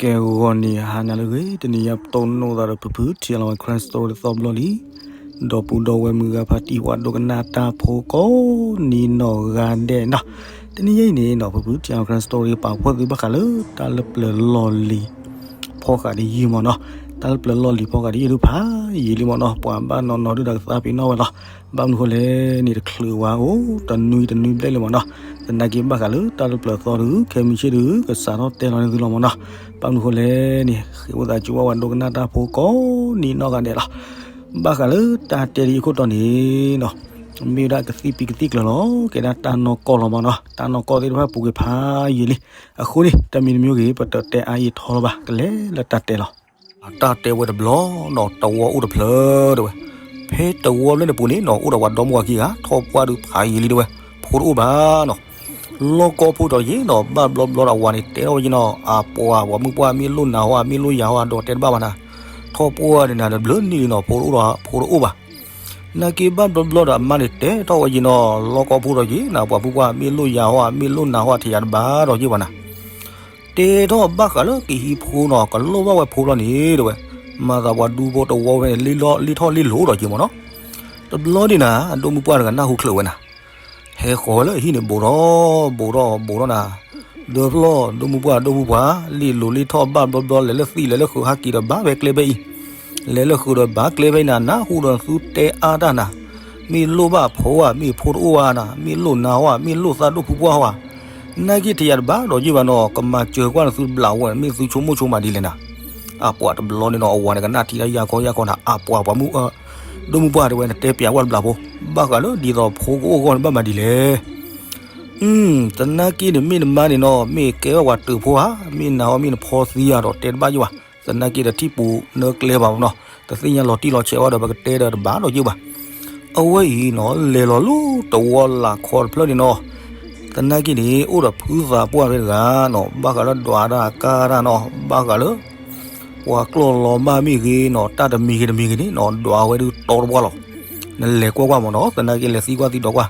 ကဲ ဂီၤနံၤဟါနၤလၢအဂ့ၤ, တနံၤအံၤပတိၢ်နီၣ်သးဒီးဖုဖု ထံလီၤဝဲ Karen Story တသီဘျီလံ. ဒီပုၢ်ဒီဝဲၢ်မုၢ်ဂၤဖါတံၢ်ဝးဒိကနၣ်တၢ်ဖိကိးနံၤနီၢ်ဂၤဒဲးနီၤ. တနံၤအံၤန့ၣ်နီၤ ဖုဖု ထံလီၤဝဲ Karen Story ပာ်ဖှိၣ်သုဘၣ်ဃးလၢတၢ်လၢပျၢၤလီၢ်လံၤဖီဃးတယုၢ်မ့ၢ်နီၤ. တၢ်လၢပျၢၤလီၢ်လံၤဖီဃးတယုၢ်ဒုးဖးယံာ်လံမ့ၢ်နီၤ, ပှၤဘၣ်နီၤနီၤဒုးဒီးကသးပ့ၤနီၣ်ဝဲလီၤ. ဘၣ်မနုၤဃိလဲၣ်န့ၣ် တချုးဝဲအိၣ်တနွံတနွံဘျဲၣ်လံမ့ၢ်နီၤ. သနာ်က့ဘၣ်ဃးလၢတၢ်လၢပျၢၤသီဒုး ခဲမုၢ်ဆ့ၣ်ဒုး ကစးထီၣ်တဲလီၤန့ၢ်သုလီၤမ့ၢ်နီၤ. ဘၣ်မနုၤဃိလဲၣ်န့ၣ် ဃ့ဝံသးစူၤဘၣ်ဝဲဒိကနၣ်တၢ်ဖိကိးနံၤနီၢ်ဂၤဒဲးလီၤ. ဘၣ်ဃးလၢတၢ်တဲတယုၢ်ခိၣ်တီန့ၣ်နီၤ, မ့ၢ်ဝဲဒၣ်ကသံၣ်ပံၤကသံၣ်ကျၢၤလီၤ. ကဲဒၣ်တၢ်နီၢ်ကီၢ်လီၤမ့ၢ်နီၤ, တၢ်နီၢ်ကီၢ်သ့ၣ်တဖၣ်ပူၤကွံာ်ဖးယံာ်လံ. အဃိန့ၣ် တမံၤတမံၤဂ့ၤ ပတတဲအါအံၤထီလီၤဘၣ်, ကလဲၤလၢတၢ်တဲဝဲတဘျီနီၤ. တဝီအိၣ်တဖျၢၣ် တဲဝဲ, ဖဲတဝီဖျၢၣ်န့ၣ်ပူၤန့ၣ်နီၤ အိၣ်ဒီးပှၤဒီမါဝၤခံဂၤ, ထီၣ်ပှၢ်ဒုးဖးယံာ်လံတဲဝဲ, ဖိတအိၣ်ဘၣ်နီၤ. လီၢ်ကီၢ်ဖိဒီးယ့ၣ်နီၤ ဘၣ်ဘျီဘျီဒီးအဝၤန့ၣ် တဲထီၣ်ဝဲယ့ၣ်နီၤ, အပှၤ ပှၤမုၢ်ပှၢ်မ့ၢ်လိၣ်နၤဟီဧါ မ့ၢ်လိၣ်ယၤဟီဧါ ဒီးတဲတဘၣ်ဘၣ်နၤ, ထီၣ်ပှၢ်န့ၣ်နၤ တဘျုးနံၣ်လံနီၤ ဖိတအိၣ်ဒီး ဖိတအိၣ်ဘၣ်. နာ်က့ဘၣ်ဘျီဘျီဒီးအမါန့ၣ် တဲထီၣ်ဝဲယ့ၣ်နီၤ, လီၢ်ကီၢ်ဖိဒီးယ့ၣ်နီၤ ပှၤမုၢ်ပှၢ်မ့ၢ်လိၣ်ယၤဟီဧါ မ့ၢ်လိၣ်နၤဟီဧါ ထံၣ်ယၤတဘၣ်ဒီးယ့ၣ်ဘၣ်နၤ. တဲထီၣ်ဘၣ်ဃးလၢကဟံးဖိနီၤ ကလိၣ်ဘၣ်ဝဲဖိလီၤန့ၣ် တဲဝဲ, မၤသးပှၤဒူဖိတဝီဖဲန့ၣ် လံၣ်ထီၣ်လံၣ်လိၤဒီးယ့ၣ်မ့ၢ်နီၤ. တဘျီဒ်နၤ အဒိၣ်မုၢ်ပှၢ်တဂၤနၢ်ဟူချုးဝဲနၤ, ဟဲဃီၤဝဲလၢအဟံၣ်န့ၣ် ဘူးထီၣ်ဘူးထီၣ်ဘူးထီၣ်နၤ, ဒီဖျီၣ် ဒိၣ်မုၢ်ပှၢ် ဒိၣ်မုၢ်ပှၢ် လံၣ်လိၤလံၣ်ထီၣ်ဘၣ်ဘျီဘျီ လဲၤလၢသံၣ်လဲၤလၢဃုာ်ဟးက့ၤဒီးဘၣ်ဝဲကျဲဖဲအံၤ, လဲၤလၢဃုာ်ဒီးဘၣ်ကျဲဖဲအံၤနၤ နၢ်ဟူဒီးသုတဲအါတၢ်နၤ, မ့ၢ်လိၣ်ဘၣ်ဖိဧါ မ့ၢ်ဖိတအိၣ်ဧါနၤ, မ့ၢ်လိၣ်နၤဟီဧါ မ့ၢ်လိၣ်သးဒိၣ်ဖုပှၢ်ဟီဧါ, နာ်က့ထံၣ်ယၤတဘၣ်ဒီးယ့ၣ်ဘၣ်နီၤ, ကမၤစၢၤကွၢ်နသုတဘျီဝဲ မ့ၢ်သုဆိကမိၣ်ဆိကမးဒ်လဲၣ်နၤ. အပှၤတဘျီန့ၣ်နီၤ အဝၤန့ၣ်ကနၣ်ထံၣ်တၢ်ယၢ်ခီယၢ်ခီနၤ, အပှၤ ပှၤမုၣ် ဒိၣ်မုၢ်ပှၢ်တဲဝဲ နတဲပျးဝဲတဘျီဖိ, ဘၣ်ဃးလၢဒ်သိးဖိကအိၣ်အဂီၢ်န့ၣ် ဘၣ်မၤဒ်လဲၣ်. သနာ်က့န့ၣ် မ့ၢ်နမါန့ၣ်နီၤ မ့ၢ်ကဲဝဲပှၤတၢၢ်ဖိဧါ, မ့ၢ်နၤဟီမ့ၢ်နဖီသံဧါဒီးတဲတဘၣ်ယ့ၣ်ဘၣ်, သနာ်က့ဒီးထံၣ်ပူၤနၢကျဲဘၣ်နီၤ, တသ့ၣ်ညါလီၤတံၢ်လီၤဆဲးဝဲဒီး ပကတဲဒီးတဘၣ်ဒီးယ့ၣ်ဘၣ်. အဝဲအံၤနီၤ လဲၤလီၤလၢတဝီလၢ်ခီတဖျၢၣ်န့ၣ်နီၤ, သနာ်က့န့ၣ် အိၣ်ဒီးဖုသးပှၢ်ဖဲတဂၤနီၤ, ဘၣ်ဃးလၢဒွးတၢ်ကါတၢ်နီၤ, ဘၣ်ဃးလၢ ပှၤကျီၢ်လီၤမၢ်မ့ၢ်ဂ့ၤနီၤ, တၢ်တမံၤဂ့ၤတမံၤဂ့ၤန့ၣ်နီၤ ဒွးဝဲဒုးတီတပှၢ်လီၤ. နလဲၤကွၢ်ကွၢ်မ့ၢ်နီၤ, သနာ်က့လဲၤသံကွၢ်သံဒိးကွၢ်,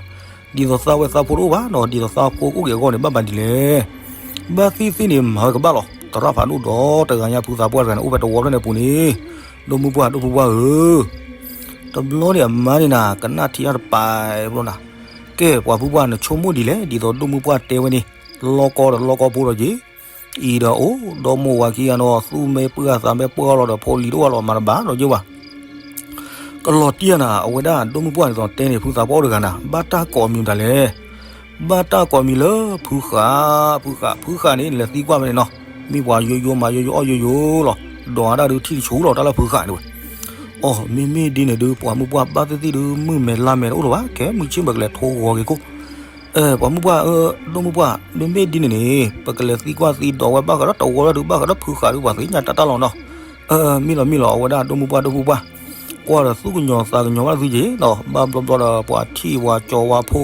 ဒ်သိးသးဝဲသးဖိတအိၣ်ဘၣ်နီၤ, ဒ်သိးသးဖိကအိၣ်က့ၤအဂီၢ်န့ၣ် ဘၣ်မၤဒ်လဲၣ်. ဘၣ်သ့ၣ်သ့ၣ်န့ၣ် မၤဝဲကဘၣ်လီၤ, သရၣ်ဖးဒိၣ်ဒီးတဂၤညါ ဖုသးပှၢ်တဂၤန့ၣ် အိၣ်ဖဲတဝီဖျၢၣ်န့ၣ်အပူၤန့ၣ်, ဒိၣ်မုၢ်ပှၢ် ဒိၣ်ဖုပှၢ်ဧၢ တဘျီန့ၣ်အမါန့ၣ်နၤ ကနၣ်ထံၣ်တၢ်တပာ်ဘျီနၤ, ကဲ ပှၤဖုပှၢ် နဆိကမိၣ်ဒ်လဲၣ် ဒ်သိးဒိၣ်မုၢ်ပှၢ်တဲဝဲန့ၣ်, လီၢ်ကီၢ်ဒီးလီၢ်ကီၢ်ဖိဒီးယ့ၣ်, အံၤဒီးအိၣ် ဒီမိၢ်ဝၤခံဂၤနီၤ သူၣ်မဲပှၢ်သးမဲပှၢ်လီၤဒီး ဖိလံၤတအိၣ်လီၤ မၤတဘၣ်ဒီးယ့ၣ်ဘၣ်. ကလီၤတံၢ်နၤ အဝဲဒၣ်ဒိၣ်မုၢ်ပှၢ်န့ၣ်သိးတဲန့ၣ် ဖုသးပှၢ်အိၣ်တဂၤနၤ ဘၣ်တၢ်ကိးမံၤမတၤလဲၣ်. ဘၣ်တၢ်ကိးမံၤလၢဖုဃာ်, ဖုဃာ်, ဖုဃာ်န့ၣ် နလဲၤသံကွၢ်ဝဲန့ၣ်နီၤ, မ့ၢ်ပှၤယိယိမၤယိယိအီၣ်ယိယိလီၤ, ဒွးတၢ်ဒုးထံၣ်တဆူလီၤ တၢ်လၢဖုဃာ်န့ၣ်ဝဲ. အိ မ့မ့ၢ်ဒ်န့ၣ်ဒုး ပှၤမုၢ်ပှၢ်ဘၣ်သ့ၣ်သ့ၣ်ဒုး မုၢ်မဲာ်လါမဲာ်တအိၣ်လၢၤဘၣ်, ခဲမုၢ်ဆ့ၣ်ပကလဲၤထိဂီၤက့ၤခိၣ် ပှၤမုၢ်ပှၢ်ဧၢ, ဒိၣ်မုၢ်ပှၢ် မ့မ့ၢ်ဒ်န့ၣ်န့ၣ် ပကလဲၤသံကွၢ်သံဒိးဝဲဘၣ်ဃးဒီးတဝီလၢဒုး ဘၣ်ဃးဒီးဖုဃာ်ဒုး ပှၤသ့ၣ်ညါတၢ်တၢ်လီၤနီၤ. မ့ၢ်လီၤမ့ၢ်လီၤ အဝဲဒၣ်ဒိၣ်မုၢ်ပှၢ်ဒိၣ်မုၢ်ပှၢ်, ကွၢ်ဒီးသူၣ်ကညီၤသးကညီၤဘၣ်သုယ့ၣ်နီၤ, ဘၣ်ဘျီဘျီဒီး ပှၤထံၣ်ပှၤကၠီၤဝါဖိ,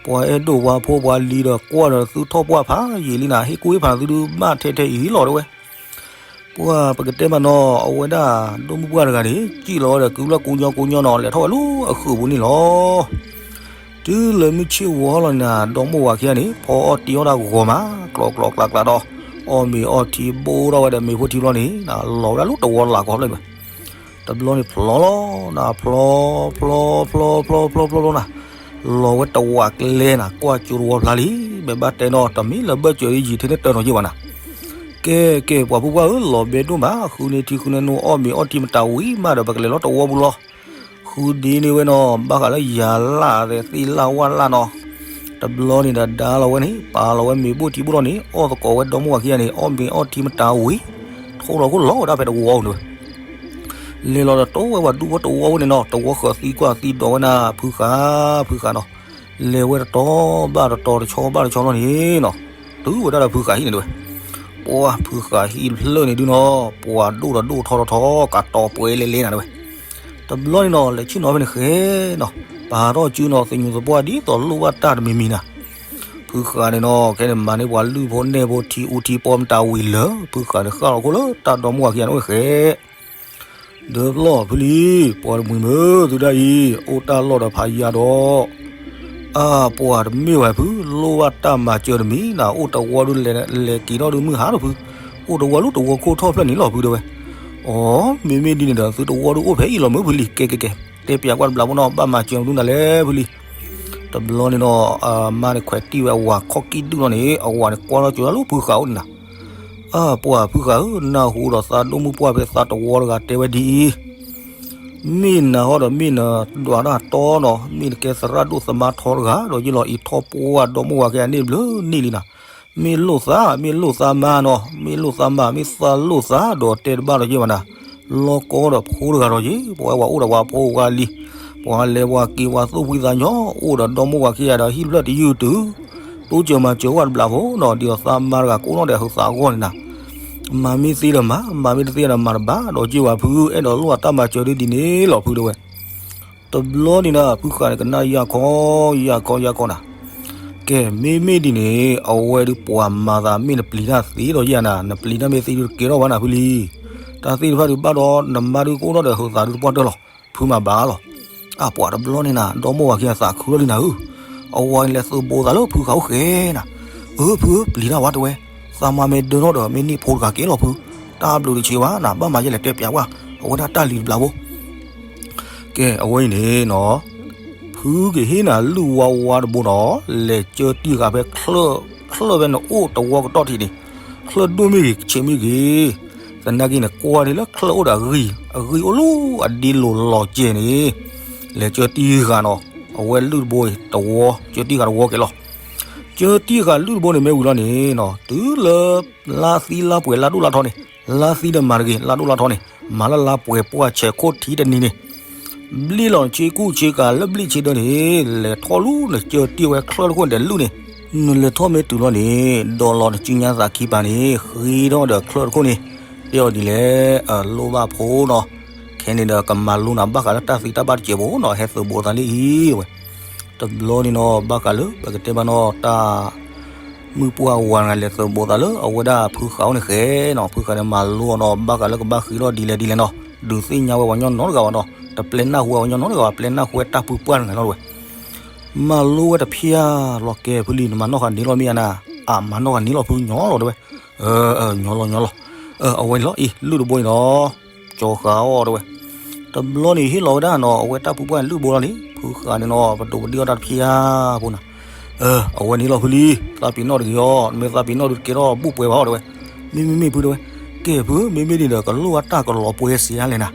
ပှၤအဲၣ်ဒိၣ်ဝါဖိ ပှၤလံၤဒီး ကွၢ်ဒီးသုထီၣ်ပှၢ်ဖးယံာ်လံနၤ, ဟ့ၣ်ကူၣ်ဟ့ၣ်ဖးသုဒုး ဘၣ်ထဲထဲအံၤလီၤတဲဝဲ ပှၤပကတဲမးနီၤ, အဝဲဒၣ်ဒိၣ်မုၢ်ပှၢ်တဂၤန့ၣ် စံၣ်လီၤဝဲဒီး ကုလီၢ်ကူညီကူညီနီၤ လဲၤထီၣ်ဝဲလၢအဃုာ်ပူၤန့ၣ်လီၤ. တုၤလၢမုၢ်ဆ့ၣ်ဝီလီၤန့ၣ်နၤ ဒီမိၢ်ဝၤခံဂၤန့ၣ် ဖီအီၣ်တံၢ်အီၣ်တၢ်ဂီၤမး ကျီကျီကျးကျးဒီး အီၣ်မ့ၤအီထံ ဘိၣ်ထီၣ်ဝဲဒီးမ့ၤဖိထံဘျီန့ၣ် လီၤဝဲဒၣ်လၢတဝီလၢ်ခီဖျၢၣ်န့ၣ်ဝဲ. တဘျီန့ၣ်ဖျီလီၤ, နဖျီ ဖျီ ဖျီ ဖျီ ဖျီ ဖျီ ဖျီနၤ, လီၤဝဲတဝီကျဲနၤ ကွၢ်ကၠိတဝီဖျါလံ, မ့ၢ်ဘၣ်တဲနီၤ တမ့ၢ်လၢဘၢၣ်စၢၤယံာ်ထဲန့ၣ်တၢ်နီၤယ့ၣ်ဘၣ်နၤ. ကဲ ကဲ ပှၤဖုပှၢ်ဧၢ လီၤဘဲဒိၣ်မး ဃုန့ၢ်ထံဃုန့ၢ်နိ အီၣ်မ့ၤအီထံမတၤဝံၤမးဒီး ပကလဲၤလီၤတဝီပူၤလီၤ. ဃုဒ်န့ၣ်ဝဲနီၤ ဘၣ်ဃးလၢယၤလၢ်သ့ၣ်လၢ်ဝၣ်လၢ်နီၤ, တဘျီန့ၣ်ဒီးဒါလီၤဝဲန့ၣ် ပာ်လီၤဝဲမ့ၤဘိၣ်ထံဘိၣ်လီၤန့ၣ် အီၣ်သကိးဝဲဒီမိၢ်ဝၤခံဂၤန့ၣ် အီၣ်မ့ၤအီထံမတၤဝံၤ ထိၣ်လီၤခိၣ်လီၤဝဲဒၣ်ဖဲတဝီပူၤန့ၣ်ဝဲ လဲၤလီၤဒီးတိဝဲပှၤဒူဖိတဝီပူၤန့ၣ်နီၤ တဝီဃၢၤသံကွၢ်သံဒိးဝဲနၤ ဖုဃာ် ဖုဃာ်နီၤ, လဲၤဝဲတတီၤဘၣ်တတီၤ တဆီဘၣ်တဆီလီၤန့ၣ်နီၤ, တုၤဝဲဒၣ်ဒီးဖုဃာ်ဟံၣ်န့ၣ်ဝဲ, ပှၤဖုဃာ်ဟံၣ်တဖျၢၣ်န့ၣ်ဒုနီၤ ပှၤဒိၣ်ဒီးဒိၣ်ထီထီထီ ကးတီၤပှဲၤလဲလဲနၤဝဲ, တဘျီန့ၣ်နီၤ လဲၤဆ့ၣ်နီၤဖဲန့ၣ်ဃဲနီၤ, ပာ်ထီၣ်စုနီၤ သညူးသပှၢ်ဒ်သိးလိၣ်ဘၣ်တၢ်တမံၤမံၤနၤ ဖုဃာ်န့ၣ်နီၤ ခဲန့ၣ်မၤန့ၢ်ပှၤလုၢ်ဖိနဲၣ်ဖိထံအူထံပီမတၤဝံၤလၢာ် ဖုဃာ်န့ၣ်ဃၣ်လီၤခိၣ်လၢတၢ်ဒီမါဝၤခံဂၤန့ၣ်အိၣ်ဃဲ, ဒီးဖျီၣ်ဖုလံ, ပှၤတမှံၤမ့ၢ်သုဒၣ်အံၤ အိၣ်တၢ်လီၢ်ဒီးဖးယံၤဒီး, အါ ပှၤတမ့ၢ်ဝဲဖု လိၣ်ဘၣ်တၢ်မၤစၢၤတမံၤနၤ အိၣ်တဝီဒုးလဲၤက့ၤထီၣ်ဒုးမုၢ်ဟါလီၤဖု, အိၣ်တဝီလၢတဝီခိၣ်ထီၣ်ဖျၢၣ်န့ၣ်လီၤ ဖုတဲဝဲ. အိ မ့မ့ၢ်ဒ်န့ၣ်ဒီး သုတဝီဒုးအိၣ်ဖဲအံၤလီၤမုၢ်ဖုလံ, ကဲကဲကဲ, တဲပၠးကွၢ်တဘျီဖိနီၤ ဘၣ်မၤစၢၤမနုၤနၤလဲၣ်ဖုလံ. တဘျီန့ၣ်ဒီး အမါန့ၣ်ခွဲးတံၢ်ဝဲအဝၤခီၣ်ကံၣ်ဒုၣ်လီၤန့ၣ် အဝၤန့ၣ်ကွၢ်ထီၣ်ကၠိလၢဖုဃာ်အိၣ်န့ၣ်နၤ. အပှၤဖုဃာ်ဧၢ, နၢ်ဟူဒီးသးဒိၣ်မုၢ်ပှၢ်ဖဲသးတဝီတဂၤတဲဝဲဒ်အံၤ, မ့ၢ်နၤဟီဒီးမ့ၢ်နဒွးတၢ်တီနီၤ, မ့ၢ်နကဲသရၣ်ဒိၣ်သမါထီတဂၤဒီးယ့ၢ်လီၤအံၤထီၣ်ပှၢ်ဒီမါဝၤခံဂၤန့ၣ်ဘျုးနံၣ်လံနၤ. မ့ၢ်လိၣ်သး မ့ၢ်လိၣ်သးမါနီၤ, မ့ၢ်လိၣ်သးမါ မ့ၢ်သးလိၣ်သးဒီးတဲတဘၣ်ဒီးယ့ၢ်ဘၣ်နၤ. လီၤကီဒီးဖိတဂၤဒီးယ့ၢ်, ပဝဲပှၤအိၣ်ဒီးပှၤဖိဝဲလံ, ပှၤလဲၤပှၤက့ၤပှၤသူၣ်ဖှံသးညီ, အိၣ်ဒီးဒီမါဝၤခံဂၤဒီးဟံၣ်ဖျၢၣ်တယုၢ်တုၤ, တိစၢၤမၤစၢၤဝဲတဘျီဖိနီၤ, ဒ်သိးသးမါတဂၤကအိၣ်နီၣ်ဒီးဟုးသးအဂီၢ်န့ၣ်နၤ. မၤမ့ၢ်သ့ဒီးမၤ, မၤမ့ၢ်တသ့ဒီးမၤတဘၣ်ဒီးက့ၢ်ဝဲဖု, အဲၣ်ဒိးလိၣ်အတၢ်မၤစၢၤဒ်ဒ်န့ၣ်လီၤဖုတဲဝဲ. တဘျီန့ၣ်နၤ ဖုဃာ်န့ၣ်ကနၣ်ယၢ်ခီ, ယၢ်ခီယၢ်ခီနၤ. ကဲ မ့မ့ၢ်ဒ်န့ၣ် အဝဲဒုးပှၤမၤသးမ့ၢ်နပျံၤတၢ်သ့ဒီးယဲၢ်နၤ, နပျံၤတၢ်မ့ၢ်သ့ဒုးတကဲထီၣ်ဘၣ်နၤဖုလံ. တၢ်သ့ၣ်တဖၣ်ဒုးဘၣ်ဒီးနမါဒုးကအိၣ်ထီၣ်ဒီးဟုးသးဒုးတပှၢ်တၢၢ်လီၤ, ဖုမၤဘၣ်လီၤ. အပှၤတဘျီန့ၣ်နၤ ဒီမါဝၤခံဂၤသးခုထီၣ်လံနၤဧၢ, အဝၤန့ၣ်လဲၤသုးဘိသးလၢဖုဃာ်အိၣ်ဃဲနၤ. အၢ ဖုဧၢ ပျံၤတၢ်ဝဲတဲဝဲ, သးမါမ့ၢ်ဒၢထီၣ်ဒီးမ့ၢ်န့ၢ်ဖိတဂၤကဲလီၤဖု, တၢ်ဘျုးတဆံးဘၣ်နၤ, ဘၣ်မၤယဲၢ်လဲၤတဲပၠးကွၢ် အဝဲဒၣ်တၢ်လံၤတဘျီဖိ ကဲ အဝဲအံၤန့ၣ်နီၤ, ဖုကဟ့ၣ်နၤလုၢ်ဝါဝါတဘိဒီး လဲၤကၢတံၢ်ဃာ်ဖဲချၢၣ်, ချၢၣ်ဖဲနအိၣ်တဝီကတီၢ်ထံးန့ၣ်, ချၢၣ်ဒိၣ်မ့ၢ်ဂ့ၤ ဆံးမ့ၢ်ဂ့ၤ, သနာ်က့န့ၣ် ကွၢ်န့ၢ်လၢချၢၣ်အိၣ်ဒီးအဂံၢ်, အဂံၢ်အိၣ်လၢအဒ့လိၤလီၤကဲန့ၣ်, လဲၤကၢတံၢ်ဃာ်နီၤ, အဝဲလုၢ်တဘိတဝီ, ကၢတံၢ်ဃာ်တဝီကဲလီၤ. ကၢတံၢ်ဃာ်လုၢ်တဘိန့ၣ်မ့ၢ်ဝံၤလီၤန့ၣ်နီၤ, တုၤလၢ လါသံလါပှဲၤလါဒိၣ်လါထီန့ၣ်, လါသံဒီးမၤတဂ့ၤ, လါဒိၣ်လါထီန့ၣ်, မၤလၢလါပှဲၤပှၢ်ဆဲးခိၣ်ထံတနံၤန့ၣ်, ဘျ့ၣ်လီၤနဆ့ကူၣ်ဆ့ကၤလၢဘျ့ၣ်ဆ့ဒၢန့ၣ်, လဲၤထီၣ်လူၤနကၢတံၢ်ဝဲချၢၣ်တခိၣ်န့ၣ်ဒီးလုၢ်န့ၣ်, နလဲၤထီၣ်မ့ၢ်တုၤလီၤန့ၣ်, ဒီးလီၤနစုညါသးခံပၤန့ၣ်, ဃ့ထီၣ်ဒီးချၢၣ်တခိၣ်န့ၣ်, တဲအီၤဒ်လဲၣ်, လိၣ်ဘၣ်ဖိနီၤ, ခဲန့ၣ်ဒီးကမၤလိနၤဘၣ်ဃးလၢတၢ်သံတၢ်ဘၣ်တစဲးဖိနီၤ, ဟဲသုးဘိသးလံအံၤဝဲ တဘျီန့ၣ်နီၤ ဘၣ်ဃးလၢ ပကတဲဘၣ်နီၤ တၢ် မုၢ်ပှၢ်ဝၤတဂၤလဲၤသုးဘိသးလၢအဝဲဒၣ်ဖုဃာ်အိၣ်န့ၣ်ဃဲနီၤ, ဖုဃာ်န့ၣ်မၤလိအီၤနီၤ ဘၣ်ဃးလၢကဘၣ်ဃ့ထီၣ်ဒ်လဲၣ်ဒ်လဲၣ်နီၤ, ဒုးသ့ၣ်ညါဝဲပှၤညီနီတဂၤဘၣ်နီၤ, တပျဲနၢ်ဟူဝဲပှၤညီနီတဂၤဘၣ်, ပျဲနၢ်ဟူဝဲတၢ်ပူၤပှၢ်တဂၤနီၤဝဲ. မၤလိဝဲတဖျၢၣ်လီၤကဲဖုလံ, နမၤနီၣ်ဃာ်န့ၣ်လီၤမ့ၢ်ဧါနၤ, အမၤနီၣ်ဃာ်န့ၣ်လီၤဖုညီလီၤတဲဝဲ. ညီလီၤညီလီၤ, အဝဲန့ၣ်လီၤအံၤ လုၢ်တဘိန့ၣ်လီၤ ကၠီဃာ်အီၤတဲဝဲ. တဘျီန့ၣ်ဟ့ၣ်လီၤဝဲဒၣ်နီၤ အဝဲတၢ်ပူၤပှၢ်န့ၣ်လုၢ်တဘိလီၤန့ၣ်, ဖုဃာ်န့ၣ်နီၤ ပဒိးပဒံၣ်အီၣ်တၢ်တဖျၢၣ်ဖိနၤ. အဝဲန့ၣ်လီၤဖုလံ, သးပ့ၤနီၣ်တဂ့ၤအီၤ, နမ့ၢ်သးပ့ၤနီၣ်ဒုးတကဲထီၣ်ဘူၣ်ပှဲၤဘၣ်အီၤတဲဝဲ. မ့မ့ၢ်မ့ၢ်ဖုတဲဝဲ. ကဲဖု, မ့မ့ၢ်ဒ်န့ၣ်ဒီး ကလိၣ်ဝဲတၢ်ကလီၤပှဲၤစံးအါလဲၣ်နၤ.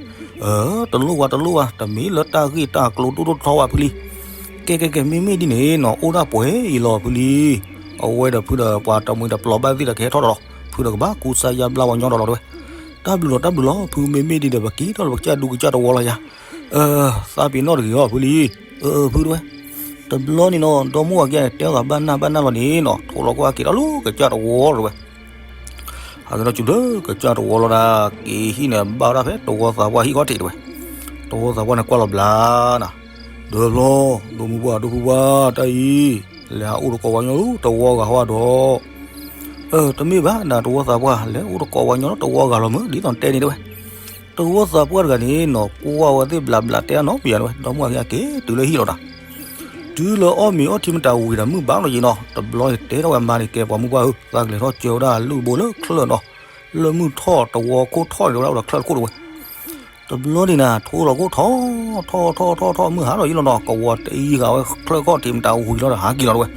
တလိၣ်ဝဲတလိၣ်ဝဲ, တမ့ၢ်လၢတၢ်ဂ့ၢ်တၢ်ကျိၤဒိၣ်ဒိၣ်ထီထီဘၣ်ဖုလံ. ကဲကဲကဲ မ့မ့ၢ်ဒ်န့ၣ်နီၤ အိၣ်ဒၣ်ပှဲၤအံၤလီၤဖုလံ. အဝဲဒီးဖုဒီးပှၤတမှံၤဒီးပျီၤဘၣ်သ့ၣ်ဒီးကဟဲထီၣ်ဒီးလီၤ, ဖုဒီးကဘၣ်ကူစါယါဘျါပှၤညီဒီးလီၤတဲဝဲ. တၢ်ဘျုးလီၤ တၢ်ဘျုးလီၤ ဖု, မ့မ့ၢ်ဒ်ဒီး ပက့ၤထီၣ်လၢပကစၢ်ဒူကစၢ်တဝီလီၤယၤ. သးပ့ၤနီၣ်တဂ့ၤအီၤဖုလံ. အၢ ဖုတဲဝဲ. တဘျီန့ၣ်နီၤ ဒီမါဝၤခံဂၤန့ၣ် တဲထီၣ်သးဘၣ်နၢ်ဘၣ်နၢ်လီၤန့ၣ်နီၤ ထိၣ်လီၤကွၢ်က့ၤထီၣ်လၢကစၢ်တဝီလီၤတဲဝဲ. ဟးက့ၤထီၣ်ဆူလၢကစၢ်တဝီလီၤဒၣ်, က့ၤဟံၣ်န့ၣ် ဘၣ်ဝဲဒၣ်ဖဲတဝီသးပှၢ်ဟံၣ်ခီၣ်ထံးတဲဝဲ. တဝီသးပှၢ်န့ၣ်ကွၢ်လီၤဘျါနၤ, ဒီဖျီ, ဒိၣ်မုၢ်ပှၢ် ဒိၣ်ဖုပှၢ် တၢ်အံၤ လဲၤဟးအိၣ်တကိးပှၤညီလၢတဝီဂၤဟီဒီး တမ့ၢ်ဘၣ်နၤ တဝီသးပှၢ် လဲၤအိၣ်တကိးပှၤညီလၢတဝီဂၤလီၤမုၢ် ဒ်သိးတဲန့ၣ်တဲဝဲ. တဝီသးပှၢ်တဂၤန့ၣ်နီၤ ကွၢ်ဝဲသ့ၣ်ဘျးဘျးတဲအနီတမံၤယါတဲဝဲ, ဒီမါဝၤခံဂၤက့ၤတုၤလၢဟံၣ်လီၤတၢ်. တုၤလၢအီၣ်မ့ၤအီထံမတၤဝံၤဒီးမုၢ်ဘၣ်နီၤယံၤနီၤ, တဘျီန့ၣ်တဲထီၣ်ဝဲမါန့ၣ် ကဲပှၤမုၢ်ပှၢ်ဧၢ, သးကလဲၤထီၣ်ကၢဝဲဒၣ်လုၢ်တဘိလၢချၢၣ်နီၤ, လၢမုၢ်ထီၣ်တဝီခိၣ်ထီၣ်န့ၣ် တဲဝဲဒၣ်အိၣ်ဒီးချၢၣ်တခိၣ်တဲဝဲ. တဘျီန့ၣ်နၤ ထိၣ်လီၤခိၣ်ထီၣ်, ထီၣ်ထီၣ်ထီၣ်ထီၣ် မုၢ်ဟါလီၤယံၤလီၤနီၤ, ကဝီၤတအံၤဃာ်ဝဲချၢၣ်ခီၣ်ထံးမတၤဝံၤလီၤဒီးဟးက့ၤလီၤတဲဝဲ.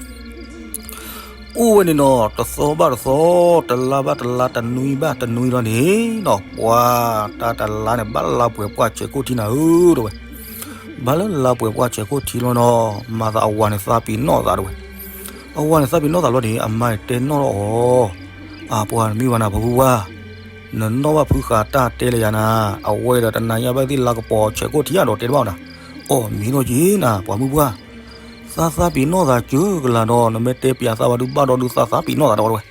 အိၣ်ဝဲန့ၣ်နီၤ တသီဘၣ်တသီ, တလါဘၣ်တလါ, တနွံဘၣ်တနွံလီၤန့ၣ်နီၤ, ပှၤတၢ်တလါန့ၣ် ဘၣ်လါပှဲၤပှၢ်ဆဲးခိၣ်ထံနၤဧၢတဲဝဲ. ဘၣ်လၢလါပှဲၤပှၢ်ဆဲးခိၣ်ထံလီၤနီၤ, မၤသးအဝၤန့ၣ်သးပ့ၤနီၣ်သးတဲဝဲ. အဝၤန့ၣ်သးပ့ၤနီၣ်သးလီၤန့ၣ် အမါန့ၣ်တဲနီၣ်ထီၣ်အီၤ, အပှၤတမ့ၢ်ဘၣ်နၤ ပှၤဖုပှၢ်, နနီၣ်ဘၣ်ဖုဃာ်တၢ်တဲလၢယၤနၤ, အဝဲဒီးတနၤညါဘၣ်သ့ၣ်လါကပီၤဆဲးခိၣ်ထံအဒိးတဲတဘၣ်နၤ. အိၣ်မ့ၢ်နီၤက့ၤနၤ ပှၤမုၢ်ပှၢ်, သးသးပ့ၤနီၣ်သးစၢကလၤဒီး နမ့ၢ်တဲပၠးသးဝဲဒုးဘၣ်ဒီးဒုးသးသးပ့ၤနီၣ်သးတဲဝဲ.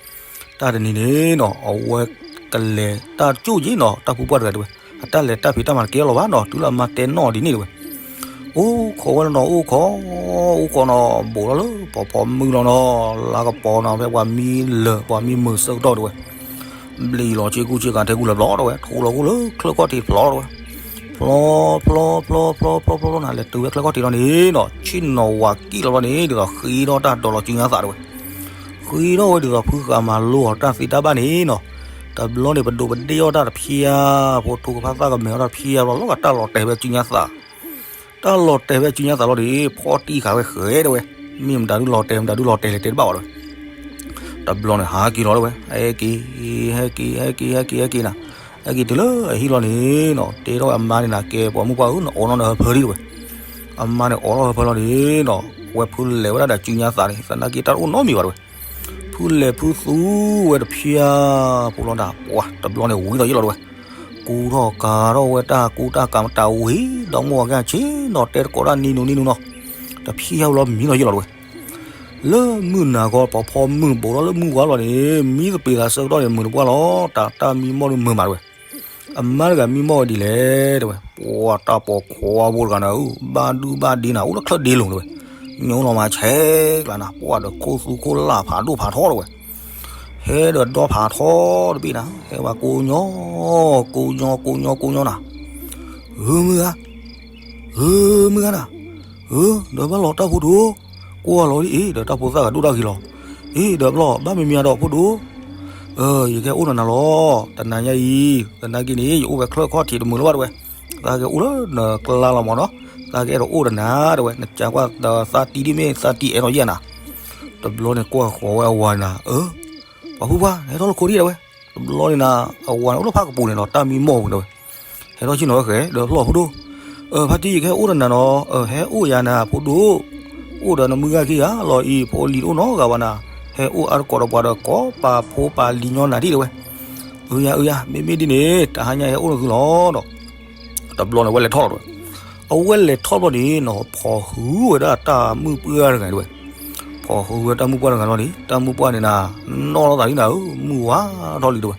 တၢ်တနံၤန့ၣ်နီၤ အဝဲကလဲၤတၢ်တကၠိၣ်က့ၤနီၤ တၢ်ပူၤပှၢ်တဂၤတဲဝဲ, အတၢ်လဲၤတၢ်ဖံးတၢ်မၤတကဲလီၤဘၣ်နီၤ တုၤလၢအမါတဲနီၣ်ဒ်န့ၣ်တဲဝဲ. အိၣ်ခိးဝဲလီၤနီၤ အိၣ်ခိး, အိၣ်ခိးနီၤ ဘူးထီၣ်လၢပီၤဖီမုၢ်လီၤနီၤ လါကပီၤနီၤ ဖဲပှၤမံလၢာ် ပှၤမံမုာ်ဆၢကတီၢ်တဲဝဲ. ဘျံးလီၤဆ့ကူဆ့ကၤထဲကူလၢာ်ဘျီတဲဝဲ ထိၣ်လီၤခိၣ်လၢချၢၣ်ခီၣ်ထံးဖျီတဲဝဲ. ဖျီ ဖျီ ဖျီ ဖျီ ဖျီ ဖျီ ဖျီနၤ လဲၤတုၤဝဲချၢၣ်ခီၣ်ထံးလီၤန့ၣ်နီၤ ဆ့ၣ်နီၤဝၤကံၣ်လီၤဘျီန့ၣ် ဒ်သိးဃ့ထီၣ်တၢ်ဒိးလီၤစုညါသးတဲဝဲ. ဃ့ထီၣ်ဝဲဒ်သိးဖုဃာ်မၤလိအီၤတၢ်သ့တၢ်ဘၣ်န့ၣ်နီၤ. တဘျီန့ၣ် ပဒိးပဒ့ၣ်အီၣ်တၢ်တဖျၢၣ်, ဖိထိကဖၣ်သၣ်ကမဲာ်အီၣ်တၢ်တဖျၢၣ်ဘျီ လီၤဂာ်တၢ်လီၤတဲာ်ဖဲစုညါသး, တၢ်လီၤတဲာ်ဖဲစုညါသးလီၤဒီး ဖီၣ်တံၢ်ဃာ်ဝဲဃဲတဲဝဲ, မ့ၢ်မတၤဒုလီၤတဲာ် မတၤဒုလီၤတဲာ်လဲၣ်တဲတဘၣ်ဘၣ်တဲဝဲ, တဘျီန့ၣ် ဟးက့ၤလီၤတဲဝဲ, ဟဲက့ၤ, ဟဲက့ၤ, ဟဲက့ၤ, ဟဲက့ၤ, ဟဲက့ၤနၤ, ဟဲက့ၤတုၤလၢအဟံၣ်လီၤန့ၣ်နီၤ တဲထီၣ်ဝဲအမါန့ၣ်နၤ ကဲပှၤမုၣ်ပှၢ်ဧၢ နအိးထီၣ်နဟၢဖၢဒံတဲဝဲ, အမါန့ၣ်အိးထီၣ်ဟၢဖၢလီၤန့ၣ်နီၤ ဝဲဖုလဲၤဝဲဒၣ်ဒီးစုညါသးန့ၣ် သနာ်က့တၢ်တအိၣ်နီတမံၤဘၣ်တဲဝဲ ဖုလဲၤဖုသူဝဲတဖျၢၣ်ဖိလီၤနၤ ပှၤတဘျီန့ၣ်ဝံၤဒီးယဲၢ်လီၤတဲဝဲ, ကူထီၣ်ကၤထီၣ်ဝဲတၢ်ကူတၢ်ကၤမတၤဝံၤ ဒီမိၢ်ဝၤကဲဆ့နီၤ တဲတကိးတၢ်နံၤနူၤနံၤနူၤနီၤ, တဖျၢၣ်ဟဲဝဲလီၤမံလီၤယဲၢ်လီၤတဲဝဲ, လၢမုၢ်နၤခီ ပှၤဖီမုၢ်ဘူးထီၣ်လၢမုၢ်ဝါလီၤန့ၣ် မံသပ့ၤသးဆၢကတီၢ်န့ၣ် မုာ်တပှၢ်လီၤ တၢ်တၢ်မံမီၢ်ဒုမုာ်မးတဲဝဲ, အမါတဂၤမံမီၢ်ဝဲဒ်လဲၣ်တဲဝဲ, ပှၤတၢ်ပိာ်ခွါဖိတဂၤနၤဧၢ ဘၣ်ဒုဘၣ်ဒ့နၤ အိၣ်လၢချၢၣ်ဒ့လိၤတဲဝဲ, ညိလီၤမးဆဲးကျါနၤ ပှၤဒီးခိၣ်သူခိၣ်လၢ်ဖးဒိၣ်ဖးထီတဲဝဲ ဟဲဒီးဒီဖးထီတဘ့ၣ်နၤ ဟဲဝဲကိးညီ, ကိးညီ ကိးညီ ကိးညီနၤ, ဧၢမုၢ်ဂၤ, ဧၢမုၢ်ဂၤနၤ, ဧၢ ဒီးဘၣ်လီၤတၢ်ဖိဒိၣ်, ကွၢ်လီၤဒ်အံၤ ဒီးတၢ်ဖိသၣ်ဂၤဒိၣ်တၢ်ဂ့ၤလီၤ, အ့ ဒီးဘျီ ဘၣ်မံမံဒီးဖိဒိၣ်, ယကဟဲအိၣ်ဒီးနၤလီၤ, တနၤညါအံၤ သနာ်က့န့ၣ် ယအိၣ်ဝဲချၢၣ်ခီၣ်ထံးတမုာ်လၢၤဘၣ်တဲဝဲ, သးကအိၣ်လၢနကျါလီၤမၢ်နီၤ, သးကအဲၣ်ဒိးအိၣ်ဒီးနၤတဲဝဲ, နကးကွၢ်သးတံၢ်ဒ်မ့ၢ်သးတံၢ်အဲၣ်ဒိးယဲၢ်နၤ, တဘျီန့ၣ်ကွၢ်ဃီၤဝဲအဝၤန့ၣ်နၤ, အၢ ပှၤဖုပှၢ် နဟဲထီၣ်လၢခိဒံတဲဝဲ, တဘျီန့ၣ်နၤ အဝၤန့ၣ်အိၣ်လၢဖးကပူၤန့ၣ်နီၤ တၢ်မံမီၢ်ဝဲတဲဝဲ, ဟဲထီၣ်ဆ့ၣ်နီၤဝဲဃဲ ဒီးဖျီၣ်ဖိဒိၣ်, အၢ ဖါတံၢ် ယကဟဲအိၣ်ဒီးနၤနီၤ, ဟဲအိၣ်ယၤနၤဖိဒိၣ်, အိၣ်ဒီးနမုၢ်ဂၤခံဂၤလီၤအံၤ ဖိလံၤတအိၣ်နီတဂၤဘၣ်နၤ, ဟဲအိၣ်အါတကိးဒီးပှၤဒီးကိးပာ်ဖိပာ်လံၤညီနၤဒံးတဲဝဲ, အၢယၤ အၢယၤ မ့မ့ၢ်ဒ်န့ၣ် တဟါညါဟဲအိၣ်နသုလီၤဒီး တဘျီန့ၣ် အဝဲလဲၤထီၣ်လီၤတဲဝဲ, အဝဲလဲၤထီၣ်ဘျီန့ၣ်နီၤ ဖီၣ်ဟုဝဲဒၣ်တၢ်မုၣ်ပှၢ်တဂၤတဲဝဲ, ဖီၣ်ဟုဝဲတၢ်မုၣ်ပှၢ်တဂၤလီၤန့ၣ် တၢ်မုၣ်ပှၢ်န့ၣ်နၤ နီၣ်ထီၣ်သးလံနၤဧၢ မုၢ်ဝါထီၣ်လံတဲဝဲ,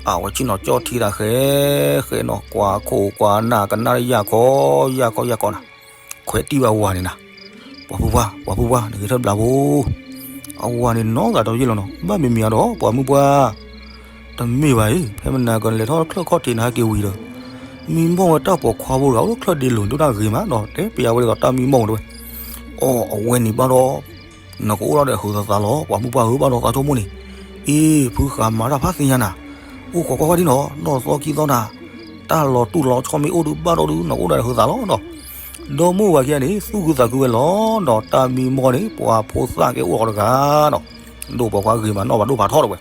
အဝဲဆ့ၣ်နီၤကၠီၣ်ထံတၢ်ဃဲ ဃဲနီၤ ကွၢ်ခိၣ်ကွၢ်နၢ်ကနၣ်ယၢ်ခီ ယၢ်ခီ ယၢ်ခီနၤ, ခွဲးတံၢ်ဝဲအဝၤန့ၣ်နၤ, ပှၤဖုပှၢ် ပှၤဖုပှၢ် နဂဲၤထၢၣ်ဘျးဖိ အဝၤန့ၣ်နီၣ်သးဒီးယဲၢ်လီၤနီၤ ဘၣ်မံမံအါဒီး ပှၤမုၣ်ပှၢ် တမ့ၢ်ဘၣ်အံၤ ဖဲမနၤကလဲၤထီၣ်ချၢၣ်ခီၣ်ထံးနၤဟဲက့ၤဝံၤဒီး မံမီၢ်ဝဲတၢ်ပိာ်ခွါဖိတဂၤအိၣ်လၢချၢၣ်ဒ့လိၤဒိၣ်တၢ်ဂ့ၤမးဒီး တဲပျးဝဲဒ်သိးတၢ်မံမီၢ်တဲဝဲ, အိ အဝဲန့ၣ်ဘၣ်ဒီး နကအိၣ်ဒီးဟုးသးသးလီၤ ပှၤမုၣ်ပှၢ်ဧၢ ဘၣ်ဒီးသးဆိကမိၣ်န့ၣ်, အ့ ဖုဃးမၤတၢ်ဖးသ့ၣ်ညါနၤ, အိၣ်ခိးကွၢ်ကွၢ်ဒ်နီၤ နီၢ်သီခံသီနၤ, တၢ်လီၤတူၢ်လီၤဆီမ့ၢ်အိၣ်ဒုးဘၣ်ဒီးဒုး နအိၣ်ဒီးဟုးသးလီၤဒီး ဒီမိၢ်ဝၤခံဂၤန့ၣ် သူၣ်ခုသးခုဝဲလီၤဒီး တၢ်မံမီၢ်န့ၣ် ပှၤဖိသၣ်ကဲအိၣ်အီၤတဂၤဒီး ဒိၣ်ပိာ်ခွါဂ့ၤမးနီၢ်ဘၣ်ဒိၣ်ဖးထီတဲဝဲ,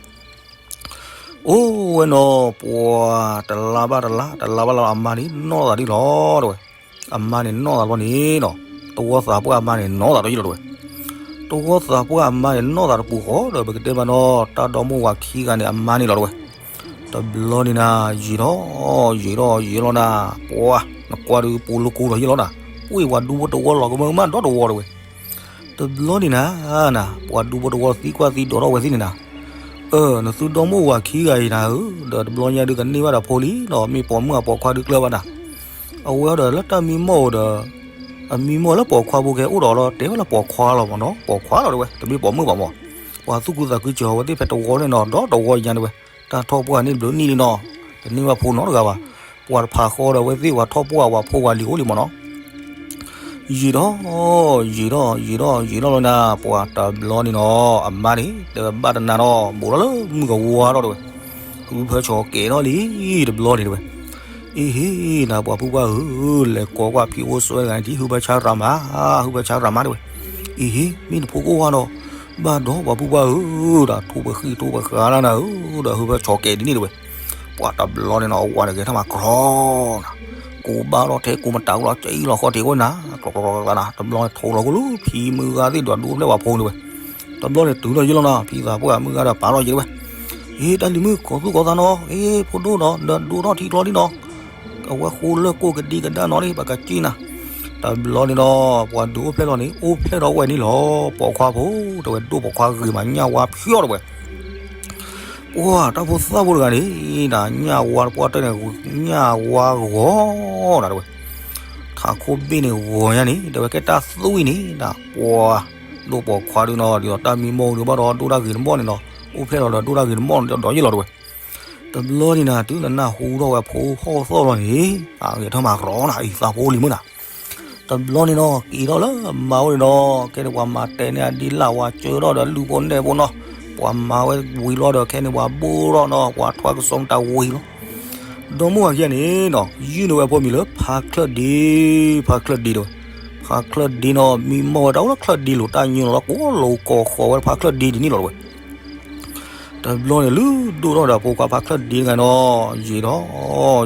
အိၣ်ဝဲနီၤ ပှၤတလါဘၣ်တလါ တလါဘၣ်လါအမါန့ၣ် နီၢ်သးဒ်လီၤတဲဝဲ, အမါန့ၣ်နီၢ်သးဘျီန့ၣ်ဒီး တဝီသးပှၢ်အမါန့ၣ် နီၢ်သးဒီးယဲၢ်လီၤတဲဝဲ, တဝီသးပှၢ်အမါန့ၣ် နီၢ်သးတပူၤဃီဒီး ပကတဲမးနီၤ တၢ်ဒီမိၢ်ဝၤခံဂၤန့ၣ် အမါန့ၣ်လီၤတဲဝဲ, တဘျီန့ၣ်နၤ ယံာ်ထီၣ် ယံာ်ထီၣ်ယံာ်လီၤနၤ, ပှၤ နကွၢ်ဒုးပူၤလၢကိၤဒီးယဲၢ်လီၤနၤ, ပှ့ၢ်ပှၤဒူဖိတဝီလီၤကမၢကမၣ်ဒီတဝီတဲဝဲ တဘျီန့ၣ်နၤ နၤ ပှၤဒူဖိတဝီသံကွၢ်သံဒိးထီၣ်ဝဲသ့ၣ်န့ၣ်နၤ, အၢ နသုဒီမိၢ်ဝၤခံဂၤအံၤနၤဧၢ ဒီးတဘျီညါဒုးကန့ၢ်ဘၣ်ဒီးဖိလံနီၤ မ့ၢ်ပိာ်မုၣ်အပိာ်ခွါဒုးကျၢၤဘၣ်နၤ, အဝဲဒီးလၢတၢ်မံမီၢ်ဧိၤဒီး အမံမီၢ်လၢပိာ်ခွါဖိကဲအိၣ်ဒီးလီၤ တဲဝဲလၢပိာ်ခွါလီၤမၢ်နီၤ ပိာ်ခွါလီၤတဲဝဲ တမ့ၢ်ပိာ်မုၣ်ဘၣ်မၢ်, ပှၤသူၣ်ခုသးခုစၢၤဝဲသ့ၣ်ဖဲတဝီန့ၣ်နီၤ ဒီတဝီညါတဲဝဲ, တၢ်ထီၣ်ပှၢ်န့ၣ်ဘျုးနံၣ်လံနီၤ, တန့ၢ်ဘၣ်ဖိနီတဂၤဘၣ်, ပှၤတဖးဃီဒီးဝဲသ့ၣ်ပှၤထီၣ်ပှၢ်ပှၤဖိပှၤလံၤအိၣ်လံမၢ်နီၤ ယံာ်ထီၣ် ယံာ်ထီၣ် ယံာ်ထီၣ် ယံာ်ထီၣ်လီၤနၤ ပှၤတဘျီန့ၣ်နီၤ အမါန့ၣ် တဲဝဲဘၣ်တနၤနီၤ ဘူးထီၣ်လၢမုၢ်ကဝါထီၣ်တဲဝဲ, ဟုဖၢဆီကဲးထီၣ်လံ တဘျီန့ၣ်တဲဝဲ, အ့ဟ့ နၤပှၤဖုပှၢ်ဧၢ လဲၤကိးကွၢ်ဖံအိၣ်စွဲတဂၤန့ၣ် ဟုဖၢဆါရၤမး ဟုဖၢဆါရၤမးတဲဝဲ, အ့ဟ့ မ့ၢ်နဖိကအိၣ်ဝဲဒီး ဘၣ်ဒီးပှၤဖုပှၢ်ဧၢ ဒီးထိၣ်ပဃံၣ်ထိၣ်ပဃါလၢနၤဧၢ ဒီးဟုဖၢဆီကဲးဒ်န့ၣ်တဲဝဲ ပှၤတဘျီန့ၣ်နီၤ အဝၤန့ၣ်ဂဲၤထၢၣ်မးကြီၤနၤ, ကူးဘၣ်ထီၣ်ထဲကူးမတၤအိၣ်လီၤ ကၠံလီၤဃီၣ်ထံးအိၣ်နၤ, ကျီကျီကျီကျီနၤ တဘျီန့ၣ် ထိးလီၤကလူးဖံမုၢ်ဂၤသ့ၣ်ဒီးဒူဖျဲၣ်ပှၤဖိန့ၣ်ဝဲ, တဘျီန့ၣ်တုၤထီၣ်ယဲၢ်လီၤနၤ ဖံသးပှၢ်မုၢ်ဂၤဒီးပာ်ထီၣ်ယဲၢ်ဝဲ, အ့ တၢ်လံၤမုၣ် ကိးသူၣ်ကိးသးနီၤ အ့ ဖိဒိၣ်နီၤ ဒီးဒိၣ်ထီၣ်ထံကျီလံနီၤ အဝဲဃိလၢကိၣ်ကဒံကဒါနီၤလံ ပကစံၣ်နၤ, တဘျီန့ၣ်ဒီး ပှၤဒုးအိၣ်ဖျဲၣ်လီၤန့ၣ် အိၣ်ဖျဲၣ်ဒီးဝဲန့ၣ်လီၤ ပိာ်ခွါဖိ တဲဝဲဒိၣ်ပိာ်ခွါဂ့ၤမး ညၣ်ဝါဖျီၣ်တဲဝဲ ပှၤတၢ်ဖိသၣ်ဖိတဂၤန့ၣ် နၤ ညၣ်ဝါတပှၢ်တၢၢ်န့ၣ် ညၣ်ဝါဂီၤနၤတဲဝဲ, ထးခိၣ်ဘ့ၣ်န့ၣ်ဂီၤညါန့ၣ် တဲဝဲကဲတၢ်သွံၣ်န့ၣ် နၤ ပှၤဒိၣ်ပိာ်ခွါဒုးနီၤ ဒ်သိးတၢ်မံမီၢ်ဒုးဘၣ်ဒီးဒိၣ်တၢ်ဂ့ၤတမီၢ်န့ၣ်နီၤ အိၣ်ဖျဲၣ်လီၤဒီးဒိၣ်တၢ်ဂ့ၤတမီၢ်ဒီးယဲၢ်လီၤတဲဝဲ, တဘျီန့ၣ်နၤ တုၤနနၢ်ဟူထီၣ်ဝဲဖိဟီၣ်သီၣ်လီၤန့ၣ် အဂဲၤထၢၣ်မးကြီၤနၤ အံၤသးဖိလံၤမုၣ်နၤ တဘျီန့ၣ်နီၤ က့ၤထီၣ်လၢမါအိၣ်န့ၣ်ဒီး ကဲန့ၣ်ပှၤမၤတဲန့ၢ်အဒ့လၢ်ဝါစၢထီၣ်ဒီးလုၢ်ဖိနဲၣ်ဖိနီၤ, ပှၤမၤဝဲဝံၤလီၤဒီး ခဲန့ၣ်ပှၤဘိထီၣ်နီၤ ပှၤထွဲကစီမတၤဝံၤလီၤ. ဒီမါဝၤခံဂၤန့ၣ်နီၤ ယုၢ်န့ၢ်ဝဲအဖိမံၤလၢဖါချၢၣ်ဒ့, ဖါချၢၣ်ဒ့တဲဝဲ, ဖါချၢၣ်ဒ့နီၤ မံမီၢ်ဝဲတၢ်အိၣ်လၢချၢၣ်ဒ့လိၤ တၢ်ညိလီၤ ကိးလိၤကိးဃီၤဝဲဖါချၢၣ်ဒ့ဒ်န့ၣ်လီၤတဲဝဲ. တဘျီန့ၣ် လုၢ်ဒိၣ်ထီၣ်ဒီးဖိခွါဖါချၢၣ်ဒ့တဂၤနီၤ ယံာ်ဒီး ယံာ်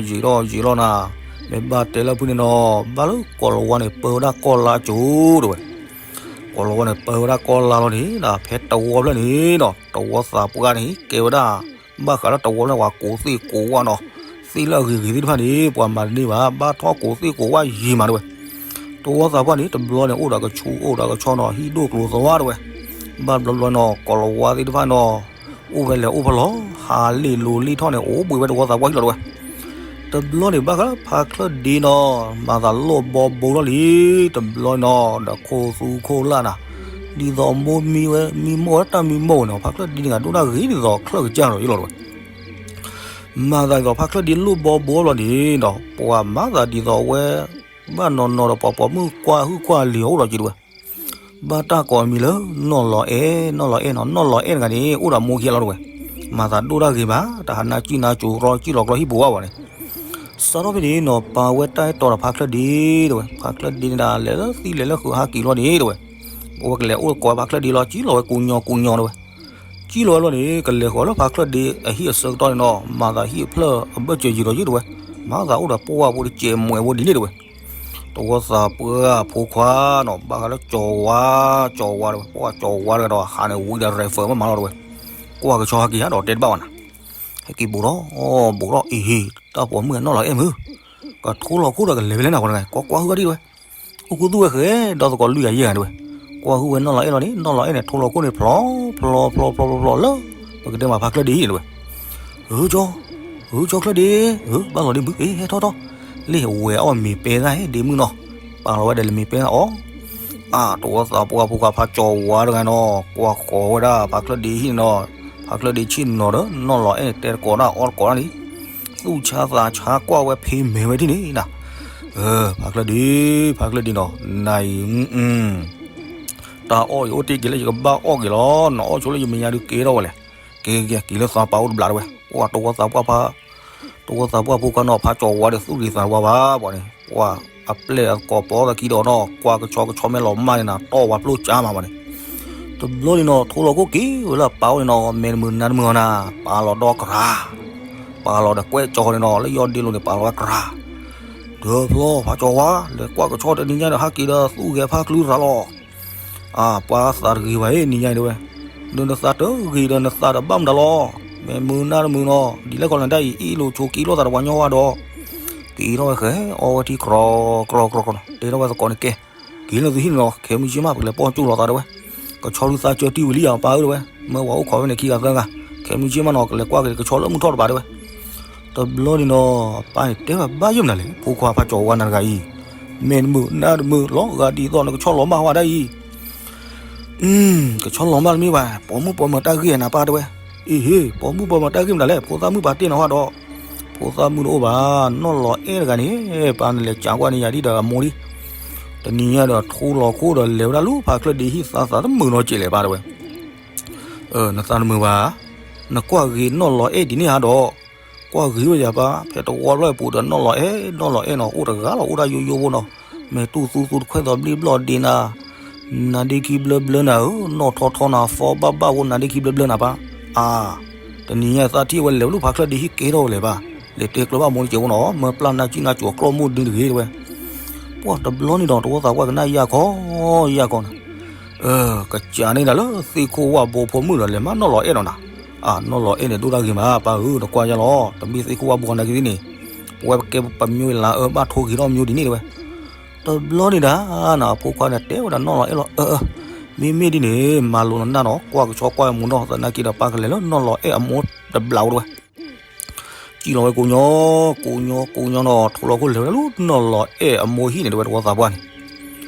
ဒီး ယံာ်လီၤနၤ, မ့ၢ်ဘၣ်တဲလၢဖုန့ၣ်နီၤ ဘၣ်လၢကိၤလၤဝါန့ၣ် ပၢဝဲဒၣ်ကီၢ်လါကၠိတဲဝဲ. ကိၤလၤဝါန့ၣ် ပၢဝဲဒၣ်ကီၢ်လါလီၤန့ၣ် ဖဲတဝီဖျၢၣ်န့ၣ်နီၤ တဝီသးပှၢ်န့ၣ် ကဲဝဲဒၣ် ဘၣ်ဃးလၢတဝီဖျၢၣ်ပှၤကိးသ့ၣ်ကိးဝၣ်နီၤ, သ့ၣ်လၢအဂ့ၤဂ့ၤသ့ၣ်တဖၣ်န့ၣ် ပှၤမၤတန့ၢ်ဘၣ် ဘၣ်ထီၣ်ကိးသ့ၣ်ကိးဝၣ်ယံာ်မးတဲဝဲ. တဝီသးပှၢ်န့ၣ် တဘျီန့ၣ် အိၣ်ဒီးကဆူးအိၣ်ဒီးကဆီနီၤ ဟံၣ်ဒိၣ်ကျိၤသဝါတဲဝဲ. ဘၣ်တဘျီဘျီနီၤ ကိၤလၤဝါသ့ၣ်တဖၣ်နီၤ အိၣ်ဝဲလဲၤအိၣ်ဖဲလီၤ ဟးလ့ၣ်လိၤလ့ၣ်ထီၣ်န့ၣ် အိၣ်ဘှံးဝဲတဝီသးပှၢ်ဟံၣ်လီၤတဲဝဲ. တဘျီန့ၣ် ဘၣ်ဃးဖါချၢၣ်ဒ့နီၤ မၤသးလိၣ်ဘီဘိထီၣ်လံ တဘျီနီၤ ဒီးခိၣ်သူခိၣ်လၢ်နၤ ဒ်သိးအမိၢ်မံဝဲ မံမီၢ်ဝဲတၢ်မံမီၢ်ဝဲန့ၣ် ဖါချၢၣ်ဒ့တဂၤဒိၣ်ဒၣ်ဂ့ၤဒ်သိးချၢၣ်ကစၢ်လီၤယလီၤတဲဝဲ. မၤသးဒ်သိးဖါချၢၣ်ဒ့လိၣ်ဘီဘိလီၤန့ၣ်ဒီး ပှၤမၤသးဒ်သိးဝဲ ဘၣ်နီၢ်နီၢ်ဒီးပှၤပိာ်မုၣ်ကွၢ်ဟုၣ်ကွၢ်လံၤအအိၣ်လီၤက့ၤတဲဝဲ. ဘၣ်တၢ်ကိးအမံၤလၢ နီၢ်လီၤအဲၣ် နီၢ်လီၤအဲၣ်နီၤ နီၢ်လီၤအဲၣ်တဂၤန့ၣ် အိၣ်ဒီးမိၢ်ခံဂၤလီၤတဲဝဲ. မၤသးဒိၣ်တၢ်ဂ့ၤမး တဟးနးစံၣ်နါစိၤရီစံၣ်လီၤကျီဟံၣ်ပူၤဘၣ်ဝဲန့ၣ် စးထီၣ်ဖဲန့ၣ်နီၤ ပာ်ဝဲတၢ်အဲၣ်တီဒီးဖါချၢၣ်ဒ့တဲဝဲ. ဖါချၢၣ်ဒ့န့ၣ်ဒၣ် လဲၤလၢသံလဲၤလၢဃုာ်ဟးက့ၤလီၤန့ၣ်တဲဝဲ. အဝဲကလဲၤအိၣ်ကိးဖါချၢၣ်ဒ့လီၤ စံၣ်လီၤဝဲကူညီကူညီတဲဝဲ. စံၣ်လီၤဝဲလီၤန့ၣ် ကလဲၤဃီၤလၢဖါချၢၣ်ဒ့အဟံၣ်အဆၢကတီၢ်န့ၣ်နီၤ မၤသးဟံၣ်အဖျၢၣ်အဘၢၣ်စၢၤယံာ်ဒီးယုၢ်တဲဝဲ. မၤသးအိၣ်ဒီးပှၢ်ဖိတစဲးမွဲးဖိဒ်န့ၣ်တဲဝဲ. တဝီသးပှၢ်ဖိခွါနီၤ ဘၣ်ဃးလၢကၠီၤဝါ ကၠီၤဝါတဲဝဲ ပှၢ်ကၠီၤဝါတဂၤဒီးဟးန့ၣ်ဝံၤဒီး rifle မးမးလီၤတဲဝဲ. ကွၢ်ကဆီဟးက့ၤဧါဒီးတဲတဘၣ်ဘၣ်နၤ ဟဲက့ၤဘူးထီၣ် ဘူးထီၣ်အံၤဟ့ၣ် တၢ်ပိာ်မုၣ်နီၢ်လီၤအဲၣ်မုၢ် ကထိလီၤခိၣ်ဒီးကလဲၤဖဲလဲၣ်နၤ ပှၤတဂၤ ကွၢ်ကွၢ်ဟုၣ်အါဒံးတဲဝဲ. အိၣ်ခူသူၣ်ဝဲဃဲ ဒီသကိးလွံၢ်ဂၤယဲၢ်ဂၤတဲဝဲ. ကွၢ်ဟုၣ်ဝဲနီၢ်လီၤအဲၣ်လီၤန့ၣ် နီၢ်လီၤအဲၣ်န့ၣ် ထိလီၤခိၣ်န့ၣ် ဖျီဖျီဖျီဖျီဖျီလၢ ပကတဲမးဖါချၢၣ်ဒ့တဲဝဲ. ဧၢ ကၠီ ဧၢ ကၠီချၢၣ်ဒ့ ဧၢ ဘၣ်လီၤဒ့မုၢ် က့ၤဟဲထီၣ်ထီၣ် လ့ၣ်ဝဲၤအီၣ်မ့ၤပဲသၣ်ဟဲဒ့မုၢ်နီၤ ပာ်လီၤဝဲဒီးလၢမ့ၤပဲသၣ်အီၤ အါ တဝီသးပှၢ်ဖိခွါဖါကၠီၤဝါတဂၤနီၤ ကွၢ်ဃီၤဝဲဒၣ်ဖါချၢၣ်ဒ့ဟံၣ်န့ၣ်နီၤ ဖါချၢၣ်ဒ့ဆ့ၣ်နီၤဒီး နီၢ်လီၤအဲၣ်န့ၣ် တဲတကိးဒၣ်အီတကိးဒၣ်လံ သူၣ်ဆါသးဆါကွၢ်ဝဲဖံးမဲာ်ဝဲဒ်န့ၣ်နၤ ဖါချၢၣ်ဒ့ ဖါချၢၣ်ဒ့နီၤ နၤအံၤ တၢ်အီၣ်ယအိၣ်တ့ၢ်က့ၤလၢယကဘၣ်အီၣ်က့ၤလီၤ နအီၣ်ဆိလၢယမဲာ်ညါဒုးကဲထီၣ်ဝဲလဲၣ် က့ၤက့ၤက့ၤလၢသးပာ်အိၣ်တဘျးတဲဝဲ ပှၤတဝီသးပှၢ်ဖါ တဝီသးပှၢ်ဖိခွါနီၤ ဖါကၠီၤဝါဒီးသူၣ်ဂ့ၤသးဝါဘၣ်ပှၤန့ၣ် ပှၤအပျဲၢ်အသကိးပိာ်သးခံဒီးနီၤ ကွၢ်ကဆီကဆီမဲာ်လီၤမၢ်န့ၣ်နၤ တီၢ်ဝါဖျိကၢ်မးပှၤန့ၣ် တဘျီန့ၣ်နီၤ ထိလီၤခိၣ်က့ၤဝဲလၢအပၢ်အိၣ်န့ၣ်နီၤ မဲာ်တမုာ်နါတမုာ်အီၤနၤ ပာ်လီၤဒီကရၢ ပာ်လီၤဒီးကွဲးကၠီၤန့ၣ်နီၤ လၢယီၢ်ဒ့လိၤန့ၣ် ပာ်လီၤဝဲကရၢ ဒီးဖျီဖါကၠီၤဝါ လဲၤကွၢ်ကဆီတနံၤညါဒီးဟးက့ၤဒီးသူၣ်ဂဲၤဖါကလုၢ်ရၤလီၤ အါ ပှၤသးတဂ့ၤဘၣ်အံၤ နံၤညါအံၤတဲဝဲ, ဒီးနသးတဂ့ၤဒီးနသးတဘၣ်မတၤလီၤ, မဲာ်မုာ်နါတမုာ်နီၤ, ဒ်လဲၣ်ခီလၢတၢ်အံၤ အ့ၣ်လိာ်ဆိးက့လိာ်သးတဝါညီဝါဒီး, က့ၤထီၣ်ဝဲဃဲ အီဝဲထံကြီၤကြီၤကြီၤ တဲထီၣ်ဝဲသကိးန့ၣ်ကဲ, က့ၤလၢသုဟံၣ်န့ၣ်နီၤ ခဲမုၢ်ဆ့ၣ်မး ပကလဲၤပိာ်ကၠူၣ်လိာ်သးတဲဝဲ, ကဆီဒုးသးကၢတံၢ်ဝံၤလံယၤ ပၢ်ဧၢတဲဝဲ, မၢဝဲအိၣ်ခိးဝဲန့ၣ်ခံဂၤသၢဂၤ, ခဲမုၢ်ဆ့ၣ်မးနီၤ ကလဲၤကွၢ်က့ၤကဆီလၢမုၢ်ထီၣ်တပၤတဲဝဲ တဘျီန့ၣ်နီၤ ပၢ်န့ၣ်တဲဝဲဘၣ်ယဲၢ်မနုၤလဲၣ်, ဖိခွါဖးကၠီၤဝါနၤတဂၤအံၤ, မဲာ်တမုာ်နါတမုာ်လီၤဂာ်ဒ်သိးနကဆီလီၤမၢ်ဝဲဒၣ်အံၤ, ကဆီလီၤမၢ်တမ့ၢ်ဘၣ်, ပိာ်မုၣ်ပိာ်မၢၤတၢ်ဂ့ၢ်နၤပၢ်တဲဝဲ, အ့ဟ့ၣ် ပိာ်မုၣ်ပိာ်မၢၤတၢ်ဂ့ၢ်မနုၤလဲၣ်, ဖိသၣ်မုၣ်ပာ်တ့ၢ်နၤဟီဒီး, ဖိသၣ်မုၣ်တအိၣ်ဘၣ်, နီၢ်လီၤအဲၣ်တဂၤန့ၣ်, ပၢ်နလဲၤကးကွၢ်န့ၢ်ယၤဒ်ဒီးအမိၢ်လံ, တနံၤညါဒီးထိလီၤခိၣ်ဒီးလဲၤဝဲဒၣ်လၢဖးချၢၣ်ဒ့ဟံၣ်သးသးတမုာ်နီတစဲးလဲၣ်ပၢ်တဲဝဲ နသးတမုာ်ဘၣ်, နကွၢ်ဂ့ၤနီၢ်လီၤအဲၣ်ဒ်န့ၣ်ဟးဒီး, ကွၢ်ဂ့ၤဝဲယၤပၢ်, ဖဲတဝီဘျီအပူၤဒီးနီၢ်လီၤအဲၣ် နီၢ်လီၤအဲၣ်နီၤ အိၣ်တဂၤလီၤ အိၣ်ဒၣ်ယိယိဖိနီၤ, မဲာ်တူၢ်သူသူတခွဲၣ်သီဘျ့ဘျီၣ်ဒ့နၤ, နါဒ့ခံဘျၢဘျၢနၤဧၢ, နီၢ်ထီထီနၤ သီဘၣ်ဘၣ်ဖိနါဒ့ခံဘျၢဘျၢနၤပၢ်, အါ, တနံၤညါသးထံၣ်ဝဲလဲၤဝဲလၢဖးချၢၣ်ဒ့ဟံၣ်ကဲထီၣ်ဝဲလဲၣ်ပၢ်, လဲၤတဲကျၢၤဘၣ်မိၢ်တစဲးဖိနီၤ မၢပျၢ်နါကံၣ်နါကိၤအကျီၢ်မိၢ်ဒုတဂ့ၤတဲဝဲ ပှၢ်တဘျီန့ၣ်ဒီး တဝီသးပှၢ်ကနၣ်ယၢ်ခီ, ယၢ်ခီနီၤ, ကစးန့ၣ်ဒၣ်လၢသ့ၣ်ခိၣ်ဝၣ်ဘိဖိမုၣ်ဒီး လဲၤမၤနီၢ်လီၤအဲၣ်နီၤနၤ, အါ နီၢ်လီၤအဲၣ်န့ၣ် ဒိၣ်တၢ်ဂ့ၤမး ပၢ်ဧၢ နကွၢ်ယၢ်လီၤ, တမ့ၢ်သ့ၣ်ခိၣ်ဝၣ်ဘိနၤက့ၤသ့ၣ်န့ၣ်, ပဝဲပကဲပမိၢ်လၢအၢဘၣ်ထိဂ့ၤထီၣ်မိၢ်ဒ်န့ၣ်တဲဝဲ, တဘျီန့ၣ်ဒၣ်နၤ အဖိခွါန့ၣ်တဲဝဲဒၣ်နီၢ်လီၤအဲၣ်လီၤ အၢ အၢ မ့မ့ၢ်ဒ်န့ၣ် မၤလိနနၢ်နီၤ ကွၢ်ကဆီကွၢ်အမိၢ်နီၤ သနာ်က့ဒီး ပၢ်ကလဲၤလၢနီၢ်လီၤအဲၣ်အမိၢ်တဘျီဝဲတဲဝဲ စံၣ်လီၤဝဲကိးညီ, ကိးညီ ကိးညီနီၤ ထိလီၤခိၣ်လဲၤဝဲဒၣ်လၢနီၢ်လီၤအဲၣ်အမိၢ်ဟံၣ်န့ၣ် တဲဝဲတဝီသးပှၢ်န့ၣ်,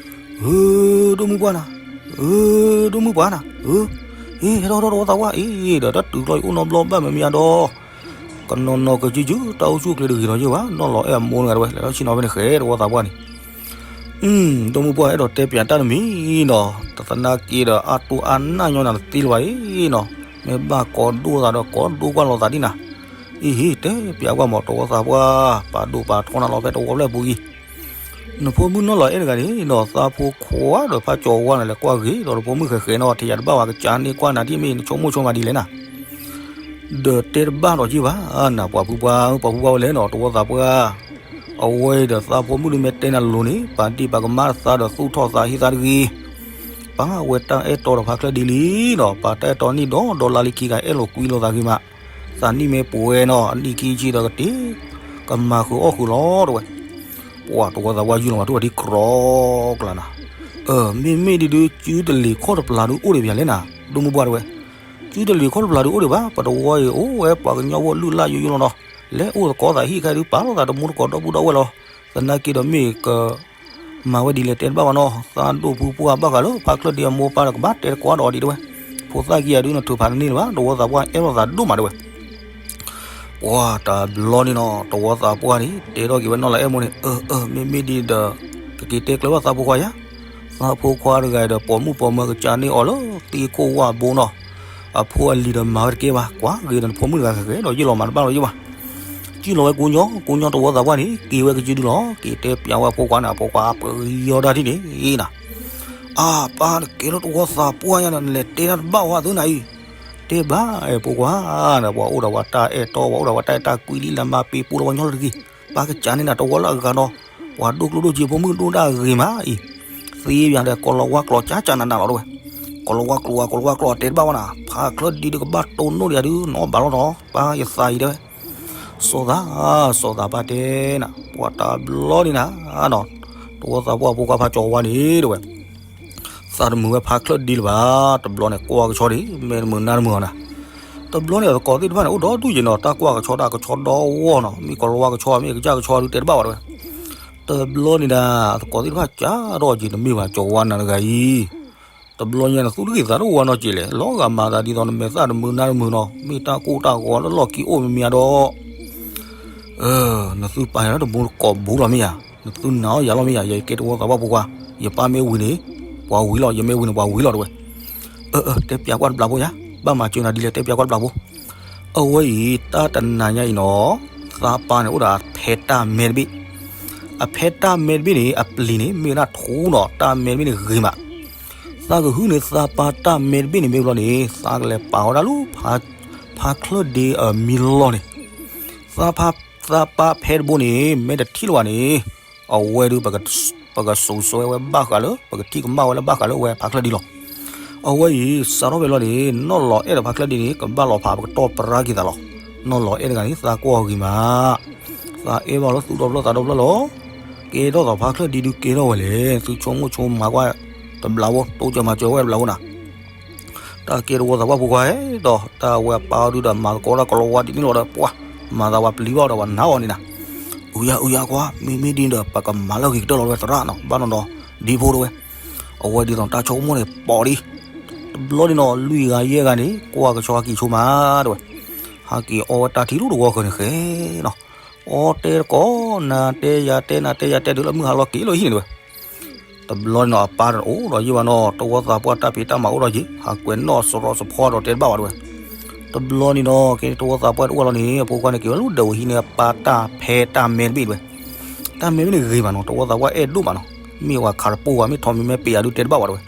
ဧၢ, ဒိၣ်မုၢ်ပှၢ်နၤ, ဧၢ, ဒိၣ်မုၢ်ပှၢ်နၤ, ဧၢ, အ့ ဟဲထီၣ်ထီၣ်တဝီသးပှၢ်အ့, ဒီးတၢ်တုၤကျီယအိၣ်နီတဘျီဘၣ်မ့မ့ၢ်ယါဒီး, ကနီၤနီၤကစုကစု တၢ်အိၣ်ဆူၣ်အိၣ်ချ့တဂ့ၤနီၤယဲၢ်ဘၣ်, နီၢ်လီၤအဲၣ်အမိၢ်တဂၤတဲဝဲ လဲၤထီၣ်ဆ့ၣ်နီၤဖဲန့ၣ်ဃဲတဝီသးပှၢ်န့ၣ် အၢ, ဒိၣ်မုၢ်ပှၢ်အဲၣ်ဒိးတဲပၠးတၢ်တမံၤနီၤ, တသနာ်က့ဒီး အါတူၢ်အါနၢ်ညီနၤတသ့လၢၤဘၣ်အံၤနီၤ, မ့ၢ်ဘၣ်ကိးဒိၣ်သးဒီး ကိးဒိၣ်ကွၢ်လိာ်သးဒ်နၤ. အံၤဟ့ၣ် တဲပျးကွၢ်မး တဝီသးပှၢ်, ပာ်ဒိၣ်ပာ်ထီနၤလီၤဖဲတဝီဖျၢၣ်ပူၤအံၤ, နဖိမုၣ်နီၢ်လီၤအဲၣ်တဂၤန့ၣ်နီၤ သးဖိခွါဒီးဖးကၠီၤဝါန့ၣ် လဲၤကွၢ်ဂ့ၤဒီး နဖိမုၣ်ဃဲးဃဲးနီၤ ထံၣ်ယၤတဘၣ်ဝဲ ကစၢ်န့ၢ်ကွၢ်နၤဒ်မ့ၢ် နဆိကမိၣ်ဆိကမးဒ်လဲၣ်နၤ. ဒီးတဲတဘၣ်ဒီးယ့ၢ်ဘၣ်နၤ ပှၤဖုပှၢ်, ပှၤဖုပှၢ်ဝဲလဲၣ်နီၤ တဝီသးပှၢ်. အဝဲအံၤဒီးသးဖိမုၣ်ဒုးမ့ၢ်တဲနၤလိၤန့ၣ် ပာ်ဒ့ၣ်ပာ်ကမၣ်သးဒီးသူၣ်ထီၣ်သးဟ့သးတဂ့ၤ. ပာ်ဝဲတၢ်အဲၣ်တီဒီးဖါချၢၣ်ဒံလံနီၤ, ပာ်တၢ်အဲၣ်တီနံၣ်ဒီဒီလါလံခံဂၤ အဲၣ်လိာ်ကွံလိာ်သးဂ့ၤမး, သးနံၣ်မ့ၢ်ပှဲၤနီၤ အနံၣ်ခံဆံဒီးကတ့ၢ် ကမၤဃုာ်အီၣ်ဃုာ်လီၤ တဲဝဲ. ပှၤတဝီသးပှၢ်ယုၢ်လီၤမး ထူၣ်အီၤဒ်ကြီကျါနၤ. မ့မ့ၢ်ဒ်ဒုး စုတလ့ၤခီၣ်တပျၢ်ဒုးအိၣ်ဒံးပယၤလဲၣ်နၤ ဒိၣ်မုၢ်ပှၢ်တဲဝဲ. စုတလ့ၤခီၣ်တပျၢ်ဒုးအိၣ်ဒံးဘၣ်, ပတဝီအံၤအိၣ်ဝဲပှၤကညီဖိလုၢ်လၢ်ယိယိလီၤနီၤ, လဲၤအိၣ်သကိးသးဟံၣ်ခဲဒုး ပာ်လိာ်သးတမူတကိးဒီပုၢ်ဒီဝဲၢ်လီၤ. သနာ်က့ဒီးမ့ၢ်က မၤဝဲဒ်လဲၣ်တဲတဘၣ်ဘၣ်နီၤ, သးဒိၣ်ဖုပှၢ်ဘၣ်ဃးလၢဖါချၢၣ်ဒံအမိၢ်ပၢ်ဒီးကဘၣ်တဲတကိးဒီးအီၤဒံးတဲဝဲ. ဖိသၣ်ခံဂၤဒုးနထုးဖးတန့ၢ်လၢၤဘၣ်, တဝီသးပှၢ်အဲၣ်လိာ်သးဒိၣ်မးတဲဝဲ. ပှၤတဘျီန့ၣ်နီၤ တဝီသးပှၢ်န့ၣ် တဲထီၣ်က့ၤဝဲနီၢ်လီၤအဲၣ်မိၢ်န့ၣ်, အၢ အၢ မ့မ့ၢ်ဒ်ဒီး ကက့ၤတဲကျၢၤဘၣ်သးဖိခွါယါ, သးဖိခွါတဂၤအံၤဒီး ပိာ်မုၣ်ပိာ်မၢၤကစၢ်န့ၢ်အီၤလၢသ့ၣ်ခိၣ်ဝၣ်ဘိနီၤ, အဖိအလံၤဒီးမၤဝဲတကဲဘၣ်, ကွၢ်ဂ့ၤဒီးနဖိမုၣ်တဂၤဃဲးဃဲးဒီးယ့ၢ်လီၤမးတဘၣ်လီၤယ့ၢ်ဘၣ်. စံၣ်လီၤဝဲကိညီ, ကိညီတဝီသးပှၢ်န့ၣ် က့ၤဝဲကစုဒုလီၤ, က့ၤတဲပျးဝဲအဖိခွါန့ၣ်, အဖိခွါပယီၤတၢ်ထံၣ်န့ၣ်နၤ, အၢ ပၢ်နကဲလၢတဝီသးပှၢ်ယါဒီး နလဲၤတဲတၢ်တဘၣ်ဝဲသုနၤအံၤ, တဲဘၣ်အဲၣ်ဖိခွါ, ပှၤအိၣ်ဒီးပှၤတၢ်အဲၣ်တီ, ပှၤအိၣ်ဒီးပှၤတၢ်အဲၣ်တၢ်ကွံလံ လၢမၤပ့ၤပူၤဒီးပှၤကညီတဂ့ၤ, ပၢ်ကစၢ်န့ၣ်နၤ တဝီလၢအဂၤဒီး ပှၤဒိၣ်ကျိၣ်ဒိၣ်စ့ဖိမုၣ်ဒိၣ်တၢ်ဂ့ၤမးအံၤ, သ့ယၤဒီး ကိၤလၤဝါကျိာ်ကၠးကၠးနးနးလီၤတဲဝဲ, ကိၤလၤဝါကျိာ်ဧါ ကိၤလၤဝါကျိာ်ဧါ တဲတဘၣ်ဝဲနၤ, ဖါချၢၣ်ဒံဒီးကဘၣ်တိၢ်နီၣ်ဒီးယၤဒုး နီၢ်ဘၣ်လီၤနီၤ ပၢ်ယသးအံၤတဲဝဲ. စီၤသး, စီၤသးပၢ်တဲနၤ, ပှၤတဘျီန့ၣ်နၤ, တဝီသးပှၢ်ဖိခွါဖးကၠီၤဝါန့ၣ်တဲဝဲ, သးတမုာ်ဝဲဖါချၢၣ်ဒံလၢၤဘၣ်, တဘျီန့ၣ်ကွၢ်ကဆီဒံး မ့ၢ်တမုာ်နၤတမုာ်အီၤနၤ, တဘျီန့ၣ်အသကိးသ့ၣ်တဖၣ်န့ၣ် အိၣ်ဒီဒူၣ်ယဲၢ်နီၤ, တၢ်ကွၢ်ကဆီတၢ်ကဆီဒီဝီနီၤ, မ့ၢ်ကိၤလၤဝါကဆီ မ့ၢ်ကစၢ်ကဆီဒုးတဲတဘၣ်ဘၣ်တဲဝဲ. တဘျီန့ၣ်ဒၣ် အသကိးသ့ၣ်တဖၣ်ကးထီၣ်က့ၤတမ့ၢ်ဘၣ် ကၠီၤဝါနၤတဂၤအံၤ, တဘျီညါနသူၣ်တဂ့ၤသးတအိၣ်ဝဲနီတစဲးလဲၣ်, လီၤဂာ်မၤသးဒ်သိးနမဲာ်သၣ်တမုာ်နါတမုာ်နီၤ, မ့ၢ်တၢ်ကိၢ်တၢ်ဂီၤလၢလီၢ်ခံအိၣ်မ့ၢ်မ့ၢ်ဒီး နသုပာ်ယၤလၢတမူတကိးဘူးလီၤမ့ၢ်ဧါ, နသုနာ်အီၣ်ယၤလီၤမ့ၢ်ဧါ, ယကဲတဝီသးပှၢ်ဖိခွါ, ယပၢ်မ့ၢ်ဝံၤန့ၣ် ပှၤဝံၤလီၤ, ယမ့ၢ်ဝံၤန့ၣ် ပှၤဝံၤလီၤတဲဝဲ. အၢ အၢ တဲပျးကွၢ်တဘျီဖိယါ, ဘၣ်မၤစၢၤနၤဒ်လဲၣ် တဲပျးကွၢ်တဘျီဖိ. အဝဲအံၤ တၢ်တနၤညါအံၤနီၤ, သးပၢ်န့ၣ်အိၣ်ဒီးအဖဲတၢ်မဲတဘ့ၣ်, အဖဲတၢ်မဲတဘ့ၣ်န့ၣ် အပျံၤန့ၣ် မ့ၢ်ဝဲဒၣ်ထူနီၤ, တၢ်မဲတဘ့ၣ်န့ၣ်ဂ့ၤမး, သးကဟုန့ၢ်သးပၢ်တၢ်မဲတဘ့ၣ်န့ၣ်မ့ၢ်ဘျီန့ၣ် သးကလဲၤပာ်ဝဲဒၣ်လၢ ဖါချၢၣ်ဒ့အမံလီၢ်န့ၣ်, သး သးပၢ်ဖဲတဘိန့ၣ် မ့ၢ်တထံၣ်လၢၤဘၣ်န့ၣ်, အဝဲဒုး ပကစိာ်ဆှၢဝဲဘၣ်ဃးလၢ ပကထံၣ်ကမၣ်ဝဲလၢဘၣ်ဃးလၢအဝဲဖါချၢၣ်ဒ့လီၤ. အဝဲအံၤ စးထီၣ်ဖဲလီၤန့ၣ် နီၢ်လီၤအဲၣ်ဒီးဖါချၢၣ်ဒ့န့ၣ် ကဘၣ်လီၤဖးပကတီၢ်ပရၢက့ၤသးလီၤ. နီၢ်လီၤအဲၣ်တဂၤန့ၣ် သးကွၢ်အီၤဂ့ၤမး, သးအဲၣ်ဘၣ်လၢသူၣ်ဒီဖျၢၣ်သးဒီဖျၢၣ်လီၤ. ကဲထီၣ်သးဖါချၢၣ်ဒ့ဒုးကဲထီၣ်ဝဲလဲၣ်, သုဆိကမိၣ်ဆိကမးကွၢ်တဘျီဖိ, တိစၢၤမၤစၢၤဝဲတဘျီဖိနၤ. တၢ်ကဲတဝီသးပှၢ်ဖိခွါဒီး တၢ်ဝဲအပၢ်အီၤဒုးဒီး မၤသကိးတၢ်ကိၤလၤဝါဒ်န့ၣ်လီၤဒီး ပှၤမၤသးဝဲပျံၤဘၣ်ဒီး ပှၤနာ်အီၤန့ၣ်နၤ. အုယၤ အုယၤခွါ, မ့မ့ၢ်ဒ်န့ၣ်ဒီး ပကမၤလၢအဂ့ၤကတၢၢ်လီၤဝဲသရၣ်နီၤ, ဘၣ်နီၤဒီး ဒ်ဖိတဝဲ. အဝဲဒ်သိးတၢ်ဆိကမိၣ်န့ၣ် ပိာ်ဒံး. တဘျီန့ၣ်နီၤ လွံၢ်ဂၤယဲၢ်ဂၤန့ၣ် ကွၢ်ကဆီဟးက့ၤဆိမးတဝဲ. ဟးက့ၤအီဝဲတၢ်ထံလူၢ်တဝီဃၢၤန့ၣ်ဃဲနီၤ. အီတဲတကိး နၤတဲယၤတဲ နၤတဲယၤတဲ တုၤလၢမုၢ်ဟါလီၤက့ၤလီၤဟံၣ်န့ၣ်တဝဲ. တဘျီန့ၣ်နီၤ အပၢ်တအိၣ်ဒီးယံာ်ဘၣ်နီၤ, တဝီသးပှၢ်တၢ်ဖံးတၢ်မၤအိၣ်ဒီးယံာ်, ဟးကွဲးနီၣ်စရီစဖီဒီးတဲတဘၣ်ဘၣ်တဝဲ. တဘျီန့ၣ်နီၤ ကဲတဝီသးပှၢ်တအိၣ်လီၤန့ၣ် အဖိခွါန့ၣ် က့ၤဝဲလၢဒၢးဝဲဟံးန့ၢ် အပၢ်တၢ်ဖဲတၢ်မဲတဘ့ၣ်တဝဲ. တၢ်မဲတဘ့ၣ်န့ၣ်ဂ့ၤမးနီၤ, တဝီသးပှၢ်အဲၣ်ဒိၣ်မးနီၤ, မ့ၢ်ဝဲခးတပိၢ်ဝဲ မ့ၢ်ထီးမံၤမဲပ့ၤယၤဒုးတဲတဘၣ်ဘၣ်တဝဲ.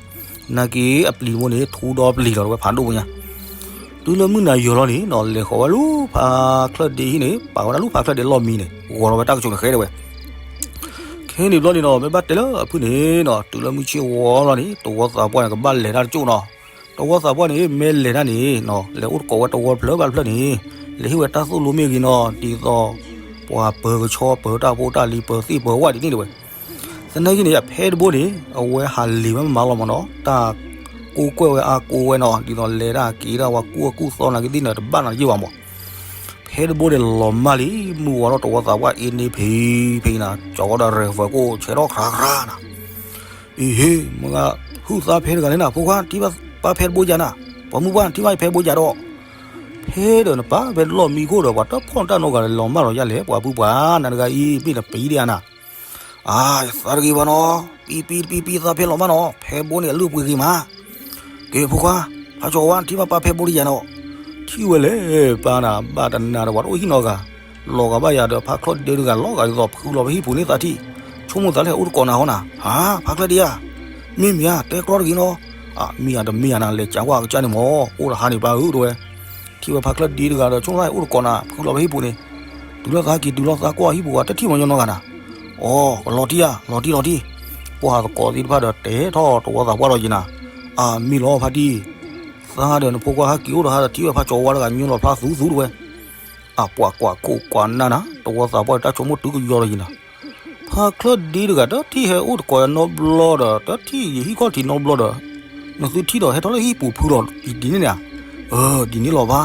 နာ်က့အပျံၤတဘိန့ၣ် ထူဒီပျံၤလီၤတဝဲ ဖးဒိၣ်ဖိညါ. တုၤလၢမုၢ်နၤယီၤလီၤန့ၣ်နီၤ လဲၤဃီၤဝဲလၢဖါချၢၣ်ဒ့ဟံၣ်န့ၣ် ပာ်ဝဲဒၣ်လၢဖါချၢၣ်ဒ့လီၢ်မံန့ၣ် ဂီၤလီၤဝဲတၢ်ကစီၣ်န့ၣ်ဃဲတဝဲ. ခဲန့ၣ်ဘျီန့ၣ်နီၤ မ့ၢ်ဘၣ်တဲလၢအဖုၣ်န့ၣ်နီၤ တုၤလၢမုၢ်ဆ့ၣ်ဝီလီၤန့ၣ် တဝီသးပှၢ်န့ၣ် ကဘၣ်လဲၤတၢ်တကၠိၣ်နီၤ. တဝီသးပှၢ်န့ၣ် မ့ၢ်လဲၤတၢ်န့ၣ်နီၤ လဲၤအိၣ်တကိးဝဲတဝီတဖျၢၣ်ဘၣ်တဖျၢၣ်န့ၣ် လဲၤဟ့ၣ်ဝဲတၢ်သိၣ်လိမ့ၢ်ဂ့ၤနီၤ ဒ်သိး ပှၤပၢၤကဆီ ပၢၤတၢ်ဖိတၢ်လံၤ ပၢၤသ့ၣ်ပၢၤဝၣ်ဒ်န့ၣ်တဝဲ. သနာ်က့န့ၣ် အဖဲတဘိန့ၣ် အဝဲဟးလ့ၤဝဲမးလီၤမးနီၤ တၢ်ကိးကွဲၢ်ဝဲအါကိးဝဲနီၤ ဒ်သိးလဲၤတၢ်က့ၤတၢ်ဝဲကူၣ်ကူၣ်သီနာ်က့သ့ၣ်န့ၣ် တဘၣ်နၤယ့ၢ်ဘၣ်မး. ဖဲတဘိန့ၣ်လီၤမၢ်လံ မုၢ်ဝါထီၣ် တဝီသးပှၢ်အ့န့ၢ်ဖံးဖံးနၤ ကၠီၤဝဲဒီးရဲၣ်ဖၢးကိၣ်ဆဲးထီၣ်ခရါခရါနၤ. အံၤဟ့ၣ် မ့ၢ်ဟုၣ်သးဖဲတဂၤန့ၣ်နၤ ဖိခွါ ထံၣ်ဘၣ်ပၢ်ဖဲတဘိယၤနၤ, ပှၤမုၢ်ပှၢ် ထံၣ်ဘၣ်ဖဲတဘိယၤဒီး ဖဲဒီးနပၢ်ဖဲလီၢ်မံခိၣ်ဒီး ပှၤတဖီၣ်တၢ်နီတဂၤလီၤမၢ်လီၤယၤလဲၣ် ပှၤပုၢ်ပှၢ် နၤတဂၤအံၤ မ့ၢ်နပျံၤဒံးဧါနၤ. အါ ယသးတဂ့ၤဘၣ်နီၤ, ပံပံပံပံ သးဖဲလီၤမၢ်နီၤ, ဖဲတဘိန့ၣ် အလုၢ်အပှ့ၤဂ့ၤမး. ကဲ ဖိခွါ ဖးကၠီၤဝါ ထံၣ်ဘၣ်ပၢ်ဖဲတဘိတယၤနီၤ. ထံၣ်ဝဲလဲၣ် ပၢ်နၤ ဘၣ်တနၤဒီးပှၤတအိၣ်ဟံၣ်နီတဂၤ, လီၤဂာ်ဘၣ်ယၤဒီး ဖါချၢၣ်ဒ့တဂၤလီၤဂာ်ဒ်သိးဖုလီၤဖဲဟံၣ်ပူၤန့ၣ်သးထံၣ်, ဆိကမိၣ်သးလၢဟဲအိၣ်တကိးနၤဟီနၤ, ဟါ ဖါချၢၣ်ဒ့ဧါ, မ့ၢ်မ့ၢ်ဧါ တဲကြီတဂ့ၤနီၤ, အမ့ၢ်ဧါတမ့ၢ်ဧါနၤ လဲၤကးကွၢ်အကစၢ်န့ၣ်မၢ်, အိၣ်တဟါန့ၣ်ပၢ်ဧၢ တဲဝဲ, ထံၣ်ဝဲဖါချၢၣ်ဒ့တဂၤဒီး ဆိကမိၣ်သးဟဲအိၣ်တကိးနၤ ဖုလီၤဖဲဟံၣ်ပူၤန့ၣ်, တုၤလီၤသးက့ၤ တုၤလီၤသးကွၢ်ဟံၣ်ပူၤ တထံၣ်မညီညီနီတဂၤနၤ, အိ လီၤတံၢ်ဧါ လီၤတံၢ်လီၤတံၢ်, ပှၢ်သကိးသ့ၣ်တဖၣ်ဒီးတဲထီၣ်တဝီသးပှၢ်ဒီးယံၤနၤ, အမ့ၢ်လီၤဖါတံၢ် သးဒီးနဖိခွါဟဲက့ၤအိၣ်ဒီးဟါဒီး ထံၣ်ဝဲဖါကၠီဝါတဂၤညိလီၤဖျါသူသူတဝဲ, အပှၤကွၢ်ခိၣ်ကွၢ်နၢ်နၤ တဝီသးပှၢ်တၢ်ဆိကမိၣ်တုၤကယီဒီးယံၤနၤ, ဖါချၢၣ်ဒ့တဂၤ တထံၣ်ဟဲအိၣ်တကိးယၤနီတဘျီဒီး တထံၣ်ယဟံၣ်ခီၣ်ထံးနီတဘျီဒီး, နသုထံၣ်ဒီးဟဲထီၣ်လၢဟံၣ်ပူၤဖုဒီးဒ်န့ၣ်န့ၣ်ဧါ, အၢ ဒ်န့ၣ်လီၤဖါ,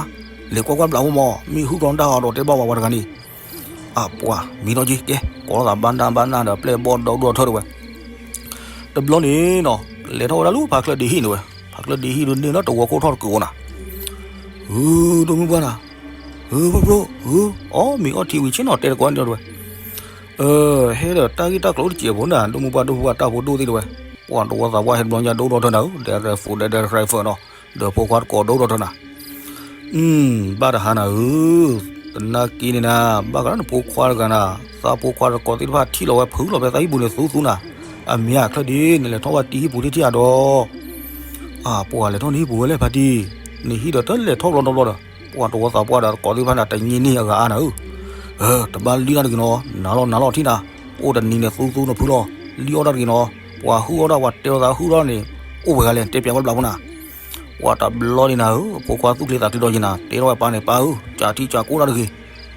လဲၤကွၢ်ကွၢ်ဘျးအိၣ်မၢ် မ့ၢ်ဟုၣ်ကျီနတၢ်ဟီဒီးတဲဘၣ်ဝဲပှၤတဂၤန့ၣ်, အပှၤ မ့ၢ်ထီၣ်က့ၤ ကဲ ကိးလိာ်သးဘၣ်နၢ်ဘၣ်နၢ်ဒီး ပျဲၢ်ဘီၣ်ဒီဒိၣ်ထၢၣ်တဝဲ, တဘျီန့ၣ်နီၤ လဲၤထီၣ်ဝဲဒၣ်လၢဖါချၢၣ်ဒ့ဟံၣ်န့ၣ်ဝဲ, ဖါချၢၣ်ဒ့ဟံၣ်ဒုးန့ၢ်လၢတဝီခိၣ်ထီၣ်တကုာ်အိၣ်နၤ, ဧၢ ဒိၣ်မုၢ်ပှၢ်နၤ, ဧၢ ဖိဖိ ဧၢ, အီၣ်မ့ၤအီထံဝံၤဆ့ၣ်နီၤတဲတကိးန့ၣ်တဝဲ, အၢ ဟဲဒီးတၢ်ဂ့ၢ်တၢ်ကျိၤအိၣ်တစဲးဖိနၤ ဒိၣ်မုၢ်ပှၢ်ဒိၣ်ဖိပှၢ်တၢ်ဖိဒိၣ်သ့ၣ်တဝဲ, ပှၤတဝီသးပှၢ်ဟဲတဘျီညါဒိၣ်ထီၣ်ထၢနၤဧၢ ဒီးရဲၣ်ဖိဒီးရဲၣ်ဖၢၣ်နီၤ, ဒီးဖိခွါတကိးဒိၣ်ထီၣ်ထၢနၤ ဘၣ်တဟါနၤဧၢ, သနာ်က့န့ၣ်နၤ ဘၣ်ဃးဒီးနဖိခွါတဂၤနၤ, သးဖိခွါတကိးသ့ၣ်တဖၣ်ထံၣ်လီၤဝဲဖုလီၤဖဲသးဟံၣ်ပူၤန့ၣ်သူသူနၤ, အမ့ၢ်ဧါချၢၣ်ဒ့ နလဲၤထီၣ်ဝဲတံၢ်ဟံၣ်ပူၤထံၣ်ထံၣ်ဧါဒီး, အပှၤလဲၤထီၣ်နဟံၣ်ပူၤဝဲလဲၣ်ဖါတံၢ်, နဟံၣ်ဒီးတလဲၤထီၣ်ဘျီတဘျီဒီး, ပှၤတဝီသးပှၢ်ဒီးတကိးသ့ၣ်တဖၣ်န့ၣ် တညံးန့ၢ်အဂၤအါနၤဧၢ, တဘၣ်လံၣ်တၢ်တဂ့ၤနီၤ, နၤလီၤနၤလီၤထံၣ်နၤ, အိၣ်တနံၤန့ၣ်သူသူနဖုလီၤ, လံၣ်အီၣ်တၢ်တဂ့ၤနီၤ, ပှၤဟုၣ်အီၣ်တၢ်ပှၤတဲလိာ်သးဟုၣ်ထီၣ်န့ၣ်, အိၣ်ဝဲဂၤလဲၣ် တဲပျးဝဲဘျးဖိနၤ ပှၤတဘျီန့ၣ်နၤဧၢ, အဖိခွါသူၣ်ချ့သးချ့ဒီးယံၤနၤ တဲထီၣ်ဝဲပၢ်န့ၣ် ပၢ်ဧၢ, ကးထံကးကိၢ်တၢ်တဂ့ၤ,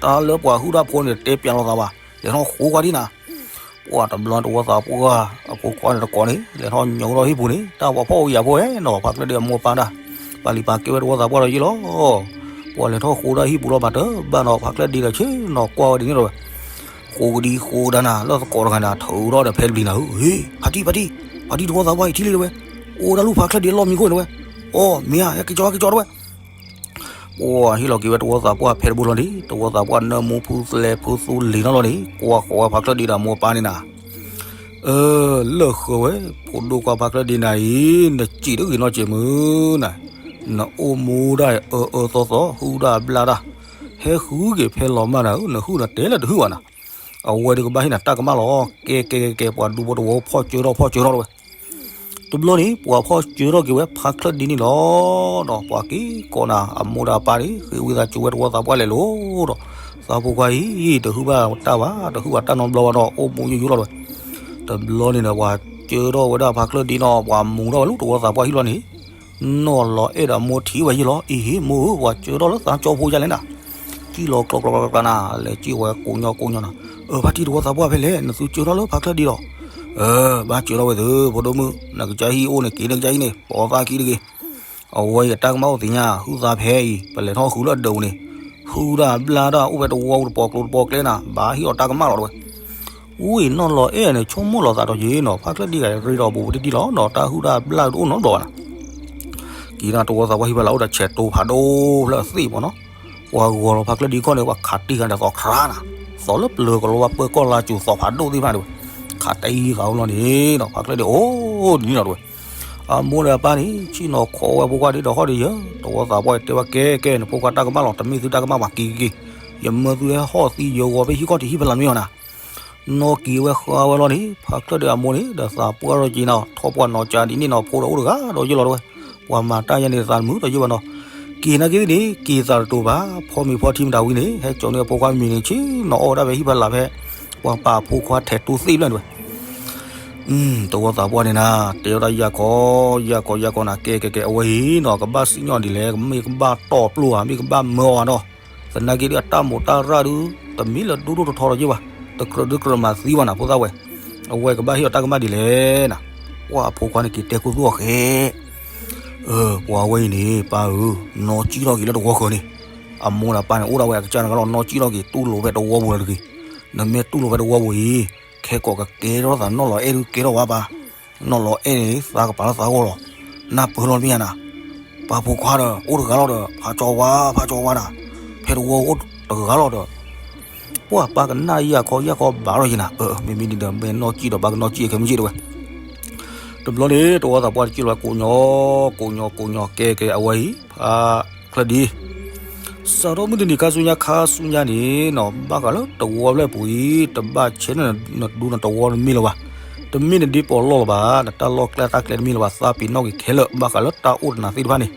တၢ်လၢပှၤဟုၣ်တၢ်ဖိန့ၣ် တဲပျးလိာ်သးဘၣ်, လဲၤထီၣ်ဃိခွါဒံးနၤ, ပှၤတဘျီတဝီသးပှၢ် အဖိခွါန့ၣ်တကိးန့ၣ် လဲၤထီၣ်ညိးထီၣ်ဟံၣ်ပူၤန့ၣ် တၢ်ပှၤဖှီၣ်အိၣ်ယာ်ဖိဝဲနီၤ ဖါချၢၣ်ဒ့အမိၢ်ပၢ်တၢ်, ပာ်လံပာ်ကဲဝဲတဝီသးပှၢ်ဒီးယံၤလီၤ, ပှၤလဲၤထီၣ်ဃိဒၣ်ဟံၣ်ပူၤလီၤ ဘၣ်တဘၣ်နီၤ ဖါချၢၣ်ဒ့ဒီးဆ့နီၤ ကွၢ်ဝဲဒ်န့ၣ်လီၤဝဲ ဃိကဒံဃိကဒါနၤ လၢသကိးတဂၤန့ၣ် ထုးထီၣ်ဒီးဖဲတဘျီနၤဧၢ, ဖါတံၢ် ဖါတံၢ် ဖါတံၢ်တဝီသးပှၢ်အံၤထံၣ်လံတဝဲ, အိၣ်ဒၣ်လူၢ်ဖါချၢၣ်ဒ့လီၢ်မံခိၣ်န့ၣ်တဝဲ, အိၣ်မ့ၢ်ဧါ ဟဲက့ၤကၠီက့ၤကၠီတဝဲ, ပှၤဟ့ၣ်လီၤက့ၤဝဲတဝီသးပှၢ်ဖဲတဘျီလီၤန့ၣ် တဝီသးပှၢ်နၢမူဖုသဲဖုသူလ့ၤနီၢ်လီၤန့ၣ် ကွၢ်ဃီၤဝဲဖါချၢၣ်ဒ့ဒီးမိၢ်ပၢ်န့ၣ်နၤ အၢ လၢၢ်ဃၢၤဝဲ ဖိဒိၣ်ခွါဖါချၢၣ်ဒ့နၤအံၤ နစံးတဂ့ၤနီၢ်ကဲးမုၢ်နၤ, နအိၣ်မူဒၣ်အၢအၢသီသီ ဟုၣ်ဒၣ်ဘျၣ်ဒၣ်, ဟဲဃုက့ၤဖဲလီၤမၢ်နၤဧၢ, နဟုၣ်နတဲလၢတဟုၣ်ဘၣ်နၤ, အဝဲဒုးကဘၣ်ဟ့ၣ်နၤတၢ်ကမၣ်လီၤ, ကဲကဲကဲကဲ ပှၤဒူဖိတဝီဖီၣ်စၢထီၣ်ဖီၣ်စၢထီၣ်တဝဲ တဘျီန့ၣ် ပှၤဖီၣ်စၢထီၣ်က့ၤဝဲဖါချၢၣ်ဒ့န့ၣ်လီၤ, ဒီးပှၤက့ၤကိးနၤ အမိၢ်ဒီးအပၢ်န့ၣ် ဃ့ဝံသးစူၤဝဲတဝီသးပှၢ်လဲၤလိၤဒီး, သးဖိခွါအံၤ တဟုၣ်ဘၣ်တၢ်ဘၣ် တဟုၣ်ဘၣ်တၢ်နီတဘျီဘၣ်ဒီး အိၣ်မူယိယိလီၤဝဲ, တဘျီန့ၣ်ဒီး ပှၤစၢထီၣ်ဝဲဒၣ်ဖါချၢၣ်ဒ့နီၤ ပှၤမူထီၣ်ဝဲလၢတဝီသးပှၢ်ဟံၣ်လီၤန့ၣ်, နီၢ်လီၤအဲၣ်ဒီးအမိၢ်ထံၣ်ဝဲယံၤလီၤ, အ့ဟ့ၣ်မိၢ်ဧၢ ပှၤစၢထီၣ်လၢသးကၠီဖိယါလဲၣ်နၤ စံၣ်လီၤကျီကျီကျီကျီနၤ လဲၤစံၣ်ဝဲကိးညီကိးညီနၤ, အၢ ဖါတံၢ်တဝီသးပှၢ်ဖဲလဲၣ် နသုစၢထီၣ်လၢဖါချၢၣ်ဒ့လီၤ, အၢ ဘၣ်စၢထီၣ်ဝဲသု ဖိဒိၣ်မုၣ် နကစၢ်ဟံၣ်အိၣ်န့ၣ် က့ၤနကစၢ်ဟံၣ်န့ၣ် ပိာ်သးခံတဂ့ၤ, အဝဲအံၤအတၢ်ကမၣ်အိၣ်သ့ၣ်ညါ ဟုၣ်သးဖဲအံၤ ပလဲၤထီၣ်ဃုလၢအဒၢးပူၤန့ၣ်, ဟုၣ်ဒၣ်ဘျၣ်ဒၣ်အိၣ်ဖဲတဝီပူၤတပိာ်ကျိၤတပိာ်ကျဲနၤ ဘၣ်ဟ့ၣ်အီၤတၢ်ကမၣ်လီၤတဝဲ ဝံၤနီၢ်လီၤအဲၣ်န့ၣ် ဆိကမိၣ်လီၤသးဒီးယံၤနီၤ ဖါချၢၣ်ဒ့ဂၤရ့ဒီးဘူးပူၤတံၢ်တံၢ်လီၤနီၤ တၢ်ဟုၣ်တၢ်ဘျၣ်တအိၣ်နီတဘျီဘၣ်နၤ, က့ၤဒၣ်တဝီသးပှၢ်ဟံၣ်ဖဲလၢအိၣ်ဒီးဆဲးတိဖးဒိၣ်ဖျၢၣ်သ့ၣ်မၢ်နီၤ, ပှၤဂီၤလီၤဖါချၢၣ်ဒ့ခီၣ်န့ၣ် ပှၤခးတံၢ်ဃာ်ဒီးသီခရါနၤ, သီလၢပျၢၤကလီၤဝါပၢၤကီၢ်လါစူၤသီဖးဒိၣ်သ့ၣ်တဖၣ်န့ၣ်ဝဲ, ခးတံၢ်ဃာ်အိၣ်လီၤန့ၣ်နီၤ ဖါချၢၣ်ဒ့အိၣ်ဒ်န့ၣ်လီၤတဝဲ အမိၢ်ဒီးအပၢ်န့ၣ် ဆ့ၣ်နီၤခိးဝဲဖိခွါဒ်ဒီးဟီၣ်ဒ်ယၢၤ တဝီသးပှၢ်တဲဝဲကဲကဲ နဖိခွါတၢ်ကမၣ်လီၤ တမ့ၢ်သုတၢ်ကမၣ်ဘၣ်က့ၤက့ၤက့ၤ, ယမၢသုဟဲဟီၣ်သံယၢၤဂီၤဖဲဟံၣ်ခီၣ်ထံးဟံၣ်ဖဲလးမ့ၢ်အီၤနၤ, နီၢ်က့ၤဝဲဃါဝဲလီၤန့ၣ် ဖါချၢၣ်ဒ့အမိၢ်န့ၣ် ဒီးသးပှၢ်ထီၣ်က့ၤနီၤ ထီၣ်ပှၢ်နီၤကၠးဒ်န့ၣ်နီၤ ဖိဒီးအိၣ်တဂၤဒီးယဲၢ်လီၤတဝဲ, ပှၤမၤတၢ်ယဲန့ၣ်သးတမုာ်ဒီးယဲၢ်ဘၣ်နီၤ, က့ၤနာ်က့ၤသ့ၣ်န့ၣ် က့ၤသးတတိၤဘၣ် ဖီမ့ၤဖီထံမတၤဝံၤန့ၣ် ဟဲကၠီန့ၢ်အဖိခွါမံၤန့ၣ် ဆ့ၣ်နီၤအီၣ်ဝဲဒၣ်ဖဲဟံၣ်ဖဲလးဖဲ ပှၤပာ်ဖိခွါထဲးတူၢ်သ့ၣ်ဖျၢၣ်န့ၣ်ဝဲ တဝီသးပှၢ်န့ၣ်နၤ တဲဝဲဒၣ်ယၤကီး ယၤကီး ယၤကီးနၤ ကဲကဲကဲ အဝဲအံၤနီၤ ကဘၣ်စံၣ်ညီၣ်ဒ်လဲၣ် မ့ၢ်ကဘၣ်တီၢ်ပျိၢ်ဧါ မ့ၢ်ကဘၣ်မၢအီၤဧါဒီး, သနာ်က့ဒီးအတၢ်မိၢ်တၢ်ရၣ်ဒုး တမ့ၢ်လၢဒိၣ်ဒိၣ်ထီထီဒီးယဲၢ်ဘၣ်, တကြၢးဒုးကြၢးမၤသံဘၣ်နၤ ဖိသၣ်ဝဲ, အဝဲကဘၣ်ဟ့ၣ်အီၤတၢ်ကမၣ်ဒ်လဲၣ်နၤ, ပှၤအဖိခွါန့ၣ်က့ၤတဲခိၣ်သူၣ်အီၤဃဲ ပှၤဝဲအံၤန့ၣ် ပၢ်ဧၢ, နီၢ်ကံၣ်ထီၣ်က့ၤလၢတဝီဃၢၤန့ၣ်, အမိၢ်ဒီးပၢ်န့ၣ် အိၣ်ဒၣ်ဝဲအကစၢ်တဂၤလီၤ နီၢ်ကံၣ်ထီၣ်က့ၤ တူၢ်လိာ်ဖဲတဝီပူၤလီၤတဂ့ၤ, နမ့ၢ်တူၢ်လိာ်ဖဲတဝီပူၤအံၤ, ခဲကိးကကဲထီၣ်သးနီၢ်လီၤအဲၣ်ဒုးကဲထီၣ်ဝဲပၢ်, နီၢ်လီၤအဲၣ်န့ၣ် သးကပာ်လၢသးဂီၢ်လီၤ, နၢ်ပၢၢ်လီၤမ့ၢ်ဧါနၤ, ပၢ်ဖိခွါဒီး အိၣ်တဂၤလီၤဒီး ဖးကၠီဝါ ဖးကၠီဝါနၤ, ဖဲတဝီအိၣ်တဂၤလီၤဒီး ပှၤပၢ်ကနၣ်ယၤခီယၤခီဘၣ်လီၤယံၤနၤ, မ့မ့ၢ်ဒ်ဒီးမ့ၢ်နီၢ်ကံၣ်ဒီးပၢ်ကနီၢ်ကံၣ်ခဲမုၢ်က့ၣ်တဝဲ, တဘျီန့ၣ် တဝီသးပှၢ်တက့ၢ်လီၤ ကိးညီ ကိးညီ ကိးညီ ကဲကဲ အဝဲအံၤ ဖါချၢၣ်ဒ့ စးထီၣ်မုၢ်တနံၤခါဆူညါခါဆူညါန့ၣ်နီၤ ဘၣ်ဃးလၢတဝီဖျၢၣ်ပူၤအံၤ တဘၣ်ဆဲးန့ၣ်နဒူနတဝီတမ့ၢ်လၢၤဘၣ်, တမ့ၢ်နဒ့ပီးလီၢ်လၢၤဘၣ်, နတၢ်လီၢ်ကျဲတၢ်ကျဲတမ့ၢ်လၢၤဘၣ်, သးပ့ၤနီၣ်က့ၤခဲလၢာ် ဘၣ်ဃးလၢတၢ်အိၣ်တနၤသ့ၣ်တဖၣ်န့ၣ်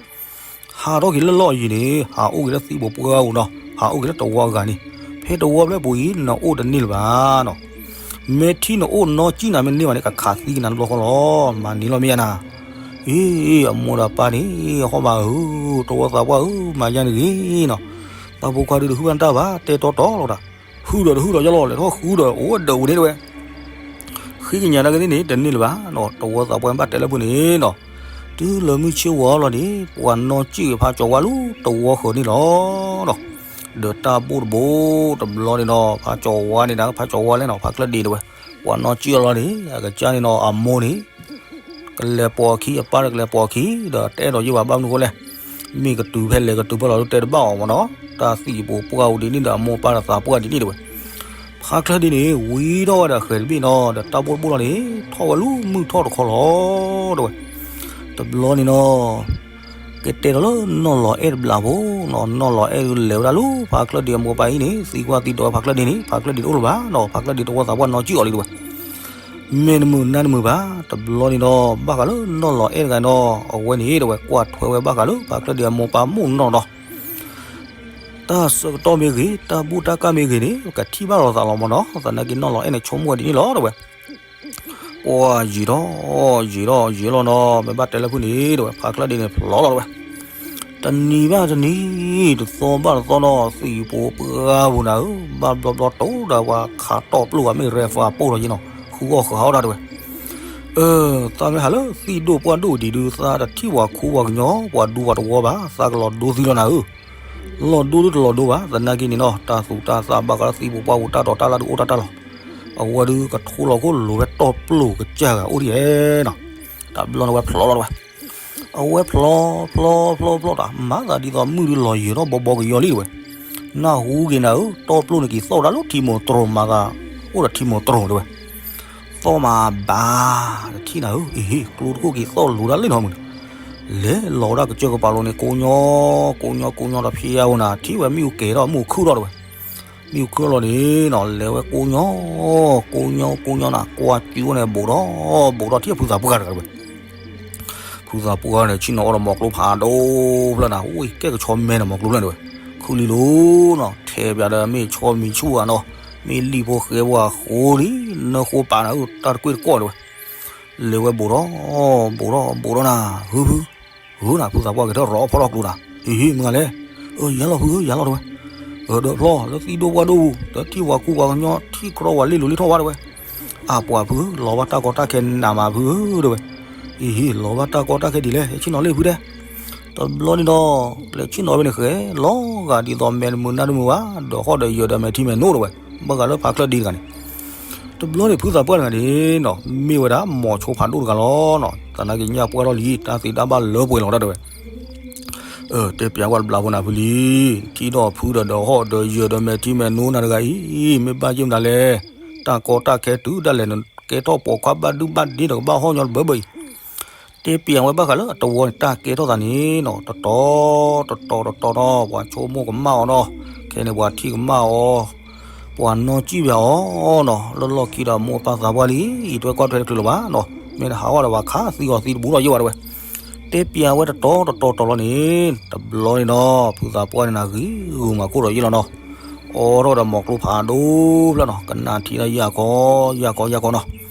ဟးထီၣ်က့ၤလၢလီၢ်အယံၤန့ၣ် ဟးအိၣ်က့ၤလၢသံဘိးပှၢ်အအိၣ်နီၤ, ဟးအိၣ်က့ၤလၢတဝီအဂၤန့ၣ်, ဖဲတဝီဖျၢၣ်ပူၤအံၤ နအိၣ်တန့ၢ်လၢၤဘၣ်နီၤ, မ့ၢ်ထံၣ်နအိၣ်နီၢ်ကံၣ်နၤမ့ၢ်န့ၢ်ဘၣ်န့ၣ် ကခးသံက့ၤနၤတဘျီဃီလီၤ, မၤန့ၢ်လီၤမ့ၢ်ယါနၤ, အ့ အမိၢ်ဒီးပၢ်န့ၣ် ဟီၣ်ဘၣ်ဧၢ, တဝီသးပှၢ်ဧၢ, မၤယါန့ၣ်ဂ့ၤနီၤ, ပၢ်ဖိခွါဒုးတဟုၣ်ဘၣ်တၢ်ဘၣ် တဲတီတီလီၤတၢ်, ဟုၣ်ဒီးတဟုၣ်ဒီးယလီၤ လဲၤထီၣ်ဃုဒီးအိၣ်ဝဲဒၣ်ဝဲန့ၣ်တဝဲ ဃ့ကညးတၢ်ကသ့ၣ်န့ၣ် တန့ၢ်လၢၤဘၣ်နီၤ, တဝီသးပှၢ်ဘၣ်တဲလၢဖုန့ၣ်နီၤ, တုၤလၢမုၢ်ဆ့ၣ်ဝါလီၤန့ၣ် ပှၤနီၢ်ကံၣ်က့ၤဖးကၠီၤဝါလၢတဝီဃၢၤန့ၣ်လီၤနီၤ, ဒီးတၢ်ဘိၣ်တဘိၣ်တဘျီန့ၣ်နီၤ ဖးကၠီၤဝါန့ၣ်ဒီး ဖးကၠီၤဝါလဲၣ်နီၤ ဖးချၢၣ်ဒ့တဝဲ, ပှၤနီၢ်ကံၣ်အီၤလီၤန့ၣ် အကစၢ်န့ၣ်နီၤ အမိၢ်န့ၣ် ကလဲၤပိာ်အခံ အပၢ်ဒီးကလဲၤပိာ်အခံ ဒီးတအဲၣ်ဒိးယံာ်ဘၣ်ဘၣ်မနုၤဃိလဲၣ်, မ့ၢ်ကတုၤဖဲလဲၣ်ကတုၤဖဲလဲၣ်လီၤလၢတဲတဘၣ်အီၤမ့ၢ်နီၤ, တၢ်သံၣ်ပူၤပှၢ်အူဒံးန့ၣ်ဒီး အမိၢ်ပၢ်ဒီးသးပှၢ်ဒံးန့ၣ်တဝဲ, ဖးချၢၣ်ဒ့န့ၣ် ဝံထီၣ်ဝဲဒီးဃဲၤတဘ့ၣ်နီၤ ဒီးတၢ်ဘိၣ်တဘိၣ်လီၤန့ၣ် ထီၣ်ဝဲလၢမုၢ်ထီၣ်တခီလီၤ တဝဲ, တဘျီန့ၣ်နီၤ ကတဲဒီးလၢနီၢ်လီၤအဲၣ်တဘျီဖိနီၤ, နီၢ်လီၤအဲၣ်ဒုးလဲၤဝဲဒၣ်လၢဖးချၢၣ်ဒ့အမိၢ်ပၢ်အံၤန့ၣ် သံကွၢ်သံဒိးဝဲဖးချၢၣ်ဒ့န့ၣ် ဖးချၢၣ်ဒ့တအိၣ်လၢၤဘၣ်နီၤ, ဖးချၢၣ်ဒ့တဝီသးပှၢ်နီၢ်ကံၣ်အီၤလံတဝဲ, မ့ၢ်နမုာ်နါတမုာ်ဘၣ်, တဘျီန့ၣ်ဒီး ဘၣ်ဃးလၢနီၢ်လီၤအဲၣ်တဂၤနီၤ အဝဲန့ၣ်တဝဲ ကွၢ်ထွဲဝဲဘၣ်ဃးလၢဖးချၢၣ်ဒ့အမိၢ်ပၢ်မိၢ်နီၢ်နီၤ တၢ်ဆၢကတီၢ်မ့ၢ်ဂ့ၤ တၢ်ဘူၣ်တၢ်ကၢ်မ့ၢ်ဂ့ၤန့ၣ် ကထံၣ်ဘၣ်လိာ်သးလီၤမ့ၢ်နီၤ, သနာ်က့နီၢ်လီၤအဲၣ်န့ၣ် ဆိကမိၣ်ဝဲဒ်န့ၣ်လီၤတဝဲ, ပှၢ်ယံာ်ထီၣ် ယံာ်ထီၣ်ယံာ်လီၤနီၤ, မ့ၢ်ဘၣ်တဲလၢဖုန့ၣ်တဝဲ ဖးချၢၣ်ဒ့န့ၣ်ဖျိးလီၤတဝဲ, တနံၤဘၣ်တနံၤ တသီဘၣ်တသီနီၤ သံၣ်ဖိပှၢ်ဖိနၤဧၢ, ဘၣ်ဘျီဘျီတိၤဒၣ်ပှၤခးတီၢ်ပျိၢ်ဝဲမ့ၢ်ရဲၣ်ဖးပိၢ်လီၤယ့နီၤ ဃုအီၣ်ဃုအီၣ်တၢ်တဝဲ သးမ့ၢ်ဟးလၢသံၣ်ဒိၣ်ပှၢ်ဒိၣ်ဒံးဒုး သးတထံၣ်ပှၤခူပှၤကညီ ပှၤဒူပှၤတဝီဘၣ် သးကလီၤဒိသံလီၤနၤဧၢ, လီၤဒိဒုးတလီၤဒိဘၣ် သနာ်က့န့ၣ်နီၤ တၢ်သူၣ်တၢ်သးဘၣ်ဃးလၢသံၣ်ဖိပှၢ်ဖိတၢ်တီၤတၢ်လၢဒုးအိၣ်တၢ်တၢ်လီၤ, အဝဲဒုးကထိလီၤခိၣ်လိၤဝဲတီၢ်ပျိၢ်ကစၢ်ဂၤအိၣ်ဒံးဧဲနီၤ, တဘျီန့ၣ်ဝဲဖျိးလီၤတဝဲ အဝဲဖျိးဖျိးဖျိးဖျိးတၢ် မၤသးဒ်သိးမုၢ်ဒုးလီၤယံာ်ထီၣ်ဘီဘီကယီလံတဝဲ, နၢ်ဟူက့ၤနၤဧၢ တီၢ်ပျိၢ်န့ၣ်က့ၤသီၣ်ဒၣ်လၢထံမိၢ်တြီၢ်မၤသး, အိၣ်ဒီးထံမိၢ်တြီၢ်တဝဲ, သီၣ်မးဘၣ်, တထံၣ်နၤဧၢ အ့ဟ့ ကျိတခိၣ်က့ၤသီၣ်လိၤဒၣ်လဲာ်နီၤမုၢ်န့ၣ်, လဲၤလီၤဝဲဒၣ်ကစၢၢ်ကပၤလိၤန့ၣ် ကိညီ ကိညီ ကိညီတဖျဲယါဧိၤနၤ ထံၣ်ဝဲမ့ၣ်အူကဲၤထီၣ်မ့ၣ်အူခုၣ်ထီၣ်တဝဲ, မ့ၣ်အူခုၣ်ထီၣ်လီၤန့ၣ်နီၤ လဲၤဝဲကိညီ ကိညီ ကိညီနၤ ကွၢ်စုဝဲန့ၣ် ဘူးဒီး ဘူးဒီးထံၣ်ဖုသးပှၢ်တဂၤတဝဲ ဖုသးပှၢ်န့ၣ် ဆ့ၣ်နီၤအီၣ်ဒီးမီၤကျိဖးဒိၣ်ဖျၢၣ်နၤ ဝံၤကဲကဆီမဲန့ၣ် မီၤကျိဖျၢၣ်န့ၣ်ဝဲ, ခုလံလိၤနီၤ ထဲပၠးဒီးမ့ၢ်ဆီမံၤဆူၣ်ဧါနီၤ, မ့ၢ်လံၣ်ဖိဃဲဖိအဃိလံ, နၢဃိပာ်နၤဧၢ တၢ်တကွ့ၢ်တကွီၢ်တဝဲ, လဲၤဝဲဘူးဒီး ဘူးဒီး ဘူးဒီးနၤ ဟု ဟု ဟုနၤ ဖုသးပှၢ်က့ၤထီၣ်ရီအဖီထီၣ်ကျိနၤ, ဟ့ၣ်ဟ့ၣ်မုၢ်ဂၤလဲၣ်, ယၤလီၤဖုဧၢ ယၤလီၤတဝဲ, ဒီးဖျီလၢသံၣ်ဒိၣ်ပှၢ်ဒိၣ်ပူၤ ဒီးထံၣ်ပှၤခူပှၤကညီ ထံၣ်ကြီဝဲလ့ၣ်လိၤလ့ၣ်ထီၣ်ဝါတဝဲ အပှၤဖု လီၤဘၣ်တၢ်ကီတၢ်ခဲနးမးဖုဧၢ တဝဲ, အံၤ လီၤဘၣ်တၢ်ကီတၢ်ခဲဒ်လဲၣ် ဟဲဆ့ၣ်နီၤလံဖုတဲ, တဘျီန့ၣ်ဒီး ပျဲဆ့ၣ်နီၤဝဲန့ၣ်ဃဲ လီၤဂာ်ဒ်သိးမဲာ်တမုာ်နါတမုာ်ဘၣ် ဒီးဟီၣ်ဒီးယၢၤဒီးမဲာ်ထံမဲာ်နိတဝဲ, ဘၣ်ဃးလၢဖးချၢၣ်ဒ့တဂၤန့ၣ် တဘျီန့ၣ်ဖုသးပှၢ်တဂၤန့ၣ်နီၤ မ့ၢ်ဝဲဒၣ်မိၤဆိဖးဒိၣ်တဂၤလီၤနီၤ, သနာ်က့ညၣ်ပှၢ်ထီၣ်လံ တၢ်သံးတၢ်ဘၣ်လၢပှဲၤလီၤဒၣ်တဝဲ တဲပၠးဝဲတဘျီဖိနၤဖုလံ, ထံၣ်ဒီးဖုဒီးဒီးဟီၣ်ဒီးယၢၤဒီးမဲာ်ထံမဲာ်နိနၤတဂၤအံၤ မ့ၢ်ဘၣ်ယိၣ်မတၤလဲၣ်, တၢ်ကီတၢ်ခဲတုၤဒၣ်လဲာ် နကဲထီၣ်ပိာ်ခွါဘၣ်ဒုဘၣ်ဒ့ဒီးကဘၣ်ဟီၣ်ညီတဘၢဘၢအံၤ, တဲပၠးဝဲဘၣ်ဃးလၢအတဝီန့ၣ် တၢ်ကဲထီၣ်သးန့ၣ်နီၤ တတီၤတတီၤတတီၤနီၤ ပှၤဆိကမိၣ်ကမၣ်အီၤနီၤ, ခဲန့ၣ်ပှၤထံၣ်ကမၣ်အီၤ ပှၤနီၢ်ကံၣ်ပၠးအီၤနီၤ လၢလီၢ်ခံဒီးမိၢ်ပၢ်သးပှၢ်လံ, အံၤတဝဲကွၢ်ထွဲတချုးလၢၤဘၣ်နီၤ, မ့ၢ်တဟးဂီၤဒီးပှၤခးသံအီၤသံတဘူးထီၣ်ယိၣ်ဘၣ်တဝဲ, တဲပၠးဝဲတတီၤတတီၤတတီၤလီၤန့ၣ် တဘျီန့ၣ်နီၤ ဖုသးပှၢ်န့ၣ်နၤဂ့ၤဂုာ်မၤကိၣ်ဒီးယိၣ်လီၤနီၤ, အိးထီၣ်ဒီးမိၤကျိဖးဒိၣ်ဖျၢၣ်နီၤ ကနၣ်ထံဒီးယၢ်ကီယၢ်ကီယၢ်ကီနီၤ,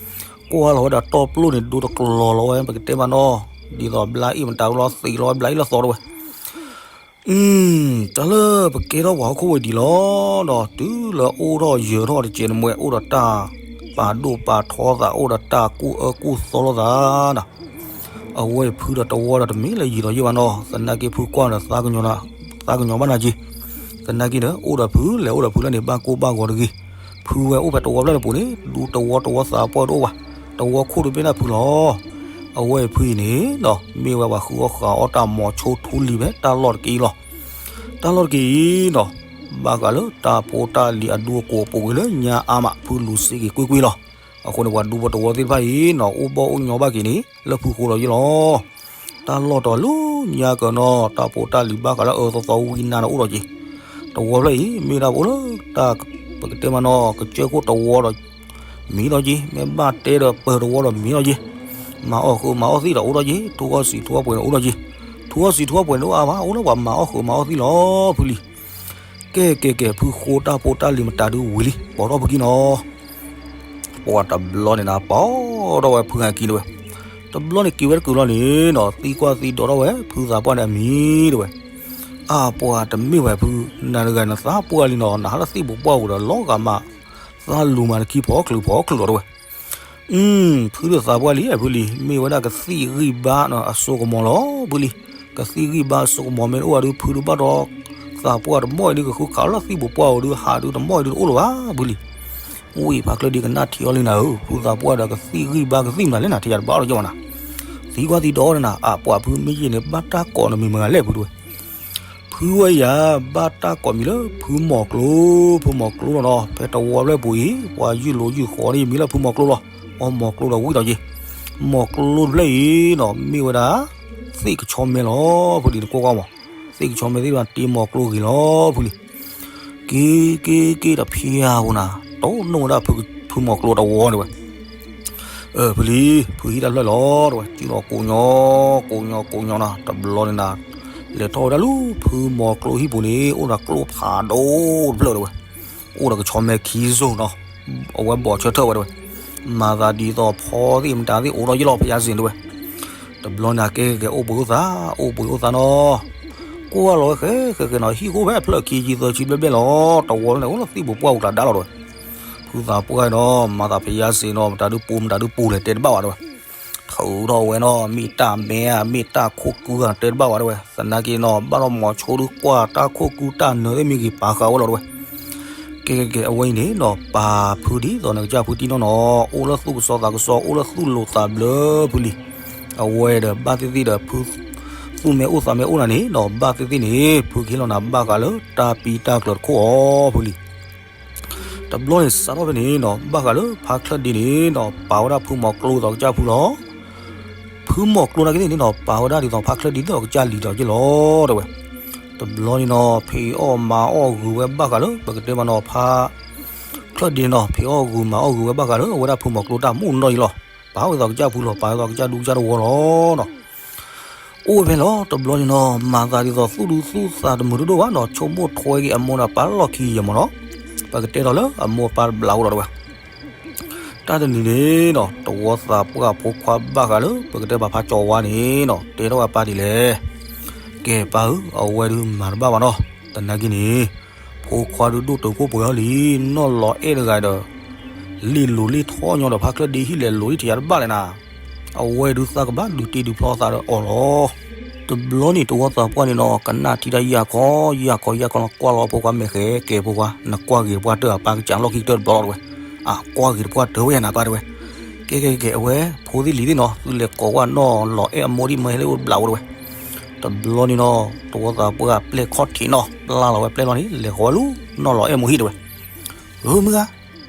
ကွၢ်လီၤဝဲဒီးတီၢ်ပျိၢ်န့ၣ် ဒိတကျီၤလီၤဝဲ ပကတဲမးနီၤ, ဒ်သိးဘျါအံၣ်မတၤလီၤသံးလီၤဝဲဘျါအံၣ်လၢသီတဝဲ တၢ်လၢပကဲထီၣ်ပှၤဟီၣ်ခိၣ်ဝဲဒံးလီၤ, ဒီးတုၤလၢအိၣ်ထီၣ်ယၢၤထီၣ်တကဲးနမှဲ အိၣ်ဒီးတၢ်ပာ်ဒိၣ်ပာ်ထီသး အိၣ်ဒီးတၢ်ကူၣ်အၢကူၣ်သီလိာ်သးနီၤ, အဝဲဖုဒီးတဝီဒီးတမ့ၢ်လၢယံာ်ဒီးယိၣ်ဘၣ်နီၤ, သနာ်က့ဖုကွၢ်ဒီး သးကညီၤဘၣ်နၤက့ၤ, သနာ်က့ဒီး အိၣ်ဒီးဖုလဲၤအိၣ်ဒီးဖုလၢန့ၣ် ဘၣ်ကိၢ်ဘၣ်ဂီၤတဂ့ၤ, ဖုဝဲအိၣ်ဖဲတဝီဖျၢၣ်တပူၤန့ၣ် ဒူတဝီတဝီသးပှၢ်တအိၣ်ဘၣ်, တဝီခိၣ်တဘ့ၣ်ဒၣ်ဖုလီၤ အဝဲအံၤဖုအံၤန့ၣ်နီၤ မ့ၢ်ဝဲပှၤဃုအီၣ်ဃုအီၣ်တၢ်မိၤဆိထူလံၤဖဲတၢ်လီၢ်တက့ၢ်အံၤလီၤ. တၢ်လီၢ်တက့ၢ်အံၤနီၤ ဘၣ်ဃးလၢတၢ်ဖိတၢ်လံၤအဒူအကိာ်ပူၤကွံာ်လၢညါအါမး ဖုလူၤစ့က့ၤကွ့ၢ်ကွ့ၢ်လီၤ. အဃိန့ၣ် ပှၤဒူဖိတဝီသ့ၣ်တဖၣ်အံၤနီၤ အိၣ်ဘီၣ်အိၣ်ညီဘၣ်က့ၤန့ၣ် လၢဖုဃိဒီးယ့ၢ်လီၤ. တၢ်လီၢ်တလၢညါကနီၤ တၢ်ဖိတၢ်လံၤဘၣ်ဃးလၢအၢသီသီဝံနါဒီးအိၣ်ဒီးက့ၤ တဝီဖျၢၣ်အံၤ မ့ၢ်ဒၣ်ပအိၣ်လၢတၢ် ပကတဲမးနီၤ ကစၢၢ်ခိၣ်တဝီဒီး မံၤဒီးက့ၤ, မ့ၢ်ဘၣ်တဲဒီးပၢၤတဝီဒီးမံၤဒီးက့ၤ, မၤအီၣ်ဃုာ်မၤအီၣ်သံၣ်ဒီးအိၣ်ဒီးက့ၤ, ထူအီၣ်စံာ်ထူအီၣ်ပှဲၤန့ၣ်အိၣ်ဒီးက့ၤ, ထူအီၣ်စံာ်ထူအီၣ်ပှဲၤန့ၣ်အိၣ်အါမး အိၣ်လၢပှၤမၤအီၣ်ဃုာ်မၤအီၣ်သံၣ်လီၤ ဖုလံၤ. ကဲကဲကဲ ဖုဃိတၢ်ဖိတၢ်လံၤမတၤဒုဝံၤလံ ပိာ်ထီၣ်ဖုကံနီၤ ပှၤတဘျီန့ၣ်နၤ ပိာ်ထီၣ်ဝဲဖုဂၤက့ၤတဝဲ, တဘျီန့ၣ်က့ၤဝဲတကုာ်လီၤန့ၣ်နီၤ သံကွၢ်သံဒိးထီၣ်ဝဲ ဖုသးပှၢ်န့ၣ်အမံၤတဝဲ, အါပှၤတမ့ၢ်ဝဲဖု နၤတဂၤနသးပှၢ်လံနီၤ နဟးလၢသ့ၣ်ပူၤပှၢ်ပူၤဒီး လီၤဂာ်မး သးလူၤမၤတခံဖီချုးဖီချုးလီၤတဝဲ ဖုဒုးသးပှၢ်လံ ဖုလံၤ မ့ၢ်ဝဲဒၣ်ကသံၣ်ဂံၢ်ဘါအစိကမီၤလီၤ ဖုလံၤ. ကသံၣ်ဂံၢ်ဘါအစိကမီၤမ့ၢ်တအိၣ်ဝဲဒုး ဖုဒုးဘၣ်ဒီး သးပှၢ်တမီၢ်အံၤဒုး ကဃုခးလၢသံၣ်ပူၤပှၢ်အံၤဒုး ဟးဒုးတမီၢ်အံၤဒုးတအိၣ်လၢၤဘၣ် ဖုလံၤ. ဝံၢ်ဖးကျၢၢ်ဒံကနၣ်ထံအီၤလံနၤဧၢ, ဖုသးပှၢ်ဒီးကသံၣ်ဂံၢ်ဘါကသံၣ်မနုၤလဲၣ်နၤ ထံၣ်ယၤတဘၣ်လီၤကၠီမနၤ. သံကွၢ်သံဒိးန့ၣ်နၤ အပှၤဖုမ့ၢ်ယဲၢ်န့ၣ် ဘၣ်တၢ်ကိးနမံၤမဂၤလဲၣ်ဖုတဝဲ ဖုဝဲယၤ ဘၣ်တၢ်ကိးမံၤလၢ ဖုမီၤကျိ, ဖုမီၤကျိလီၤနီၤ. ဖဲတဝီဖျၢၣ်ပူၤအံၤ ပှၤယုၢ်လိာ်ယုၢ်ဃီန့ၣ် မံၤလၢဖုမီၤကျိလီၤ. အီမီၤကျိဒီးဝံၣ်ဒီးက့ၤ, မီၤကျိတဖျၢၣ်အံၤနီၤ မ့ၢ်ဝဲဒၣ် သ့ၣ်ကဆီမဲလီၤ ဖုလံၤ နကွၢ်ကွၢ်မး, သ့ၣ်ကဆီမဲသ့ၣ်တဖၣ်တ့မီၤကျိဂ့ၤလီၤ ဖုလံၤ. က့ၤက့ၤက့ၤဒီးဖံယၤပူၤနၤ တိၢ်နီၣ်ဝဲဒၣ်ဖုမီၤကျိတဝီန့ၣ်ဝဲ ဖုလံၤ ဖုဟံၣ်တၢ်ဖျၢၣ်လီၤတဝဲ စုလီၤကိးညီ ကိးညီကိးညီနီၤ. တဘျီန့ၣ်နၤ လဲၤထီၣ်ဝဲဒၣ်လၢ ဖုမီၤကျိဟံၣ်ပူၤန့ၣ် အိၣ်ဒီးကျိဖးဒိၣ်တဖျၢၣ်တဝဲ, အိၣ်ဒီးကဆီမဲခံစိၤနီၤ. အဝဲဘီၣ်ဆၢထၢၣ်ဝဲတဝဲ, မၤသးဒ်သိးဖီသ့ၣ်မတၤသ့ၣ်အိၣ်ထီၣ်ယ့ၣ်လီၤ ဖယါစ့ၣ်တဝဲ. တဘျီန့ၣ်ကဲကဲအိၣ်ဘှံးအိၣ်သး အိၣ်ဘှံးအိၣ်သးနီၤ. ကွၢ်လီၤဝဲဃဲဃဲဃဲနီၤ ဟံၣ်ကအိၣ်ဖဲဖျၢၣ်ခံဆံသၢဆံဘျဲၣ်ဘျဲၣ်လီၤ. တဝီန့ၣ် အိၣ်လၢသ့ၣ်ပူၤပှၢ်ပူၤကျါဒါလီၤတဝဲ. ဖုသးပှၢ်နီၤ မၤသးဖယါစ့ၣ်နီၤ မတၤဒုပူၤမတၤဒုပူၤလဲၣ် တဲတဘၣ်ဝဲတဝဲ. ထုးထီၣ်ဝဲနီၤ မ့ၢ်တၢ်မဲဧါ မ့ၢ်တၢ်ခိၣ်ကုဧါ တဲတဘၣ်ဝဲတဝဲ. သနာ်က့နီၤ ဘၣ်ထီၣ်မီၤဆိဒုကွၢ်တၢ်ခိၣ်ကုတၢ်နၢၤသ့ၣ်မ့ၢ်ဂ့ၤ ပာ်ဃာ်ဝဲလီၤတဝဲ. ကဲကဲကဲ အဝဲအံၤန့ၣ်နီၤ ပာ်ဖုဒ်သိးနကစၢ်ဖုတံၢ်နီၢ်နီၤ အိၣ်လၢသူၣ်ကစီသးကစီ အိၣ်လၢသူၣ်လိၤသးဘျၢဖုလံၤ. အဝဲဒီးဘၣ်သ့ၣ်သ့ၣ်ဒီးဖု သူၣ်မဲအိၣ်သးမဲအိၣ်နၤန့ၣ်နီၤ ဘၣ်သ့ၣ်သ့ၣ်န့ၣ် ဖုကဟ့ၣ်လီၤနၤဘၣ်ဃးလၢတၢ်ပံတၢ်ကျၢၤတခိၣ်အီၤဖုလံၤ. တဘျီန့ၣ်စးထီၣ်ဖဲန့ၣ်နီၤ ဘၣ်ဃးလၢဖါချၢၣ်ဒ့န့ၣ်နီၤ ပာ်ဝဲဒၣ်ဖုမီၤကျိဒီးကစၢ်ဖုလီၤ. ဖုမီၤကျိနာ်က့သ့ၣ်န့ၣ်နီၤ ပာ်ဝဲဒၣ်ဒ်သိးဖါချၢၣ်ဒ့လၢအကစၢ်လံၤဒီးက့ၤလီၤတဝဲ. တဘျီန့ၣ်နီၤ ဖံးအီၣ်မၤအီၣ်ဂုၤဝဲဘၣ်ဃးလၢ ပကတဲမးနီၤ ဖါချၢၣ်ဒ့နီၤ ဖံးအီၣ်ဂုၤမၤအီၣ်ဂုၤဝဲဘၣ်ဃးလၢ အဝဲဒၣ်ဖုမီၤကျိတၢ်မူနီၢ်အံၤလီၤ. ပာ်ဝဲဒ်သိးကစၢ်ဖုလီၤ ပာ်ဝဲဒ်သိးကစၢ်ဒူကစၢ်တဝီလီၤနီၤ. အိၣ်ဝဲဖဲလီၤ တဘျီန့ၣ်နီၤ မၤသးဒ်သိးသူၣ်ဒူသူၣ်သးတမုာ်တဒိၣ်ဘၣ်နီၤ ဆိကမိၣ်ထွဲက့ၤအမိၢ်ဒီးပၢ်လီၢ်ခံယဲၢ်မးနီၤ. ပကတဲဒီးလၢအမိၢ်အပၢ်တဘျးအိၣ်ဒီးတဝဲ တၢ်တနံၤန့ၣ်နီၤ တဝီသးပှၢ်ဖိခွါဘၣ်ဃးလၢ ပကတဲဘၣ်ဖးကၠီၤဝါန့ၣ်နီၤ တဲထီၣ်ဝဲပၢ်ဒ်လဲၣ်. ကဲပၢ်ဧၢ အဝဲဒုးမၤတဘၣ်ဘၣ်နီၤ. သနာ်က့န့ၣ် ဖိခွါဒုးဒိၣ်တုာ်ခိၣ်ပှဲၤအီၤလံ နီၢ်လီၤအဲၣ်တဂၤဒီး လ့ၢ်လိၤလ့ၢ်ထီၣ်ညီဒီးဖါချၢၣ်ဒ့ဟံၣ်လဲၤလိၤလံထံၣ်ယၤတဘၣ်လဲၣ်နၤ. အဝဲဒုးသးကဘၣ်ဒုးတ့ဒုးဖျီသးဒီးအီၤလီၤ. တဘျီန့ၣ် တဝီသးပှၢ်န့ၣ်နီၤ ကနၣ်ထံတၢ်ယၢ်ခီယၢ်ခီယၢ်ခီလီၤ ကွၢ်လီၤဖိခွါမဲာ်ဃဲ ကဲဖိခွါ နကွၢ်ဂ့ၤတပှၢ်တၢၢ် အပၢ်ကစၢ်လီၢ်ခံကတၢၢ်တဘျီလီၤတဝဲ. အကွၢ်ဂ့ၤတပှၢ်တၢၢ်ဝဲယၤနၤပၢ်တဝဲ. ကဲကဲကဲ အဝဲဖိသ့ၣ်လံၤသ့ၣ်နီၤ သုလဲၤကိးကွၢ်နီၢ်လီၤအဲၣ်အမိၢ်ဒ်မ့ၢ်ဟဲလၢအိၣ်တဘျးအိၣ်တဝဲ. တဘျီန့ၣ်နီၤ တဝီသးပှၢ်ပျဲၢ်ခီၣ်ထံးနီၤ ပျၢ်လီၤဝဲပျဲၢ်လီၤန့ၣ် လဲၤဃီၤဝဲလၢနီၢ်လီၤအဲၣ်မိၢ်ဟံၣ်တဝဲ. ဧၢမုၢ်ဂၤ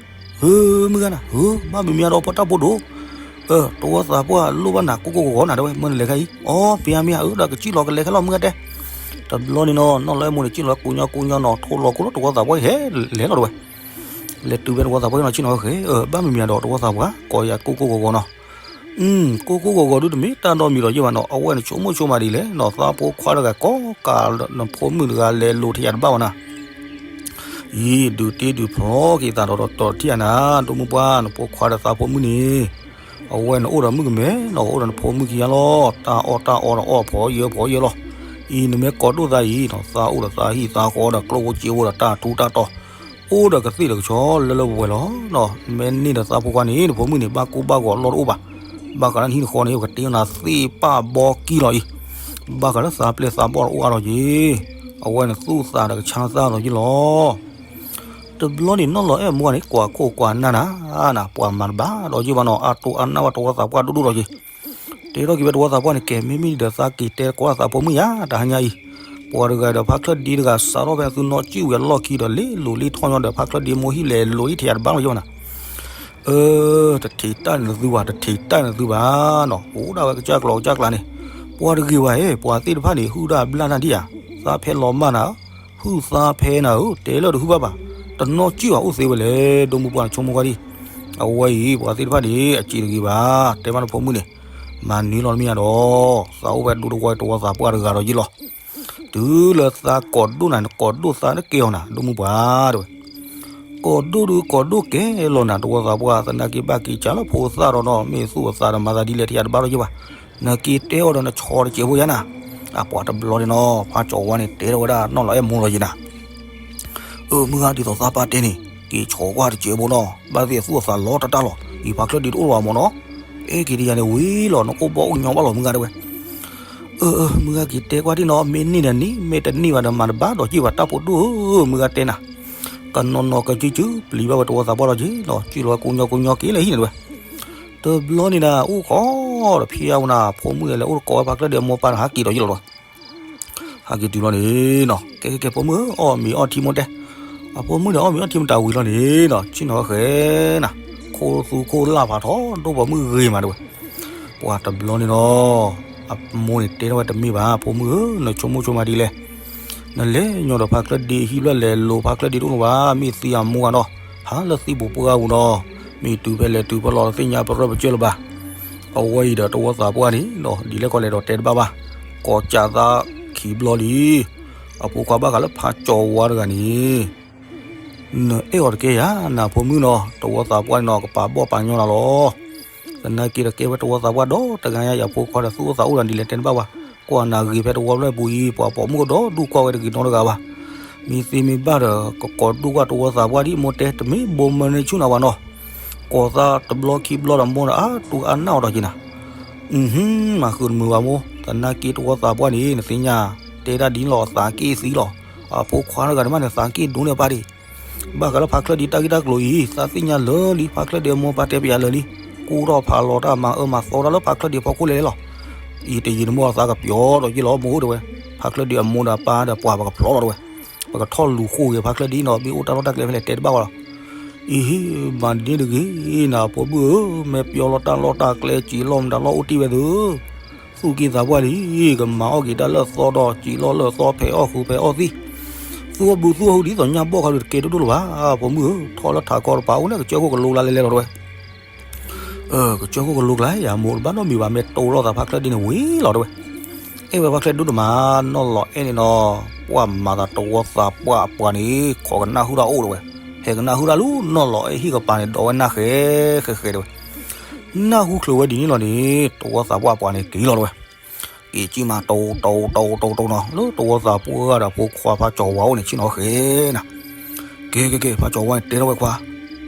ဧၢမုၢ်ဂၤနၤ ဧၢ ဘၣ်မံၤမံၤအါဒီးပှၤတၢ်ဖိဒိၣ် တဝီသးပှၢ်လိၣ်ဘၣ်နၤကိၢ်ကိၢ်ဂီၤဂီၤနၤတဝဲ မၢနလဲၤခါအံၤ အီ ပယါမ့ၢ်ဧါ အၢ ဒီးကစံၣ်လီၤကလဲၤခဲလီၤမုၢ်ဂၤတဲ. တဘျီန့ၣ်နီၤ နီၢ်လီၤအဲၣ်မိၢ်န့ၣ် စံၣ်လီၤကိးညီကိးညီနီၤ ထိၣ်လီၤကိၢ်လီၤ တဝီသးပှၢ်ဟဲလဲၤလီၤတဝဲ. လဲၤတုၤဖဲတဝီသးပှၢ်နီၤ စံၣ်လီၤဃဲ ဘၣ်မံၤမံၤဒီးတဝီသးပှၢ် ကိးယၤကိၢ်ကိၢ်ဂီၤဂီၤနီၤ. ကိၢ်ကိၢ်ဂီၤဂီၤဒုတမ့ၢ်တၢ်ဒီမံၤဒီးယဲၢ်ဘၣ်နီၤ အဝဲန့ၣ်ဆိကမိၣ်ဆိကမးဒ်လဲၣ်နီၤ သးဖိခွါတဂၤကိးကး နဖိမုၣ်တဂၤလဲၤလိၤထံၣ်ယၤတဘၣ်ဘၣ်နၤ အံၤ ဒုးတ့ဒုးဖျီက့ၤသးဒီးတီၤတံၢ်အနၤ ဒိၣ်မုၢ်ပှၢ် နဖိခွါဒီးသးဖိမုၣ်န့ၣ် အဝဲန့ၣ်အိၣ်ဒီးမုၣ်ကမဲနီၤ အိၣ်ဒီးနဖိမုၣ်ခံဂၤလီၤ တၢ်အီၣ်တၢ်အီဒီးအီၣ်ဖီယၢဖီယၢလီၤ. အံၤ နမ့ၢ်ကိးဒိၣ်သးအံၤနီၤ သးအိၣ်ဒီးသးဟံၣ်သးဃီဒီးကျိၣ်ဖိစ့ဖိဒီးတၢ်ထူတၢ်တီၤ အိၣ်ဒီးကသ့ၣ်ဒီးကဆီလၢလၢပှဲၤပှဲၤလီၤ. မ့ၢ်န့ၢ်ဒီးသးဖိခွါန့ၣ် နဖိမုၣ်န့ၣ် ဘၣ်ကိၢ်ဘၣ်ဂီၤလီၢ်တအိၣ်ဘၣ်. ဘၣ်ဃးလၢနဟံၣ်နဃီန့ၣ် ပကတ့နၤသ့ၣ်ပၢ်ဘီကံလီၤအံၤ ဘၣ်ဃးလၢသးပျဲၢ်သးဘီၣ်တအိၣ်အါထီၣ်က့ၤ အဝဲန့ၣ်သူၣ်သးဒီးကဆါသၣ်ဒီးယ့ၢ်လီၤ. တဘျီန့ၣ် နီၢ်လီၤအဲၣ်မိၢ်န့ၣ် ကွၢ်ခိၣ်ကွၢ်နၢ်နၤ နၤ ပှၤမၤတဘၣ်ဒီးယ့ၢ်ဘၣ်နီၤ အတိၢ်အါနၢ်ဘၣ်တဝီသးပှၢ်ဒိၣ်ဒိၣ်ဒီးက့ၤ တဲထီၣ်က့ၤဝဲတဝီသးပှၢ်န့ၣ် ကဲ မ့မ့ၢ်ဒ်ဒီးသးက့ၤတဲကိးသးဖိမုၣ်ယၤ တဟါညါအံၤ ပှၤတဂၤဒီးဖါချၢၣ်ဒ့တဂၤ စးထီၣ်ဖဲသုနီၢ်စံၣ်ဝဲအလီၢ်ခံဒီး လ့ၢ်လိၤလ့ၢ်ထီၣ်ညီဒီး ဖါချၢၣ်ဒ့မိၢ်ဟံၣ်လဲၤလိၤလံထံၣ်ယၤတဘၣ်လီၤယ့ၢ်ဘၣ်နၤ အၢ တထံးတၢ်န့ၣ်သုဘၣ် တထံးတၢ်န့ၣ်သုဘၣ်နီၤ အိၣ်ဒၣ်ဝဲကစၢ်ကျိၤကစၢ်ကျါန့ၣ် ပှၤတဂ့ၤဘၣ်ဧၢ ပှၤသ့ၣ်တဖၣ်န့ၣ် ဟုၣ်တၢ်ဘျၣ်တၢ်ဒံးဧါ သးဖဲလီၤမၢ်နၤဧၢ ပုၢ်သးဖဲနၤဧၢ, တဲလၢတဟုဘၣ်ဘၣ်, တနီၣ်စံၣ်ဘၣ်အိၣ်သ့ဝဲလဲၣ်, ဒိၣ်မူပှၢ်န့ၣ်ဆိကမိၣ်ကွၢ်ဒံး. အဝဲအံၤ ပှၤသ့ၣ်တဖၣ်န့ၣ် အစံးတဂ့ၤဘၣ်, တဲဘၣ်နဖိမုၣ်န့ၣ်, မၤနၢၤလီၤတမ့ၢ်ဧါဒီး, သးအိၣ်ဝဲဒိတဝီတဝီသးပှၢ်တဂၤဒီးယ့ၢ်လီၤ. တုၤလၢသးကိးဒိၣ်နၤန့ၣ် ကိးဒိၣ်သးတကဲအီၤနၤ ဒိၣ်မူပှၢ်တဲဝဲ. ကိးဒိၣ်ဒုးကိးဒိၣ်ကဲလီၤနၤ တဝီသးပှၢ်, သနာ်က့ဘၣ်က့ၤကးလၢဖိသၣ်ဒီးနီၤ, မ့ၢ်သူၣ်အသးဒီးမၤသးဒ်လဲၣ် တယၤတဘၣ်ထီၣ်က့ၤဘၣ်. နက့ၤတဲအီၤဒီးနဆီတစဲးဖိယါနၤ. အပှၤတဘျီန့ၣ်နီၤ ဖးကၠီၤဝါန့ၣ် တဲထီၣ်ဝဲဒၣ်နီၢ်လီၤအဲၣ်မိၢ်လီၤယံၤနၤ. အၢ မုၢ်ဂၤ ဒ်သိးသးပၢ်တဲန့ၣ် က့ၤဆီကွၢ်တစဲးဖိနီၤ, ဘၣ်သ့ၣ်သူၣ်အသးလီၤတၢ်တၢ်လီၤ, အံၤဖးချၢၣ်ဒ့တအိၣ်လၢၤဘၣ်မၢ်နီၤ. အဲက့ၤတယၤန့ၣ်ဝံၤလီၤ နကအိၣ်ဘီအိၣ်ညီဘၣ်လီၤ မုၢ်ဂၤတဲဝဲ. အၢ အၢ မုၢ်ဂၤက့ၤတဲကွၢ်ဒံးနီၤ, မ့ၢ်န့ၢ်ဒီးန့ၢ် မ့ၢ်တန့ၢ်ဘၣ်ဒီးမၤတဘၣ်ဒီးက့ၤဘၣ် တၢ်ဖိဒိၣ်ဧၢ မုၢ်ဂၤတဲနၤ. ကနီၤနီၤကစုစု ပျံၤဘၣ်ဝဲတဝီသးပှၢ်ဒီးက့ၤနီၤ, စံၣ်လီၤဝဲကိညီကိညီက့ၤလၢဟံၣ်န့ၣ်တဲဝဲ. တဘျီန့ၣ်ဒၣ် အိၣ်ခိးဒီးဖံးအါဝဲနၤ ဖိမုၣ်လဲၤအိၣ်တကိးဝဲဖးချၢၣ်ဒ့အမိၢ်ပၢ်ဒီး ဟးက့ၤဒီးယ့ၢ်လီၤတဲဝဲ. ဟဲက့ၤတုၤလီၤန့ၣ်နီၤ, ကဲကဲကဲ ဖိမုၣ်ဧၢ အီၣ်မ့ၤအီထံမိၢ်တဲ. အဖိမုၣ်န့ၣ် အီၣ်မ့ၤအီထံမတၤဝံၤလီၤန့ၣ်နီၤ, ဆ့ၣ်နီၤဃဲၤနၤ, ခိၣ်သူခိၣ်လၢ်ဖးထီဒိၣ်ပှၤမုၣ်ဂ့ၤမးတဲဝဲ. ပှၤတဘျီန့ၣ်နီၤ, အမိၢ်န့ၣ်တဲထီၣ်ဝဲတမ့ၢ်ဘၣ် ဖိမုၣ်ဧၢ, နဆိကမိၣ်ဆိကမးဒ်လဲၣ်. နလဲၤညီဒီးဖးချၢၣ်ဒ့ဟံၣ်ဖျၢၣ်လဲၤလိၤဖးချၢၣ်ဒ့တအိၣ်လၢၤဘၣ်, မ့ၢ်သံအမိၢ်ဂၤနီၤ, ဟးလၢသံပူၤပှၢ်ပူၤနီၤ, မ့ၢ်တုၤဖဲလဲၤတုၤဖဲလီၤသ့ၣ်ညါပရၢပကၢၢ်လၢၤဘၣ်. အဝဲအံၤဒီးတဝီသးပှၢ်န့ၣ်နီၤ, ဒ်လဲၣ်ကီးလဲၣ်ဒီးတဲတဘၣ်ဘၣ်, ကိးကးသးခံဘျီလံ. အဖိခွါဘၣ်ဃးလၢဖးကၠီၤဝါတဂၤန့ၣ် နအဲၣ်အီၤတကဲယၤ နဖိမုၣ်နီၤ, တဝီသးပှၢ်န့ၣ်နီၤ ကပာ်ဘီၣ်ပာ်ညီနၤလီၤ. သနာ်က့ဒီးကဲဝဲတဝီသးပှၢ်ဒီးတဂၤညါ ယဖိခွါဒီးသူၣ်အိၣ်သးအိၣ်ဒီးဒ်လဲၣ်တဲတဘၣ်ဘၣ်, ကွၢ်နၤဂ့ၤဖဲတဝီဖျၢၣ်ပူၤအံၤ ပှၤပိာ်မုၣ်ကဒီးဒူၣ်ကွၢ်ဝဲတဂ့ၤနီတဂၤဘၣ်. မ့ၢ်သ့မ့ၢ်ဘၣ်ဒီး ကကိးဒိၣ်ကွၢ်တဝီသးပှၢ်ဒ်မိၢ်တဲ တမ့ၢ်ဘိမၢန့ၣ်ဆူၣ်နၤဝဲနီၤ, ကိးသးတဘျီခံဘျီဒီးမိၢ်ဒီးအါတူၢ်အါနၢ်အီၤဒီးက့ၤနၤ မၤဃုာ်တမုာ်ဘၣ်မိၢ်, သနာ်က့တဝီသးပှၢ်န့ၣ် နသ့ၣ်ညါ, တဲဒၣ်ဒ်န့ၣ်လီၤ သးက့ၣ်သံလီၤ. အဖိခွါတဂၤန့ၣ်မးန့ၣ် သးက့ၣ်ဒိၣ်န့ၢ်အပၢ်ဒံး. ဘၣ်ဃးလၢဖးချၢၣ်ဒ့တၢ်ဂ့ၢ်တၢ်ကျိၤအံၤ သးသ့ၣ်ညါလၢာ်လံ, ဖးချၢၣ်ဒ့အမိၢ်ပၢ်တဲပယၤလၢာ်လံ, ကူၣ်ထီၣ်ဖးလီၤတၢ်မၤအၢမၤသီတၢ်လၢဖးချၢၣ်ဒ့အဖီခိၣ်လဲၣ်လီၤ. အံၤတယံာ်တမီၢ်သးကပျီဒီးယ့ၢ်လီၤမိၢ်တဲဝဲ, ဖးချၢၣ်ဒ့အမိၢ်ဒီးအပၢ်ဒီးပှၤပကဖျီလီၤတဲဝဲ, ပကထီၣ်လူၤဃိဂ့ၤဖးချၢၣ်ဒ့နီၤ, မ့ၢ်အိၣ်တၢ်လီၢ်တၢ်ကျဲဖဲလဲၣ်တဲတဘၣ်ဝဲလီၤ. အံၤ မၤဒ်န့ၣ်တဂ့ၤနၤ ဖိမုၣ်ဧၢ, မ့ၢ်ပျီလီၤတၢ်လီၢ်တၢ်ကျဲ စံးလီၤမတၤလီၢ်အိၣ်တ့ၢ်ဝဲသု, သူၣ်က့သးပှၢ်လံ, ကမၤအီၣ်က့ၤတၢ်လၢအသီဒီး စံးလီၤလၢအသီ ဖဲးအီၣ်ဃုာ်ဖဲးအီၣ်သံၣ်, သူၣ်အီၣ်ဘုသူၣ်အီၣ်ဟု ဒ်သိးညၣ်ဘီၣ်ခါဒုးတကဲဒိၣ်ဒိၣ်လၢၤဘၣ်, ဖိမုၣ်ဧၢ, ထီၣ်လၢထးကီတပၤအိၣ်န့ၣ် ကစၢၢ်ခိၣ်ကလိကျါလဲၣ်လဲၣ်လီၤတဲဝဲ. ကစၢၢ်ခိၣ်ကလိကျါ ယမိၢ်တဘၣ်နီတမံၤဘၣ် မ့ၢ်တိၢ်လီၤသးဖးချၢၣ်ဒ့န့ၣ်ဝံၤလီၤတဲဝဲ. အဲၣ်ဝဲဖးချၢၣ်ဒ့ဒိၣ်မး, နီၢ်လီၤအဲၣ်န့ၣ်နီၤ, ပှၤမၤသးတဝီသးပှၢ်အပှၤန့ၣ် ခိးကနၣ်ဟုၣ်တၢ်အိၣ်တဲဝဲ, ဟဲကနၣ်ဟုၣ်တၢ်လၢနီၢ်လီၤအဲၣ်ဟံၣ်ကပၤန့ၣ် ဒီးဝဲနၢ်ဃဲၤဃဲၤဃဲၤတဲဝဲ. နၢ်ဟူချုးဝဲဒ်န့ၣ်လီၤန့ၣ် တဝီသးပှၢ်အပှၤန့ၣ်က့ၤလီၤတဲဝဲ. က့ၤကံၣ်မး တိတိတိတိတိနီၤ, လၢတဝီသးပှၢ်ဒီးဖိခွါဖးကၠီၤဝါအိၣ်န့ၣ် ဆ့ၣ်နီၤဃဲၤနၤ. ကဲကဲကဲ ဖးကၠီၤဝါန့ၣ် တဲထီၣ်ဝဲခွါ,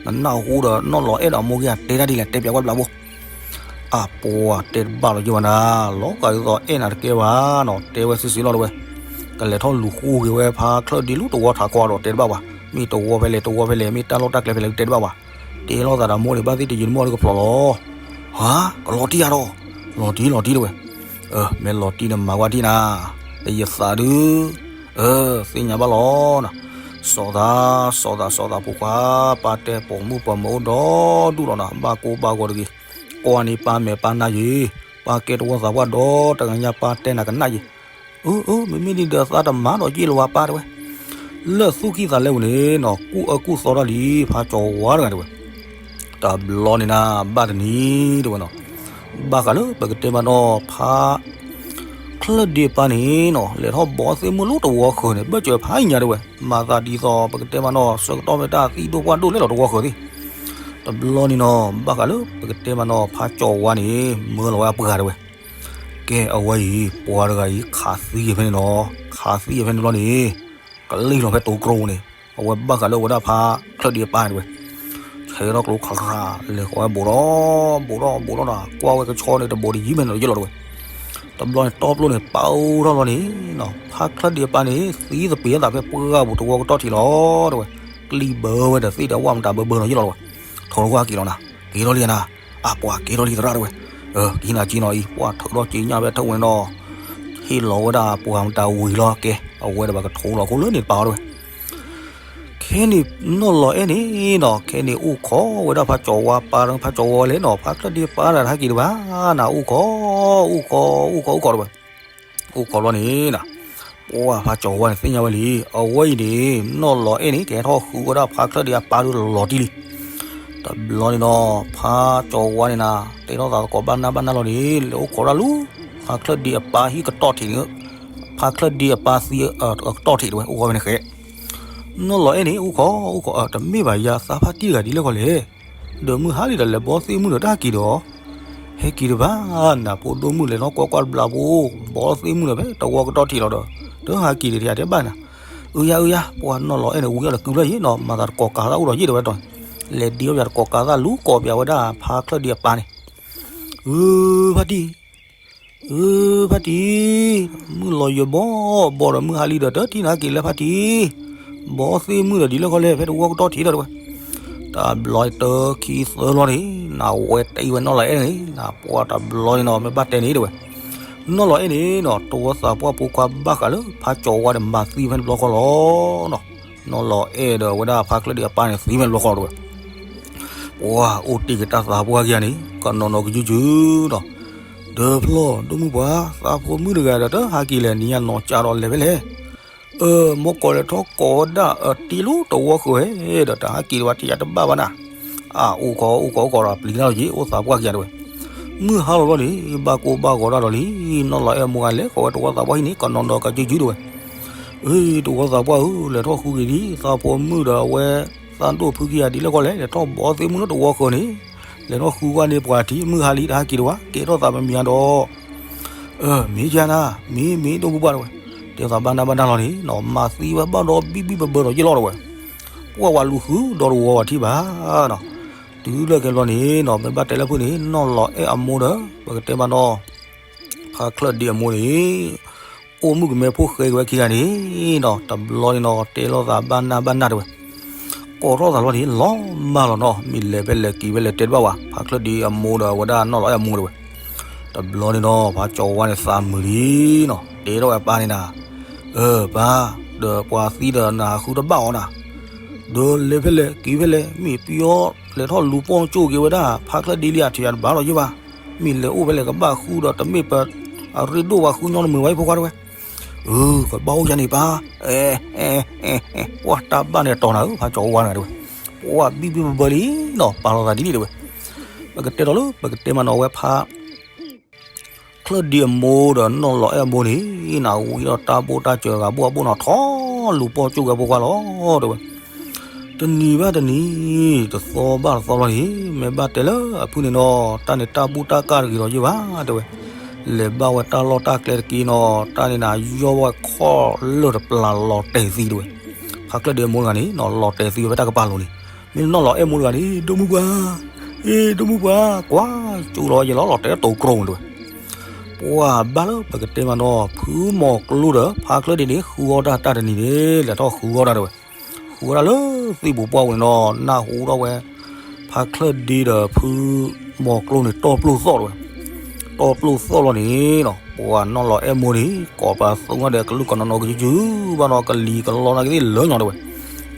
နနၢ်ဟူဒီးနီၢ်လီၤအဲၣ်ဒီးအမိၢ်ဂ့ၤဧါ တဲတၢ်ဒ်လဲၣ် တဲပျးကွၢ်ဘျးဘိ. အပှၤတဲတဘၣ်လီၤယဲၢ်ဘၣ်နၤ, လီၤဂာ်ဒ်သိးအဲၣ်နၤတကဲဘၣ်နီၤ, တဲဝဲစ့ၢ်စ့ၢ်လီၤတဲဝဲ. ကလဲၤထီၣ်လူၤဃိဂ့ၤဝဲဖးချၢၣ်ဒ့လၢတဝီထးကီဒီးတဲတဘၣ်ဘၣ်, မ့ၢ်တဝီဖဲလဲၣ် တဝီဖဲလဲၣ် မ့ၢ်တၢ်လီၢ်တၢ်ကျဲဖဲလဲၣ် တဲတဘၣ်ဘၣ်. တဲလိာ်သးဒီးမိၢ်န့ၣ် ဘၣ်သ့ၣ်တယံာ်တမီၢ်ဒီးကဖျိးလီၤ. ဟါ, ကလီၤတံၢ်ဧါဒီး, လီၤတံၢ်လီၤတံၢ်တဲဝဲ. မ့ၢ်လီၤတံၢ်န့ၣ်မၤကွၢ်တံၢ်နၤ, ဒီးယသးဒုး, သ့ၣ်ညါဘၣ်လီၤနၤ. စီၤသး, စီၤသး စီၤသးဖိခွါ, ပၢ်တဲပိာ်မုၣ်ပှၤမၢအိၣ်ဒီဒူၣ်လီၤနၤ, ဘၣ်ကိၢ်ဘၣ်ဂီၤတဂ့ၤ. ကွၢ်န့ၣ်ပၢ်မဲာ်ပၢ်နါယ့ၤ, ပၢ်ကဲတဝီသးပှၢ်ဒီးတဂၤညါ ပၢ်တဲနၤကနၣ်ယ့ၤ. အၢ အၢ မ့မ့ၢ်ဒ်ဒီးသးတမၤဒီးယ့ၢ်လၢၤဝဲပၢ်တဲဝဲ. လၢသူၣ်ကံၢ်သးလဲပူၤန့ၣ်နီၤ ကူၣ်အၢကူၣ်သီတၢ်လံ ဖးကၠီၤဝါတဂၤတဲဝဲ. တဘျီန့ၣ်နၤ ဘၣ်တနံၤတဲဝဲနီၤ, ဘၣ်ဃးလၢပကတဲမးနီၤ ဖးချၢၣ်ဒ့ပၢ်န့ၣ်နီၤ လဲၤထီၣ်ဘီသ့ၣ်မုၢ်လၢတဝီဃၢၤန့ၣ် ဘၢၣ်စၢၤဖးညါတဲဝဲ, မၤသးဒ်သိးပကတဲမးနီၤ ဆၢကတီၢ်ဖဲတၢ်သံၣ်ဒိၣ်ပှၢ်ဒိၣ်လဲၣ်လီၤတဝီဃၢၤသ့ၣ်. တဘျီန့ၣ်နီၤ ဘၣ်ဃးလၢပကတဲမးနီၤ ဖးကၠီၤဝါန့ၣ် မၢလီၤဝဲအပှၤတဲဝဲ. ကဲ အဝဲအံၤ ပှၤတဂၤအံၤ ခးသံဖဲန့ၣ်နီၤ, ခးသံဖဲန့ၣ်ဘျီန့ၣ် ကလံၣ်လီၤဖဲတိၤတြိၤန့ၣ်, အဝဲဘၣ်ဃးလၢအဝဲဒၣ်ဖးချၢၣ်ဒ့ပၢ်န့ၣ်တဲဝဲ. ဆဲးထီၣ်ကျိခးခး လဲၤဃီၤဝဲဘိးထီၣ် ဘိးထီၣ်ဘိးထီၣ်ဒီး ကွၢ်ဝဲကဆီန့ၣ် တဘိးတယံၤမ့ၢ်န့ၣ်ဒီးယ့ၢ်လီၤတဲဝဲ. တဘျီန့ၣ် တီပျိန့ၣ် ပာ်အိၣ်ထီၣ်လီၤန့ၣ်နီၤ ဖးချၢၣ်ဒ့ပၢ်န့ၣ် သံသပ့ၤအသးဖဲပှၢ်ပူၤတဝီကတီၢ်ထံးလီၤတဲဝဲ. ကျံဘၢဝဲဒီးသ့ၣ်ဒီးဝၣ်မတၤဘၢဘၢနီၤယ့ၢ်လီၤတဲဝဲ. ထိၣ်တဝၣ်က့ၤလီၤနၤ, က့ၤထီၣ်လံနၤ, အပှၤက့ၤထီၣ်လံသရၣ်တဲဝဲ. ကဟံးနၤက့ၤနီၤအံၤ ပှၤထုးထီၣ်က့ၤညၣ်ဖဲထၢဝဲန့ၣ်ဒီး ဟ့ၣ်လီၤဝဲဒၣ်ပှၤမတၤဝံၤလီၤကဲ, အဝဲဒီးပှၤကထိးလီၤခိၣ်လၢန့ၣ်တပၤအီၤတဲဝဲ. ခဲန့ၣ်နီၢ်လီၤအဲၣ်န့ၣ်နီၤ ခဲန့ၣ်အိၣ်ခိးဝဲဒၣ်ဖးကၠီၤဝါပၢ် ဖးကၠီၤဝါလဲၣ်နီၤ ဖးချၢၣ်ဒ့ပၢ်တၢ်ဟဲက့ၤတဘၣ်နၤ အိၣ်ခိး အိၣ်ခိး အိၣ်ခိး အိၣ်ခိးတဲဝဲ. အိၣ်ခိးလီၤန့ၣ်နၤ, ပှၢ်ဖးကၠီၤဝါန့ၣ်သ့ၣ်ညါဝဲလံ, အဝဲအံၤန့ၣ် နီၢ်လီၤအဲၣ်န့ၣ် ကဟဲထီၣ်ဃုဝဲဒၣ်ဖါချၢၣ်ဒ့အပၢ်ဒုးလီၤတံၢ်လံ. တဘျီန့ၣ်ဒီး ဖးကၠီၤဝါန့ၣ်နၤ တဲထီၣ်သးသကိးဘၣ်နၢ်ဘၣ်နၢ်လီၤန့ၣ် လဲၤအိၣ်ခိးဒၣ်လူၤ ဖါချၢၣ်ဒ့အပၢ်ဟံၣ်ကတီၢ်ထံးန့ၣ်, ဖါချၢၣ်ဒ့အပၢ်သံအကတီၢ်ထံးတဝဲ အိၣ်ဃီဝဲန့ၣ်ဃဲ. နီၢ်လီၤအဲၣ်န့ၣ် အိၣ်ခိးအိၣ်ခိး တမ့ၢ်ဘၣ်ယၤ သးဖါတံၢ်တဂၤဒ်လဲၣ်ဃီလဲၣ်. ဒီးမုၢ်ဟါလံဒီး လဲၤဘီသ့ၣ်မုၢ်ဒီးတဟဲက့ၤဒီး ဟဲက့ၤတဘၣ်နၤ ဖိဒိၣ်မုၣ်လဲၤထီၣ်ကွၢ်ကွၢ်တဘျီဖိ ဘီသ့ၣ်မုၢ်ဒီးဖဲတဝီကတီၢ်ထံးလီၤဒီး တဟဲက့ၤဒံး တဟဲတဲဘၣ်နၤ. အုယါအုယါ ပှၢ်နီၢ်လီၤအဲၣ်န့ၣ် ဝံၤအီၤဒီးကုၤလၢယ့ၣ်နီၤ မၤသးတကိးကးသၣ်အိၣ်ဒီးယ့ၣ်တဝဲတီၤ, လဲၤဒံးအီၣ်ပယၤတကိးကးသၣ်လူၤကိးပယၤဝဲဒၣ်ဖါချၢၣ်ဒ့အပၢ်န့ၣ်, အု ဖါတံၢ် အု ဖါတံၢ်, မုၢ်လီၤယဘီဘီဒီး မုၢ်ဟါလံဒီး တထံၣ်နၤက့ၤလၢဖါတံၢ်, ဘီသ့ၣ်မုၢ်ဒီးဒ်လဲၣ်ဃီလဲၣ် ဖဲတဝီကတီၢ်ထံးဒီးတဝဲ. တဘျီတၢခံသၢလီၤန့ၣ် နဝဲတဲဝဲနီၢ်လီၤအဲၣ်န့ၣ် နပှၢ်တဘျီန့ၣ်နီၤ မ့ၢ်ဘၣ်တဲန့ၣ်တဝဲ. နီၢ်လီၤအဲၣ်န့ၣ်နီၤ တဝီသးပှၢ်ဖိခွါဘၣ်ဃးလၢ ဖးကၠီၤဝါန့ၣ် မၤသံဖဲန့ၣ်တဘျီဃီလီၤနီၤ. နီၢ်လီၤအဲၣ်ဒီးဝဲဒၣ်ဖါချၢၣ်ဒ့အပၢ်န့ၣ် သံဖဲန့ၣ်တဘျီဃီလီၤတဝဲ. ပှၢ်အိၣ်တ့ၢ်က့ၤတၢ်သးပှၢ်ခံဂၤန့ၣ် ကနီၤနီၤကယုၢ်ကယုၢ်နီၤ. ဒီးဖျီၣ်ဒိၣ်မုၢ်ပှၢ် သးဖိမုၣ်တဂၤဒီး တဟဲက့ၤလဲၣ် နံၤညါနီၤကၢ်ဒီးလဲၤဖဲလဲၣ်. အၢ မ့ၢ်ကိးလဲၤထီၣ်ကိးဝဲဒၣ်အတ့လိာ်တဝီဃၢၤဒီး တဟဲက့ၤတဝဲ ထံၣ်ယၤတဘၣ်ဘၣ်နၤ. အအိၣ်ခိးအိၣ်ခိးအိၣ်ခိးဒီးပျံၤတၢ်လီၤက့ၤ အိၣ်သးပှၢ်ခံဂၤတဝဲ. မုၢ်ဟါလီၤလီၤန့ၣ် ဘၣ်ကိၢ်ဘၣ်ဂီၤတၢ်ဒီးလံ နီၢ်လီၤအဲၣ်အမိၢ်ဂၤလဲၤဃီၤဝဲတဝီသးပှၢ်ဟံၣ်န့ၣ် ကနီၤနီၤကယုၢ်ကယုၢ်တဝဲ. အ့ တဝီသးပှၢ်ဧၢ လဲၤထီၣ်ဃုက့ၤဒံး သးဖိမုၣ်ဒီးအဝဲ သးဒိၣ်ဖုခံဂၤဒ်လဲၣ်ဃီလဲၣ် လဲၤထီၣ်ဘီသ့ၣ်မုၢ်လၢတဝီဃၢၤန့ၣ် လဲၤထီၣ်ဃုဝဲန့ၣ်ပှၤထံး မုၢ်ဟါလံ တဟဲက့ၤတဝဲ ကဲထီၣ်သးမမံၤဧါဒီး အၢ မ့ၢ်ယါနၤ မ့ၢ်မ့ၢ်ဒိၣ်မုၢ်ပှၢ်တဝဲ, တဲသးဘၣ်နၢ်ဘၣ်နၢ်လီၤန့ၣ်နီၤ မၤသံဝဲဘၣ်ဒီးဘံၣ်ဘံၣ်ဘၢဘၢဒီးယ့ၢ်လီၤတဝဲ. ပှၢ်ဝဲလူၤဃုဒီးတဝီဝဲထံၣ်ဘၣ်နီၤ. တုၤလၢခဲဘျီန့ၣ်နီၤ မ့ၢ်ဘၣ်တဲလၢဖုန့ၣ် နီၢ်လီၤအဲၣ်အမိၢ်ဒီး ပကတဲမးနီၤ ဖါချၢၣ်ဒ့အမိၢ်န့ၣ် အိၣ်မုၣ်ကမဲဖိဃဲက့ၤဝဲခံဂၤန့ၣ်နီၤ တဘျီန့ၣ်နီၤ တဲလိာ်သးဘၣ်နၢ်ဘၣ်နၢ်တဝဲ. ကိးထီၣ်သးလီၤန့ၣ် လီၤမၢ်လီၤနီၤ မ့ၢ်လဲၤဖဲလဲၣ်က့ၤဖဲလဲၣ်တဲတဘၣ်ဝဲ ဖါချၢၣ်ဒ့အမိၢ်ဒီးအဝဲဒၣ်နီၢ်လီၤအဲၣ်အမိၢ်တဝဲ. တဘျီန့ၣ်နီၤ ဖးကၠီၤဝါန့ၣ်သးမုာ်လံနီၤ တဲထီၣ်ဝဲပၢ်န့ၣ်နၤ, အၢ ပၢ်, ဒီးပှၤသံဒီးနၤဃုတဘၣ်အီၤနၤ, ဒီးလဲၤဖဲလဲၣ်က့ၤဖဲလဲၣ် မ့ၢ်ပယီၤလဲၤထီၣ်လူၤပိာ်ကၠိက့ၤဝဲဒၣ် ဖါချၢၣ်ဒ့လံအထံၣ်ယၤတဘၣ်လီၤယ့ၢ်ဘၣ်, မ့ၢ်လဲၤအိၣ်ဖဲလဲၣ်ကဘၣ်ဃုဒီးတမ့ၢ်ပ အရ့ဒိၣ်ဝဲဃုညီနမုာ်ဝဲဖိခွါတဝဲ. အၢ ကဘၣ်အိၣ်ယၤန့ၣ်ပၢ်, အဲ အဲ အဲ အဲ ပှၢ်တၢ်ဘၣ်န့ၣ်တီၤနၤဧၢ ဖးကၠီၤဝါန့ၣ်တဝဲ, ပှၢ်ဘံၣ်ဘံၣ်ဘၢဘၢလံနီၤ ပာ်လီၤသးဒ်န့ၣ်တဝဲ. ပကတဲဒီးလၢ ပကတဲမးနီၤဝဲဖါ ချၢၣ်ဒ့အမိၢ်ဒီးနီၢ်လီၤအဲၣ်အမိၢ်န့ၣ် နဝံၤဒီးတၢ်ဘိၣ်တၢ်စၢၤဂၤဘိၣ်အဘိၣ်နီၤ ထီၣ်လူၤပိာ်ကၠိက့ၤဖိခွါလီၤတဝဲ. တနံၤဘၣ်တနံၤ တသီဘၣ်တသီလီၤန့ၣ် မ့ၢ်ဘၣ်တဲလၢအဖုန့ၣ်နီၤ တၢ်န့ၣ်တၢ်ဘူၣ်တၢ်ကၢ်တဂ့ၤလီၤယ့ၢ်ဘၣ်တဲဝဲ, လဲၤဘၣ်ဝဲတၢ်လီၢ်တၢ်ကျဲတက့ၢ်နီၤ တၢ်န့ၣ်နၤယီၢ်ဝဲခီၣ်လၢာ်တပျၢ်လီၤတဲာ်သံတဝဲ. ဖါချၢၣ်ဒ့အမိၢ်တဂၤန့ၣ်နီၤ လီၤတဲာ်သံဝဲဖဲတၢ်ကပၤလိၤန့ၣ်, မ့ၢ်နီၢ်လီၤအဲၣ်မိၢ်တဂၤန့ၣ် ဒိၣ်မုၢ်ပှၢ်, အ့ ဒိၣ်မုၢ်ပှၢ် ကွၢ်ကၠိလီၤယ့ၢ်လီၤ လီၤတဲာ်တိၤကြီန့ၣ်တဝဲ. ပှၢ်ဘၣ်လၢပကတဲမးနီၤ ဖုမီၤကျိဒီးဖါချၢၣ်ဒ့န့ၣ် ဃုအီၣ်တၢ်တၢ်တနံၤန့ၣ် လဲၤထီၣ်ဃုအီၣ်တၢ်တဝဲ, ဃုဝဲဒၣ်လၢသ့ၣ်ပူၤပှၢ်ပူၤန့ၣ်နီၤ နၢ်ဟူထီၣ်ဝဲ ဖါချၢၣ်ဒ့ဒီးဖုမီၤကျိန့ၣ် တီၢ်ပျိၢ်သီၣ်တဝဲ, တီၢ်ပျိၢ်သီၣ်လီၤန့ၣ်နီၤ ပှၢ်နီၢ်လီၤအဲၣ်မိၢ်န့ၣ် ကိးပသူဝဲဒီးကလုၢ်ကနီၤနီၤကယုၢ်ကယုၢ်ဘၣ်နီၤ ကလံၤကလီနာ်က့သ့ၣ်လၢညီတဝဲ,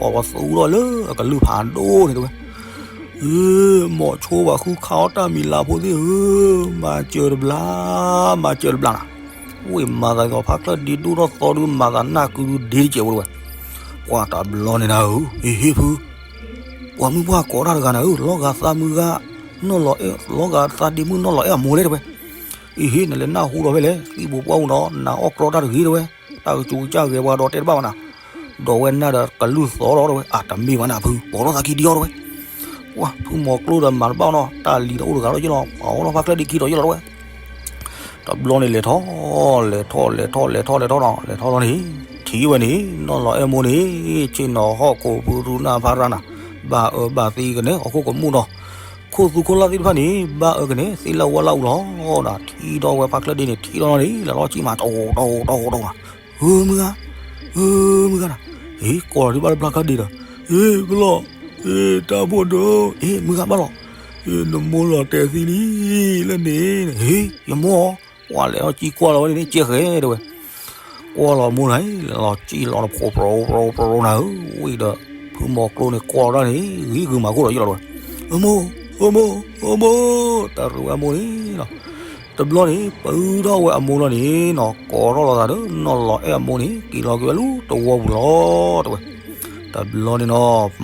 ကိးပသူထီၣ်လၢအကလုၢ်ဖးဒိၣ်န့ၣ်တဝဲ. အ့ မိၤဆိဘၣ်ဃုခးအီၣ်တၢ်မံၤလၤဖိသ့ၣ်ဧၢ, မၤစၢၤတဘျါ, မၤစၢၤတဘျါနၤ, ဝ့ၢ်မၤသးဒ်သိး ဖါချၢၣ်ဒ့ဒိၣ်ထီၣ်သီဒုးမၤသးနၢ်ကုဒုးဒ့တစဲးဖိတဝဲ, ပှၢ်တဘျီန့ၣ်နၤဧၢ, ဟ့ၣ်ဟ့ၣ်ဖု, ပှၤမုၢ်ပှၢ်ကိးတၢ်တဂၤနၤဧၢ, လီၤဂာ်သးမုၢ်ဂၤ, နီၢ်လီၤအဲၣ်, လီၤဂာ်သးဒ့မုၣ်နီၢ်လီၤအဲၣ်အမိၢ်လဲၣ်တဝဲ, အ့ဟ့ၣ် နလဲၤနၢ်ဟူဒီးဖဲလဲၣ်, သံၣ်ဘိးပှၢ်အိၣ်နီၤ, နၤအီၣ်ကြီတၢ်တဂ့ၤတဝဲ, တၢ်ကစူၤကစၢ်ဂဲၤပှၤဒီးတဲတဘၣ်ဘၣ်နၤ, ဒီးဝဲနၢ်ဒီးကလုၢ်သီလီၤတဝဲ, အတမ့ၢ်ဘၣ်နၤဖု, ပိာ်ထီၣ်သးခံဒံအီၤတဝဲ, ပှၢ်ဖုမီၤကျိဒီးမၤတဘၣ်နီၤ, တၢ်လံၤဒီးအိၣ်တဂၤလီၤယ့ၢ်လီၤ, ပှၤအိၣ်လီၤဖါချၢၣ်ဒ့ခံဒီးယ့ၢ်လီၤတဝဲ, တဘျီန့ၣ်လဲၤထီၣ်, လဲၤထီၣ်လဲၤထီၣ်လဲၤထီၣ်လဲၤထီၣ်နီၤ, လဲၤထီၣ်လီၤန့ၣ်, ထံၣ်ဝဲန့ၣ်, နီၢ်လီၤအဲၣ်မိၢ်န့ၣ်, ဆ့ၣ်နီၤဟီၣ်ခိၣ်ဖုရူနၢ်ဖါရၣ်နၤ, ဘၣ်အၢဘၣ်သီကန့ၣ် ဟီၣ်ခိၣ်ကမူၣ်နီၤ, ခိၣ်သူခိၣ်လၢ်သ့ၣ်တဖၣ်န့ၣ် ဘၣ်အၢကန့ၣ် သ့ၣ်လၢဝါလၢအူလီၤ, ထံၣ်ထီၣ်ဝဲဖါချၢၣ်ဒ့န့ၣ် ထံၣ်ထီၣ်လီၤန့ၣ် လဲၤလီၤဆံၣ်မး တီတီတီတီနီၤ, ဧၢမုၢ်ဂၤ, ဧၢမုၢ်ဂၤနၤ, အ့ ကိးလီၤဒုးဘၣ်လၢဖါချၢၣ်ဒ့ဒီး, အ့ ဖျီၣ်, အ့ တၢ်ဘိၣ်ဒိၣ်, အ့ မုၢ်ဂၤဘၣ်လီၤ, အ့ နမိၢ်လီၤတဲာ်သံလံ, လၢန့ၣ်, အ့ ယမိၢ်, ပှၢ်လဲၤထီၣ်စံၣ်ကွၢ်လီၤဝဲန့ၣ် ကဲဃဲတဝဲ, ကွၢ်လီၤမိၢ်နၤ, လဲၤလီၤစံၣ်လီၤနဖိ ပြိပြိပြိနၤဧၢ, ဝံၤဒီး ဖုမီၤကျိန့ၣ်ကွၢ်လီၤတၢ်န့ၣ် ဂံၢ်ဂုာ်မၤခိၣ်ဒီးယ့ၢ်လီၤတဝဲ, အမိၢ်, အမိၢ်, အမိၢ်, တၢ်ရူးဝဲအမိၢ်န့ၣ်လီၤ, တဘျီန့ၣ် ပုၢ်ထီၣ်ဝဲအမိၢ်လီၤန့ၣ်နီၤ ကိးထီၣ်လီၤသးဒီးနီၢ်လီၤအဲၣ်အမိၢ်န့ၣ် က့ၤလီၤက့ၤဝဲလၢတဝီပူၤလီၤ တဲဝဲ. တဘျီန့ၣ်နီၤ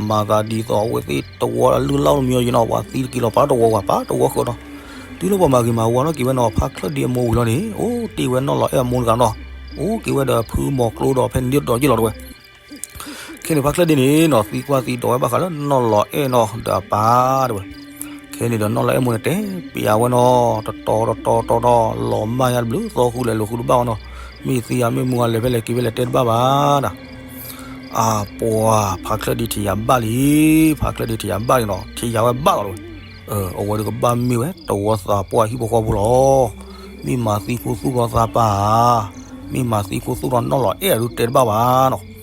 မၤသးဒ်သိး အဝဲသ့ၣ်တဝီအလုၢ်အလၢ်အိၣ်မံၤအီၤယံၤနီၤ ပှၤသံတက့ၤလီၤပာ်တဝီပှၤ ပာ်တဝီဃၢၤနီၤ. တုၤလၢပှၤမၤဂ့ၤမၤဝါထီၣ်က့ၤဝဲနီၤ ဖါချၢၣ်ဒ့အမိၢ်ဝံၤလီၤန့ၣ် အိၣ်တ့ၢ်ဝဲနီၢ်လီၤအဲၣ်အမိၢ်တဂၤနီၤ. အိၣ်က့ၤဝဲဒီးဖုမီၤကျိဒီးဖဲန့ၣ်ဒ်သိးယ့ၣ်လီၤ တဲဝဲ. ခဲန့ၣ် ဖါချၢၣ်ဒ့န့ၣ်နီၤ သံကွၢ်သံဒိးဝဲဘၣ်ဃးလၢနီၢ်လီၤအဲၣ်နီၤဒီးအပၢ် တဲဝဲ. ခဲန့ၣ်ဒီးနီၢ်လီၤအဲၣ်မိၢ်န့ၣ်တဲပျးဝဲနီၤ တတီၤတတီၤတတီၤနီၤ လီၤမၢ်ညါတဘျုးသီ ဃုလဲၤလိာ်ဃုတဘၣ်အီၤနီၤ. မ့ၢ်သံယၤမ့ၢ်မူဂၤ လဲၤဖဲလဲၣ်က့ၤဖဲလဲၣ်တဲတဘၣ်ဘၣ်နီၤ. အပှၤ ဖါချၢၣ်ဒ့ထံၣ်ယၤဘၣ်လံ, ဖါချၢၣ်ဒ့ထံၣ်ယၤဘၣ်လံနီၤ ထံၣ်ယၤဝဲဘၣ်လီၤတဲဝဲ. အဝဲဒုးကဘၣ်မ့ၢ်ဝဲတဝီသးပှၢ်ဟံၣ်ဖိဃီဖိလီၤ. မ့ၢ်မၤသံခူသူၣ်ဒီးသးပၢ်ဧါ, မ့ၢ်မၤသံခူသူၣ်ဒီးနီၢ်လီၤအဲၣ်ဒုးတဲတဘၣ်ဘၣ်နီၤ.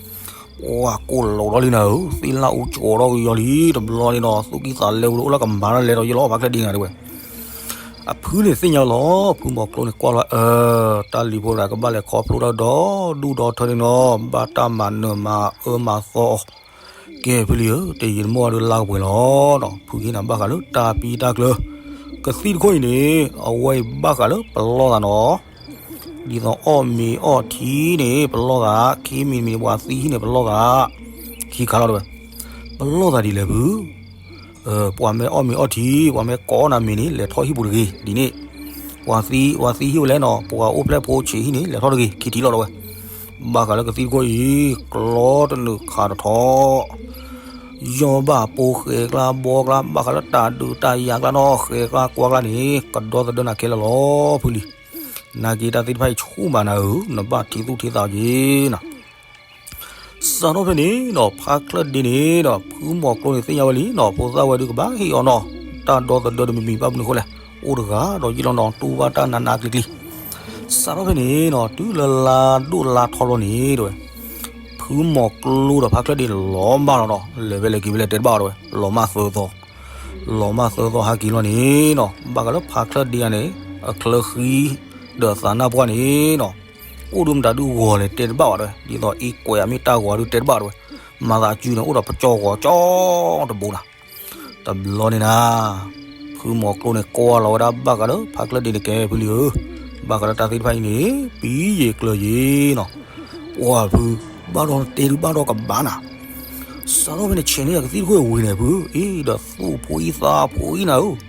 ပှၤကိၢ်လီၤဒီးလံနၤဧၢ, သ့ၣ်လၢအူကၠီၤဒီးကယီၤလံ, တဘျီန့ၣ်ဒီး သူၣ်ကံၢ်သးလဲပူၤဒီး အိၣ်လၢကမၤလီၤလဲၤဒီးယလီၤ ဖါချၢၣ်ဒ့နၤတဲဝဲ. အဖုန့ၣ်သ့ၣ်ညါလီၤ, ဖုမီၤကျိန့ၣ်ကွၢ်လီၤ, အၢ, တၢ်လံၤဖိတဂၤကဘၣ်လဲၤခီဖျိတၢ်ဒီဒူၣ်ဒီထၢန့ၣ်နီၤ, ဘၣ်တၢ်မၤနၢၤမၤအၢမၤသီအီၤ, ကဲဖုလံဧၢ, တယံာ်တမီၢ်အဒုးလၢကပှဲၤလီၤနီၤ, ဖုကဟ့ၣ်နၤဘၣ်ဃးလၢတၢ်ပံတၢ်ကျၢၤ, ကသံၣ်တခိၣ်အံၤန့ၣ် အဝဲအံၤဘၣ်ဃးလၢပလီၢ်သးနီၤ ဒ်သိးအီၣ်မ့ၤအီၣ်ထံန့ၣ် ပလီၢ်သး, ခံမံၤတမံၤန့ၣ် ပှၤသံဟံၣ်န့ၣ် ပလီၢ်သး, ခံခါလီၤတဲဝဲ, ပလီၢ်သးဒ်လဲၣ်ဖု, ပှၤမ့ၢ်အီၣ်မ့ၤအီၣ်ထံ, ပှၤမ့ၢ်ကိးနၤမ့ၤန့ၣ် လဲၤထီၣ်ဟံၣ်ပူၤတဂ့ၤ, ဒ်န့ၣ်, ပှၤသံ, ပှၤသံဟံၣ်ဝဲလဲၣ်နီၤ, ပှၤအိၣ်ဖျဲၣ်ဖိဆံးဟံၣ်န့ၣ် လဲၤထီၣ်တဂ့ၤ, ခံထံလီၤတဲဝဲ. ဘၣ်ဃးလၢကသံၣ်တခိၣ်အံၤ ကျီတနုာ်ခးတထီၣ် ယီၢ်ဘၣ်ပိာ်ဃဲၤကျါဘီကျါ ဘၣ်ဃးလၢတၢ်ဒုးတၢ်ယၤကျါနီၤ, ဃဲၤကျါကွၢ်ကျါန့ၣ် ကဒီသဒၢနၤခဲလၢာ်လီၤ ဖုလံ. နာ်က့တၢ်သ့ၣ်တဖၣ်အံၤဆူၣ်မးနၤဧၢ, နဘၣ်ထံသူၣ်ထံသးက့ၤနၤ. စးထီၣ်ဖဲန့ၣ်နီၤ ဖါချၢၣ်ဒ့န့ၣ်ဒီး ဖုမီၤကျိန့ၣ်သ့ၣ်ညါဝဲလံနီၤ, ဖိသၣ်ဝဲဒုးကဘၣ်ဟ့ၣ်အီၤနီၤ, တၢ်ဒီသဒၢတမံၤမံၤဘၣ်မနုၤအဃိလဲၣ်, အိၣ်တဂၤဒီးယ့ၣ်လီၤနီၤ, တူၢ်ဘၣ်တၢ်နးနးကျံၤကျံၤ စးထီၣ်ဖဲန့ၣ်နီၤ တုၤလၢလါဒိၣ်လါထီလီၤန့ၣ်တဲဝဲ, ဖုမီၤကျိဒီးဖါချၢၣ်ဒ့န့ၣ်လီၤမၢ်လီၤနီၤ, လဲၤဖဲလဲၣ်က့ၤဖဲလဲၣ်တဲတဘၣ်တဲဝဲ, လီၤမၢ်သၢသီ, လီၤမၢ်သၢသီဟဲက့ၤလီၤန့ၣ်နီၤ, ဘၣ်ဃးလၢဖါချၢၣ်ဒ့ဂၤန့ၣ် အချၢဃံ ဒီးသးနၢ်ပှၢ်န့ၣ်နီၤ, အိၣ်ဒိၣ်မတၤဒုးဂီၤလဲၣ်တဲတဘၣ်ဘၣ်တဲဝဲ, ဒ်သိးအ့ကွဲးအမ့ၢ်တၢ်ဂီၤဒုးတဲတဘၣ်တဲဝဲ, မၤသးစုန့ၣ် အိၣ်ဒီးပကၠီဂီၤကၠီတဘိနၤ တဘျီန့ၣ်နၤ, ဖုမီၤကျိန့ၣ် ကွၢ်လီၤဝဲဒၣ်ဘၣ်ဃးဒီးဖါချၢၣ်ဒ့န့ၣ်ကဲဖုလံဧၢ, ဘၣ်ဃးဒီးတၢ်သ့ၣ်တဖၣ်အံၤန့ၣ် ပံယ့ၤကျၢၤယ့ၤနီၤ, ပှၤဖု, ဘၣ်ဒီးနတဲဒုးဘၣ်ဒီးကဘၣ်နၤ, စးထီၣ်ဖဲန့ၣ် ဆဲးန့ၢ်ယၤကသံၣ်တခိၣ်အံၤဝံၤန့ၣ်ဖု, အ့ဒီးသူၣ်ဖိအံၤသးဖိအံၤနၤဧၢ,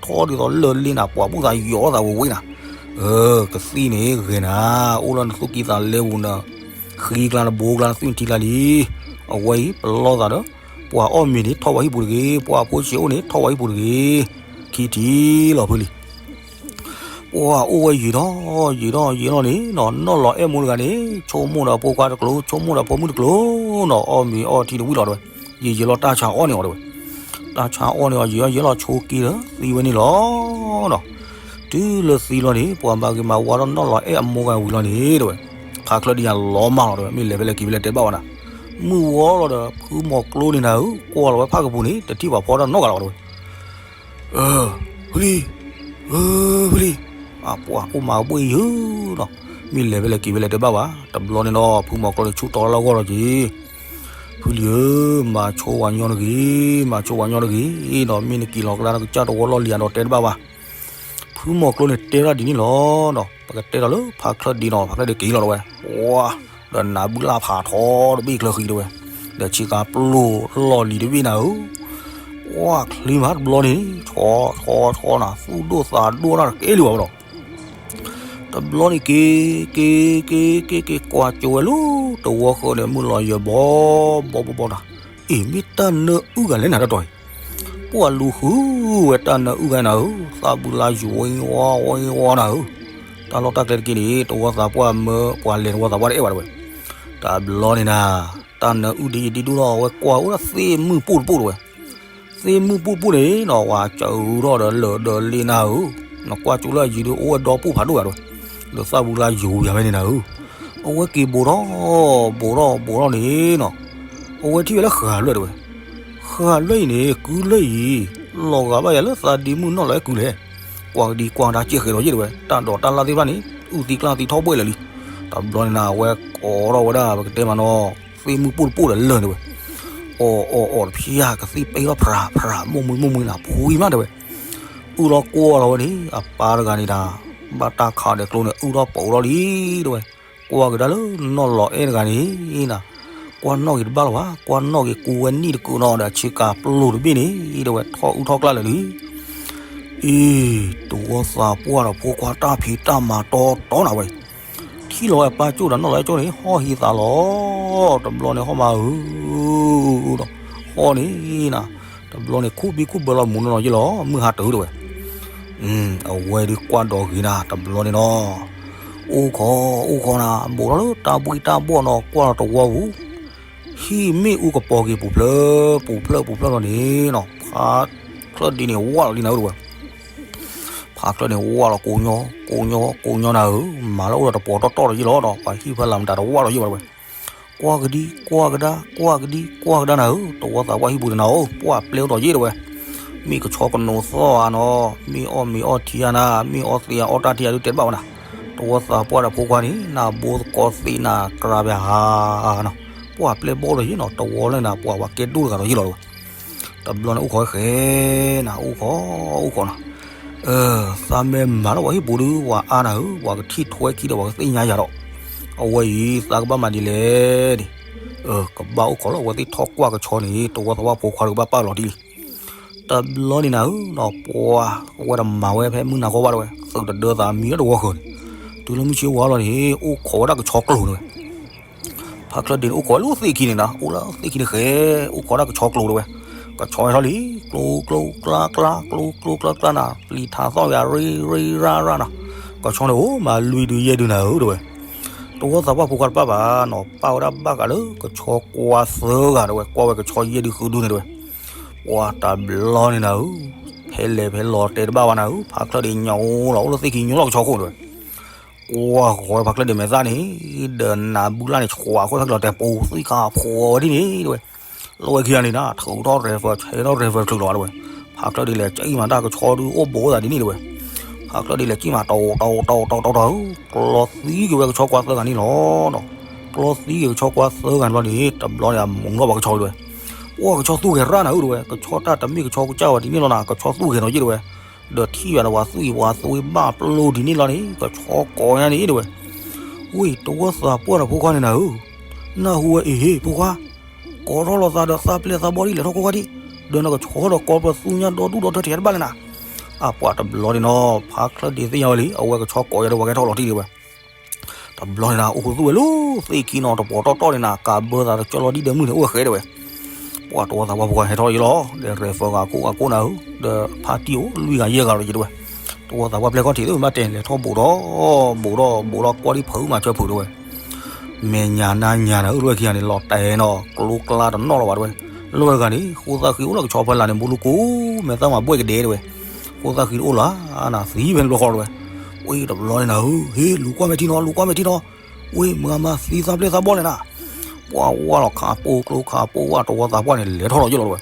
ထံၣ်သ့ၣ်ဒိၣ်ဝၣ်ထီဒ်သိးလၢာ်လ့နၤ, ပှၤဘူၣ်သးယီၤသးဝဲဝဲနၤ, အၢ, ကသံၣ်န့ၣ်ဂ့ၤနၤ, အိၣ်လၢနသူၣ်ကံၢ်သးလဲပူၤနၤ ဃံကျါနဘိကျါနသွံၣ်ထံကျါလံ, အဝဲအံၤပလီၢ်သးဒီး ပှၤအီၣ်မ့ၤန့ၣ်ထီၣ်ဝဲဟံၣ်ပူၤတဂ့ၤ, ပှၤဖိဆံးအိၣ်န့ၣ်ထီၣ်ဝဲဟံၣ်ပူၤတဂ့ၤ, ခံထံလီၤဖုလံ. ပှၤအိၣ်ဝဲယံာ်ထီၣ်ယံာ်ထီၣ်ယံာ်ထီၣ်န့ၣ်နီၤ, နီၢ်လီၤအဲၣ်မိၢ်တဂၤန့ၣ် ဆိကမိၣ်ဒီးဖိခွါတကျိၤ ဆိကမိၣ်ဒီးဖိမုၣ်တကျိၤနီၤ, အီၣ်မ့ၤအီထံတဝံၣ်လီၤတဲဝဲ, ယံာ်ယံာ်လီၤတၢ်ဆါအီၣ်န့ၢ်အီၤတဲဝဲ, တၢ်ဆါအီၣ်န့ၢ်အီၤ ယံာ်ယံာ်လီၤဆိက့ဒီးသံဝဲန့ၣ်လီၤနီၤ. တုၤလၢသံလီၤန့ၣ် ပှၤမၤဂ့ၤမၤဝါထီၣ်နီၢ်လီၤအဲၣ်အမိၢ်ဂၤဝံၤလီၤန့ၣ်တဲဝဲ, ဖါချၢၣ်ဒ့ယၤလီၤမၢ်လီၤတဲဝဲ, မ့ၢ်လဲၤဖဲလဲၣ်က့ၤဖဲလဲၣ်တဲဘၣ်ဝဲနၤ, မုၢ်ဝီလီၤဒီး ဖုမီၤကျိန့ၣ်နၤဧၢ, ကွၢ်လီၤဝဲဖးကပူၤန့ၣ် တထံၣ်ပှၤဖီတၢ်နီတဂၤလီၤတဲဝဲ အၢ, ဖုလံ, အၢ, ဖုလံ, အပှၤအိၣ်မၤကဘှ့ၣ်ယၤနီၤ, မ့ၢ်လဲၤဖဲလဲၣ်က့ၤဖဲလဲၣ်တဲဘၣ်ဘၣ်, တဘျီန့ၣ်ဒီး ဖုမီၤကျိန့ၣ်ဆူၣ်တီလၢအဂီၢ်လီၤက့ၤ, ဖုလံဧၢ, မၤဆိဝဲညီတဂ့ၤ, မၤဆိဝဲညီတဂ့ၤနီၤ, မ့ၢ်နက့ၤလီၤကျါနကစၢ်တဝီလီၢ်လံၤအဒီးတဲတဘၣ်ဘၣ်. ဖုမီၤကျိန့ၣ်တဲဒၣ်ဒ်န့ၣ်လီၤနီၤ, ပကတဲဒီးလၢဖါချၢၣ်ဒ့နီၤ, ဖါချၢၣ်ဒ့က့ၤလီၤတဲဝဲ, ဝါ, ဒီးနၤဘုလၢ်ဖးထီတဘ့ၣ်ချၢဃံတဲဝဲ, ဒီးဆ့ကၤပျိၢ်လီၢ်လံၤတဘ့ၣ်နၤဧၢ ပှၤချ့မးတဘျီန့ၣ် ဆီဆီဆီနၤ, သူၣ်ဒိၣ်သးဒိၣ်တၢ်တကဲလၢၤဘၣ်ဝဲဒီး, တဘျီန့ၣ်က့ၤ က့ၤ က့ၤ က့ၤ က့ၤ ကွၢ်ကၠိဝဲလၢတဝီဃၢၤန့ၣ် မုၢ်လီၤယၢၤဘီဘီဘီဘီနၤ, အ့ၣ် မ့ၢ်တၢ်နၢအုၣ်ဂၤလဲၣ်နၤတတီၤအံၤ, ပှၤလူၤဃုဝဲတၢ်နၢအုၣ်ဂၤနၤဧၢ, သးဘုလါယိၤဝဲဝါဝဲဝါနၤဧၢ, တၢ်လီၢ်တၢ်ကျဲတက့ၢ်န့ၣ် တဝီသးပှၢ်မၢ ပှၤလဲၤတဝီသးပှၢ်တအဲၣ်ဘၣ်တဲဝဲ, တဘျီန့ၣ်နၤ တၢ်နၢအုၣ်ဒ်အံၤဒ်ဒိၣ်ထီၣ် အဝဲကွၢ်အိၣ်ဒၣ်သ့ၣ်မုၢ်ပိၢ်တပိၢ်တဲဝဲ, သ့ၣ်မုၢ်ပိၢ်တပိၢ်န့ၣ်နီၤ ပှၤစၢၤထီၣ်ဒီးလၢာ်ဒီးလ့နၤဧၢ, နကွၢ်ကၠိလၢအယံၤဒုးအိၣ်ဝဲဒီပိၢ်ဖးဒိၣ်ဂၤတဲဝဲ, ဒီးသးဘုလါယိၤယၤဝဲန့ၣ်နၤဧၢ, အဝဲက့ၤဘိးထီၣ် ဘိးထီၣ်ဘိးထီၣ်န့ၣ်နီၤ, အဝဲထံၣ်ဝဲလၢဃၤလွဲၢ်တဲဝဲ, ဃၤလွဲၢ်အံၤန့ၣ် ကုလွဲၢ်အံၤ လီၤဂာ်ဘၣ်ယၤလၢသးဒ့မုၢ်နီၢ်လီၤအဲၣ်ကုလဲၣ်, ကွၢ်ကဒံကွၢ်တၢ်စဲဃဲးဒီးယဲၢ်တဲဝဲ, တၢ်ဒိးတၢ်လၢ်သ့ၣ်တဖၣ်န့ၣ် အုၣ်သံကျၢ်သံထီၣ်ဘှဲၣ်လၢာ်လံ, တဘျီန့ၣ်နၤ အဝဲကိးထီၣ်ဝဲဒၣ် ပကတဲမးနီၤ သ့ၣ်မုၢ်ပိၢ်တပိၢ်ဒီးလၢာ်တဲဝဲ, အီၣ်အီၣ်အီၣ်တဖျၢၣ် ကသံၣ်ပဲထီၣ်ဖြးဖြး မိၢ်မှံမိၢ်မှံနၤ ဖှံမးတဲဝဲ, အုၣ်ထီၣ်ကွၢ်လီၤဝဲန့ၣ် အပၢ်တဂၤန့ၣ်ဒၣ် ဘၣ်တၢ်ခးဒဲးကျိန့ၣ် အုၣ်ထီၣ်ပိာ်ထီၣ်လံ တဲဝဲ. ကွၢ်ကဒါလၢနီၢ်လီၤအဲၣ်တဂၤန့ၣ်နၤ, ကွၢ်နီၣ်ဂ့ၤတဘၣ်လၢၤဘၣ်, ကွၢ်နီၣ်ဂ့ၤကူဝဲနံၣ်တကုာ်နီၤဒီး အဆ့ကၤပျိၤတဘ့ၣ်န့ၣ် တဲဝဲ ထီၣ်အုၣ်ထီၣ်ကျၢ်လၢာ်လံ. အ့ တဝီသးပှၢ်ဒီးဖိခွါ တၢ်ဖံးတၢ်မၤတီတီနၤဝဲ ထံၣ်လီၤဝဲအပၢ်ကၠိၣ်ဒီးနီၢ်လီၤအဲၣ်ကၠိၣ်န့ၣ် ဟီၣ်ဟံးသးလီၤ. တဘျီန့ၣ်ဟီၣ်မးဧၢဒီး ဟီၣ်န့ၣ်နၤ, တဘျီန့ၣ် ခူၣ်ဘံခူၣ်ဘၢလီၤမူးနီၢ်နီၢ်ယ့ၢ်လီၤ မုၢ်ဟါတၢၢ်တဲဝဲ. အဝဲဒုးကွၢ်ဒီးဂ့ၤနၤ တဘျီန့ၣ်နီၤ, အိၣ်ခိး အိၣ်ခိးနၤ ဘူးထီၣ်လၢတၢ်ဘှံးတၢ်ဘှီၣ်နီၤ ကွၢ်လီၤတဝီပူၤ ဟံၣ်မ့ၣ်အူကပီၤက့ၤပူၤဖျၢၣ် ပူၤဖျၢၣ်ပူၤဖျၢၣ်လီၤန့ၣ်နီၤ ဖါချၢၣ်ဒ့န့ၣ် ဝၢ်လီၤလံနၤဧၢတဲဝဲ. ဖါချၢၣ်န့ၣ် ဝၢ်လီၤကိးညီ ကိးညီ ကိးညီနၤဧၢ, မၤလၢအိၣ်ဒီးတပီၤတီၢ်တီၢ်ဒီးယ့ၢ်လီၤဒီး ပှၤဟံၣ်ဖီလာ်မတၤတဝၢ်ဒီးယ့ၢ်ဘၣ်တဲဝဲ. ကွၢ်ကဒံ ကွၢ်ကဒါ ကွၢ်ကဒံ ကွၢ်ကဒါနၤဧၢ, တဝီသးပှၢ်ဟံၣ်ပူၤန့ၣ်နၤဧၢ, ပှၢ်ပျဲအိၣ်ဒီးယ့ၢ်တဲဝဲ. မ့ၢ်ကဆီကနိးသီၣ်ဧါနီၤ, မ့ၢ်အီၣ်မ့ၤအီထံဧါနၤ, မ့ၢ်အီသံးဧါအီတၢ်ထံဧါဒုးတဲတဘၣ်ဝဲနၤ. တဝီသးပှၢ်ဒီးဖိခွါန့ၣ် နဘိသကိးသ့နၤကြၤပၠးဧါနီၤ, ပှၢ်ပျဲဘီၣ်ဒီးယ့ၢ်နီၤ, တဝီလၢနၤ ပှၤဝၤကဲဒိၣ်တဂၤဒီးယ့ၢ်လီၤတဲဝဲ. တဘျီန့ၣ် အိၣ်ခိးဃဲနၤ, အိၣ်ခိး အိၣ်ခိးနၤ. သးမ့ၢ်မၤလၢပှၤဟံၣ်ပူၤဒုး ပှၤအါနၤဧၢ, ပှၤကထံၣ်ထွဲခံဒီးပှၤကသ့ၣ်ညါယၤဒီး, အဝဲအံၤ သးကဘၣ်မၤဒ်လဲၣ်န့ၣ်, ကဘၣ်အိၣ်ခိးလၢအဝဲသ့ၣ်ထီၣ်ကွၢ်ကဆီန့ၣ် တဝီသးပှၢ်ဖိခွါဒီးကဘၣ်ပာ်လီၤတံၢ်လံ. တဘျီန့ၣ်နၤဧၢ, ပှၤအဝဲတမၤဝဲဖဲမုၢ်နၤဃီဘၣ်တဲဝဲ, သုးတဒၢသးမံလၢတဝီဃၢၤန့ၣ်, တုၤလၢမုၢ်ဆ့ဝါလီၤန့ၣ် အိၣ်ခိးဝဲဒၣ်ကဆီကျိၤတဲဝဲ. ဖါချၢၣ်ဒ့န့ၣ် အိၣ်ခိးဝဲလၢသ့ၣ်ခံန့ၣ်နၤ, အိၣ်လၢသ့ၣ်ခံန့ၣ်ဃဲ, အိၣ်ခိးဒၣ်ကဆီကျိၤတဲဝဲ. ကဆီဟဲထီၣ်လံ, ကျိကျိကျါကျါ ကျိကျိကျါကျါနၤ, ပျံၤထးသီၣ်ယၤ ရ့ရ့ရါရါနၤ. ကဆီန့ၣ် အိၣ်မးလွံၢ်ဒုးယဲၢ်ဒုးနၤဧၢ တဲဝဲ. တဝီသးပှၢ်ဖိခွါတပာ်ဘၣ်နီၤ, ပာ်ဝဲဒၣ်ဘၣ်ဃးလၢကဆီကွၢ်သၢဂၤတဲဝဲ, ကွၢ်ဝဲကဆီယဲၢ်ဒုးဃုဒုန့ၣ်တဲဝဲ. ပှၤတဘျီန့ၣ်နၤဧၢ, ဖဲလဲၣ်ဖဲလဲၣ်တဲတဘၣ်ဘၣ်နၤဧၢ, ဖါချၢၣ်ဒ့ညိလီၤ အိၣ်လၢသ့ၣ်ခံညိလီၤကဆီခိၣ်တဲဝဲ. ကွၢ်ဃီၤဝဲဖါချၢၣ်ဒ့မဲာ်သၣ်န့ၣ်, ဒီးနၤဘုလၢ်န့ၣ် ဆှးခိၣ်သၣ်ကလီၤတဲာ်ပူၤ သံခးဖိဝဲဒ်န့ၣ်တဲဝဲ. လီဝဲခံဂၤန့ၣ်နၤ ထုးထီၣ်ရဲၣ်ဖၢၣ် ဆဲးထီၣ်ရဲၣ်ဖၢၣ်ချုးလီၤတဲဝဲ. ဖါချၢၣ်ဒ့လဲၤကံၣ်မးတၢ်ကဆီဒုးအိၣ်ဘူးသးဒ်န့ၣ်တဲဝဲ. ဖါချၢၣ်ဒ့လဲၤကံၣ်မး တီတီတီတီတီတီ ကျီသံက့ၤဝဲကဆီကွၢ်သၢဂၤန့ၣ်လီၤနီၤ. ကျီသံက့ၤကဆီကွၢ်သၢဂၤန့ၣ်ဘျီန့ၣ် တဘျီန့ၣ် အမူၤထီၣ်ဘၣ်ကဆီတဲဝဲ. ပှၤကဆီသူၣ်ဂဲၤရၣ်နၤဧၢတဲဝဲ, ကဆီတၢ်တမ့ၢ်ကဆီကစၢ်ဝဲဒ်န့ၣ်လီၤနၤ, ကဆီသူၣ်ဂဲၤနီၤယ့ၢ်တဲဝဲ. ဒီးထံၣ်ယၤဒီးပှၤသူၣ်အံၤပှၤသူၣ်ဝဲဘၣ်ပျိဒ်န့ၣ်လီၤန့ၣ် ကဆီကိးညါန့ၣ်တဲဝဲ. ဝံၤ တဝီသးပှၢ်ဒီးဖိခွါန့ၣ်နၤဧၢ, နၢ်ဟူဝဲအံၤဟ့ၣ်ဖိခွါ, ကိးထီၣ်လိာ်သးဒီးသးပျဲၢ်သးဘီဒ်လဲၣ်ထီၣ်ကိးဂၤဒံး, ဒီးနကဆီဒီးကိးပသူညါဒီဒူၣ်ဒီထၢထံးတဘၣ်လဲၣ်နၤ. အပှၤတဘျီန့ၣ်နီၤ ဖါချၢၣ်ဒ့သ့ၣ်ညါဝဲလံ အဝဲကဆီကိးယၤဒီးပှၤကဲထီၣ်လီၤတံၢ်တဲဝဲ. တဘျီန့ၣ်နၤ အိၣ်ခူသူၣ်ဝဲလၢသ့ၣ်ခံနီၤ တပီၤတီၢ်တီၢ်န့ၣ်နၤ ကးဘၢသးတကၠီလီၤဒ်ဒီးမုၢ်န့ၣ် အိၣ်ဝဲဃဲတဲဝဲ. ပှၤတဝီသးပှၢ်ဖိခွါဟဲထီၣ်ယ့ၢ်လီၤ ဒီးရဲၣ်ဖၢၣ်ဂၤကိးဂၤကိးနၤဧၢ, ဒီးဖါတံၢ်အိၣ်လွံၢ်ဂၤယဲၢ်ဂၤဒီးယ့ၢ်တဲဝဲ. တဝီသးပှၢ်ပျဲၢ်ခီၣ်ထံးသ့ၣ်မးတဲလဲၤထီၣ်ဘူးဒီး ဘူးဒီးဘူးဒီးကွၢ်ဒ်ဖုးမၤဆၢဖုးတဲဝဲ. မဲာ်ညါနါညါနၤဧၢ လၢခံဂၤန့ၣ် လီၤတဲာ်နီၤ ကျိကျါတနီၣ်လီၤဘၣ်တဲဝဲ. လၢခံဂၤန့ၣ် ဃိသၣ်ဃံအိၣ်လၢကဆီဖီလာ်န့ၣ် မူလူကူ မဲာ်သၣ်မၤဘှဲၣ်ကဒဲတဲဝဲ. ဃိသၣ်ဃံတအိၣ်လၢၤနၤ သံဖဲန့ၣ်လီၤဃီတဲဝဲ. ဝံၤတဘျီန့ၣ်နၤဧၢ ဟ့ၣ်လူၤကွၢ်မဲာ်ထံနီၤ လူၤကွၢ်မဲာ်ထံနီၤ. ဝံၤမုၢ်ဂၤမၤသံသးပျဲၢ်သးဘီလဲၣ်နၤ. ပှၤဝၢ်လီၤခးပိကျိခးပိဝၢ် တဝီသးပှၢ်န့ၣ် လဲၤထီၣ်လီၤယ့ၢ်လီၤတဲဝဲ.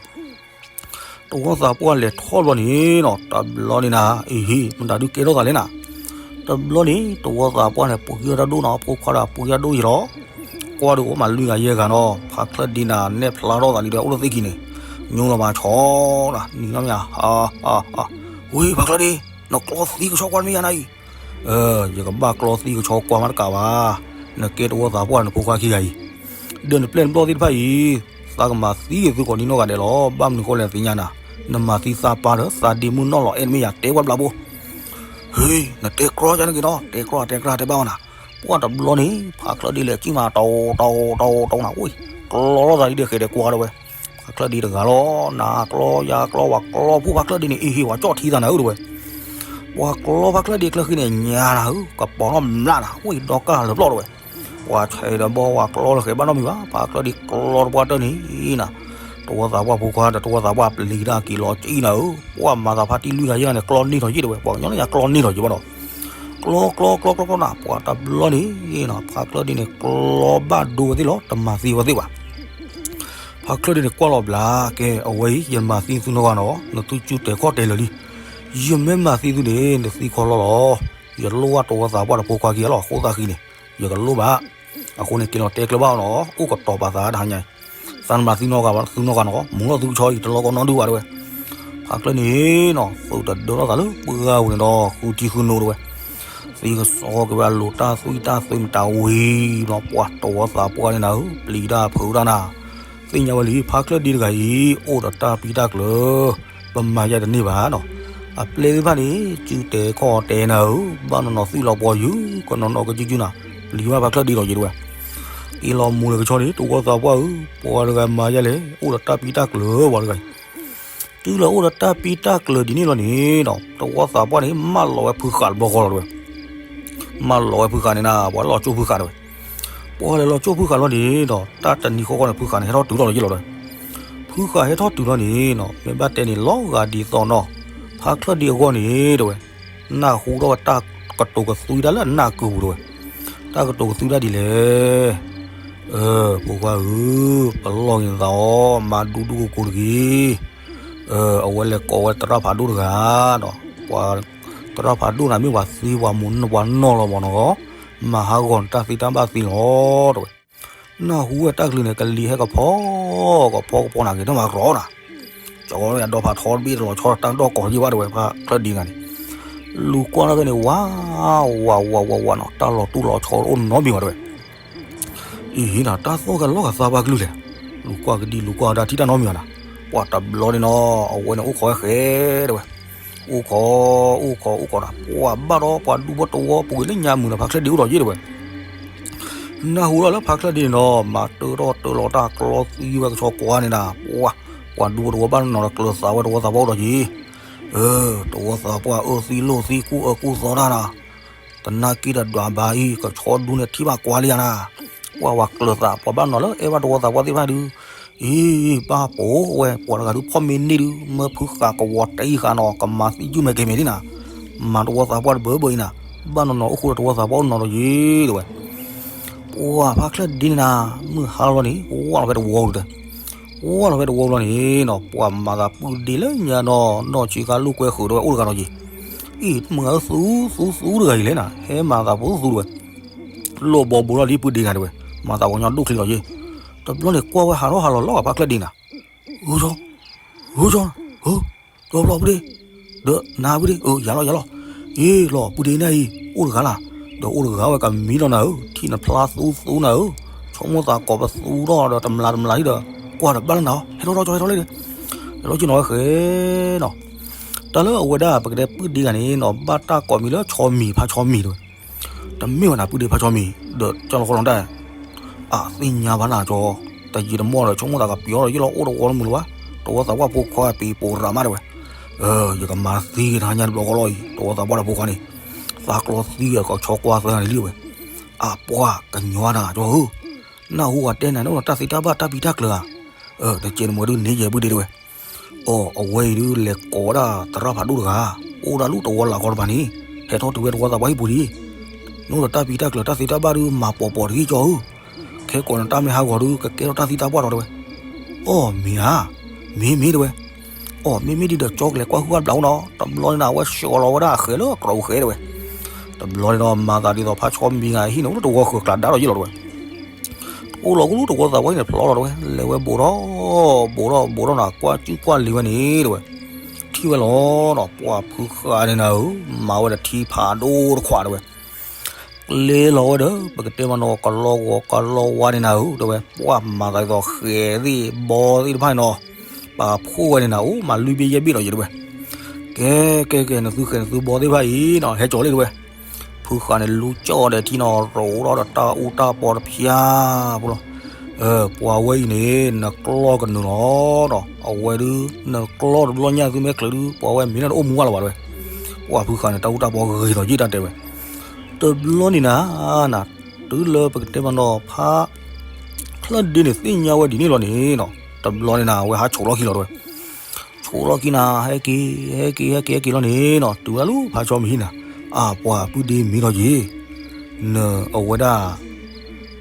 တဝီသးပှၢ်လဲၤထီၣ်ဘျီန့ၣ်နီၤ တဘျီန့ၣ်နၤ အ့ဟ့ၣ် မတၤဒုးကဲထီၣ်သးလဲၣ်နၤ. တဘျီန့ၣ် တဝီသးပှၢ်န့ၣ် ပှ့ၤယၢ်တၢ်ဒိၣ်နီၤ ဖိခွါဒီးပှ့ၤယၢ်ဒိၣ်ယ့ၢ်လီၤ. ကွၢ်ဒုးအိၣ်မးလွံၢ်ဂၤယဲၢ်ဂၤနီၤ ဖါချၢၣ်ဒ့နၤ နဲၣ်ဖျါထီၣ်သးလံဒီးအိၣ်လၢသ့ၣ်ခံန့ၣ် ညိလီၤမးဆီနၤ နံၤနီၢ်မ့ၢ်ဧါ ဟါ ဟါ ဟါ ဝံၤဖါချၢၣ်ဒ့ နကျီသံကဆီကွၢ်မ့ၢ်ယၤနၤအံၤ ယကဘၣ်ကျီသံကဆီကွၢ်မးတကးဘၣ်. နကဲတဝီသးပှၢ်နဖိခွါခံဂၤအံၤ ဒီးနပျဲၢ်နဘျီၣ်သ့ၣ်တဖၣ်အံၤ သးကမၤသံက့ၤသုကိးနံၤနီၢ်ဂၤဒဲးလီၤ. ဘၣ်မနုၤဃိလဲၣ်သ့ၣ်ညါနၤ, နမၤသံသးပၢ်ဒီး သးဒ့မုၢ်နီၢ်လီၤအဲၣ်တမ့ၢ်ယၤ တဲကွၢ်ဘျးဘိ ဟ့ နတဲကြီယါန့ၣ်က့ၤနီၤ တဲကြီတဲကြီတဲဘၣ်ဝဲနၤ. ပှၢ်တဘျီန့ၣ် ဖါချၢၣ်ဒ့လဲၤကံၣ်မး တီတီတီတီနၤ ဝံၤ ကျီထီၣ်သးဒ်ဒီးဃဲၤဒီးကွၢ်တဲဝဲ. ဖါချၢၣ်ဒ့တဂၤလီၤ နၤကျီယၤကျီ ဝၤကျီဖိဖါချၢၣ်ဒ့န့ၣ် အ့ဟ့ၣ် ဝၤကၠီၣ်ထံသးနၤဧၢတဲဝဲ. ပှၤကျီဖါချၢၣ်ဒ့ကျၢဃံန့ၣ် ညါနၤဧၢ ကပီၤထီၣ်မျးနၤ ဝံၤ ဒီကၢ်လၢာ်ပျီၢ်တဲဝဲ. ပှၤဆဲးဒီးဘီ ဝၤကျီလၢဃဲၤဘၣ်နီတမံၤဘၣ် ဖါချၢၣ်ဒ့ကျီတပှၢ်တၢၢ်န့ၣ်နၤ. တဝီသးပှၢ်ဖိခွါဒီးတဝီသးပှၢ်ပျံၤတၢ်က့ၤလီၤကံၣ်နၤဧၢ ပှၢ်မၤသးဖါတံၢ်လွံၢ်ဂၤယဲၢ်ဂၤန့ၣ် ကျီန့ၢ်ထီၣ်ယ့ၢ်တဲဝဲ ပှၤကညီလၢညါကျီန့ၢ်ထီၣ်ယ့ၢ်ဘၣ်ဒီး ကျီကျီကျီကျီကျီနၤ ပှၤတဘျီန့ၣ်နၤ ဖါချၢၣ်ဒ့န့ၣ် ကျီဘၣ်ဒိဝဲသ့ၣ်လီၤ တမၤသံဝဲသ့ၣ်ဘၣ်. ဖါချၢၣ်ဒ့န့ၣ်ကွၢ်လီၤဘျး ကဲ အဝဲအံၤ ယမၤသံသုနီတဂၤနီၤ နသုကၠူတဲာ်ခီၣ်တဲာ်လၢာ်လံ. ယမ့ၢ်မၤသံသုန့ၣ် နသံခီလီၤလီၤ. ယလိၣ်ဘၣ်တဝီသးပှၢ်ဒီးဖိခွါခံဂၤလီၤ ဃိသးဃံန့ၣ် ယကလိၣ်ဘၣ်. အဃိန့ၣ် က့ၤလီၤတဲကျၢၤဘၣ်အီၤနီၤ အိၣ်ကတီၤပာ်သးတဟါညါအံၤ သးနမၤသံနီတဂၤဘၣ် သုနီတဂၤနီၤ မူၤလီၤသုကဆီအံၤ တလီၤကီနီဒုဘၣ်တဲဝဲ. ဖါချၢၣ်ဒ့န့ၣ်နီၤ သုးတဒၢထီၣ်သးလၢပှၢ်ပူၤန့ၣ်ဒီး ဃုထံဃုနိတဝဲ, သံကစီက့ၤဝဲအလိၤတၢ်သွံၣ်တၢ်သွဲမတၤဝံၤနီၤ, ပှၤတဝီသးပှၢ်န့ၣ်နၤဧၢ ပျံၤတၢ်ဖုးတၢ်နၤ, သ့ၣ်ညါဝဲလံ ဖါချၢၣ်ဒ့တဂၤအံၤ အိၣ်ဒီးတၢ်ပံၢ်တၢ်ကျၢၤ, ပမၤယဲတန့ၢ်ဘၣ်နီၤ, အပျဲၢ်သ့ၣ်တဖၣ်န့ၣ် စုတဲခီၣ်တဲနၤဧၢ, ဘၣ်နီၤနီၤသွံၣ်လီၤပှီၤယုၢ် ကနီၤနီၤကစုကစုနၤ, ပျံၤဘၣ်ဖါချၢၣ်ဒ့လီၤယံၤတဝဲ, က့ၤလီၤမူလၢကဆီန့ၣ် တဝီသးပှၢ်ဧၢ, ပှၤတဂၤမၤယဲလဲၣ် အိၣ်ဒီးတၢ်ပံၢ်တၢ်ကျၢၤပှၤတဂၤအံၤ တုၤလၢအိၣ်ဒီးတၢ်ပံၢ်တၢ်ကျၢၤဒ်န့ၣ်လီၤန့ၣ်ဒီး တဝီသးပှၢ်န့ၣ် မၢလီၤဝဲဖုဃာ်တဘျီဃီလီၤတဝဲ, မၢလီၤဝဲဖုဃာ်န့ၣ်နၤ ပှၤလီၤကၠိဖုဃာ်တဝဲ, ပှၤလဲၤလီၤကၠိဖုဃာ်လီၤန့ၣ်ဒီး တၢ်တနံၤဃီဃီန့ၣ် ဖုဃာ်န့ၣ် ဟဲထီၣ်တုၤထီၣ်လီၤယံၤလီၤတဝဲ, ဖုဃာ်ဟဲထီၣ်တုၤလီၤန့ၣ်ဒီး မ့ၢ်ဘၣ်တဲန့ၣ် လီၤဂာ်ဒ်သိးနီၤ, ဖါချၢၣ်ဒ့အဂီၢ်န့ၣ်တဝဲ, နၢ်ဟူထီၣ်ဝဲတၢ်ကတိၤကသွံတၢ်လၢအနၢ်ကုာ်ပူၤတဝဲ, တၢ်ကတိၤကသွံတၢ်ဒ်လဲၣ် ဖိခွါဧၢ, ပလီၢ်က့ၤနသးအီၤ မၤဒူဒူကိကိတဂ့ၤ, အဝဲလဲၤကိးဝဲသရၣ်ဖးဒိၣ်တဂၤဒီး ပှၤသရၣ်ဖးဒိၣ်န့ၣ်မ့ၢ်ပှၤသံပှၤမူၤပှၤနီၢ်လီၤမးနီၤ, မၤဟးဂီၤနတၢ်သံတၢ်ဘၣ်သ့လီၤတဝဲ, နၢ်ဟူဝဲတၢ်ကလုၢ်န့ၣ် ကလံၤဟဲကဖီ ကဖီကဖီနၤက့ၤ တမၤကရီနၤ, ကၠီဝဲအဒီဖးထီတဘ့ၣ်တလီၤဆီတၢ်ဒီၣ်ကိးယံၤဘၣ်တဝဲ ဖါချၢၣ်ဒ့တဂၤန့ၣ်, လူၤကွၢ်ထီၣ်ဖဲန့ၣ် ဝး ဝး ဝး ဝး ဝးနီၤ တၢ်လီၤတူၢ်လီၤဆီအိၣ်နီတမံၤဘၣ်တဝဲ အံၤနၤ တၢ်သီၣ်ကဲလီၤဂာ်သးပှၢ်ကလုၢ်လဲၣ်, လူၤကွၢ်ကဒံလူၤကွၢ်ဒၣ်ထံၣ်တၢ်နီတမံၤဘၣ်နၤ, ပှၤတဘျီန့ၣ်နီၤ အဝဲန့ၣ်အိၣ်ခိးဝဲဃဲတဝဲ, အိၣ်ခိး အိၣ်ခိး အိၣ်ခိးနၤ ပှၤဘၣ်ဒီးပှၤဒူဖိတဝီပူၤကွံာ်လၢညါမုာ်န့ၣ် ဖါချၢၣ်ဒ့အိၣ်ဒီးယ့ၢ်တဝဲ နၢ်ဟူထီၣ်လၢဖါချၢၣ်ဒ့န့ၣ်ဒီး မၤတၢထီၣ်တၢလီၤတၢ်ကျီသံဝဲကဆီကွၢ်န့ၣ်နၤ, ပှၤ ပှၤဒူဖိတဝီဘၣ်နီၤဒီးကျၢၤသးဝဲတဝီသးပှၢ်အိၣ်ဒီးယ့ၢ်, တဝီသးပှၢ်အၢသံလိၣ်သံကူၣ်အၢကူၣ်သီတၢ်နၤ, တနာ်က့ၤဒီးဒွးဘၣ်အံၤ ကဆီဒူန့ၣ်ထံၣ်ဘၣ်ကွၢ်လံယၤနၤ, ပှၤဝဲကျၢၤသး ပှၤဘၣ်နီၤလၢအဲၣ်ဘၣ်တဝီသးပှၢ်သ့ၣ်တဖၣ်ဒုး, အံၤ ဘၣ်ပိာ်ဝဲ ပှၤတဂၤဒုးဖီၣ်မ့ၢ်န့ၢ်ဒုး မၢဖုဃာ်ကဝီၤတအံၤဃာ်နီၤ ကမၤသံယုၢ်မဲာ်ကဲၤမဲာ်ဒ်နၤ, မၤတဝီသးပှၢ်တဘၢဘၢအံၤနၤ, ဘၣ်နီၤနီၤအိၣ်ဃူဒီးတဝီသးပှၢ်အိၣ်နီၤဒီးယ့ၢ်တဝဲ ပှၤဖါချၢၣ်ဒ့န့ၣ်နၤ, မုၢ်ဟါလီၤန့ၣ် ဝၢ်လီၤဖဲတဝီပူၤဒီး, ဝၢ်လီၤဖဲတဝီပူၤလီၤန့ၣ်နီၤ, ပှၤမၤသးပုၢ်ဒ့လၢညါနီၤ နီၢ်ဆံးခါလိာ်ကွဲဃုာ်ဒီးဝဲအိၣ်တဂၤဒီးယ့ၢ်, အံၤ မုၢ်ဂၤအၢသူသူသူတဂၤအံၤလဲၣ်နၤ, ဟဲမၤသးဖိသူတဝဲ, လိၣ်ဘီဘိလီၤလံပုၢ်ဒ့ဂၤတဝဲ, မၤသးပှၤကညီဒိၣ်ချံလီၤယ့ၢ်, တဘျီန့ၣ်ကွၢ်ဝဲဟးထီၣ်ဟးလီၤလီၤဂာ်ဖါချၢၣ်ဒ့နၤ, ဂုၢ်ကၠီ, ဂုၢ်ကၠီ, ဟၢ ဒီဖျီပုၢ်ဒ့ ဒီးနၤပုၢ်ဒ့ အၢ ယၤလီၤယၤလီၤ, အ့ၣ်လီၤ ပုၢ်ဒ့နၤအံၤ အိၣ်တဂၤလၢ်, ဒီးအိၣ်တဂၤဝဲကမံလီၤနၤဧၢ, ထံၣ်နဖျါသူသူနၤဧၢ, ဆိကမိၣ်သးကိးပသူထီၣ်ဒီးတမျးတမျးလံဒီး, ကွၢ်ဒီးဘၣ်လၢနၤအီၤ ဟဲထီၣ်ထီၣ်ကၠီဟဲထီၣ်လံဒီး, ဟဲထီၣ်ကၠီနီၤဝဲဃဲနီၤ, တၢ်လၢအဝဲဒၣ်ပကတဲပုၢ်ဒ့ဂၤန့ၣ်နီၤ ဘၣ်တၢ်ကိးမံၤလၢဆီမံၤဖါဆီမံၤတဝဲ, တမ့ၢ်ဝဲနၤပုၢ်ဒ့ဖါဆီမံၤ ဒီးကၠီလီၤဃီလီၤတၢ် အသ့ၣ်ညါဘၣ်နၤကၠီ, တယံာ်တမီၢ်ဒီး ဆိကမိၣ်သးကပျီဒီးယ့ၢ်လီၤအိၣ်တဝီလၢမုာ်လၢၤဘၣ်, တဝီသးပှၢ်ဖိခွါပံၤပိာ်ရၤမးတဝဲ, ယကမၤသံက့ၤတဟါညါတဘျီဃီလီၤအံၤ တဝီသးပှၢ်ဒီးဖိခွါန့ၣ်, သးကျီသံအကဆီကွၢ်သၢဂၤန့ၣ်လံဝဲ, အပှၤကညီနၤကၠီဧၢ, နၢ်ဟူဂၤတဲနၤန့ၣ်အိၣ်ဒီးတၢ်သံတၢ်ဘၣ်တၢ်ပံတၢ်ကျၢၤဧါ, တကဲနမ့ၢ်ဒုးန့ၢ်ယဲပုၢ်ဒ့တဝဲ အိ အဝဲအံၤဒုးလဲၤကိးဝဲဒၣ်သရၣ်ဖးဒိၣ်တဂၤ, အိၣ်ဒၣ်လၢတဝီလၢ်ကီတပၤန့ၣ်, ဟဲထီၣ်တုၤဝဲတဝီသးပှၢ်ဟံၣ်ပူၤလံ, နအိၣ်ဒီးတၢ်ပံတၢ်ကျၢၤတၢ်သံတၢ်ဘၣ်ဒုးမၤပိာ်ပိာ်တဂ့ၤကၠီဧၢ, ခဲကိးနတၢ်မ့ၢ်ဟးဂီၤဒုး ကကဲထီၣ်တၢ်သံတၢ်ပှၢ်ဒီးတဝဲ, အိ မ့ၢ်ဧါ, မ့ၢ်မ့ၢ်တဝဲ, အိ မ့ၢ်မ့ၢ်ဒ်ဒီးကၠီကလဲၤကွၢ်ဟုၣ်ဘၣ်ဘျးအိၣ်နီၤ, တဘျီန့ၣ်နၤ အဝဲဆှီလီၤဝဲဒၣ်အဃဲၤလၢအကြိးဃဲတဝဲ, တဘျီန့ၣ်ဒီးမၤသးဒ်သိးဖးဆီမံၤဂၤဟံၣ်န့ၣ် အိၣ်လၢတဝီဃၢၤကျးဒါဒီးယ့ၢ်လီၤတဝဲ အိၣ်လီၤကလူးတဝီသးပှၢ်ဟံၣ်န့ၣ်ဖျီလီၤတဝဲ, လဲၤဝဲဘူးထီၣ်, ဘူးထီၣ်ဘူးထီၣ်နၤ ကွၢ်စုၣ်ကွၢ်လံၤဝဲန့ၣ်တဝဲ, ထံၣ်ဝဲလီၤနီၤ ပှၤဖုဃာ်န့ၣ်နၤဧၢ, မၤဝဲဒီးထံဖးဒိၣ်တခွးတဝဲ, ကျဲလီၤဝဲဒီး ပကတဲမနီၤ ကလီဂီၤကလီဝါန့ၣ်နၤဧၢ တဝဲ, ပှၤမၤသးဒ်သိးဃဲၤသ့ၣ်ဘီသ့ၣ်တဖၣ်န့ၣ်နီၤ, ပာ်ဖှိၣ်ဝဲန့ၣ်နၤ အိၣ်မၤလွံၢ်ဘ့ၣ်ယဲၢ်ဘ့ၣ်လီၤယဲၢ်တဝဲ, ကဲ ကဲ ကဲ နသုဃဲၤနသုဘီသ့ၣ်တဖၣ်အံၤနီၤ ဟဲကၠီၤလံတဝဲ ဖုဃာ်န့ၣ် လူၤကၠီၣ်ဒီးထံနီၤ ရိးထီၣ်ဒီးတၢ်အူတၢ်ပီတဖၠါဖိလီၤ. ပှၤဝဲအံၤန့ၣ် နကျီၢ်ကနုာ်လီၤဒီး အဝဲဒုး နကျီၢ်တဘျီညါသုမ့ၢ်ချုးဒုး ပှၤဝဲမ့ၢ်လၢတအိၣ်မူဘၣ်လၢၤဘၣ်တဲဝဲ. ပှၤဖုဃာ်န့ၣ် တၢ်အူတၢ်ပီဂ့ၤဒီးယ့ၢ်တၢ်တဲဝဲ. တဘျီန့ၣ်နၤ နၤ တုၤလၢပကတဲမနီၤ ဖါချၢၣ်ဒ့န့ၣ် သ့ၣ်ညါဝဲဒ်န့ၣ်လီၤန့ၣ်နီၤ တဘျီန့ၣ်နၤ အဝဲဟးဆိးလီၢ်ခံလီၤတဲဝဲ ဆိးလီၢ်ခံနၤ ဟဲက့ၤ ဟဲက့ၤ ဟဲက့ၤ ဟဲက့ၤလီၤန့ၣ်နီၤ တုၤဝဲလၢဖါဆီမံၤဟံၣ်နၤ အပှၤဖုဒ့မံၤထီၣ်က့ၤ နအဝဲဒၣ်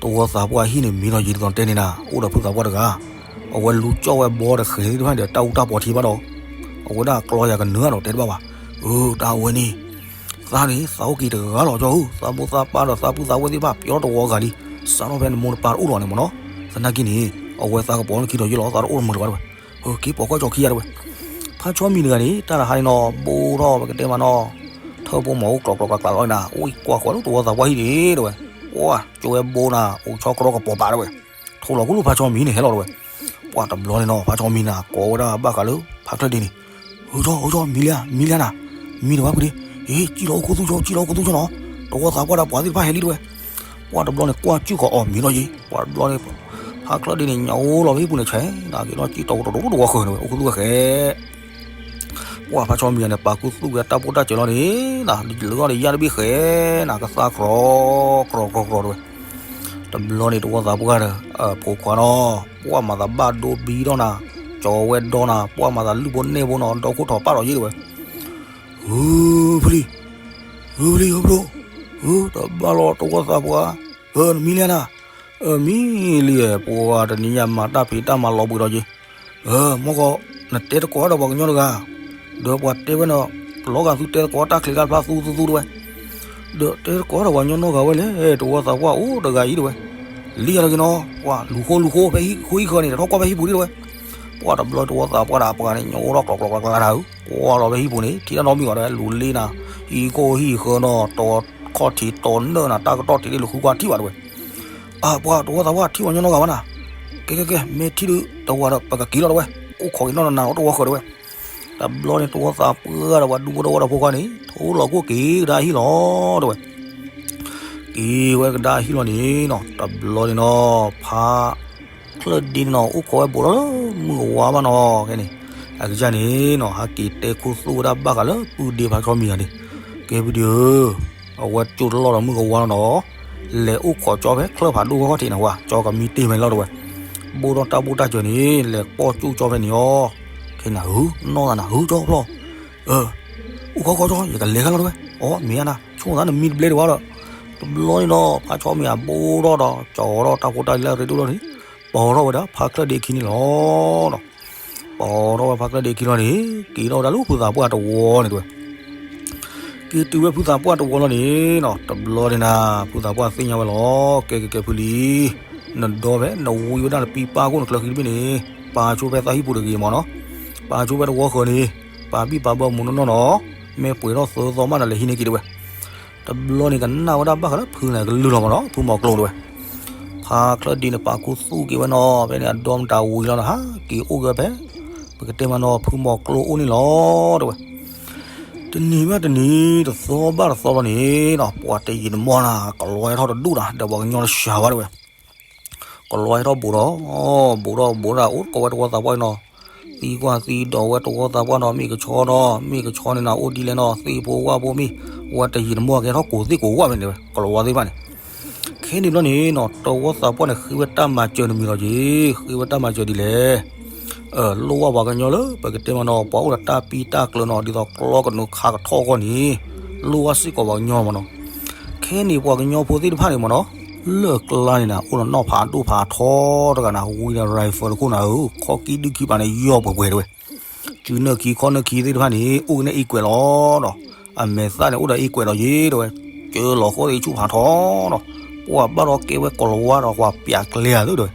တဝီသးပှၢ်ဟံၣ်န့ၣ် မံၤထီၣ်က့ၤဒ်သိးတဲန့ၣ်နၤ အိၣ်ဒီးဖုသးပှၢ်တဂၤ အဝဲလူၤကၠီၣ်ဝဲဘီဒီးဃဲၤသ့ၣ်တဖၣ်န့ၣ်ဒီး တၢ်အူတၢ်ပီထံဘၣ်ဒီး အဝဲဒၣ်ကျီယၤကနၢၤဒီးတဲတဘၣ်ဘၣ်. အၢ တၢ်ဝဲန့ၣ် သးန့ၣ် သးအိၣ်က့ၤတဂၤလီၤကၠီဧၢ သးမိၢ်သးပၢ်ဒီးသးပုၢ်သးဝဲၢ်သ့ၣ်တဖၣ် ပျီတဝီဂၤလံ စးထီၣ်ဖဲနမိၢ်နပၢ်တအိၣ်လီၤန့ၣ်မ့ၢ်နီၤ သနာ်က့န့ၣ် အဝဲသးကပီၤလၢခံဒီးယ့ၢ်လီၤ သးတအိၣ်တမုာ်လၢၤဘၣ်တဲဝဲ. က့ၤပိာ်ကွၢ်ကၠီခံဂၤတဲဝဲ. ဖ ဖါဆီမံၤတဂၤန့ၣ် တၢ်တဟါန့ၣ်နီၤ ဘိထီၣ်ပကတဲမးနီၤ, ထၢၣ်ဖိမီၤအိၣ်ကျိၤကျိၤကျါကျါလီၤနၤ, အိၣ်ကွၢ်ဃီၤလၢတဝီသးပှၢ်ဟံၣ်န့ၣ်တဲဝဲ, ပှၢ်ကၠိဝဲဘိနၤ အိၣ်ဆီကရီကပီၤပာ်တဲဝဲ, ထိၣ်လီၤခိၣ်လၢဖါဆီမံၤန့ၣ်ဟဲလီၤတဲဝဲ, ပှၢ်တဘျီန့ၣ်နီၤ ဖါဆီမံၤနၤ ကိးဝဲဒၣ်ဘၣ်ဃးလၢဖါချၢၣ်ဒ့န့ၣ်, ဟုၣ်ဆီ ဟုၣ်ဆီ မံၤလံဧါ မံၤလံဧါနၤ, မံၤတဝဲဖုဒ့, ဟ့ၣ် စံၣ်လီၤအိၣ်ခိၣ်သူၣ်ဆီ စံၣ်လီၤအိၣ်ခိၣ်သူၣ်ဆီနီၤ, တဝီသးပှၢ်ဒီးပှၤသ့ၣ်တဖၣ်ဟဲလံတဲဝဲ, ပှၢ်တဘျီန့ၣ် ကွၢ်စူၣ်ဃီၤအီၤမံၤလီၤယံၤ, ပှၢ်တဘျီန့ၣ် ဖါချၢၣ်ဒ့န့ၣ် ညၣ်အိၣ်လီၤဖဲဟံၣ်ပူၤန့ၣ်ဆဲး, နက့ၤလီၤစံၣ်တီၤတတီၤတဝီဃၢၤန့ၣ်ဝဲ အိၣ်ခိၣ်သူၣ်ဝဲဃဲ ပှၢ်ဖါဆီမံၤန့ၣ် ပာ်ခူသူၣ်ဝဲတၢ်ပိၢ်တၢ်စၢၤလီၤန့ၣ်, လၢအီၤဒီးယၢ်တဘ့ၣ်ဃဲ, နကသါကြီကြီကြီတဲဝဲ, တဘျီန့ၣ် တဝီသးပှၢ်ဒီး ဖိခွါနီၤ, ပှၢ်မၤသးဘၣ်ဒိဘံထီၣ်နၤ, ကၠီဝဲဒီနၤ, ပှၢ်မၤသးလုၢ်ဖိနဲၣ်ဖိနီၤ ဒီခိၣ်ထီၣ်ပာ်ဒီးယ့ၢ်တဲဝဲ, ဟုဖလံ, ဟုဖလံ ဟုဖျိ, ဟုတဘၣ်လီၤတဝီသးပှၢ်, နမံၤလံနၤ, မံၤလံ, ပှၤတနံၤညါမၤတၢ်ဖံးတၢ်မၤလီၤဘှံးဒီးယ့ၢ်, မ့ၢ်ဃီ, နတဲသကိးဒီးပှၤကညီတဂၤ, ဒီးပှၤတဲဝဲနီၤ, လီၤဂာ်သုတဲသကိးတၢ်ချံးတၢ်ဖျါသူသူသူတဲဝဲ, ဒီးတဲသကိးဒီးပှၤကညီနီတဂၤဝဲလဲၣ်, တဝီသးပှၢ်အိၣ်တဂၤအံၤတဲဝဲ, လံယၤတဂ့ၤနီၤ, ပှၢ်လူၤဃိလူၤဃိ ဖဲဟံၣ်ဃိဟံၣ်ဃၢၤန့ၣ် တထီၣ်ကွၢ်ဖဲဟံၣ်ပူၤဒံးတဲဝဲ, ပှၢ်တဘျီတဝီသးပှၢ်ဒီးပှၤန့ၣ် ညိးထီၣ်ကျီကျီကျီကျါတၢ်ဧၢ, ကွၢ်လီၤဖဲဟံၣ်ပူၤန့ၣ် ထံၣ်တၢ်နီတမံၤဘၣ်တဲဝဲ, လူၤလ့နၤ, ဟံၣ်ခိၣ်ဟံၣ်ဃၢၤနီၤ, တီၤခီၣ်ထံးတီၤနၢၣ်နၤ, တၢ်ကတီၢ်ထံးဒ်လူၤဃုကွၢ်ထံၣ်ဘၣ်တဲဝဲ, အပှၤတဝီသးပှၢ်ထံၣ်ပှၤကညီနီတဂၤဘၣ်နၤ, ကဲကဲကဲ မ့ၢ်ထံၣ်ဒုးတဝီဒီး ပကက့ၤလီၤတဲဝဲ, အိၣ်ခိးက့ၤနီၢ်နၤနီၤတဝီဃၢၤတဲဝဲ, တဘျီန့ၣ် တဝီသးပှၢ်ဒီးပှၤဒူဖိတဝီဒီးဖိခွါန့ၣ် ထိၣ်လီၤခိၣ်က့ၤကဒါဟံၣ်လီၤတဲဝဲ, က့ၤဝဲကဒါဟံၣ်လီၤန့ၣ်နီၤ, တဘျီန့ၣ်နီၤ ဖါချၢၣ်ဒ့န့ၣ်နီၤ အိၣ်ခိးဝဲဘူးထီၣ်လၢမုၢ်ကဝါဘၣ်နီၤ, ခဲန့ၣ် အကစၢ်န့ၣ်နီၤ ဟဲက့ၤတဲခူသူၣ်ဝဲဒၣ်ဘၣ်ဃးလၢပုၢ်ဒ့ဖါဆီမံၤဂၤန့ၣ်, ကဲဖုဒ့ဧၢ, အဝဲကၠိတလီၢ်ဒီးမုၢ်ကဝါလီၤနီၤ, လဲၤအိၣ်ခိးကၠီဖဲချၢၣ်ဖးဒိၣ်ဝဲခီၣ်ထံးန့ၣ်ဝဲ, ကၠီကမံတ့ၢ်ဖဲန့ၣ်လီၤတဲဝဲ, ဘိၣ်ထီၣ်တၢ်ဘိၣ်တၢ်စၢၤန့ၣ် လဲၤပိာ်ကၠိကၠီဖဲန့ၣ်အီၤ, ခဲန့ၣ် ဟုနီၢ်သးနၤ ဟုကၠီဖျီၣ် အိၣ်ခိးခိးကၠီ ယကလဲၤခါလီၤတဲဝဲ, အိ မ့ၢ်ဧါနၤ ဆိၣ်သးနမံတဘျဲဒံးဘၣ်ဒီး, တဘျီန့ၣ်နီၤ ဖါဆီမံၤအဘိၣ်ထီၣ်ဒီး ကၠီထီၣ်တၢ်ဖိတၢ်လံၤလၢအရ့ဒိၣ်လီၤန့ၣ်, ပိာ်ထီၣ်ဝဲဒၣ်ဖါချၢၣ်ဒ့ခံန့ၣ်လီၤ. ပိာ်ထီၣ်ဝဲဖါချၢၣ်ဒ့ခံလီၤန့ၣ် က့ၤထီၣ်ဝဲဒၣ်လၢဖုသးပှၢ်တဝီန့ၣ်တဲဝဲ, က့ၤတုၤဝဲဖုသးပှၢ်တဝီလီၤန့ၣ်နီၤ တဘျီန့ၣ်နၤ ဖုသးပှၢ်သ့ၣ်ညါဝဲလီၤ, ကဲကဲကဲဖုလံ နဒီဖဲနဝံဝဲဒၣ်နပံပၢ်ခိၣ်နချၢဃံတဘ့ၣ်န့ၣ် ပာ်ဆိဖဲသးဟံၣ်ပူၤတဂ့ၤမးနီၤ, ပာ်ဆိဖဲတဝီဃၢၤန့ၣ် ပာ်ဘံၣ်ပာ်ဘၢမူးနီၢ်နီၢ်နီၤ, မ့ၢ်ပှဲၤထီၣ်သၢသီမးဒီးလဲၤဟံးန့ၢ်က့ၤတဲဝဲ, တဘျီန့ၣ်ကနၣ်ဝဲဒၣ်ဘၣ်ဃးလၢဖုန့ၣ်ကလုၢ်လီၤမးနီၤ ဖုမီၤကျိၤတဲဝဲ, ဖါချၢၣ်ဒ့န့ၣ်ပာ်ခူသူၣ်က့ၤဝဲနီၤ ဖဲန့ၣ်အဒီမတၤဝံၤလီၤဒီး ဟးက့ၤအိၣ်က့ၤဝဲဖဲ ပကတဲမးနီၤ ဖုမီၤကျိၤအိၣ်န့ၣ်လီၤတဲဝဲ, တနံၤဘၣ်တနံၤ တသီဘၣ်တသီလီၤန့ၣ်နီၤ ပှၤတယံာ်တမီၢ်နၤ ကလီဟဲထီၣ်တဒူၣ်နၤ ဒီးပှၤကညီတစှၤဘၣ်တဲဝဲ, ကလီဟဲထီၣ်ဘူးဒီး ဘူးဒီးဘူးဒီးအိၣ်ကိးဝဲတဝီသးပှၢ်နီၤ, သံကွၢ်သံဒိးဝဲတဝီသးပှၢ်နီၤ မ့ၢ်ကဆီနီၤ မ့ၢ်ကဆီန့ၣ်နၤ အိၣ်ဒ်လဲၣ်နီၤ သ့ၣ်ဖိဝၣ်ဖိမ့ၢ်, ဝဲတယံာ်တမီၢ်ကဟဲထီၣ်ကိးသ့ၣ်ကိးဝၣ်ဖဲန့ၣ်တဲဝဲ ကလီဝါသ့ၣ်တဖၣ်န့ၣ် ခဲန့ၣ်ဘျီန့ၣ်နီၤ တဝီသးပှၢ်န့ၣ် ဃ့ဝဲတၢ်မၤစၢၤတမံၤလီၤက့ၤ, ဃ့ဝဲတၢ်မၤစၢၤဒ်လဲၣ်, လိၣ်ဘၣ်ပှၤကညီလၢ ပကတဲမးနီၤ ပှၤအိၣ်ဒီးတၢ်ပံတၢ်ကျၢၤနီၤ ဒ်သိးကျီကနုာ်ခးကထီၣ်အဂီၢ်န့ၣ်, လိၣ်ဘၣ်စ့ၢ်ကီးပှၤကညီမးနီၤ, ခဲန့ၣ်ပှၤကညီဖိသ့ၣ်တဖၣ်န့ၣ်မးနီၤ, လၢၢ်ကျါန့ၣ်နၤ အိၣ်ဒီးနီၣ်ဖးဒိၣ်ဖးထီတဂၤနၤ ဝံၤဒီး rifle တခိၣ်နၤဧၢ, ခီၣ်ကံဒုၣ်ခံပၤန့ၣ် ယီၢ်ပှဲၤပှဲၤတဲဝဲ စုနၢၣ်ခံခီၣ်နၢၣ်ခံသ့ၣ်တဖၣ်န့ၣ် အိၣ်က့ၤန့ၣ်အ့ကွဲးလီၤဒီး, အမဲာ်သၣ်န့ၣ်အိၣ်ဒီးအ့ကွဲးဒီးယ့ၢ်တဲဝဲ, ကၢလီၤဃီသ့ၣ်ဆူၣ်ဖးထီဒီး, ပှၤဘၣ်ဒီးကဲဝဲကလီဝါဒီးပှၤပၠးကျဲဧါသုတဲဝဲ,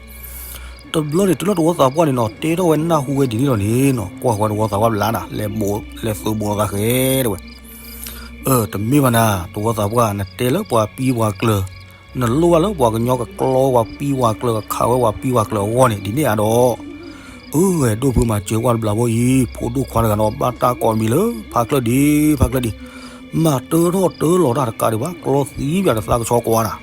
တဘျီန့ၣ် တုၤလၢတဝီသးပှၢ်န့ၣ်နီၤ တဲထီၣ်ဝဲနၢ်ဟူဝဲဒ်န့ၣ်လီၤန့ၣ်နီၤ ကွၢ်ဃီတဝီသးပှၢ်ဘျါနၤ လဲၤဘိးလဲၤသုးဘိးလိာ်သးဃဲတဲဝဲ တမ့ၢ်ဘၣ်နၤ တဝီသးပှၢ် နတဲလၢပှၤပံပှၤကျၢၤ, နလိၣ်ဘၣ်လၢပှၤကညီကကျီဝဲပှၤပံပှၤကျၢၤ ကခးဝဲပှၤပံပှၤကျၢၤအဂီၢ်န့ၣ် ဒ်န့ၣ်ဧါဒီး, အၢ ဒိၣ်ဖုမၤစၢၤကွၢ်တဘျီဖိအံၤ ဖိဒိၣ်ခွါတဂၤနီၤ ဘၣ်တၢ်ကိးမံၤလၢ ဖါချၢၣ်ဒ့ ဖါချၢၣ်ဒ့, မၤတၢထီၣ်တၢလီၤတၢ်တကးဒံးဘၣ် ကျီသံပၠးဒီးသးကဆီကွၢ်နၤ,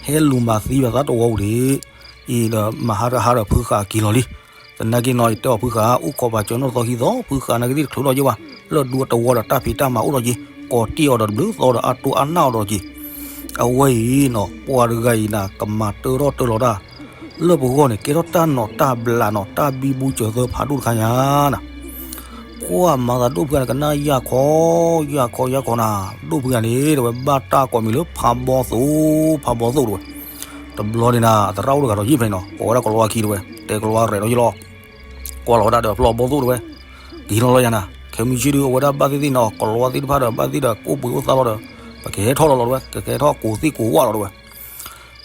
ဟဲလူၤမၤသံပၠးသးတဝီပူၤဒံး, အံၤဒီးမၤဟါတဟါဒီးဖုဃာ်က့ၤလီၤလံ သနာ်က့နီၤ ယတဲအီၤဖုဃာ် အိၣ်ခိးပာ်စၢၤနီၢ်သီခံသီ ဖုဃာ်နာ်က့သ့ၣ်တချုးထီၣ်က့ၤဘၣ်, လၢဒူတဝီဒီးတၢ်ဖံးတၢ်မၤအိၣ်ထီၣ်က့ၤ, ကိးတ့ၢ်အီၤဒီးတဘျုးသီဒီးအတိၢ်အနၢ်အီၤဒီးက့ၤ, အဝဲအံၤနီၤ ပှၤတဂၤအံၤနၤ ကမၤတၢထီၣ်တၢလီၤတၢ်, လၢပဂီၢ်န့ၣ် ကဲထီၣ်တၢ်နီၣ်တၢ်ဘျးနီၤ တၢ်ဘံဘူစၢၤသၢဖးဒိၣ်တခါညါနၤ ကွၢ်မၤသးဒိၣ်ဖုဂၤန့ၣ် ကနၣ်ယၢ်ခီ, ယၢ်ခီယၢ်ခီနၤ, ဒိၣ်ဖုဂၤန့ၣ် တဲဝဲဘၣ်တၢ်ကိးမံၤလၢဖးဘီသိၣ်, ဖးဘီသိၣ်တဲဝဲ, တဘျီန့ၣ်နၤ အသရၣ်အိၣ်တဂၤဒီးယ့ၢ်ဖဲန့ၣ်နီၤ, ကိးဝဲဒၣ်ကလီဝါခံတဲဝဲ, တဲကလီဝါရဲၣ်ဒီးယ့ၢ်လီၤ, ကွၢ်လီၤဝဲဒၣ်ဒီးဖျီဘီသိၣ်တဲဝဲ, ကဟံးလီၤလီၤယၤနၤ, ခဲမုၢ်ဆ့ၣ်ဒုး အဝဲဒၣ်ဘၣ်သ့ၣ်သ့ၣ်နီၤ ကလီဝါသ့ၣ်တဖၣ်ဒီးဘၣ်သ့ၣ်ဒီး ကိၣ်ပှ့ၤအိၣ်သးလီၤဒီး ပကဟဲထီၣ်လီၤလီၤတဲဝဲ, ကကဟဲထီၣ်ကိးသ့ၣ်ကိးဝၣ်လီၤတဲဝဲ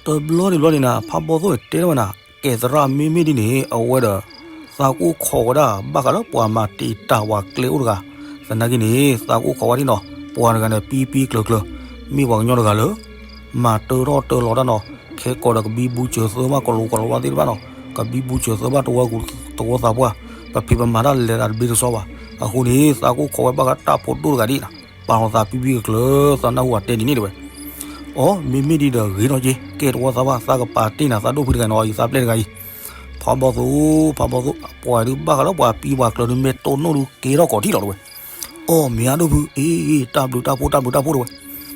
တဘျီန့ၣ်ဘျီန့ၣ်နၤ ဖးဘီသိၣ်တဲထီၣ်ဝဲနၤ, ကဲသရၣ်မ့မ့ၢ်ဒ်န့ၣ် အဝဲဒီး သးကအိၣ်ခိးဝဲဒၣ် ဘၣ်ဃးလၢပှၤမၤတံာ်တာ်ဝၤကျဲအိၣ်တဂၤ, သနာ်က့န့ၣ် သးကအိၣ်ခိးဝဲဒၣ်နီၤ, ပှၤတဂၤန့ၣ် ပံပံကျၢၤကျၢၤ, မ့ၢ်ပှၤကညီတဂၤလၢ မၤတၢထီၣ်တၢလီၤတၢ်နီၤ, ခဲကိးဒီးကဘံဘူစၢၤသၢဘၣ်ကလိၤကလိၤဝါသ့ၣ်တဖၣ်နီၤ, ကဘံဘူစၢၤသၢဘၣ်တဝီသးပှၢ်, ပဖံးပမၤတၢ်လဲၤတၢ်တဘျ့တစီဘၣ်. အဃိန့ၣ် သးကအိၣ်ခိးဝဲဘၣ်ဃးတၢ်ဖိဒိၣ်တဂၤဒ်နီၤ, ပာ်လီၤသးပံပံကျၢၤကျၢၤ သးနၢ်ဟူအတဲဒ်န့ၣ်တဲဝဲ. အိ မ့မ့ၢ်ဒ်ဒီးဂ့ၤထီၣ်က့ၤ, ကဲတဝီသးပှၢ် သးကပာ်တ့ၢ်နၤသးဒိၣ်ဖုတဂၤနီၤ အံၤသးပျဲၢ်တဂၤအံၤ, ဖးဘီသိၣ်, ဖးဘီသိၣ်, ပှၤဒုးဘၣ်ဃးလၢပှၤပံပှၤကျၢၤဒုး မ့ၢ်တိၢ်နီၣ်ဒုးကဲထီၣ်ကိးထံၣ်လီၤတဲဝဲ. အိ မ့ၢ်အဒိၣ်ဖု, အ့ တၢ်ဘျုးတၢ်ဖှိၣ် တၢ်ဘျုးတၢ်ဖှိၣ်တဲဝဲ.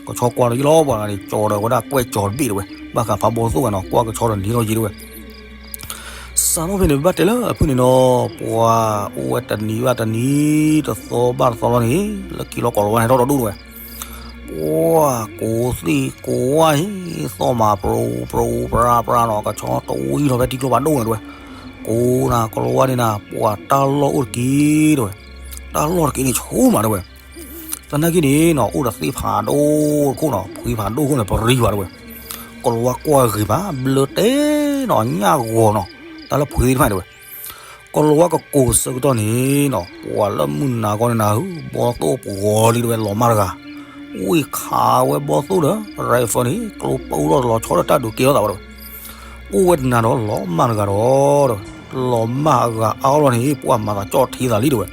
ကဆီကွၢ်ဒီးယလီၤ ပှၤတဂၤန့ၣ် ကၠီၤဒီးဝဲဒၣ်ကွဲၢ်ကၠီၤတဘ့ၣ်တဲဝဲ, ဘၣ်ဃးဖးဘီသိၣ်ဂၤနီၤ ကွၢ်ကဆီဒီးန့ၣ်ထီၣ်က့ၤတဲဝဲ. စးထီၣ်ဖဲန့ၣ် ပဘၣ်တဲလၢအဖုၣ်န့ၣ်နီၤ, ပှၤအိၣ်ဝဲတနံၤဘၣ်တနံၤ တသီဘၣ်တသီလီၤန့ၣ်, လၢခံလီၤကီၢ်လီၤဝါန့ၣ်ထီၣ်တဒိၣ်တဲဝဲ. ပှၤကိးသ့ၣ်ကိးဝၣ်အံၤ, သီၣ်မၤပြူပြူပြါပြါနီၤ, ကဆီတဝံထီၣ်ဖဲထံကျိဘၣ်ဒိၣ်န့ၣ်တဲဝဲ. ကိးနၤ ကီၢ်လီၤဝါန့ၣ်နၤ ပှၤတၢ်လီၢ်အိၣ်တက့ၢ်တဲဝဲ. တၢ်လီၢ်တက့ၢ်န့ၣ်ဆိမးတဲဝဲ. သနာ်က့န့ၣ်နီၤ အိၣ်ဒီးသ့ၣ်ဖးဒိၣ်တခိၣ်နီၤ, ဖှံဖးဒိၣ်တခိၣ်န့ၣ် ပရံဘၣ်တဲဝဲ. ကီၢ်လီၤဝါကွၢ်ဂ့ၤဘၣ် ဘျၢတဲနီၤ ညၣ်ဂီၤနီၤ, တၢ်လၢဖှံသ့ၣ်တဖၣ်န့ၣ်တဲဝဲ. ကီၢ်လီၤဝါကကိးဆၢကတီၢ်န့ၣ်နီၤ, ပှၤလၢမုၢ်နၤခီန့ၣ်နၤဧၢ, ဘီသိၣ်ပှီၤလံတဲဝဲ လီၤမၢ်တဂၤ, ဝ့ၢ်ခးဝဲဘီသိၣ်ဒီး rifle န့ၣ် ကျိပူထီၣ်လီၤဆီဒီးတၢ်ဒုးကဲထီၣ်သးဘၣ်တဲဝဲ. အိၣ်ဝဲတနၤဒီးလီၤမၢ်တဂၤဒီး, လီၤမၢ်အဂၤအါအီလီၤန့ၣ် ပှၤမၤသးကၠီၣ်ထံသးလံတဲဝဲ.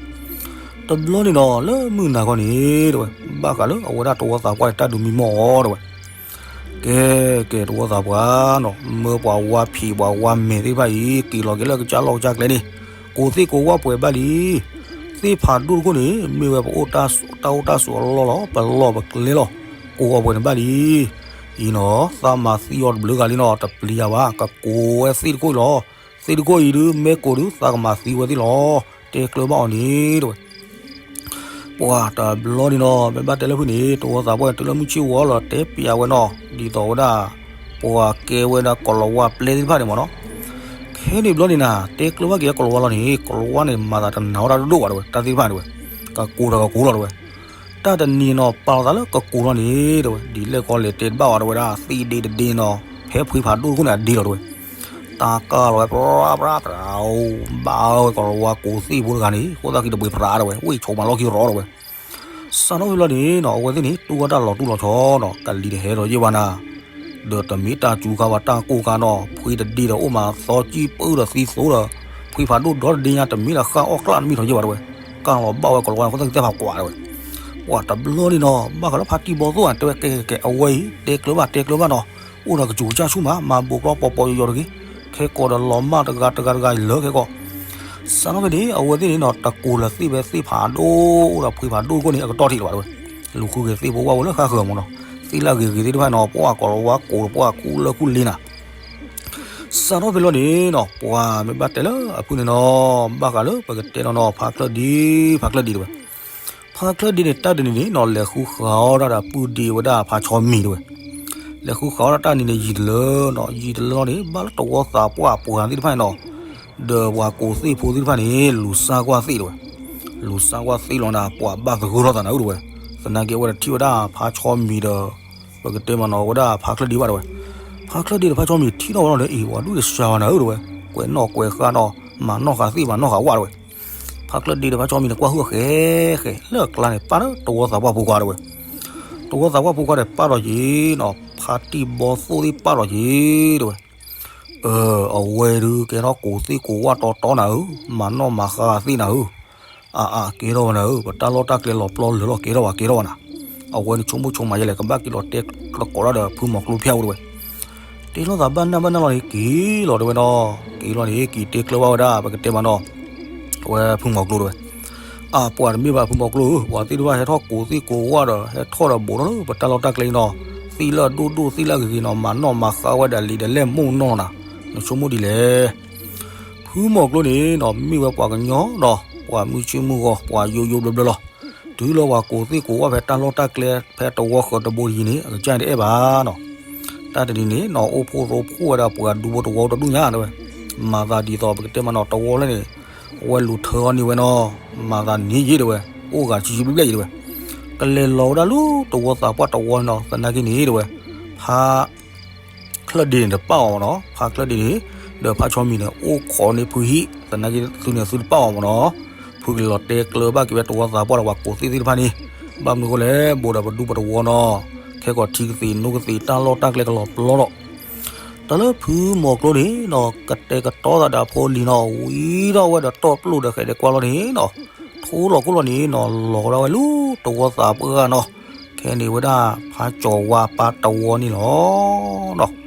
တဘျီန့ၣ်နီၤ လၢမုၢ်နၤခီန့ၣ်တဲဝဲ, ဘၣ်ဃးလၢအဝဲဒၣ်တဝီသးပှၢ်န့ၣ် တၢ်ဒုးမံမီၢ်အီၤတဲဝဲ. ကဲ ကဲ တဝီသးပှၢ်နီၤ, မၢပှၤဝါဖံးပှၤဝါမဲာ်သ့ၣ်တဖၣ်အံၤ က့ၤလီၤက့ၤလၢကစၢ်လီၢ်ကစၢ်ကျဲန့ၣ်, ကိးသ့ၣ်ကိးဝၣ်ပှဲၤဘၣ်လံ. သ့ၣ်ဖးဒိၣ်တခိၣ်န့ၣ် မ့ၢ်ဝဲပအိၣ်တၢ်အိၣ်တၢ်ဆိးအလီၢ်လီၤ, ပလီၢ်ပကျဲလီၤ, ကိးအီၤပှဲၤန့ၣ်ဘၣ်လံ. အံၤနီၤ သးမၤသံအီၤတဘျုးဂၤလံနီၤ, တပျံၤယၤဘၣ်, ကကိးဝဲသ့ၣ်တခိၣ်အံၤလီၤ. သ့ၣ်တခိၣ်အံၤဒုး မ့ၢ်ကိးဒုး သးကမၤသံဝဲသ့ၣ်လီၤ. တဲကျၢၤဘၣ်အီၤန့ၣ်တဲဝဲ. ပှၤတဘျီန့ၣ်နီၤ မ့ၢ်ဘၣ်တဲလၢဖုၣ်န့ၣ် တဝီသးပှၢ်န့ၣ် တုၤလၢမုၢ်ဆ့ၣ်ဝီလီၤ တဲပျးဝဲနီၤ, ဒ်သိးဝဲဒၣ် ပှၤကဲဝဲဒၣ်ကီၢ်လီၤဝါပျဲၢ်သ့ၣ်တဖၣ်န့ၣ်မ့ၢ်နီၤ. ခဲန့ၣ်ဘျီန့ၣ်နၤ တဲကျၢၤဘၣ်က့ၤကီၢ်လီၤဝါလီၤန့ၣ် ကီၢ်လီၤဝါန့ၣ် မၤသးတနာ်ဝဲဒၣ်တဒိၣ်ဘၣ်တဲဝဲ, တၢ်သ့ၣ်တဖၣ်န့ၣ်တဲဝဲ, ကကိးတၢ်ကကိးလီၤတဲဝဲ. တၢ်တနံၤနီၤ ပာ်လီၤသးလၢကကိးလီၤန့ၣ်တဲဝဲ, ဒ်လဲၣ်ကီလဲၣ်တဲတဘၣ်ဝဲတဲဝဲဒၣ် သ့ၣ်ဒ့တဒ့နီၤ, ဖဲဖှံဖးဒိၣ်တခိၣ်န့ၣ် အဒ့လီၤတဲဝဲ. တၢ်ကၢ်လီၤဝဲ ပြၢပြၢပြၢ ဘၣ်ဝဲကီၢ်လီၤဝါကိးသ့ၣ်ဖိတဂၤန့ၣ် ဃိသတးခံတပှ့ၤပြးတဲဝဲ, ဝ့ၢ်ဆိးမးလီၢ်ခံရီတဲဝဲ. စးထီၣ်ဖဲလီၤန့ၣ်နီၤ အဝဲသ့ၣ်န့ၣ် တူၢ်ဝဲတၢ်လီၤတူၢ်လီၤဆီနီၤ, ကလံၤတဟဲဒီးယ့ၢ်ဘၣ်နၤ ဒီးတမ့ၢ်တၢ်စူၤခါဘၣ်တၢ်ကိၢ်ခါနီၤ, ဖှံတဒ့ဒီးအိၣ်မးသီကံၢ်ပၢၢ်ဒီးသံသိဒီး ဖှံဖးဒိၣ်ဒီတဒ့ညါ တမ့ၢ်ဒီးဃၣ်အီၣ်ကျၣ်တမံၤထီၣ်ယ့ၢ်ဘၣ်တဲဝဲ. ကၢ်လီၤဘၣ်ဝဲကီၢ်လီၤဝါန့ၣ် ဃိသတးခံတဲဖးကွၢ်တဲဝဲ. ပှၤတဘျီန့ၣ်နီၤ ဘၣ်ဃးလၢဖါတံၢ်ဘီသိၣ်ဧါ တဲဝဲကဲကဲကဲ အဝဲအံၤ တဲကျၢၤဘၣ်တဲကျၢၤဘၣ်နီၤ, အိၣ်ဒီးကစူၤကစၢ်ဆူၣ်မး မၤဘိးကျီပီၤပီၤယိာ်ယိာ်တဂ့ၤ, ခဲကိးဒီးလီၤမၢ်တဂၤတဂၤတဂၤအံၤလၢခဲကိး စးထီၣ်ဖဲန့ၣ် အဝဲသ့ၣ်န့ၣ်နီၤ တကိးလၢၤသ့ၣ်ဖဲသ့ၣ်ဖးဒိၣ်အိၣ်ဒီးဖှံဖးဒိၣ်တခိၣ်န့ၣ် အကတီၢ်ထံးလၢၤဘၣ်တဲဝဲ. လူၤဃုက့ၤသ့ၣ်ဖိဝၣ်ဝဲလၢဃၣ်ဃၢၤမ့ၢ်နီၤ, သ့ၣ်လၢအဂ့ၤဂ့ၤသ့ၣ်တဖၣ်နီၤ ပှၤကီၢ်လီၤဝါကိးဒီးပှၤကူလၢကူလ့နၤ စးထီၣ်ဖဲလီၤန့ၣ်နီၤ ပှၤမ့ၢ်ဘၣ်တဲလၢအဖုၣ်န့ၣ်နီၤ, ဘၣ်ဃးလၢပကတဲနီၤနီၤ ဖါချၢၣ်ဒ့, ဖါချၢၣ်ဒ့တဲဝဲ. ဖါချၢၣ်ဒ့န့ၣ် တၢ်တနံၤန့ၣ်နီၤ လဲၤဃုဃးအီၣ်တၢ်ဒီးပုၢ်ဒ့ဝဲဒၣ်ဖါဆီမံၤတဲဝဲ. လဲၤဃုဃးအီၣ်တၢ်တၢ်နံၤန့ၣ် ယံာ်တလၢနီၤ, ယံာ်တလၢလီၤန့ၣ် ဘၣ်လၢတဝီသးပှၢ်အပှၤသ့ၣ်တဖၣ်န့ၣ်နီၤ, ဒီးပှၤကိးသ့ၣ်ဖိသ့ၣ်တဖၣ်န့ၣ် လူၤစၢ်ကွၢ်သ့ၣ်တဲဝဲ. လူၤစၢ်ကွၢ်သ့ၣ်လီၤနၤ ပှၤဘၣ်သဂၢၢ်ထီၣ်သးနၤဧၢတဲဝဲ. သနာ်က့အဝဲတထံၣ်ဝဲဒၣ်ဖါဆီမံၤဒီး ပကတဲမ့ၢ်နီၤ အဝဲဒၣ်ဖါချၢၣ်ဒ့ဘၣ်တဲဝဲ. ဖါချၢၣ်ဒ့ဒီးဖါဆီမံၤထံၣ်ထီၣ်ဝဲလီၤန့ၣ် အ့ၣ် ပှၤဒုးတစှၤဘၣ်နၤဧၢတဲဝဲ, ကွဲးနီၣ်ကွဲးဃါနီၤ မၤနီၣ်ဃာ်သ့ၣ်မၤနီၣ်ဃာ်ဝၣ်တဲဝဲ. ဖါချၢၣ်ဒ့ဒီးဖါဆီမံၤန့ၣ် ကွၢ်ဟုၣ်ဃဲဃဲ လၢအကျါန့ၣ် ပၢ်ဒီးတဝီသးပှၢ်ဖိခွါတဲဝဲ. တဝီသးပှၢ်ဖိခွါဒီးပာ်လီၤက့ၤနီၤ ဖါတံၢ်ဘီသိၣ်သ့ၣ်ပာ်လီၤက့ၤတဲဝဲ. အဝဲဒုးကဲထီၣ်ကိးသ့ၣ်ကိးဝၣ်တီတီနၤဧၢ, မၤနီၣ်မၤဃာ်သ့ၣ်နၤဧၢ, အါအါကဲထီၣ်ဝဲနၤဧၢ, ပတၢ်လီၢ်တၢ်ကျဲလီၤပျီလၢာ်လီၤကဲထီၣ်ဝဲကဲထီၣ်ဝဲနၤ. အဝဲန့ၣ်ဆိကမိၣ်ဆိကမးယဲလဲၣ် ကဘၣ်က့ၤလီၤတဲသကိးတၢ်ဒီးဖုမီၤကျိဖဲအအိၣ်တဲဝဲ. တဲလိာ်သးဘၣ်နၢ်ဘၣ်နၢ်လီၤန့ၣ် က့ၤလီၤတဲဝဲနီၤ, က့ၤလီၤန့ၣ် က့ၤတဲကျၢၤဘၣ်ဝဲဒၣ် ပကတဲမ့ၢ်နီၤ အဝဲဖုမီၤကျိတဲဝဲ. အပှၤတမ့ၢ်ဘၣ်ဖုမီၤကျိဧၢ, ပှၤသ့ၣ်တဖၣ်ဟဲထီၣ် ကိးသ့ၣ်ကိးဝၣ်ဒီး ဟဲထီၣ်ဒီးဘူးထီၣ်လၢပတၢ်လီၢ်တၢ်ကျဲအံၤနီၤ, သ့ၣ်လၢအဒိၣ်ဒိၣ်သ့ၣ်လၢအဂ့ၤဂ့ၤနီၤ, မၤနီၣ်မၤဃာ်ဝဲဒၣ်လံာ်ဒီးလဲၢ်မိၢ်နီၢ်နၤ, နဆိကမိၣ်ဒ်လဲၣ်. ဖုမီၤကျိန့ၣ်နီၤ မ့ၢ်ဝဲပှၤကညီဒီး ပှၤမုၢ်ဆ့ၣ်မုၢ်ဂီၤ ပှၤယိယိဘျီဘျီလီၤ. တုၤလၢပှၤကိးသ့ၣ်ကိးဝၣ်ဖဲတၢ်လီၢ်တၢ်ကျဲ ဖဲတဝီဃၢၤတဘိတယံၤန့ၣ် အကစၢ်န့ၣ်တအဲၣ်ဘၣ်နီၤ. တၢ်တနံၤန့ၣ်နီၤ အိၣ်ဖှိၣ်ရိဖှိၣ်ဝဲဒၣ်ပှၤဒူဖိတဝီတဒူၣ်ညါတဲဝဲ. မၤသးဒ်သိးပကတဲမ့ၢ်နီၤ တဝီလၢန့ၣ် အဝဲလူၤထၢအီၤန့ၢ်ဝဲနီၤ, မၤသးန့ၣ်ယ့ၢ်တဲဝဲ, အိၣ်ဂၤဆံဆံဘျဲၣ်ဘျဲၣ်ယ့ၢ်တဲဝဲ. ကလဲၤလီၤဝဲဒၣ်လၢတဝီသးပှၢ်တဝီန့ၣ်နီၤ, သနာ်က့န့ၣ်တဲဝဲ, ဖါ ချၢၣ်ဒ့န့ၣ်တပာ်အီၤနီၤ, ဖါချၢၣ်ဒ့န့ၣ် ဒီးဖါဆီမံၤန့ၣ် အိၣ်ခိးန့ၢ်ဖုဟံၣ် သနာ်က့သုန့ၣ်သုတပာ်အီၤမ့ၢ်နီၤ, ဖုကလဲၤလီၤတဲကျၢၤဘၣ်က့ၤဝဲတဝီသးပှၢ်ဒီးပှၤကူးသ့ၣ်သ့ၣ်တဖၣ်န့ၣ်, ဘၣ်မနုၤအဃိလဲၣ် ဘူးဒီးပဒူပတဝီနီၤ, ခဲကီးထံကသံးနိကသံးတၢ်လီၢ်တၢ်ကျဲကလီၤပျီလီၤ. တၢ်လၢဖုမီၤကျိန့ၣ်နီၤ ကတဲာ်ကတီၤသးဒီးအဖိလံၤနီၤ ဝံၤထီၣ်ဝဲဒီးတီၢ်ပျိၢ်ဒီးဃဲးဒဲးကွၢ်လီၤန့ၣ်နီၤ, ထိလီၤခိၣ်လီၤန့ၣ်နီၤ လီၤကဒါဝဲလၢတဝီသးပှၢ်နီၤ, ခဲန့ၣ်ဝဲဒၣ်ဖးကၠီၤဝါပၢ်တဝီန့ၣ်လီၤ.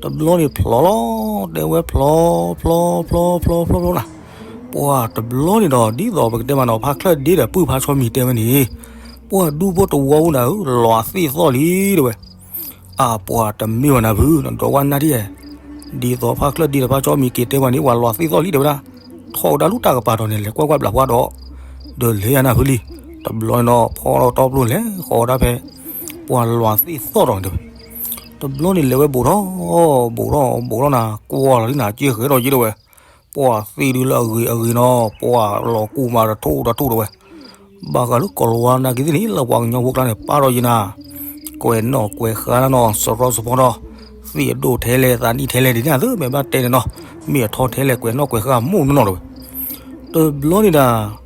တဘျီန့ၣ်ဖျိးလီၤ, တဲဝဲဖျိး, ဖျိး, ဖျိး, ဖျိး, ဖျိး, ဖျိးနၤ, ပှၢ်တဘျီန့ၣ်ဒီး ဒ်သိးပကတဲမးနီၤ ဖါချၢၣ်ဒ့ဒီးပုၢ်ဖါဆီမံၤတဲဝဲန့ၣ်, ပှၢ်ဒူဖိတဝီဝဲနၤဧၢ လီၤသ့ၣ်သီၣ်လံတဲဝဲ. အါပှၢ်တမ့ၢ်ဘၣ်နၤဖု နဒီးဝဲနၢ်ဒ်, ဒ်သိးဖါချၢၣ်ဒ့ဒီးဖါဆီမံၤက့ၤတဲဝဲန့ၣ် ပှၢ်လီၤသ့ၣ်သီၣ်လံတဲဝဲဒၣ်, ထီၣ်ကဒါလူတၢ်ကပၤဒီးန့ၣ် လဲၤကွၢ်ကွၢ်ဘျးပှၢ်ဒီး, ဒီးလဲၤယၤနၤဖုလံ, တဘျီန့ၣ်ဒီး ဖီထီၣ်တီပျိၢ်လဲၤဃီၤဒၣ်ဖဲ ပှၢ်လီၤသ့ၣ်သီၣ်ဒီးန့ၣ်တဲဝဲ. တဘျီန့ၣ်လဲၤဝဲဘူးထီၣ်, ဘူးထီၣ်, ဘူးထီၣ်နၤ ကွၢ်လီၤလံနၤ က့ဃဲးထီၣ်က့ၤတဲဝဲ, ပှၢ်သ့ၣ်ဒုလၢအဂ့ၤအဂ့ၤနီၤ ပှၢ်လီၤကူၣ်မးတထူၣ်တထူၣ်တဲဝဲ. ဘၣ်ဃးလၢကိၤလၤဝါနာ်က့သ့ၣ်န့ၣ် လၢပှၤကညီဖိကျါန့ၣ် ပာ်ထီၣ်ယံၤနၤ, ကွဲးနီၣ်ကွဲးဃါနီၤ စရီစဖီဒီး, သ့ၣ်အဒိၣ်ထဲလဲၣ် သးနံၣ်ထဲလဲၣ်ဒ်န့ၣ် သုမ့ၢ်ဘၣ်တဲန့ၣ်နီၤ, မ့ၢ်အထီထဲလဲၣ် ကွဲးနီၣ်ကွဲးဃါမိၢ်နီၢ်နီၢ်တဲဝဲ. တဘျီန့ၣ်ဒၣ်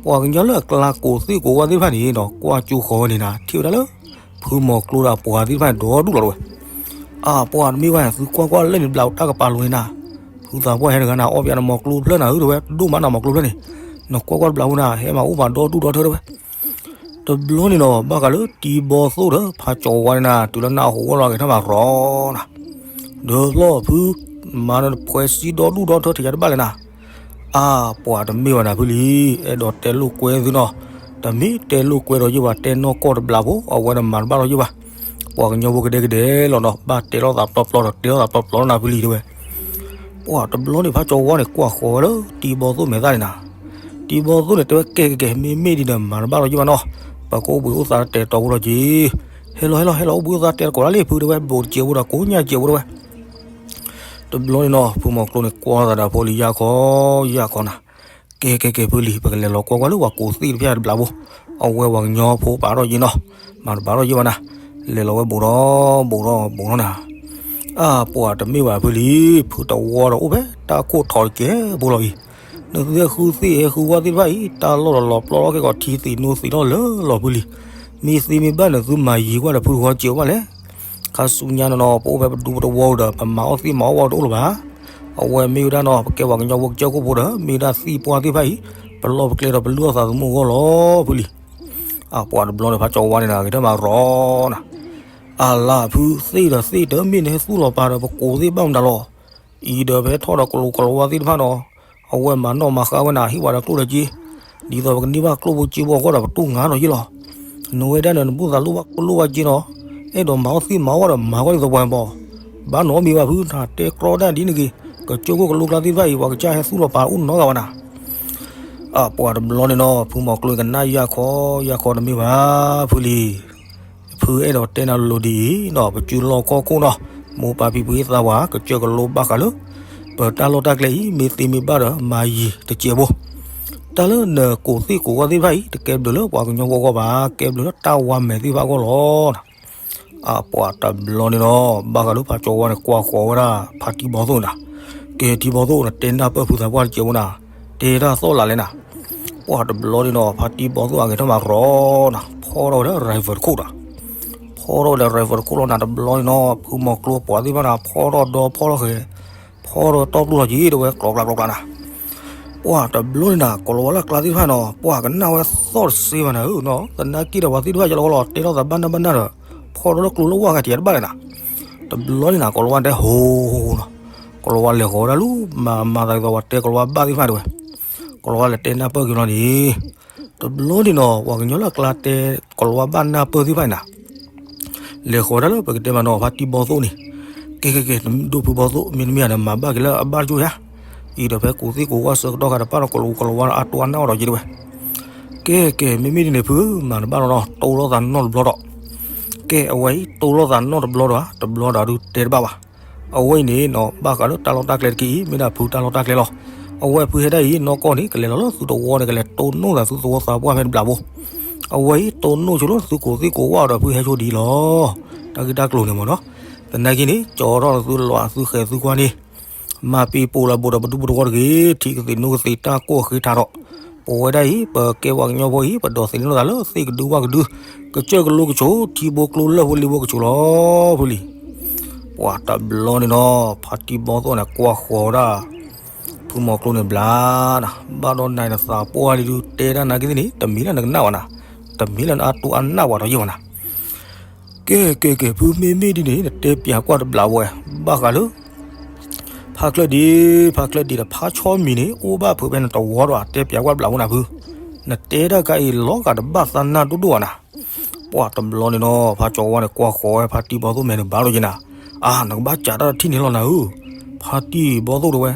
ပှၤကညီလၢအကျါကူးသ့ၣ်ကူးဝါသ့ၣ်တဖၣ်န့ၣ်ဒီး ကွၢ်ကၠိဃီၤဝဲန့ၣ်နၤ ထံၣ်ဝဲဒၣ်လၢ ဖုမီၤကျိဒီးပှၤသ့ၣ်တဖၣ်န့ၣ် ဒီဒူၣ်လီၤတဲဝဲ. အါပှၢ်တမ့ၢ်ဘၣ် သုကွၢ်ကွၢ်လၢန့ၣ်ဘျးတၢ်ကပၤလိၤန့ၣ်နၤ, ဖုသးပှၢ်ဟဲတဂၤနၤ အီၣ်ပယါနမီၤကျိဖျၢၣ်နၤဧၢတဲဝဲ ဒိၣ်မးနမီၤကျိဖျၢၣ်န့ၣ်, နကွၢ်ကွၢ်တဘျးဖိနၤ ဟဲမးအိၣ်မးဒီဒူၣ်ဒီထၢတဲဝဲ. တဘျီန့ၣ်ဒီး ဘၣ်ဃးလၢတံၤဘီသိၣ်ဒီးဖးကၠီၤဝါန့ၣ်နၤ တုၤလၢနၢ်ဟူဝဲလီၤဂဲၤထီၣ်မးရီနၤ, ဒီးဖျီၣ်ဖု မၤနဖှဲးစံဒီဒူၣ်ဒီထၢထံးယါတဘၣ်လဲၣ်နၤ. အါပှၢ်တမ့ၢ်ဘၣ်နၤဖုလံ, အဲၣ်ဒိးတဲလိာ်ကွဲသုနီၤ, တမ့ၢ်တဲလိာ်ကွဲဒီးယ့ၢ်ဘၣ် တဲနီၢ်ကီၢ်တဘျးဖိ အဝဲန့ၣ်မၤတဘၣ်ဒီးယ့ၢ်ဘၣ်, ပှၤကညီဖိကဒဲကဒဲလီၤနီၤ ဘၣ်တဲလိာ်သးပျီပျီဒီးတဲလိာ်သးပျီပျီလီၤနၤဖုလံတဲဝဲ. ပှၢ်တဘျီန့ၣ် ဖးကၠီၤဝါန့ၣ် ကွၢ်ဃီၤဝဲလၢတံၤဘီသိၣ်မဲာ်သၣ်န့ၣ်နၤ, တံၤဘီသိၣ်န့ၣ် တဲဝဲကဲကဲကဲ မ့မ့ၢ်ဒ်န့ၣ် မၤတဘၣ်ဒီးယ့ၢ်ဘၣ်နီၤ, ပကအိၣ်ဘှံးအိၣ်သါတဲတီၤဖိလီၤက့ၤ, ဟဲလီၤဟဲလီၤဟဲလီၤ အိၣ်ဘှံးအိၣ်သါတဲတကိးလၢ်လံ ဖုတဲဝဲ ဘူးတစဲးဖိဒီးကိးညါစဲးဖိတဲဝဲ. တဘျီန့ၣ်နီၤ ဖုမီၤကျိန့ၣ် ကွၢ်သးဒီးဖိလံၤယၢ်ခီယၢ်ခီနၤ, ကဲကဲကဲဖုလံၤ ပကလဲၤလီၤကွၢ်ကွၢ်လၢပှၤကူးသ့ၣ်တဖၣ်တဘျးဖိ, အဝဲပှၤကညီဖိပာ်ထီၣ်ယ့ၢ်နီၤ, မၤတဘၣ်ထီၣ်ယ့ၢ်ဘၣ်နၤ, လဲၤလီၤဝဲဘူးထီၣ်ဘူးထီၣ်ဘူးထီၣ်နၤ, အါပှၢ်တမ့ၢ်ဘၣ်ဖုလံၤ ဖုတဝီဒီးအိၣ်ဖဲတၢ်ခိၣ်ထီးတစဲးဖိလီၤအံၤ, နသုဟဲဃုသ့ၣ်ဟဲဃုဝၣ်သ့ၣ်တဖၣ်အံၤ တၢ်လီၢ်ဒီးလီၤပျီလီၤ ခဲကီးထံသံးနိသံးထီၣ်လၢလီၤဖုလံၤ, မ့ၢ်သ့မ့ၢ်ဘၣ်န့ၣ် သုမၤယံၤကွၢ်ဒီးဖုတဝီစဲးအိၣ်ဘၣ်လဲၣ် ခါဆူညါန့ၣ်နီၤ ပအိၣ်ဖဲပဒူပတဝီဒီး ပမၤအီၣ်သ့ၣ်မၤအီၣ်ဝၣ်တအိၣ်လၢၤဘၣ်, အဝဲမ့ၢ်ဝဲဒၣ်နီၤ ပကဲပှၤကညီဖိကစၢၢ်ခိၣ်ဖိဒီး မ့ၢ်ဝဲဒၣ်သ့ၣ်ပှၢ်သ့ၣ်တဖၣ်အံၤ ပလီၢ်ပကျဲဒီးပလုၢ်အီၣ်သးသမူအဂီၢ်လီၤဖုလံၤ. အါပှၢ်တဘျီန့ၣ် ဖးကၠီၤဝါန့ၣ်နၤ ဂဲၤထၢၣ်မးရီနၤ, အလါဖုသ့ၣ်ဒီးသ့ၣ်တမ့ၢ်န့ၣ် ဟဲသူၣ်လီၤပာ်ဒီးပကူးသ့ၣ်ဘၣ်မတၤလီၤ အံၤဒီးပဟဲထီၣ်ဒီးကလိၤကလီၤဝါသ့ၣ်တဖၣ်နီၤ, အဝဲမၤနီၣ်မၤဃါဝဲနၤ ဟ့ၣ်ဝဲဒီးကျိၣ်ဒီးစ့, ဒ်သိးပကန့ၢ်ဘၣ်ကျိၣ်ဖိစ့ဖိအဂီၢ်ဒီး ပတူၢ်ငါဒီးယ့ၢ်လီၤ. နဝဲဒၣ်န့ၣ် နဘူၣ်သးလိၣ်ဘၣ်ကျိၣ်ဘၣ်စ့နီၤ, အဲၣ်ဒိးမၤအီၣ်သ့ၣ်မၤအီၣ်ဝၣ်ဒီးမၤဝဲဒ်သိးပှၤဘီ, ဘၣ်နီတမံၤဘၣ်ဖု နတဲကြီဒၣ်ဒ်န့ၣ်ဂ့ၤ, ကစၢၢ်ခိၣ်ကလိကျါသ့ၣ်တဖၣ်အံၤ ပှၤကစၢ်ဟဲသူၣ်လီၤပာ်အိၣ်နီတဂၤဘၣ်နၤ အပှၤတဘျီန့ၣ်နီၤ ဖုမီၤကျိကနၣ်ယၢ်ခီ, ယၢ်ခီတမ့ၢ်ဘၣ်, ဖုလံၤ, ဖုအဲၣ်ဒိးတဲနၤလိၤဒ်အံၤနီၤ, ပစုလီၢ်ခီၣ်ခိၣ်နီၤ, မိၢ်ပၢ်ဖံဖုသးဝး ကစၢၢ်ကလိဘၣ်ဃးလၢ ပတၢ်လီၢ်တၢ်ကျဲအံၤ မ့ၢ်သ့မ့ၢ်ဘၣ်ဒီး မၤယံၤတစဲးဖိ, တၢ်လၢနကူးသ့ၣ်ကူးဝၣ်သ့ၣ်တဖၣ်အံၤ တကဲဘျုးလၢပှၤကညီဖိအဂီၢ်ဘၣ်, ကဲဘျုးလၢတၢ်ဝါမဲာ်သ့ၣ်တဖၣ်အဂီၢ်လီၤ. အပှၤတဘျီန့ၣ်နီၤ ဘၣ်ဃးလၢဖးကၠီၤဝါန့ၣ် ကွၢ်ဃီၤဝဲဒၣ် ဖါတံၢ်ဘီသိၣ်နၤ, ကဲတံၢ်ဘီသိၣ်နတဲနၢ်ပၢၢ်ဖုသးပှၢ်တစဲးဖိနၤ, တဲတၢ်သီၣ်လၢ်လဲၣ်နၤ, ပှၤတဘျီန့ၣ်နီၤ ဖါတံၢ်ဘီသိၣ်အဂဲၤထီၣ်မးရီနၤ, ဖီထီၣ်ဝဲဒၣ် rifle တခိၣ်နၤ, ဖီထီၣ်ဝဲဒၣ် rifle တခိၣ်လီၤနၤ တဘျီန့ၣ်နီၤ ဖုမီၤကျိပှၤသ့ၣ်တဖၣ်နၤ ဖီထီၣ်ဒီဖီထီၣ်ဃဲၤ, ဖီထီၣ်တီၢ်ပျိၢ်လီၤက့ၤ တဝဲကျီကျါကျီကျါနၤ ပှၤတဘျီန့ၣ်နၤ ကိၤလၤဝါလၢအကျါသ့ၣ်တဖၣ်နီၤ ပှၤကနၣ်ဝဲသီၣ်တစ့ဘၣ်နၤဧၢနီၤ သနာ်က့ဒီးပှၤသ့ၣ်တဖၣ်ကလီကလီ တဲထီၣ်သးဘၣ်နၢ်ဘၣ်နၢ်ဒီး ဖီထီၣ်လၢကျိၤလၢဝၢ်ဂၤတယၤတဘၣ်လဲၣ်နၤ တဘျီန့ၣ်နၤ ကိၤလၤဝါတဲဟိနီၤ ကိၤလၤဝါလဲၤဃီၤဝဲဒၣ်လၢ မၤမၤသးဒ်သိးပှၤတဲကိၤလၤဝါဘၣ်သ့ၣ်တဖၣ်တဲဝဲ ကိၤလၤဝါလဲၤတဲနၢ်ပၢၢ်က့ၤလီၤန့ၣ် တဘျီန့ၣ်နီၤ ပှၤကညီလၢအကျါတဲ ကိၤလၤဝါဘၣ်နၢ်ပၢၢ်သ့ၣ်တဖၣ်န့ၣ်နၤ လဲၤဃီၤဒၣ်လၢပကတဲမးနီၤ ဖါတံၢ်ဘီသိၣ်န့ၣ် ကဲကဲကဲ ဒိၣ်ဖုဘီသိၣ် မ့တမ့ၢ်ဧါန့ၣ် မၤဘၣ်က့ၤလၢအဘၣ်တကၠိၢ်ယါ အံၤဒီးဖဲကူးသ့ၣ်ကူးဝၣ်ဆၢကတီၢ်ခါတဖၣ်ဒီး ကိၤလၤဝါအါတိၢ်အါနၢ်အီၣ်ဒီးက့ၤတဲဝဲ ကဲကဲ မ့မ့ၢ်ဒ်န့ၣ်ဖု မၤတဘၣ်လီၤနီၤ တိၢ်လိာ်သးနီၢ်တဘျီဒီး ကဲအဝဲအံၤ တိၢ်လိာ်သးနီၢ်တဘျီဒီး တဘျီဒီးဒုးတဲတဘၣ်ဘၣ် အဝဲအံၤန့ၣ်နီၤ ဘၣ်ဃးလၢတၢ်လီၢ်တၢ်ကျဲတက့ၢ်အံၤ မ့ၢ်ဒၣ်ဖုတၢ်လီၢ်တၢ်ကျဲလီၤ အဝဲဖုဟဲဒၣ်အံၤ နီၢ်ကီၢ်န့ၣ် ကလဲၤလီၤလၢသုတဝီန့ၣ် ကလဲၤတိၢ်နီၣ်သးသုသဝီသးပှၢ်ဖဲတဘျးဖိ အဝဲအံၤ တိၢ်နီၣ်ဆိလၢသုကူးသ့ၣ်ကူးဝၣ်ဒီးဖုဟဲဆိဒ်အံၤလီၤ တၢ်ဂ့ၢ်တၢ်ကျိၤန့ၣ်မ့ၢ်နီၤ သနာ်က့န့ၣ် ကၠီထီၣ်သုလီၤသုဃဲၤသုကွၢ်န့ၣ် မၤပ့ၤပိာ်လၢဘိးဒီးပဒူပတဝီတဂ့ၤ, ထံကသ့ၣ်နိကသ့ၣ် တၢ်ကိၢ်ဃ့ထးထီၣ်, ပဝဲဒၣ်အံၤ ပကဲပှၤကညီဖိအံၤ ပဒိးသန့ၤလိာ်သးလၢသ့ၣ်ကဒုဝၣ်ကဒု, ကစၢၢ်ကလိကဆိး ထံဘိကျိလၢၢ်ဖိလံဘိကဆိးလီၤ ဖုလံၤ. ပှၤတဘျီန့ၣ်နီၤ ဖါတံၢ်ဘီသိၣ်န့ၣ် ကွၢ်ဃီၤဝဲဒၣ် ဖုမီၤကျိန့ၣ်ဘျါနၤ, ဘၣ်ဒီးနၤနသးပှၢ်လံဒုး တဲဒၣ်နၤက့သ့ၣ်န့ၣ် တမ့ၢ်လၢနကနၣ်ဘၣ်နၤ, တမ့ၢ်လၢနအါတူၢ်အနၢ်ပှၤဒီးယဲၢ်ဘၣ်နၤ. ကဲ ကဲ ကဲ ဖုမ့မ့ၢ်ဒ်န့ၣ် နတဲပၠးကွၢ်တဘျီဝဲ, ဘၣ်ဃးလၢ ဖါချၢၣ်ဒ့, ဖါချၢၣ်ဒ့ဒီးဖါဆီမံၤန့ၣ် အိၣ်ဘၣ်ဖုးဖဲနတဝီဒီး တဲပၠးကွၢ်တဘျီဝဲနၤဖု, နတဲတၢ်ခါအံၤ လီၤဂာ်တဘၣ်သးနၢ်ဒိၣ်ဒိၣ်ဘၣ်နၤ. ပှၤတဘျီန့ၣ်နီၤ ဖါကၠီၤဝါန့ၣ် ကွၢ်ဃီၤဝဲဖါတံၢ်ဘီသိၣ်မဲာ်န့ၣ် ဘၣ်ဒီးယဲၢ်နၤ, အါ နကဘၣ်စးတၢ်တထံၣ်န့ၣ်လီၤနၤဧၢ, ဖါတံၢ်ဘီသိၣ်တဝဲ,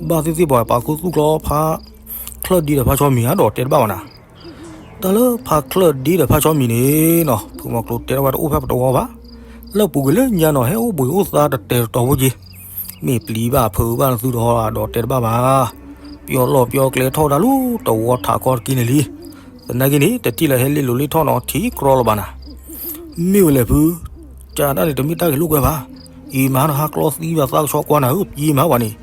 ဘၣ်သ့ၣ်သ့ၣ်ပှၤပာ်ခူသူၣ်ကျီ ဖါချၢၣ်ဒ့ဒီးဖါဆီမံၤဧါ ဒီးတဲတဘၣ်ဘၣ်နၤ. တၢ်လၢဖါချၢၣ်ဒ့ဒီးဖါဆီမံၤန့ၣ်နီၤ ဖုမီၤကျိတဲထီၣ်ဝဲတအိၣ်ဖဲပတဝီဘၣ်, လၢပူၤကွံာ်လၢညါနီၤ ဟဲအိၣ်ဘှံးအိၣ်သါတတဲာ်တတီၤဖိက့ၤ, မ့ၢ်ပျံၤဘၣ်ဖုးဘၣ်နသုဒီး ဒီးတဲတဘၣ်ဘၣ်, ပျီလီၢ်ပျီကျဲထီၣ်ဝဲဒၣ်လၢတဝီထးခီတက့ၢ်န့ၣ်လံ. သနာ်က့န့ၣ် တထံၣ်လၢဟဲလ့လိာ်လ့ထီၣ်နီၤ ထံကရီလီၤဘၣ်နၤ. မ့ၢ်ဝဲလဲၣ်ဖု, ကၢ်ဒၣ်န့ၣ် တမ့ၢ်တၢ်ဂ့ၤလိာ်ကွဲဘၣ်, အံၤမၤနဟါကျီသံဘၣ်သးကဆှီကွၢ်နၤဧၢ, ပျံၤမၤဝဲန့ၣ်,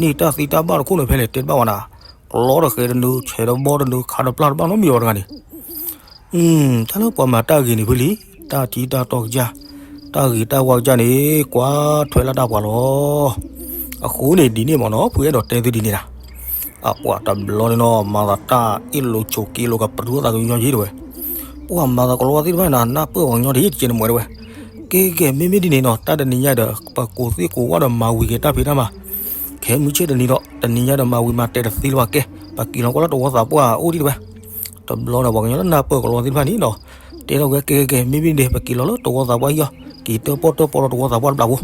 န့ၢ်တၢ်သံတၢ်ဘၣ်တခိၣ်န့ၣ်ဖဲလဲၣ် တဲတဘၣ်ဝဲနၤ, ကျီတဃဲးတနုာ် ဆဲးတဘီတနုာ် ခးတပျၢ်တဘၣ်နီတမံၤဘၣ်တဂၤန့ၣ် တၢ်လၢပှၤမၤတၢ်ဂ့ၤန့ၣ်ဖုလံ, တၢ်ထံတၢ်တီကစၢ်, တၢ်ဂ့ၤတၢ်ဝါကစၢ်န့ၣ် ကွၢ်ထွဲလၢတၢ်ပှၤလီၤ. အဃိန့ၣ်ဒ်န့ၣ်မ့ၢ်နီၤ ဖုအဲၣ်ဒိးတဲသုဒ်န့ၣ်နၤ, အပှၤတဘျီန့ၣ်နီၤ မၤသးတၢ်အ့ၣ်လိာ်ဆိးက့လိာ်ကပြုၢ်သးကညီယ့ၢ်တဝဲ, ပှၤမၤသးကလီသ့ၣ်တဖၣ်န့ၣ်နၤ နၢ်ပၢၢ်ပှၤကညီတယ့ၢ်တကဲန့ၣ်မ့ၢ်တဝဲ, ကဲကဲ မ့မ့ၢ်ဒ်န့ၣ်နီၤ တၢ်တနံၤညါဒီး ပကိးသ့ၣ်ကိးဝၣ်ဒီးမၤဝံၤက့ၤတၢ်ဖံးတၢ်မၤ, ခဲမုၢ်ဆ့ၣ်တနံၤဒီး တနံၤညါဒီးမၤဝံၤမၤတဲာ်တသ့လၢၤဘၣ်ကဲ, ပက့ၤလီၤကွၢ်လၢတဝီသးပှၢ်အိၣ်ဒံးတဝဲ. တဘျီဒီးပှၤကညီလၢနၢ်ပၢၢ်ကလီသ့ၣ်တဖၣ်န့ၣ်နီၤ, တဲထီၣ်ဝဲကဲကဲကဲ မ့မ့ၢ်ဒ်န့ၣ် ပက့ၤလီၤလၢတဝီသးပှၢ်ဟံၣ်အီၤ, က့ၤတၢၣ်ပီၣ်တၢၣ်ပီဒီးတဝီသးပှၢ်တဘျီဖိ,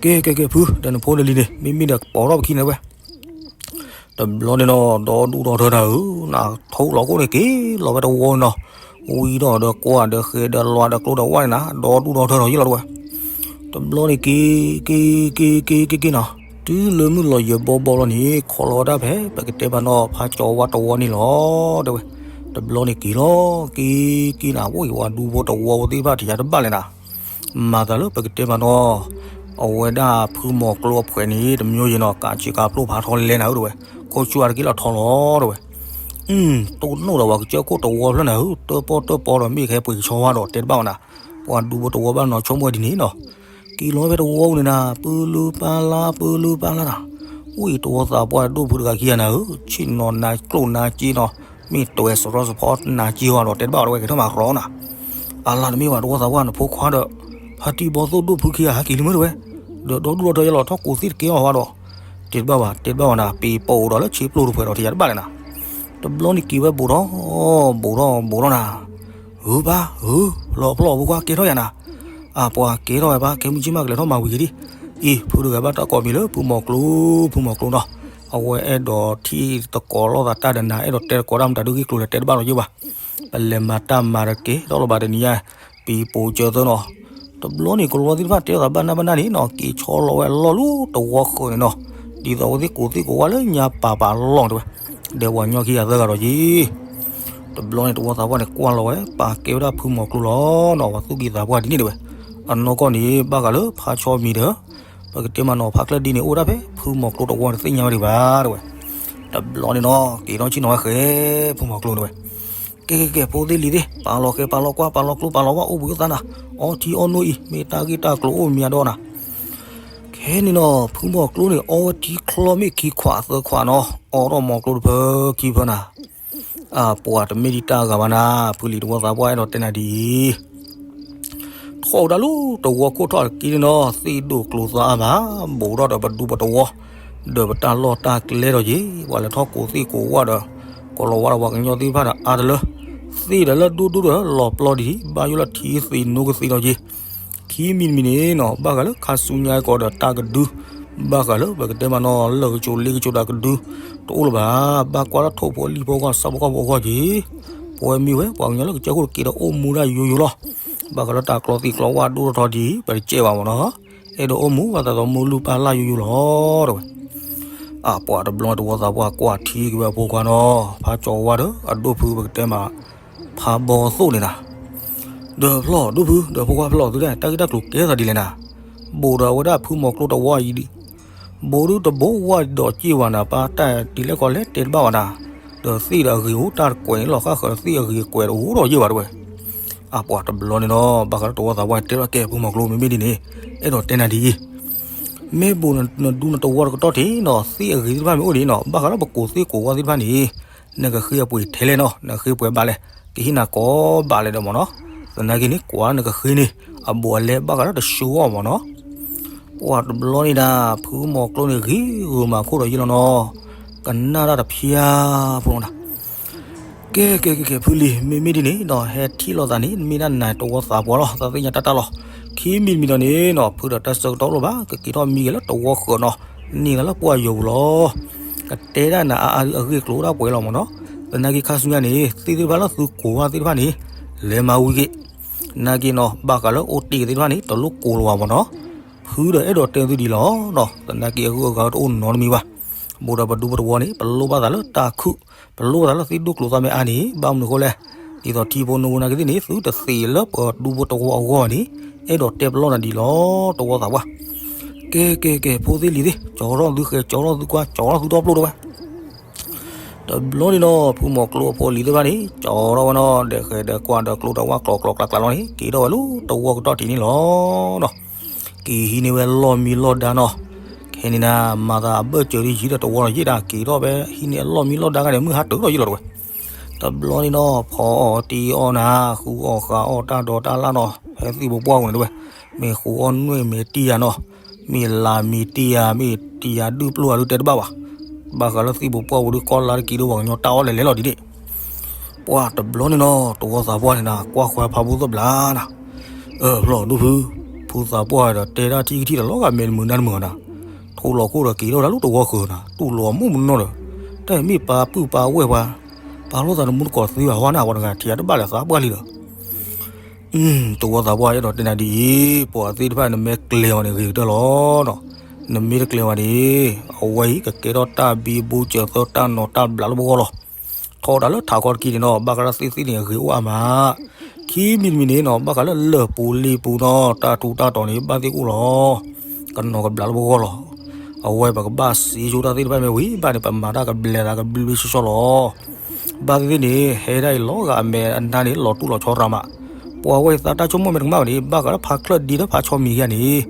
ကဲကဲကဲ ဖု ဒီးနဖိနလံၤန့ၣ် မ့မ့ၢ်ဒီးကပီၤထီၣ်ပခံန့ၣ်ဝဲ တဘျီန့ၣ်နီၤ ဒီဒူၣ်ဒီထၢတၢ်ဧၢ, နထိၣ်လီၤခိၣ်န့ၣ်က့ၤလီၤဝဲတဝီန့ၣ်နီၤ, ဝံၤဒီးဒီးကွၢ်ဒီးဃဲဒီးလွးဒီးကျိဒီးဝၣ်န့ၣ်နၤ ဒီဒူၣ်ဒီထၢဒီးယ့ၢ်လီၤတဝဲ. တဘျီန့ၣ်က့ၤ က့ၤ က့ၤ က့ၤ က့ၤ က့ၤနီၤ, တုၤလၢမုၢ်လီၤယဲၤဘီဘီလီၤန့ၣ် ခိးလီၤဝဲဒၣ်ဖဲ ပကတဲဘၣ်နီၤ ဖါကၠီၤဝါတဝီန့ၣ်လီၤ တဲဝဲ. တဘျီန့ၣ်က့ၤလီၤ က့ၤ က့ၤနၤ အိၣ်အံၤဝဲဒူဖိတဝီဖိသ့ၣ်တဖၣ်တယၤတဘၣ်လဲၣ်နၤ မၤသးလၢပကတဲမးနီၤ, အဝဲဒၣ်ဖုမီၤကျိအဖှဲးန့ၣ် တမံၤယဲနီၤ ကးဆ့ကးဖျိဖးထီလဲၤနၤဧၢတဝဲ, ခိၣ်ဆူၣ်အါတက့ၢ်လီၤထီလီၤတဝဲ. တိၢ်နီၣ်ဒီးပှၤကစၢၢ်ခိၣ်တဝီဖျၢၣ်နၤဧၢ, တၢၣ်ပီၣ်တၢၣ်ပီဒီးမ့ၢ်ခဲပှ့ၤကဆီဝါဒီးတဲတဘၣ်ဝဲနၤ, ပှၤဒူဖိတဝီဘၣ်နီၤဆိကမိၣ်ဝဲဒ်န့ၣ်နီၤ, က့ၤလီၤဖဲတဝီန့ၣ်နၤ ပၢလုပၢ်လၢ ပၢလုပၢ်လၢနၤ, အိၣ်အံၤတဝီသးပှၢ်ဒိၣ်ဖုတဂၤခံဂၤနၤဧၢ, ဆ့ၣ်နီၤနၤကျိၣ်နၤစ့နီၤ, မ့ၢ်တဝဲစရီစဖီနၤစ့ဝဲဒီးတဲတဘၣ်ဝဲတဝဲကထၢၣ်မၤရီနၤ အလါတမ့ၢ်ဘၣ်တဝီသးပှၢ်နဖိခွါဒီး ဖါတံၢ်ဘီသိၣ်ဒိၣ်ဖုခံဂၤဟဲက့ၤလံမ့ၢ်တဝဲ, ဒီးဒီဒူၣ်ဒီထၢယဲလီၤထီၣ်ကိးသ့ၣ်တကဲအီၤဝဲဒီး, တဲတဘၣ်ဘၣ် တဲတဘၣ်ဘၣ်နၤ ပ့ၤပိာ်ဒီးလၢဆ့ပျိတဖှဲးဒီးထံယၤတဘၣ်လဲၣ်နၤ. တဘျီန့ၣ်က့ၤဝဲဘူးထီၣ် ဘူးထီၣ် ဘူးထီၣ်နၤ, ဟုပၢ် ဟု လီၤဖျီၣ်အဖိခွါ ကဲထီၣ်ယၤနၤ, အပှၤကဲထီၣ်ဝဲပၢ် ခဲမုၢ်ဆ့ၣ်မးကလဲၤထီၣ်မၤဝံၤက့ၤဒံး, အံၤ ဖုတဂၤဘၣ်တၢ်ကိးမံၤလၢဖုမီၤကျိ ဖုမီၤကျိနီၤ, အဝဲအဲၣ်ဒိးထံၣ်သကိးလိာ်သးတၢ်ဒီးနၤ အဲၣ်ဒိးတဲသကိးတၢ်မတၤဒုးဂ့ၢ်ကျိၤလဲၣ်တဲတဘၣ်ဒီးယဲၢ်ဘၣ်, ပလဲၤမၤတၢ်မၤတက့ၢ် ထီၣ်လီၤဘၣ်တနံၤညါ, ပံၤပိာ်ကၢသၢနီၤ, တဘျီန့ၣ်ကလီသ့ၣ်တဖၣ်တဲသးဘၣ်နၢ်ဘၣ်နၢ်န့ၣ်နီၤ က့ၤဆီလီၤဝဲအလီၢ်လၢတဝီဃၢၤန့ၣ်နီၤ, ဒ်သိးအဝဲသ့ၣ်ကိးသ့ၣ်ကိးဝၣ်လၢညါပာ်ပာ်လီၢ်တဲဝဲ, ဒီးပှၤကညီခံဂၤသၢဂၤဒီးယံၤ တဘျီန့ၣ်တဝီသးပှၢ်န့ၣ်ကွၢ်လီၤဝဲ ပာ်ကဲဝဲဒၣ်ဖုမီၤကျိလီၤနီၤ, ပှၤသူၣ်က့သးပှၢ်ဒ်န့ၣ်တဲဝဲ, အနီၢ်ကီၢ်န့ၣ် ဘၣ်ဃးလၢဖါဆီမံၤဒီး ပကတဲမးနီၤ ဖါချၢၣ်ဒ့န့ၣ် အိၣ်ဒၣ်ဖဲဖုမီၤကျိတဝီန့ၣ်သ့ၣ်ညါဝဲဒံးဘၣ်တဲဝဲ, တဘျီန့ၣ်နီၤ က့ၤထီၣ်ဆ့ၣ်နီၤဝဲဃဲ ဖုမီၤကျိတဲဝဲ, ကဲကဲကဲ ဖိသ့ၣ်လံၤသ့ၣ် ပာ်လီၤဃဲပာ်လီၤကွၢ် ပာ်လီၤကျိပာ်လီၤဝၣ် အိၣ်ဘှံးအိၣ်သါနၤ, အီထံအီနိအံၤ မ့ၢ်တၢ်ဂ့ၢ်တၢ်ကျိၤအိၣ်မးဒီးနၤ ခဲန့ၣ်နီၤ ဖုမီၤကျိန့ၣ် အီဝဲထံချီမ့ၢ်ခံခွးသၢခွးနီၤ, အီထီၣ်မီၤကျိတဖၢခံဖၢနၤ, အပှၤတမ့ၢ်ဒံးတၢ်ဂၤဘၣ်နၤ, ဖုလံၤတဝီသးပှၢ်အဲၣ်ဒိးတဲနၤဒ်အံၤ, ထီၣ်ဝဲဒၣ်လၢတဝီခိၣ်ထီၣ်တက့ၢ်န့ၣ်နီၤ, သ့ၣ်ဒိၣ်ကျိၤသးအါဘၣ်, ဘူးထီၣ်ဒီးပဒူပတဝီ, ဒီးပတၢ်လီၢ်တၢ်ကျဲဒီးယ့ၤ, ပှၤလဲၤထီၣ်ကိးသ့ၣ်ကိးဝၣ်ဒီး, ကိးလီၤဝါဒီးပှၤကညီသ့ၣ်တဖၣ်ဒီးအါတလၢ, သ့ၣ်ဒီးလၢဒိၣ်ဒိၣ်ဒီးလီၤပျီဒ်အံၤ, ဘၣ်ယိၣ်လၢထံသ့ၣ်နိကသ့ၣ်ဒီးယ့ၤ ခံမံၤတမံၤန့ၣ်နီၤ ဘၣ်ဃးလၢခါဆူညါကီးဒီးတၢ်ကဒု, ဘၣ်ဃးလၢပကတဲမးနီၤ လၢၢ်ကစိၤလ့ကစိၤဒီးကဒု, တအိၣ်လၢၤဘၣ်, ဘၣ်ကွၢ်လၢထိၣ်ဖိလံၣ်ဖိအဂီၢ် ဆၣ်ဖိကီၢ်ဖိအဂီၢ်က့ၤ, ပဝဲမ့ၢ်ဝဲ ပှၤကညီလၢကစၢၢ်ခိၣ်တက့ၢ်ဒီးအိၣ်မူဒၣ်ယိယိလီၤ, ဘၣ်ဃးလၢတၢ်ကျီသ့ၣ်ကျီဝၣ်ဒိၣ်ထီၣ်ထီဒ်အံၤ ပတကဲဘၣ်မးနီၤ, အဲၣ်ဒိးအိၣ်မူဘၣ်သးဒီးမိၢ်လုၢ်ပၢ်လၢ်ယိယိလီၤ တဲဝဲ အပှၤတဘျီတဝီသးပှၢ်ကွၢ်ထံက့ၤဝဲအဖိခွါနီၤ, ဖါကၠီၤဝါဒီးအဒိၣ်ဖုပကတဲမး, ဖါဘီသိၣ်န့ၣ်နၤ, ဒီးဖျီၣ်ဒိၣ်ဖု ဒီးဖိခွါဖျီၣ်သုဒၣ် တၢ်ဂ့ၢ်တၢ်ကျိၤကဲသးဒ်လဲၣ်နၤ, ဘူးဒီးအဝဲဒၣ်ဖုမီၤကျိတဝီအံၤဒ်, ဘိးဒုတဘိဝဲဒီးက့ၢ်ဝဲနၤ ပၢ်တၢ်ဒ်လဲၣ်ကီးလဲၣ်တဲတဘၣ်ဝဲဒၣ်, ဒီးသ့ၣ်ဒီးအဂ့ၤအိၣ်တၢ်တကွဲးန့ၣ်လီၤ ဃၣ်ဃၢၤဒီးသ့ၣ်အဂ့ၤကွဲးတအိၣ်ဒီးယ့ၢ်ဘၣ်တဝဲ. အပှၤတဘျီန့ၣ်ဒီး ဘၣ်ဃးဒီးတဝီသးပှၢ်တဲဘၣ်ကဲ ဖုမီၤကျိ မ့မ့ၢ်ဒ်န့ၣ် အဲၣ်ဒိးတဲနၤဒ်အံၤ, မ့ၢ်ဘိးနဒူနတဝီတကတီၢ်ထံးနီၤ သ့ၣ်အဂ့ၤသ့ၣ်တဖၣ်မ့ၢ်အိၣ်ဒ်နီၤ ဘၣ်ဃးဒီးပကိးသ့ၣ်ကိးဝါသ့ၣ်တဖၣ်န့ၣ် နကဃ့အပှ့ၤထဲလဲၣ်နီၤ နဃ့ပှဲၤဘၣ်လဲၣ် ကဟ့ၣ်နၤကိးဘၣ်လဲၣ်ဒီးမ့ၢ်နီၤ, သနာ်က့န့ၣ် ကွၢ်နကဃ့န့ၣ် အဘူးအလဲဘၣ်ဃးဒီးတဆှီအီၤမ့ၢ်နီၤ. ပှၤတဘျီန့ၣ်ဒၣ် ဖုမီၤကျိန့ၣ်ဂ့ၤဂုာ်မၤခိၣ်ဒီးယ့ၢ်လီၤနီၤ, ကနၣ်တၢ်တဖျါဖိနီၤ. ကဲကဲကဲကဲ ဖုလံၤ မ့မ့ၢ်ဒ်န့ၣ်ဒီး ဟဲထံၣ်လိာ်သးန့ၣ် နမ့ၢ်ဒၣ်နၤတဝီသးပှၢ်လီၤ သးသ့ၣ်ညါတၢ်တၢ်လီၤ. ခံမံၤတမံၤဒီးန့ၣ်နီၤ ဖုဒီးတၢ်ဆၢကတီၢ်လိၣ်ဘၣ် ကက့ၤထီၣ်မံက့ၤလၢတဝီဃၢၤနီၤ, န့ၢ်သးလၢပှၢ်ယိာ်ပူၤလီၤ. ကတဲဒၣ်နၤအါအါအဂ့ၢ်ကျိၤဒၣ်ပှဲၤလီၤမ့ၢ်နီၤ, သနာ်က့ခါဆူညါန့ၣ် သ့ၣ်သ့ၣ်တဖၣ်လၢသုကိးဝါသ့ၣ်တဖၣ်န့ၣ် လဲၤမၤဝံၤက့ၤ သနာ်က့နီၤ ဘၣ်ဃးလၢအိၣ်တ့ၢ်သ့ၣ်တဖၣ်န့ၣ် တလိၣ်ကိးလီၤဘၣ်မ့ၢ်နီၤ, ဖုဒီးအဲၣ်ဒိးတဲသုဒ်လီၤနီၤ, သနာ်က့အဂုၤအဂၤတအိၣ်နီတမံၤဘၣ်. ဘိးဒီးပဒူပတဝီန့ၣ် ပလိၣ်ဘၣ်သးလၢတၢ်ခုၣ်, ပလိၣ်ဘၣ်သးလၢသ့ၣ်ဒိၣ်ကျိၤသးမဲအါန့ၣ် ဘၣ်မနုၤအဃိလဲၣ်, ဒ်သိးထံဖိနိဖိနာ်က့သ့ၣ်န့ၣ် သုတသ့ၣ်လၢပဒူပတဝီအဂီၢ်န့ၣ် အဲၣ်ဒိးတဲပလီၢ်နၤဒ်လီၤ တဝီသးပှၢ်. ကဲကဲကဲ ဖိသ့ၣ်လံၤသ့ၣ် ကၠီထီၣ်သုဃဲၤ ကၠီထီၣ်သုကွၢ် ကၠီထီၣ်သုဒီဖျိတဝဲ တဘျီန့ၣ်နီၤ ဖုမီၤကျိအဖိအလံၤသ့ၣ်တဖၣ်န့ၣ် ကၠီထီၣ်ဝဲနီၤ ဒီးဃဲၤဒီးကွၢ်ဒီးကျိဒီးဝၣ်ကျီကျီကျါကျါလီၤန့ၣ် က့ၤထီၣ်ဝဲလၢတဝီကတီၢ်ထံးန့ၣ်လီၤနီၤ. က့ၤဟံးန့ၢ်ဝဲလီၢ်မံလီၢ်ဒါနီၤ, ခဲန့ၣ်နၤ မၤသးအဘၢၣ်စၢၤဒ်ယံၤဒီးတဝီနီၤ ယ့ၣ်ဒၣ်က့ၤထီၣ်ဖဲဟံးန့ၢ်အလီၢ်မံလီၢ်ဒါဂၤန့ၣ် မုၢ်ဟါတၢၤထီၣ်ယ့ၣ်လီၤတဝဲ. တဘျီန့ၣ်နီၤ ဖီအီၣ်တံၢ်အီၣ်နၤ ဃုအီၣ်ဃးအီၣ်တၢ်ဒိးတၢ်လၣ်နီၤ ဖဲသ့ၣ်ဖိပှၢ်ပူၤန့ၣ်တဝဲ, မ့ၢ်ဃုအီၣ်နွဲၣ်မ့ၢ်တံၢ်ယၤနီၤ မ့ၢ်လါမ့ၢ်တံၢ်ယၤ မ့ၢ်တံၢ်ယၤဒုၣ်ပျိၢ်ယၤဒုၣ်တဲတဘၣ်ဘၣ်. ဘၣ်ဃးလၢသ့ၣ်ဖိပှၢ်ပူၤဒုးကီၢ်လါတက့ၤဒိၣ်ပှၤကညီတၢ်အီၣ်လဲၤလဲၤလီၤဒ်န့ၣ် ပှၢ်တဘျီန့ၣ်နီၤ တဝီသးပှၢ်န့ၣ်နၤ ကွၢ်ဃီဖးဖိသၣ်ဘျါနၤ, အၢ ဖျီၣ်ဒိၣ်ဖု, ဖုသးပှၢ်ဒီးတဲဒၣ်ထံၣ်ကထံၣ်ဒီးလီၤဂာ်မဲာ်တမုာ်နါတမုာ်နၤ, ထိၣ်လီၤခိၣ်ဒီးက့ၤထီၣ်တၢ်လၢတဝီဃၢၤနၤ တူၢ်လိာ်မုၣ်မနီၤဒီး, တၢ်မ့ၢ်ပာ်ပုၢ်ပာ်ဝဲၢ်ပှၤ, ပာ်လိာ်သးတမူတကိးသ့ဘၣ်ဝဲနၤ ပှၤတဂၤထံၣ်အတဘၣ်လၢသးပှၢ်လံဒီး တဝီသးပှၢ်အဲၣ်ဒိးတဲနၤဒ်အံၤ, ပှၤသ့ၣ်တဖၣ်နမ့ၢ်ကျဲၤအီၤန့ၣ်ဂ့ၤကတၢၢ်လီၤ. နမ့ၢ်တကျဲၤဘၣ်န့ၣ်, အဝဲအံၤကကဲထီၣ်တၢ်ဘံဘူစၢၤသၢတၢ်နီၤတၢ်ဘျးလၢပဂီၢ်လီၤ. ထီဒါလၢထးခီတက့ၢ်န့ၣ်နီၤ ဘၣ်ဃးလၢသ့ၣ်သ့ၣ်န့ၣ်အဂ့ၤအိၣ်အါမး, ခံမံၤတမံၤန့ၣ်နီၤ ဘၣ်ဃးလၢလၢၢ်ပူၤလ့ၤပူၤနီၤ တၢ်ထူးတၢ်တီၤန့ၣ် ဘၣ်သ့ၣ်အိၣ်လီၤ. ကနီၤကဘျးလၢပဂီၢ်လီၤ. အဝဲပကဘၣ်စံးဆိတၢ်သ့ၣ်တဖၣ်မ့ၢ်ဝံၤဘၣ်န့ၣ် ပမၤတၢ်ကဘျဲးသးကဘျ့ဘျ့ဆှီဆှီလီၤ. ဘၣ်သ့ၣ်သ့ၣ်န့ၣ် ဟဲဒၣ်အံၤလီၤဂာ်အမဲာ်အနါန့ၣ် လီၤတူၢ်လီၤဆီရၤမး, ပှၤဝဲသးတၢ်ဆိကမိၣ်မ့ၢ်တကမၣ်ဘၣ်န့ၣ် ဘၣ်ဃးလၢဖးချၢၣ်ဒံဒီးဖးဆီမံၤဂ့ၤန့ၣ်,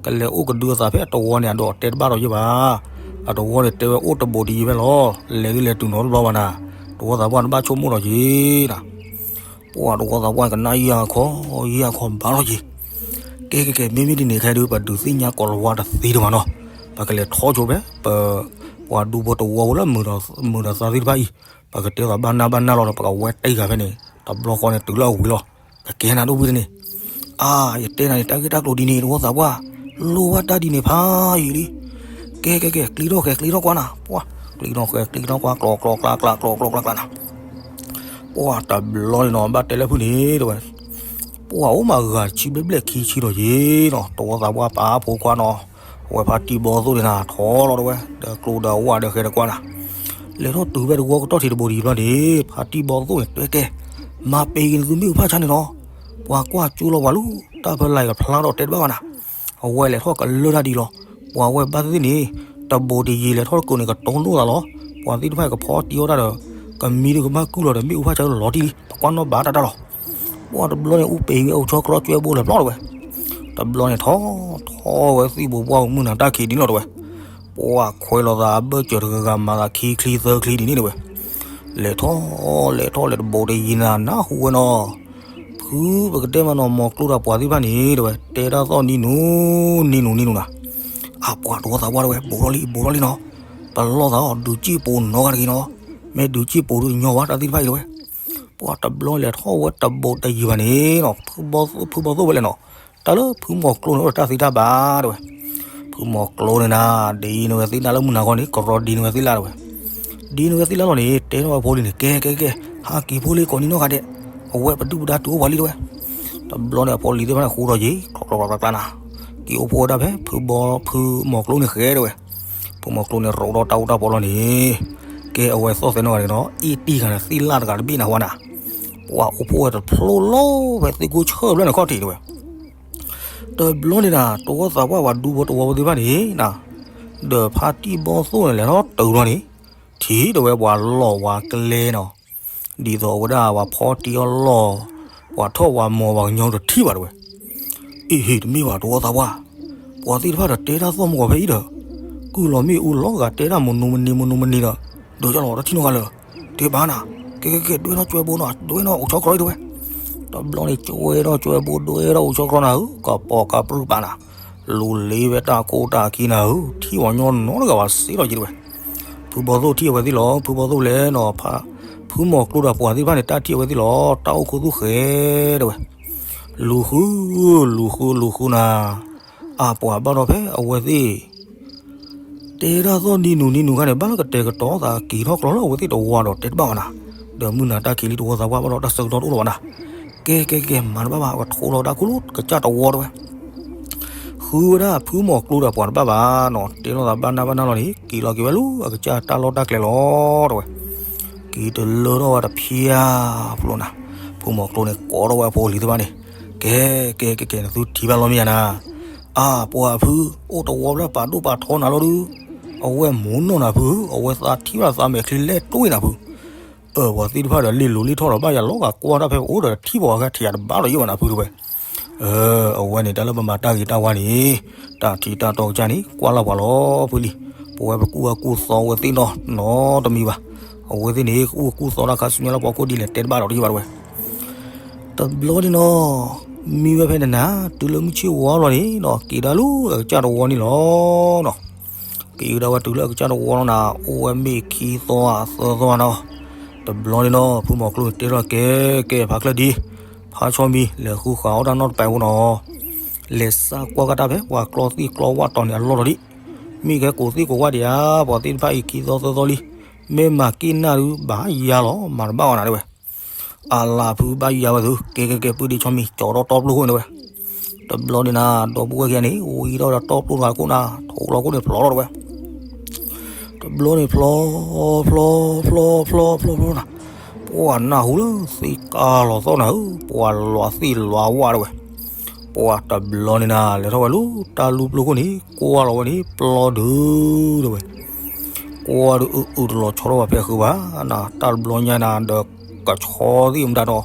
ကလဲၤအိၣ်ကဒုအသးဖဲအတဝီန့ၣ် အဒိးတဲတဘၣ်ဒီးယ့ၢ်ဘၣ်. အတဝီန့ၣ်တဲဝဲအိၣ်တဘိးတယံၤဖဲလီၤ. လဲၤဒုးလဲၤတုၤနီတဘျီဘၣ်နၤ, တဝီသးပှၢ်နဘၣ်ဆိကမိၣ်ဒီးယ့ၢ်နၤ ပှၤတဝီသးပှၢ်ကနၣ်ယၤခီ, ယၤခီဘၣ်လီၤယ့ၢ်. ကဲကဲကဲ မ့မ့ၢ်ဒ်န့ၣ်ခဲဒုး ပဒုးသ့ၣ်ညါကိးလၤဝါတသ့ဒံးဘၣ်နီၤ, ပကလဲၤထီၣ်ဆိဖဲ ပ ပှၤဒူဖိတဝီဖိလၢ မုာ်ဒီးသးသ့ၣ်တဖၣ်အံၤ, ပကတဲသးဘၣ်နၢ်ဘၣ်နၢ်လီၤဒီး ပကဝဲတ့ၢ်ဂၤဖဲန့ၣ် တဘျီဃီန့ၣ် တုၤလၢအဝံၤလီၤ. ကကဲနၤဒိၣ်ဝံၤတန့ၣ်, အါ ယတဲနၤန့ၣ် တၢ်ဂ့ၢ်တၢ်ကျိၤဒ်န့ၣ် တဝီသးပှၢ်, လိၣ်ဘၣ်တၢ်ဒ်န့ၣ်ဖးယံာ်လံ. ကဲကဲကဲ ကျံထီၣ်ဃဲၤကျံထီၣ်ကွၢ်နၤ, ပှၤ ကျံထီၣ်ဃဲၤကျံထီၣ်ကွၢ် ကျီကျီကျါကျါကျီကျီကျါကျါနၤ ပှၤတဘျီန့ၣ်နီၤ ဘၣ်တဲလၢဖုန့ၣ်တဝဲ, ပှၤအိၣ်မးဂၤဆံဘျဲၣ်ဘျဲၣ်ခံဆံဒီးယ့ၢ်နီၤ တဝီသးပှၢ်ပာ်ဖိခွါနီၤ, အဝဲဖါတံၢ်ဘီသိၣ်န့ၣ်နၤ ထီလီၤတဝဲ, ဒီးကျိဒီးဝၣ်ဒီးဃဲၤဒီးကွၢ်နၤ, လဲၤထီၣ်တုၤဖဲတဝီကတီၢ်ထံးတဘိးတယံၤဘျီန့ၣ် ဖါတံၢ်ဘီသိၣ်န့ၣ် တဲကဲ, မၤပ့ၤက့ၤနသုမ့ၣ်အူဖၣ်ဆါန့ၣ်နီၤ, ပှၤကွၢ်ကၠိလီၤပှၤလၢ တၢ်ဖဲလဲၣ်ကဖျါထီၣ်တဲတဘၣ်ဘၣ်နၤ အဝဲလဲၤထီၣ်ကလၢတၢ်ဒ်လီၤ. ပှၤဝဲဘၣ်သ့ၣ်သ့ၣ်န့ၣ် တဘိးတယံၤလဲၤထီၣ်တကိးန့ၣ် ကတိၤဒိၣ်သးလီၤ. ပှၤသ့ၣ်တဖၣ်ကဖီတံၢ်အီၣ်တၢ်ဒီး ကမံဒီးကဘၣ်ကုၢ်လီၤဒီး မ့ၣ်အူဖၣ်ဆၢလီၤတံၢ်လံ ပကွၢ်နီၣ်ဘၣ်တၢ်တၢ်လီၤ. ပှၤတဘျီန့ၣ် အူပ့ၤဝဲအိၣ်ဆီကျီၢ်ကၠွဲဘိလၢာ်ဖျီတဝဲ, တဘျီန့ၣ်ထီၣ်ထီၣ်ဝဲသံၣ်ဘိးပှၢ်မုၢ်နၤတၢ်ခံးဒ်လီၤတဝဲ, ပှၤခွဲးလိာ်သးအဘၢၣ်စၢၤတဂၤဂၤမၤသးခံချံသၢချံဒ်န့ၣ်တဝဲ, လဲၤထီၣ်လဲၤထီၣ်လဲၤတဘိးတယံၤနၤ နၢ်ဟူဝဲနီၤ ဖုပကတဲမးနီၤ မီၤကျိဒီးပှၤသ့ၣ်တဖၣ်န့ၣ် တဝဲ တဲတၢ်သီၣ်နံၤနူၤနံၤနူၤနံၤနူၤနၤ, အပှၤတဝီသးပှၢ်တဝဲ ဘူးထီၣ်လံ ဘူးထီၣ်လံနီၤ, ပလီၢ်သးအီၤ ဒုးစ့ၣ်ပိာ်နီတဂၤတဂ့ၤနီၤ, မ့ၢ်ဒုးစ့ၣ်ပိာ်ဒုးညီဝဲတၢ်သ့ၣ်တဖၣ်အံၤတဝဲ, ပှၤတဘျီလဲၤထီၣ်ဝဲတဘိးတယံၤဘၣ်န့ၣ်နီၤ ဖုဘီသိၣ်ဖုဘီသိၣ်ဝဲလဲၣ်နီၤ, တၢ်လၢဖုမီၤကျိန့ၣ်အိၣ်ဒီးတၢ်သ့တၢ်ဘၣ်တဝဲ ဖုမီၤကျိန့ၣ်နၤ ဒ်အံၤန့ၣ်ဝဲသ့ၣ်လၢမုၢ်နၤခီန့ၣ် ကရီဒ်န့ၣ်ဝဲသ့ၣ်လၢတဝဲ, ဒ်န့ၣ်ဝဲသ့ၣ်လၢလီၤန့ၣ် တဲထီၣ်ဝဲဖိလံၤန့ၣ် ကဲကဲကဲ ဟးက့ၤဖိလ့ကိးနံၤနီၢ်ဂၤဒဲး, အဝဲပဒုၣ်ပဒါတုၤအိၣ်ပှၤလံတဝဲ, တဘျီန့ၣ်အဖိလံၤသ့ၣ်တဖၣ်န့ၣ်ဃူဒီးယ့ၤ ကျီကျီကျါကျါနၤ, က့ၤအိၣ်ဖှိၣ်ဝဲဒၣ်ဖဲ ဖုဘီဖုမီၤကျိန့ၣ်ဃဲတဝဲ, ဖုမီၤကျိန့ၣ်ရိးထီၣ်တၢ်အူတၢ်ပီလီၤန့ၣ်, ကဲအဝဲသီၣ်သဲနီၢ်ဂၤဒဲးနီၤ အ့ၣ်တံၢ်ဂၤန့ၣ်သ့ၣ်လၢတဂၤတဘ့ၣ်နၤဝဲနၤ, ပှၤအိၣ်ဖှိၣ်ဝဲတဖျိလီၤဖဲသ့ၣ်ကိၢ်ဆၢဘျီန့ၣ်ခီၣ်ထံးတဝဲ တဘျီန့ၣ်နၤ တဝီသးပှၢ်ပှၤဒူဖိတဝီဖိသ့ၣ်တဖၣ်န့ၣ်နၤ, ဒီးဖါတံၢ်ဘီသိၣ်န့ၣ် လဲၤထီၣ်တုၤလီၤန့ၣ်, ထံၣ်တဝဲပှၤလီၢ်ဝၤကျဲနီၤ, ဒ်သိးအဝဲဒၣ်ပှၤဖီတံၢ်အီၣ်လီၢ်, ပှၤထီၣ်ပှၤမီၤပှၤကညီတထံၣ်ဘၣ်တဝဲ. အ့ဟ့ၣ်တမ့ၢ်ဘၣ်တဝီသးပှၢ်, ပှၤသ့ၣ်တဖၣ်ဒီးတဲတၢ်သီၣ်မုၢ်ဂီၤဖဲအံၤဒီး, ကုၢ်လီၤမ့ၣ်အူလီၤဂာ်တဲတၢ်မနုၤမနုၤမနုၤမနုၤဒီး, ဒီးကၢ်လီၤတထံၣ်နီတဂၤလၢၤ, တဲဘၣ်နၤ, ကဲကဲကဲ ဒွဲၣ်ထီၣ်ကၠွဲဘိနီၤ ဒွဲၣ်ထီၣ်အိၣ်ဆီချီအံၤတဝဲ. တဘျီန့ၣ် ကၠွဲထီၣ်ကၠွဲဘိ ဒွဲၣ်ထီၣ်အိၣ်ဆီချီနၤဧၢ, ကပီၤကပြုၢ်ပာ်နၤ, လူၤလ့ဝဲတၢ်ကိၢ်တၢ်ခံနၤဧၢ, ထံၣ်ပှၤကညီနီတဂၤဘၣ်စ့လီၤက့ၤတဝဲ. ဖုဘီသိၣ်ထံၣ်အဝဲသ့ၣ်လီၤ, ဖုဘီသိၣ်လဲၤနီၤ, ဖုမီၤကျိဒီးပှၤသ့ၣ်တဖၣ်န့ၣ် တၢ်ထံၣ်အဝဲသ့ၣ်လီၤ, တၢ်အိၣ်ခူသူၣ်ဃဲတဝဲ. လူၤဃု, လူၤဃု လူၤဃုနၤ, အပှၤဘၣ်ဒီးဖဲအဝဲသ့ၣ် တဲတၢ်သီၣ်နံၤနုၤနံၤနုၤခါန့ၣ် ဘၣ်လၢကတဲာ်ကတီၤသးက့ၤထီၣ်ကျီလၢအဝဲသ့ၣ်တဝီဒီး တဲတဘၣ်ဘၣ်နၤ, ဒီးမုၢ်နၤတၢ်ခံးလံတဝီသးပှၢ်ဘၣ်ဒီး တၢ်ဆၢကတီၢ်တအိၣ်လၢၤဘၣ်နၤ, ကဲကဲကဲ မၤတဘၣ်ဘၣ် ကထိလီၤတၢ်ခူၣ်လၢကစၢ်တဝီတဝဲ. ဃုဝဲဒၣ်ဖုမီၤကျိဒီးပှၤတဘၣ်ဘၣ်နီၤ, တဲထီၣ်သးဘၣ်နၢ်ဘၣ်နၢ်လီၤန့ၣ် က့ၤလီၤက့ၤဝဲလၢအကစၢ်တၢ်လီၢ်တၢ်ကျဲလီၤတဝဲ. က့ၤတလၢထီၣ်ဝဲတဖျၢၣ်ဖျိနၤ, ဖုမီၤကျိန့ၣ် ကိးထီၣ်ဝဲအဖိအလံၤသ့ၣ်တဖၣ်န့ၣ်, ကဲကဲကဲကဲ နသုထံၣ်ဘၣ်လီၤမ့ၢ်ယါနၤ, အပှၤဖု အိၣ်တဝီဖျၢၣ်ပာ်ဒိၣ်ပာ်ထီနၤလီၤဒုး, အဝဲမူနီၢ်နၤဖု, အဝဲသးထံၣ်ဘၣ်သးမဲာ်ချံလဲၣ်တွံၢ်နၤဖု. အၢ ပှၤသ့ၣ်တဖၣ်ဒီးလ့ၣ်လိၤလ့ၣ်ထီၣ်ဒီး ဘၣ်ယၤလီၤဂာ်ကွၢ်တၢ်ဖဲပအိၣ်ဒီးထံၣ်ပှၤဂၤထံၣ်ယၤတဘၣ်လီၤယံၤဘၣ်နၤဖုတဝဲ. အၢ အဝဲန့ၣ် တၢ်လၢပမၤတၢ်ဂ့ၤတၢ်ဝါန့ၣ်, တၢ်ထံးတၢ်တီကစၢ်န့ၣ် ကွၢ်လၢပှၤလီၤဖုလံ. ပဝဲပကူၣ်အၢကူၣ်သီဝဲသ့ၣ်နီၤနီတမံၤဘၣ်. အဝဲသ့ၣ်န့ၣ် ကူၣ်အၢကူၣ်သီတၢ်ခါဆူညါလၢပှၤကိၣ်ဒ်လဲၣ်တဲတဘၣ်ဒီးတယံၤဘၣ်တဝဲ. တဘျီန့ၣ်နီၤ, မံဝဲဖဲန့ၣ်နၤ, တုၤလၢမုၢ်ဆ့ၣ်ဝါလီၤန့ၣ်နီၤ, က့ၤဒၣ်လၢအကစၢ်တဝီန့ၣ်လီၤနီၤ. က့ၤကဒါဝဲတုၤလၢအကစၢ်တဝီလီၤနၤ, အိၣ်ဝဲမ့ၢ်ခံသီသၢသီနီၤ. တဘျီန့ၣ်နီၤ, ဖုမီၤကျိတဲထီၣ်ကဲ, ကဲဖါချၢၣ်ဒံ, ဖါဆီမံၤ လဲၤဃုဃာ်အီၣ်တၢ်နီတပၤဖိနီၤ. လဲၤစးကွၢ်ကဒါဖဲပှၤကျီသံၣ်ကျီဝၣ်တီၤန့ၣ်အလီၢ်လီၤဒံး. မ့ၢ်ကဲကိးသံၣ်ကိးဝၣ်ဒံးဧါ, ပှၤသ့ၣ်တဖၣ်အံၤခံသီသၢသီလံ. မ့ၢ်မၤက့ၣ်နၢ်ဒုး ဘၣ်ယၤလီၤ, မၤတဘၣ်အီၤနၤတဲဝဲ. အလၤဖုဘၣ်ယၤဝဲသု, ကဲကဲကဲ ပုၢ်ဒ့ဆီမံၤ ကၠီထီၣ်တီပျိခိၣ်န့ၣ်တဲဝဲ. တဘျီန့ၣ်နၤ, ဒီပုၢ်ဝဲၢ်ခံဂၤန့ၣ် ဝံထီၣ်ဒီးတီပျိတဂၤခိၣ်နၤ, ထိးလီၤခိၣ်န့ၣ်ဖျိးလီၤတဲဝဲ. တဘျီန့ၣ်ဖျိး, ဖျိး, ဖျိး, ဖျိး, ဖျိးနၤ, ပှၤနၢ်ဟူလၢသ့ၣ်ကါလီၤသီၣ်နၤဧၢ, ပှၤလွးသ့ၣ်လွးဝၣ်တဲဝဲ. ပှၤတဘျီန့ၣ်နၤ, လဲၤထီၣ်ဝဲလၢတၢ်လူၢ်ပျိခိၣ်န့ၣ် ကွၢ်လီၤဝဲန့ၣ် ပျီဒုးတဲဝဲ. ကွၢ်ဒုးအုၣ်အုၣ်တလီၤဆီထီၣ်ဘၣ်ဖဲဃုဘၣ်နၤ, တၢ်တဘျီညါနၤဒီး ကဆီသ့ၣ်မတၤ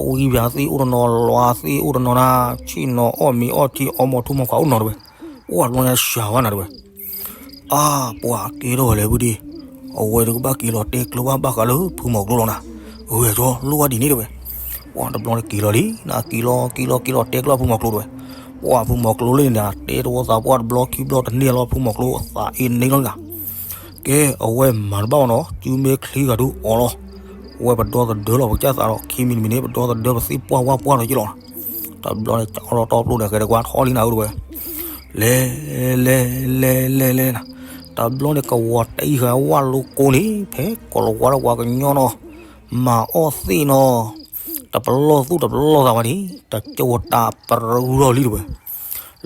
ဒီး, တဝံပၠးသ့ၣ်အိၣ်တနီၤ, လွးသ့ၣ်အိၣ်တနီၤနၤ, ဆ့ၣ်နီၤအီၣ်မ့ၤအီထံအီမိာ်ထူမိာ်ခွါအိၣ်တနီၤတဲဝဲ. ပှၤတဘျီညါစှၤဝဲနၤတဲဝဲ. အါ, ပှၤကဲထီၣ်ဝဲလဲၣ်ပုၢ်ဒ့, အဝဲတကဘၣ်က့ၤလီၤတဲကျၢၤဘၣ်ဘၣ်ဃးလၢဖုမီၤကျိလီၤနၤ, ဂဲၤကၠီလိၣ်ဝဲဒ်န့ၣ်တဲဝဲ. ပှၤတဘျီန့ၣ်က့ၤလီၤလံနၤ, က့ၤလီၤက့ၤလီၤက့ၤလီၤတဲကျၢၤဖုမီၤကျိတဲဝဲ. ပှၤဖုမီၤကျိလၢန့ၣ်နၤ, တဲတဝီသးပှၢ်တဘျီခံဘျီတန့ၢ်လီၤ, ဖုမီၤကျိအသးအ့န့ၣ်လီၤနၤ. ကဲ အဝဲမၤတဘၣ်အီၤနီၤ, စုမ့ၢ်ချံဂၤဒုးအီၤလီၤ. ဝဲပဒီသဒၢလီၤပကစၢ်သးဒီး ခံမံၤတမံၤန့ၣ် ပဒီသဒၢပသံပှၢ်ဝါပှၢ်လီၤက့ၤလီၤ. တဘျီန့ၣ် ကၠီထီၣ်တီပျိန့ၣ် ဂဲၤတကွၢ်ထီၣ်လံနၤဧၢတဲဝဲ. လဲၤ လဲၤ လဲၤ လဲၤ လဲၤနၤ. တဘျီန့ၣ် ကဝီၤတံၢ်ဃာ်ဝၣ်လိကိန့ၣ် ဖဲကိးလီၤဝါဒီးပှၤကညီနီၤ, မၤအီၣ်သ့ၣ်နီၤ, တပလီၢ်သူၣ်တပလီၢ်သးဝဲန့ၣ် တကဲဝဲတၢ်ပြၢထီၣ်လံတဲဝဲ.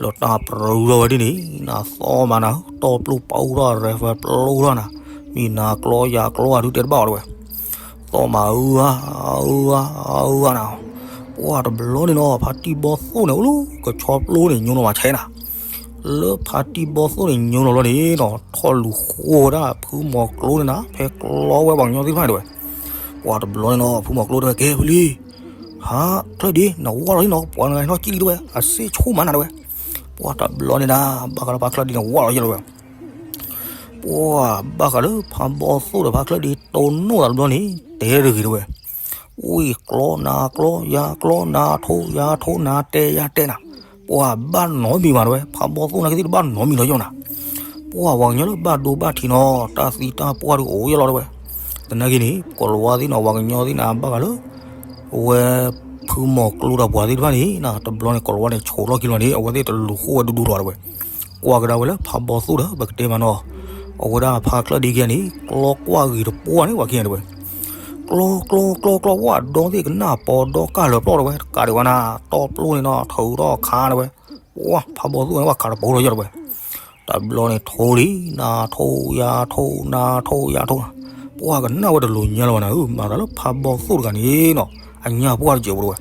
လၢတၢ်ပြၢထီၣ်ဝဲဒ်န့ၣ် နသီၣ်မးနၤ, တီပျိပာ်အူထီၣ် ရဲၣ်ဖဲပျိထီၣ်နၤ, မ့ၢ်နၤကျီယၤကျီအဒုးတဲတဘၣ်အီၤတဲဝဲ. သီၣ်မးအုအါ အုအါ အုအါနၤ. ပှၤတဘျီန့ၣ်နီၤ ဖါတံၢ်ဘီသိၣ်န့ၣ် အိၣ်လၢကဆီပျိန့ၣ် ညိလီၤမးဆဲနၤ. လၢဖါတံၢ်ဘီသိၣ်န့ၣ် ညိလီၤလီၤန့ၣ်နီၤ ထီၣ်လူၤဃိဝဲဒၣ်ဖုမီၤကျိန့ၣ်နၤ ဖဲကျီဝဲပှၤကညီသ့ၣ်တဖၣ်န့ၣ်တဲဝဲ. ပှၤတဘျီန့ၣ်နီၤ ဖုမီၤကျိတဲဝဲ ကဲဖုလံ, ဖါချၢၣ်ဒံ နဝၢ်လီၤလံနီၤ ပှၤနဂၤဟဲထီၣ်ကံၣ်လံတဲဝဲ အစ့ၣ်ဆိၣ်မးနၤတဲဝဲ. ပှၤတဘျီန့ၣ်နၤ ဘၣ်ဃးလၢဖါချၢၣ်ဒံန့ၣ် ဝၢ်လီၤယဲၢ်လီၤဝဲ. ပှၤဘၣ်ဃးလၢဖါဘီသိၣ်ဒီးဖါချၢၣ်ဒံတိၢ်နီၣ်သးတဘျီန့ၣ် တဲတဂ့ၤတဲဝဲ. ဝံၢ်ကျီနၤကျီ ယၤကျီ နၤထိယၤထိ နၤတဲယၤတဲနၤ. ပှၤဘၣ်နီတမံၤဘၣ်တဲဝဲ ဖါဘီသိၣ်နာ်က့သ့ၣ်တဘၣ်နီတမံၤလီၤယဲၢ်နၤ. ပှၤပှၤကညီလၢဘၣ်ဒိဘၣ်ထံးနီၤ တၢ်သံတၢ်ပှၢ်ဒုးအိၣ်ယဲၢ်လီၤတဲဝဲ. သနာ်က့န့ၣ် ကိးလၤဝါသ့ၣ်နီၤ ပှၤကညီသ့ၣ်နၤ ဘၣ်ဃးလၢ အဝဲ ဖုမီၤကျိဒီးပှၤသ့ၣ်တဖၣ်န့ၣ် တဘျီန့ၣ် ကိးလၤဝါန့ၣ် ဆိးလီၢ်ခံလီၤန့ၣ် အဝဲသ့ၣ်တလူၤဃိဝဲဒူဒူလီၤတဲဝဲ. ကွၢ်ကဒါဝဲလၢဖးဘီသိၣ်ဒီး ပကတဲမးနီၤ, အဝဲဒၣ်ဖါချၢၣ်ဒံခံဂၤန့ၣ် ကျီကွၢ်ဂ့ၤတပှၢ်န့ၣ် ပှၤခံဂၤတဲဝဲ. ကျီ ကျီ ကျီ ကျီ ဝဲဒီသ့ၣ်ကနၣ်ပီဒီကၢ်လၢပျီၢ်တဲဝဲ တကးဒံးဘၣ်နၤ တီပျိန့ၣ်နီၤ ထုးထီၣ်ခါတဲဝဲ. ပှၤဖးဘီသိၣ်န့ၣ် ပှၤခးတပိၤထီၣ်ယဲၢ်တဲဝဲ. တဘျီန့ၣ်ထိလံ နၤထိယၤထိ နၤထိယၤထိနၤ, ပှၤကနၣ်ဝဲတလိၤညါလၢၤဘၣ်နၤ မၤသးလၢဖးဘီသိၣ်တဂၤန့ၣ်နီၤ အညၣ်ပှၢ်တစဲးဖိတဲဝဲ.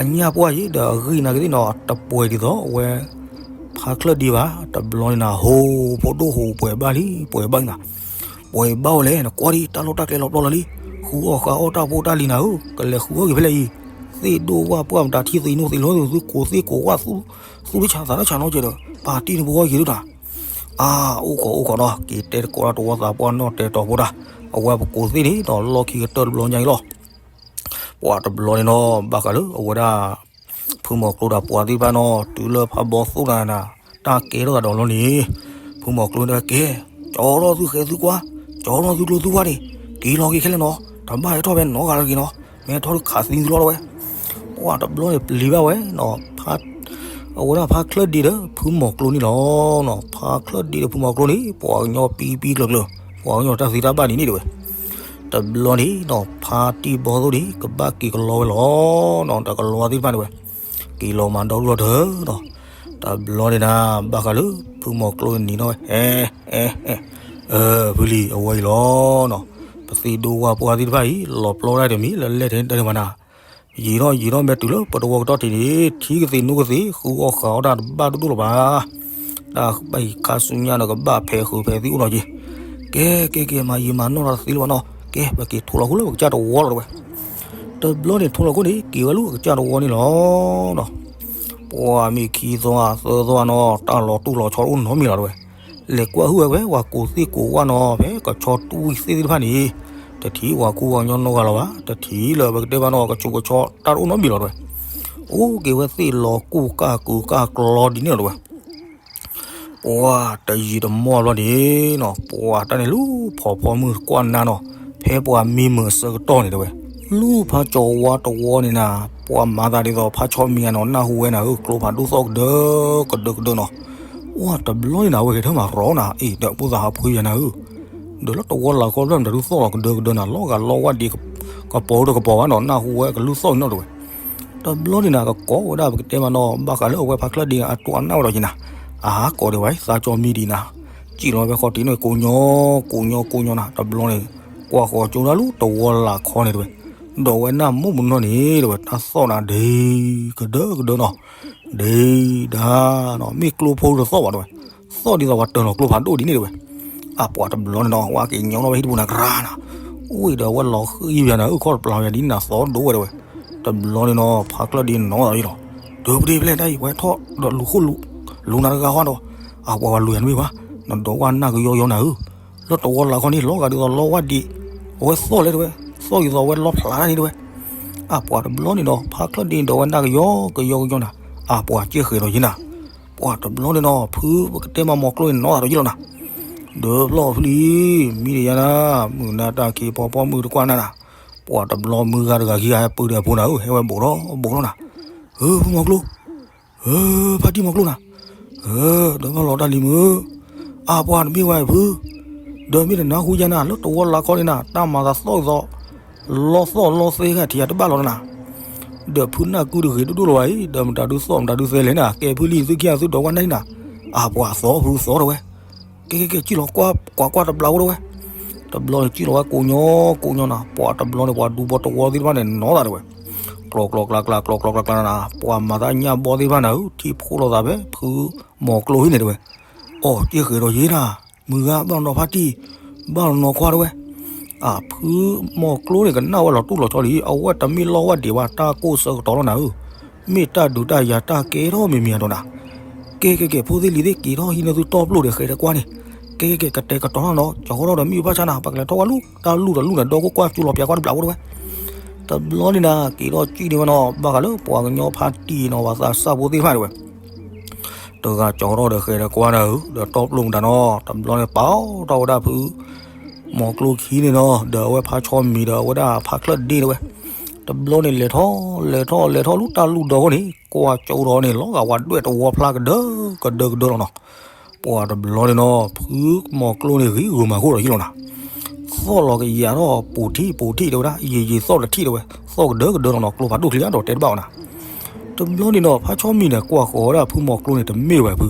အညၣ်ပှၢ်ယံၤဒီးအဂံၢ်နာ်က့သ့ၣ်နီၤ တပှဲၤဒ်သိးအဝဲ ဖ ဖါချၢၣ်ဒ့ဘၣ်, တဘျီန့ၣ်နၤ ဟိဖိဒိၣ်ဟိပှဲၤဘၣ်လံ ပှဲၤဘၣ်နၤ, ပှဲၤဘၣ်ဝဲလဲၣ် နကွၢ်ဒံး တၢ်လီၢ်တၢ်ကျဲလီၤပျီလီၤလံ, ဃုအီၣ်ဃုအီၣ်တၢ်ဖိတၢ်လံၤနၤဧၢ, ကလဲၤဃုအီၣ်က့ၤဖဲလဲၣ်အံၤ, သ့ၣ်ဒိၣ်ဝၣ်ပှၢ်မတၤထံၣ်သ့ၣ်နိၣ်သ့ၣ်လီၤ သုကိးသ့ၣ်ကိးဝၣ် သူၣ်တဆးသးတဆးနီတစဲးဒီး ပာ်တံၢ်န့ၢ်ပဂီၢ်ယံၤဒုးနၤ, အါ အိၣ်ခိးအိၣ်ခိးနီၤ က့ၤတဲတကိးတၢ်တဝီသးပှၢ်နီၣ်တဲတီၤဖိတၢ်, အဝဲပကိးသ့ၣ်န့ၣ်ဒီးလီၢ်ခံကတၢၢ်တဘျီညါအံၤလီၤ. ပှၤတဘျီန့ၣ်နီၤ ဘၣ်ဃးလၢအဝဲဒၣ် ဖုမီၤကျိဒီးပှၤသ့ၣ်တဖၣ်နီၤ တုၤလၢဖးဘီသိၣ်နၤနၤ တၢ်ကဲထီၣ်သးဒီးလီၤန့ၣ်, ဖုမီၤကျိန့ၣ်ကဲ, ကၠီထီၣ်သုဃဲသုကွၢ်, ကၠီထီၣ်သုကျိသုဝၢ်န့ၣ်, က့ၤလီၤက့ၤခဲလၢာ်နီၤ, တဘၣ်ဟဲထီၣ်ဖဲနီတဂၤတဂ့ၤနီၤ, မ့ၢ်ထီၣ်တခးသံသုလီၤဝဲ. ပှၤတဘျီန့ၣ်ပျံၤဘၣ်ဝဲနီၤ အဝဲဒၣ်ဖါချၢၣ်ဒ့ဒီးဖုမီၤကျိန့ၣ်လီၤ. ဖါချၢၣ်ဒ့ဒီးဖုမီၤကျိန့ၣ် ပှၤကညီပံပံကျၢၤကျၢၤ, ပှၤကညီတၢ်သ့တၢ်ဘၣ်ဒ်န့ၣ်တဲဝဲ. တဘျီန့ၣ်နီၤ ဖါတံၢ်ဘီသိၣ်န့ၣ် ကဘၣ်က့ၤကလီဝဲလီၤ. ဒီးကလီသ့ၣ်တဖၣ်န့ၣ်ဝဲ က့ၤလီၤမၤဒီဒူၣ်လီၤတၢၤဒီး တဘျီန့ၣ်နၤ ဘၣ်ဃးလၢ ဖုမီၤကျိန့ၣ်နီၤ ဟဲ ဟဲ ဟဲ ဖုလံၤအဝဲအံၤလီၤနီၤ. ပသ့ၣ်ဒိၣ်ဝၣ်ပှၢ်သ့ၣ်တဖၣ်အံၤ လီၤပျီဒၣ်တမံၤလၢလဲၣ်ထဲတၢ်တမၤနၤ ယံာ်ထီၣ်ယံာ်ထီၣ်မ့ၢ်တုၤလၢပတဝီကတီၢ်ထံးန့ၣ် ထံကသ့ၣ်နိကသ့ၣ် ဃုအီၣ်ဃုအီၣ်တၢ်တဘၣ်ဒိၣ်ဒိၣ်လၢၤဘၣ်. တၢ်ဘၣ်ဟံးခါဆူညါဒီးကဘၣ်ဖဲးဃုာ်ဖဲးသံအိၣ်နီၤက့ၤ. ကဲ ကဲ ကဲ မၤယံာ်မၤနီၢ်တသ့လၢၤဘၣ်နီၤ. ကဲ ပက့ၤထိလီၤခိၣ်လၢပကစၢ်တဝီလီၤတဲဝဲ. တဘျီန့ၣ်ထိလီၤခိၣ်န့ၣ် က့ၤဝဲလၢပကစၢ်တဝီန့ၣ်လီၤ. ပှၤမ့ၢ်ခံသီသၢသီနီၤ တၢ်လီၤတူၢ်လီၤဆီတအိၣ်နီတမံၤလီၤတဲဝဲ. လဲၤကွၢ်ဟုၣ်ဝဲဝဲ ပှၤကိးသ့ၣ်ကိးဝၣ်နီၤ ဖဲကဆီတူၢ်ဝံၤသ့ၣ်သ့ၣ်တဖၣ်န့ၣ် တထံၣ်ပှၤကူပှၤကညီနီတဂၤလၢၤဘၣ်. တထံၣ်လၢပကတဲဘၣ်နီၤ ကဆိးကဆီတၢ်တအိၣ်နီတမံၤလီၤတဲဝဲ. အိၣ်က့ၤဝဲသ့ၣ်လီၤကူၣ်ကၢ်ကူကၢ်ကျီဒ်န့ၣ်လီၤတဲဝဲ. ပှၤတယံာ်တမီၢ်ဘျီန့ၣ်နီၤ ပှၤတၢ်န့ၣ်လူၤဖီၣ်ဖီမုၢ်တကွၢ်နါနီၤ ဖဲပှၤမံမုာ်အဆၢကတီၢ်န့ၣ်တဲဝဲ. လူၤဖးကၠီၤဝါတဝီန့ၣ်နၤ ပှၤမၤသးဒ်သိးဖးဆီမံၤဧါနီၤ နၢ်ဟူဝဲနၤဧၢ ကျိဖးဒိၣ်သီၣ်ကဒၢကဒၢကဒၢနီၤ. အိၣ်တဘျီန့ၣ်နၤ အဝဲကဲထၢၣ်မၤရီနၤ အ့ၣ် ဒီးဖိသၣ်ဟးဖှံယၤနၤဧၢ ဒီးလၢတဝီလၢ်ခီဖျၢၣ်မတၤဒုးသီၣ်လီၤကဒၢကဒၢနၤ လီၤဂာ်လီၤဝၣ်ဒံး ကပီၤဒီးကပီၤဘၣ်နီၤ နၢ်ဟူဝဲကလုၢ်သီၣ်အံၤနီၤတဲဝဲ. တဘျီန့ၣ်နၤ ကကိးဝဲဒၣ်ပကတဲမးနီၤ ဘၣ်ဃးလၢအဝဲဖးချၢၣ်ဒ့အတိၢ်အနၢ်ဝဲဒီးက့ၤနၤ အဟးကိးဒံးဝဲ သးကၠီမံဒံးနၤ စံၣ်လီၤဝဲဖဲဃီတံၢ်န့ၣ် ကိးညီ ကိးညီကိးညီနၤ တဘျီန့ၣ် ကွၢ်ဃီကၠိဒၣ်လၢတဝီလၢ်ခီန့ၣ်တဲဝဲ. ဒီးဝဲနၢ်မိၢ်မနီၤန့ၣ်တဲဝဲ တၢ်သီၣ်နၤဒံးကဒၢကဒၢနီၤ ဒံးဒၣ်နီၤ မ့ၢ်ကျိဖိတသီၣ်ဘၣ်တဲဝဲ သီၣ်ဒ်သိးပှၤတၢၢ်လီၤကျိဖးဒိၣ်ဒ်န့ၣ်တဲဝဲ. အပှၤတဘျီန့ၣ်နီၤ ဝဲက့ၤညီထီၣ်ဝဲဟံၣ်တပူၤနၤကရၢနၤ အိၣ်ဒီးဝဲလီၤဃံယၤနၤ အုၣ်ခီၣ်တပျၢ်ယၤဒ်န့ၣ်နၤ သီၣ်ဒိၣ်ဝဲတဲဝဲ. တဘျီန့ၣ်နီၤ ဖးချၢၣ်ဒ့နီၤသးယလီၤ ဒုးပဒ့ဖဲလဲၣ်တၢ်အံၤ ပှၤဟဲထီၣ်ဒီးလူၤခိၣ်လူၤနၤတဂၤဃီဒီး အပှၤဝဲလူၤယၤတမ့ၢ်ဘၣ် နဒီးဝဲနၢ်ကယီကယီနၤဧၢ လၢတဝီလၢ်ခီန့ၣ် လီၤဂာ်ဒ်သိးလီဝၣ်ဒံး အဝဲသီၣ်လဲၣ်တဲဝဲ သီၣ်ဒ်သိးအဝဲလီဖျးတၢ်န့ၣ်တဲဝဲ. အပှၤတဘျီန့ၣ်ဒီး ဖးချၢၣ်ဒ့ဒီးဝဲနၢ်ကယီကယီကယီနၤ အပှၤကဲဃဲၤဒီးယ့နၤ ပှၤတဘျီန့ၣ်နီၤ ဖုပကတဲမးမီၤကျိန့ၣ်နီၤသးဒီးယ့လီၤနၤ ဒီးဖျီၣ်ဖုလံ မံဒံးယၤနၤ မုၢ်နၤတၢ်ခံးဖီဖီမုၢ်တကွၢ်နၤနၤ ပှၤတဘျီမုၢ်ဂၤတဂၤခံဂၤဟဲပၢၢ်ဒီးအဖိနၤဧၢ ဟဲဝဲဘူးထီၣ်ဘူးထီၣ်နၤ ဧၢ ဖုမီၤကျိ ဧၢ ဖါတံၢ်မီၤကျိနၤ ဧၢ ဒီးဘၣ်လီၤတၢ်လံၤမုၢ် အပှၤတမ့ၢ်ဝဲဖု ဒီးမ့ၢ်တနၢ်ဟူယၤနၤ လၢတဝီလၢ်ခီန့ၣ်နၤ တၢ်မၤသးသီၣ်ဒ်သိး လီသီၣ်လီသဲဂၤထံးယၤတဘၣ်လီၤနၤ ဒီးဖုနၢ်ကုတဂ့ၤဒိၣ်ဒိၣ်လီၤဝဲအံၤ ဒီးမတၤဒုးသီၣ်မတၤဒုးသဲလဲၣ်နၤ ကဲဖုလံသုခံဂၤသုဒီးဝဲနၢ်နၤ အပှၤသီၣ်ဖုသီၣ်တဲဝဲ ကဲကဲကဲ စံၣ်လီၤကွၢ်ကွၢ်ကွၢ်တဘျီအိၣ်တဲဝဲ တဘျီန့ၣ်စံၣ်လီၤဝဲကိးညီကိးညီနၤ ပှၤတဘျီန့ၣ် ပှၤဒူဘီတဝီသ့ၣ်တဖၣ်န့ၣ်နီၤသးတဲဝဲ ကျီကျီကျီကျါကျါ ကျီကျီကျါကျါနၤ ပှၤမၤသးညၣ်ဘီသ့ၣ်တဖၣ်နၤဧၢ ထံၣ်ဖှိၣ်လိာ်သးဖဲဖုမီၤကျိဟံၣ်န့ၣ်တဲဝဲ အိၣ်က့ဃဲၤဒီးယ့နၤ မုၢ်ဂၤဘၣ်နီၤဖါတံၢ် ဘၣ်နီၤခွါတဲဝဲ အဖုမီၤကျိန့ၣ် ကနၣ်ဝဲလီၤတူၢ်လီၤဆီလံ အဝဲတမ့ၢ်လီဝၣ်ဒံးဘၣ် တၢ်ကိၢ်ဆၢကတီၢ်လီၤနၤဧၢ မ့ၢ်တၢ်ဒုးတၢ်ယၤတၢ်ကဲထီၣ်မံၤမံၤအဒိနၤ ကဲကဲကဲ ဖိသ့ၣ်လံၤသ့ၣ် က့ၤထီၣ်ဟံးန့ၢ်သုတီၢ်ပျိၢ်ဒီးဃဲၤဒီးကွၢ်န့ၣ် ကဲကဲကဲ ကတဲာ်ကတီၤထီၣ်နီၤ ကၠီၤထီၣ်ဒီးမ့ၢ်ဘၣ်ဆၣ်နၤ ပကလဲၤထီၣ်ဝဲလူၤ တၢ်လူၤဒီးလူၤနၤ ဒီကိးကွၢ်ကၠိလီၤပၠးကွၢ်တဘျးအိၣ်တဲဝဲ တဘျီန့ၣ်နၤ က့ၤထီၣ်စံၣ်န့ၢ်ဝဲနီၤ ဘၣ်ဃးလၢပှၤကညီဖါတံၢ်နီၤ ပှၤသးစၢ်ဖိသ့ၣ်တဖၣ်တဲဝဲ တဂၤကၠီၤထီၣ်ဒီးဃဲၤဒီးကွၢ်နၤဧၢ ဒီးတီၢ်ပျိၢ်မတၤနီၤ တဘျီန့ၣ်ပာ်ထီၣ်ဝဲဒၣ်ဖု မီၤကျိခံန့ၣ်နီၤ ဒီးအဝဲဖးဆီမံၤဒီးအဝဲဒၣ်ဖးချၢၣ်ဒ့တဲဝဲ တဘျီန့ၣ်လဲၤထီၣ်လဲၤထီၣ်လဲၤထီၣ်လူၤတၢ်လူၤဒီးအဃိန့ၣ် ကွၢ်ကၠိဒီးန့ၣ် လီၤဂာ်ဝဲဒွဲၣ်တဝီဖျါကဒၢကဒၢကဒၢလီၤနီၤ ပှၤတဘျီန့ၣ်နီၤ ဖုမီၤကျိန့ၣ်ဂ့ၤဂုာ်မၤဃိဒီးယ့လီၤနၤ သီၣ်လီၤကယၤထီၣ်ပူၤထံၣ်ပူၤထံၣ်တဲဝဲဒၣ် ယံာ်ယံာ်သီၣ်တထံၣ်တဲဝဲ သီၣ်ကဒၢကဒၢလီၤနီၤ ကျိဖးဒိၣ်ချံအါဒီးတဲတဘၣ်အီၤနၤ တဘျီန့ၣ်နီၤ ဖးဆီမံၤန့ၣ် ကွၢ်ဃီၤဝဲဒၣ်ဖုမီၤကျိန့ၣ် တမ့ၢ်ဝဲဖု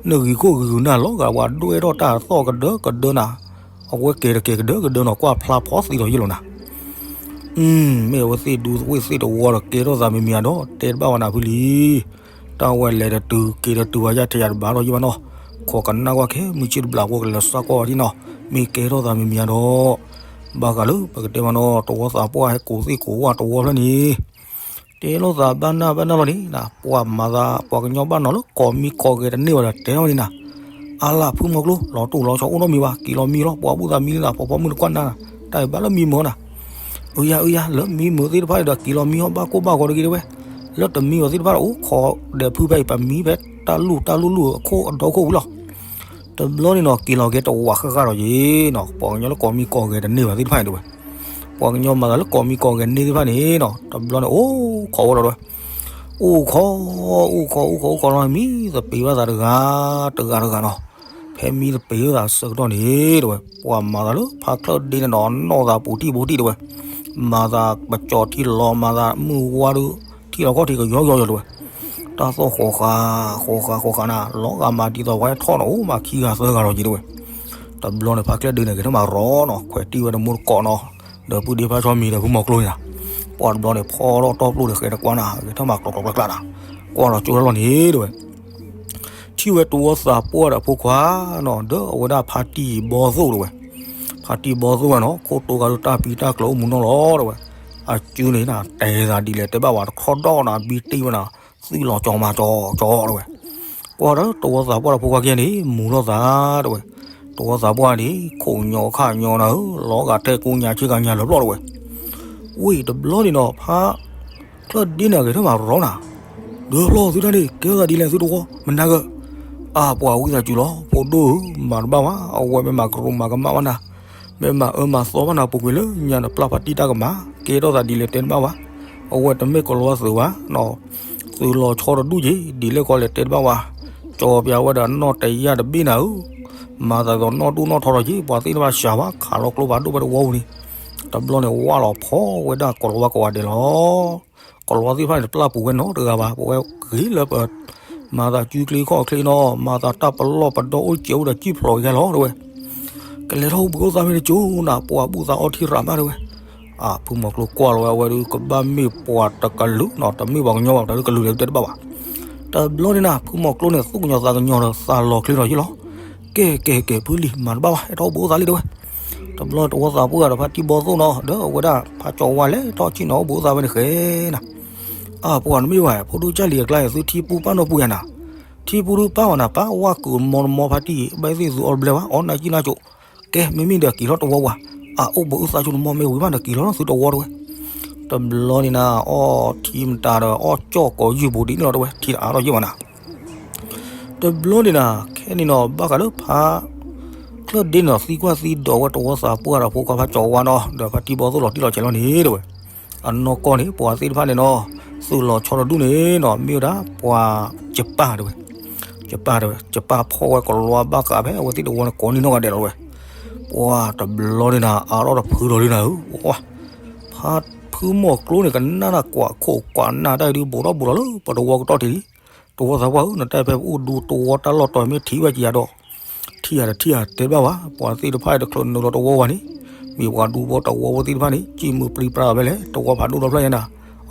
နဂံၢ်ခိၣ်ဂံၢ်ဂုာ်နၢ်လီၤဂာ်ဝဲဒွဲၣ်ထီၣ်တၢ်သီၣ်ကဒၢကဒၢနၤ အဝဲကဲၤတကဲၤကဒၢကဒၢနီၤ ကွၢ်ဖျါဖီသံဒီးယ့လီၤနၤ မ့ၢ်အဝဲသ့ၣ်ဒူသဝ့ၣ်သ့ၣ်တဝီဒီးကဲထီၣ်သးမံၤမံၤအဒီး တဲတဘၣ်ဝဲနၤဖုလံ တၢ်ဝဲလဲၤတတုၤက့ၤတတုၤဘၣ် ယၢ်ထဲယၤတဘၣ်လီၤယံဘၣ်နီၤ, ခိးကနၣ်ကွၢ်ခဲ မုၢ်ဆ့ၣ်တဘျးဖိကလဲၤစၢ်ကွၢ်ဝဲဒ်နီၤ, မ့ၢ်ကဲထီၣ်သးမံၤမံၤဧါဒီး, ဘၣ်ဃးလၢပကတဲမးနီၤ တဝီသးပှၢ်ဟဲကိးသ့ၣ်ကိးဝၣ်တဝီဖျၢၣ်န့ၣ် တဲလိာ်သးဘၣ်နၢ်ဘၣ်နၢ်လီၤန့ၣ်, ပှၤမၤသး ပှၤကညီဘၣ်နီၤလၢကိးမံကိးဂဲၤတန့ၢ်ဘၣ်ဒီး တဲထီၣ်န့ၣ်နၤ, အါလၢဖုမိၤကျိ လီၤတူၢ်လီၤဆီအိၣ်နီတမံၤဘၣ်, က့ၤလီၤမံလီၤ ပှၤဘူၣ်သးမံလၢနၤ ဖီဖီမုၢ်တကွၢ်နၤ, တၢ်အံၤဘၣ်လၢမံမုာ်နၤ, အုယၤအုယၤ လၢမံမုာ်သ့ၣ်တဖၣ်န့ၣ်ဒီး က့ၤလီၤမံဟီၣ်ဘၣ်ကိၢ်ဘၣ်ဂီၤတဂ့ၤတဝဲ, လၢတမံဝဲသ့ၣ်တဖၣ်ဒီးအိၣ်ခိးဒီးဖုဖဲအံၤ ပမံဖဲတၢ်လူၢ်တၢ်လူၢ်လူၢ်အခိၣ်အဒီခိၣ်ဝံၤလီၤ. တဘျီန့ၣ်နီၤ က့ၤလီၤက့ၤတဝးဃၣ်ဃၣ်ဒီးယ့ၤနီၤ, ပှၤကညီလၢကိးမံကိးဂဲၤတန့ၢ်ဘၣ်သ့ၣ်တဖၣ်န့ၣ်တဝဲ, ပှၤကညီမၤသးလၢကိးမံကိးဂဲၤန့ၢ်သ့ၣ်တဖၣ်န့ၣ်နီၤ တဘျီန့ၣ်အိၣ်ခိးဝဲဒီးတဝဲ, အိၣ်ခိး, အိၣ်ခိး အိၣ်ခိး အိၣ်ခိးလီၤ မံသပ့ၤဘၣ်သးတဂၤ, တဂၤတဂၤနီၤ, ဖဲမံသပ့ၤဝဲသးဆၢကတီၢ်န့ၣ်တဝဲ, ပှၤမၤသးလၢဖါချၢၣ်ဒ့န့ၣ်နီၤ နီၢ်သးပူၤထံၣ်ပူၤထံၣ်တဝဲ, မၤသးပကၠီၤထံလီၤ မၤသးမုၢ်ဝါဒုး ထံလီၤခီၣ်ထံးကယီယီယီတဝဲ, တၢ်သီၣ်ဃီၤဃာ်, ဃီၤဃာ်ဃီၤဃာ်နၤ လီၤဂာ်မးဒ်သိးပှၤဟဲထီၣ်နီၤ အိၣ်မးခံဂၤသၢဂၤလီၤယ့ၤတဝဲ, တဘျီန့ၣ် ဖါချၢၣ်ဒ့န့ၣ် က့ၤထီၣ်မးရီနီၤ ခွဲးတံၢ်ဝဲတမူတကိးနီၤ, ဒီးပုၢ်ဒ့ဖါဆီမံၤဒီးဖုမိၤကျိန့ၣ်, ပှၤတဘျီန့ၣ် ဖီထီၣ်တီၢ်ပျိၢ်ဒီးဃဲၤတကွၢ်နၤ က့ၤထီၣ်မးကျီကျီကျၢ်ကျၢ်နၤ, ကွၢ်လီၤကၠိထီၣ်လီၤန့ၣ်တဝဲ ထံၣ်ဝဲတဝီသးပှၢ်ဒီးဖိခွါနီၤ ဒီးအဝဲဒၣ်ဖါတံၢ်ဘီသိၣ်တဝဲ, ဖါတံၢ်ဘီသိၣ်ဝဲနီၤ ခိၣ်တိၤဂၤဒုးတၢ်ပံတၢ်ကျၢၤအိၣ်မူနီၤလီၤတဝဲ, အစုန့ၣ်နၤ တဲသးဒ်လဲၣ်တဲဘၣ်ဝဲတခီဒီးနၤ ဘံတ့ၢ်ဝဲနၤ, သုးလီၤကၠီၤမၤကၠီၤကၠီၤတဝဲ, ကွၢ်ဒီးတဝီသးပှၢ်ဒီးဖိခွါခံဂၤန့ၣ် မူၤထီၣ်သးတဝဲ, တဝီသးပှၢ်န့ၣ် ခိၣ်ညီခၣ်ညီနၤဧၢ လီၤဂာ်ထဲကိညါဆ့ကၤညါလၢာ်ပျီၢ်တဝဲ ဝံၤတဘျီန့ၣ်နီၤ ဖါချၢၣ်ဒ့န့ၣ် အဂဲၤထၢၣ်မးရီနၤ, ဒၢဖျီၣ်သုတၢ်န့ၣ် ကဲထီၣ်သးဒ်လဲၣ်သုတဝီ မနၤဂၤ, အါပှၤဝံသးစူၤလီၤ ဖိဒိၣ်ဧၢ မၤတဘၣ်ဝဲ အဝဲမ့ၢ်မၤကရူၢ်မၤကမၣ်ဘၣ်နၤ, မ့ၢ်မၤအၢမၤသီဘၣ်နၤ ပူၤကွံာ်လၢညါနပျၢ်ဖါတံၢ်တၢ်ကမၤ ကဲထီၣ်သးဒ်လဲၣ်တဲတဘၣ်ဝဲ, အဝဲတမ့ၢ်ကလီၤသုးဘၣ်နီၤ, သုးလီၤဆီတဒူၣ်က့ၤ ဒ်လဲၣ်ကီလဲၣ်တဲတဘၣ်ဝဲ, ကၠီၤပၠးဝဲဒီးနီၢ်တယၢ်တဘ့ၣ်နၤဧၢ မၤသးဒ်သိးနီၢ်ဒိၣ်နီၢ်ထီထီက့ၤ ပှၤသ့ၣ်တဖၣ်စှၤဝဲ ခးလီၤကျိဖးဒိၣ်ဖဲတဝီပူၤန့ၣ်, တဘျီန့ၣ် ဝၢ်လီၤဖီဝဲဒၣ်ကိးလီၤဝါကိးဂၤဒဲးလီၤ. ကိးလီၤဝါသ့ၣ်တဖၣ်န့ၣ် တပျၢ်ပူၤဝဲနီတဂၤဘၣ်, ပဝဲဂ့ၤလၢပ မၤသးစုချ့ခီၣ်ချ့နီၤ, မၤသးတၢ်ပလီၢ်ပဒီအိၣ်စဲးအိၣ်ဒီးစံၣ်ဖျိးက့ၤလီၤတဝဲ ကလဲၤထီၣ်အိၣ်ဘှံးအိၣ်သါဖဲန့ၣ်ကၠိနၤ ပှၤဘူၣ်သးအီထံရးမးတဝဲ, အဖုမိၤကျိကွၢ်လီၤဝဲ အဝဲဒုးကဘၣ်မ့ၢ်ပှၤတကလုာ်နီၤ, တမ့ၢ်ပှၤကညီဘၣ် ပှၤတကလုာ်လဲၣ်တဲတဘၣ်ဘၣ်. တဘျီန့ၣ်နၤ ဖုမိၤကျိန့ၣ် သူၣ်ကညီၤသးကညီၤဒီးသးလီၤချ့လီၤယ့ၣ်လီၤ. ကဲကဲကဲ ဖုလံၤမၤတဘၣ်ဘၣ် ဟဲထီၣ်အိၣ်ဘှံးအိၣ်သါလံတဝဲ. တဘျီတဝီသးပှၢ်ဂၤဒီးဖါတံၢ်ဘီသိၣ်နီၤ ဒီးအဝဲဒၣ်ဖါကၠီၤဝါလဲၤထီၣ်ဆ့ၣ်နီၤအိၣ်ဘှံးအိၣ်သါဖဲန့ၣ်ဃဲနၤ, အပှၤနမ့ၢ်ဘၣ် ဖိဒိၣ်ကၢ်လံၤအကျါအံၤ သုထံပူၤပာ်နီၢ်ပူၤယၤနၤ, ထံပူၤဒုးပာ်ဝဲနၤ ပာ်ဝဲကုးမီတမီဖါတံၢ် ဘၣ်သ့ၣ်သုအီတဘျဲဘၣ် အီၣ်နၤကံၣ်နၤကၠိ, ကဲ မ့မ့ၢ်ဒီးက့ၤလီၤတဝီဝဲ, အအိၣ်ဘှံးအိၣ်သါဆိနမီမ့ၢ်ဝံၤဘၣ်ဒီးက့ၤလီၤလီၤသုတဝီတဝဲ. တဘျီန့ၣ်နၤ အီၣ်ထံမတၤဒီးအီၣ်ကၠီၣ်ကိးယုၢ်ဘိးဒ်န့ၣ်လီၤတဝဲ ထံတအါထီၣ်ယ့ၢ်ဘၣ်နၤ တဘျီန့ၣ်နၤ ခဲန့ၣ်နီၤ ဘၣ်ဃးလၢဖါချၢၣ်ဒ့န့ၣ်နီၤ သံကွၢ်သံဒိးဝဲတဝီသးပှၢ်ဒီးဖိခွါဖါကၠီၤဝါနီၤ ဒီးဖါတံၢ်ဘီသိၣ်လီၤတံၢ်လီၤဆဲးလီၤန့ၣ်တဝဲ. အနီၢ်ကီၢ်န့ၣ် ပှၤသ့ၣ်တဖၣ်န့ၣ်နီၤ သုးလီၤဆီတဒူၣ်န့ၣ်နီၤ မ့ၢ်ဝဲဒၣ်ပှၤယပၢ်တဝဲ, ယပၢ်တဝဲ ယပၢ်ဖီၣ်ဝဲကလီၤဝါဘၣ်ဃးဖဲ အဝဲသ့ၣ်တဝီန့ၣ်ကိးန့ၢ်နီၢ်ဂၤဒဲးလီၤတဝဲ. ပှၤတဘျီန့ၣ်နၤ အါထီၣ်တဖုလီၤလံနၤဧၢ, ပှၤ ဖါဖုမိၤကျိန့ၣ် ကနၣ်တၢ်ကွၢ်ခိၣ်ကွၢ်နၢ်တၢ်ဒုး ဘူးထီၣ်ဘူးထီၣ်လၢပတဝီကတီၢ်ထံးလံ. တဝီသးပှၢ်ဧၢ နတၢ်ဖဲပအိၣ်ဒူတဝီတၢ်လီၢ်တီၤမ့ၢ်ထံၣ်ဝဲကယၤဒီး ထံၣ်ယၤတထံၣ်ယၤတဲဘၣ်ဝဲ ပှၤသ့ၣ်တဖၣ်တချုးနုာ်လီၤတဝီဝဲန့ၣ် မ့ၢ်ပှၤဒူဖိတဝီဖိသ့ၣ်တဖၣ်န့ၣ် စံၣ်မုၢ်ပြံပြါဖဲလဲၣ် တဝီဖးဒိၣ်ဒီဖျၢၣ်ညါနၤ,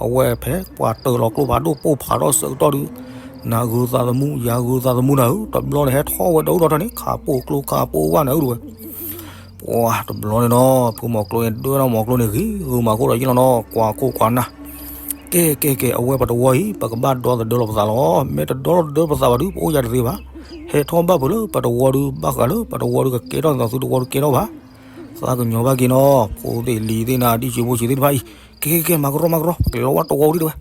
အဝဲဖဲပှၤတၢၢ်လီၤကျိဖးဒိၣ်ပိၢ်ဖးထီၣ်ဆၢကတီၢ်ဒုး နၤဂုၤသးသမူ ယၤဂုၤသးသမူနၤဧၢ, တဘျီန့ၣ် ဟဲထီၣ်ဝဲဒီးအိၣ်ဒီးထီၣ်န့ၣ် ခးပိာ်ကျိခးပိာ်ဝဲနၤဧၢတဝဲ. ပှၤတဘျီန့ၣ်နီၤ ဖုမိၤကျိန့ၣ် ဒွဲၣ်ထီၣ်မိၤကျိန့ၣ် ဂ့ၤဂုာ်မၤခိၣ်ဒီးယ့ၣ်လီၤနီၤ ကွၢ်ခိၣ်ကွၢ်နၢ် ကဲကဲကဲ အဝဲပတဝီအံၤ ပကဘၣ်ဒီသဒၢလီၤပသးလီၤ. မ့ၢ်တဒီလီၤတဒၢပသးဘၣ်ဒုး ပအိၣ်ယၤတသ့ဘၣ်. ဟဲထီၣ်ဘၣ်ဖုးလၢပတဝီဒုး ဘၣ်ဃးလၢပတဝီဒုးကကဲထီၣ်န့ၣ် သုတဝီဒုးကဲထီၣ်ဘၣ်. သးကညီၤဘၣ်က့ၤနီၤ ဖိသ့ၣ်လံၤသ့ၣ်နၤ ဒံၣ်ဆံးဖိဆံးသ့ၣ်တဖၣ်အံၤ ကဲကဲကဲ မၤကရီမၤကရီ ပကလဲၤလီၤဝဲတဝီဒံးတဝဲ.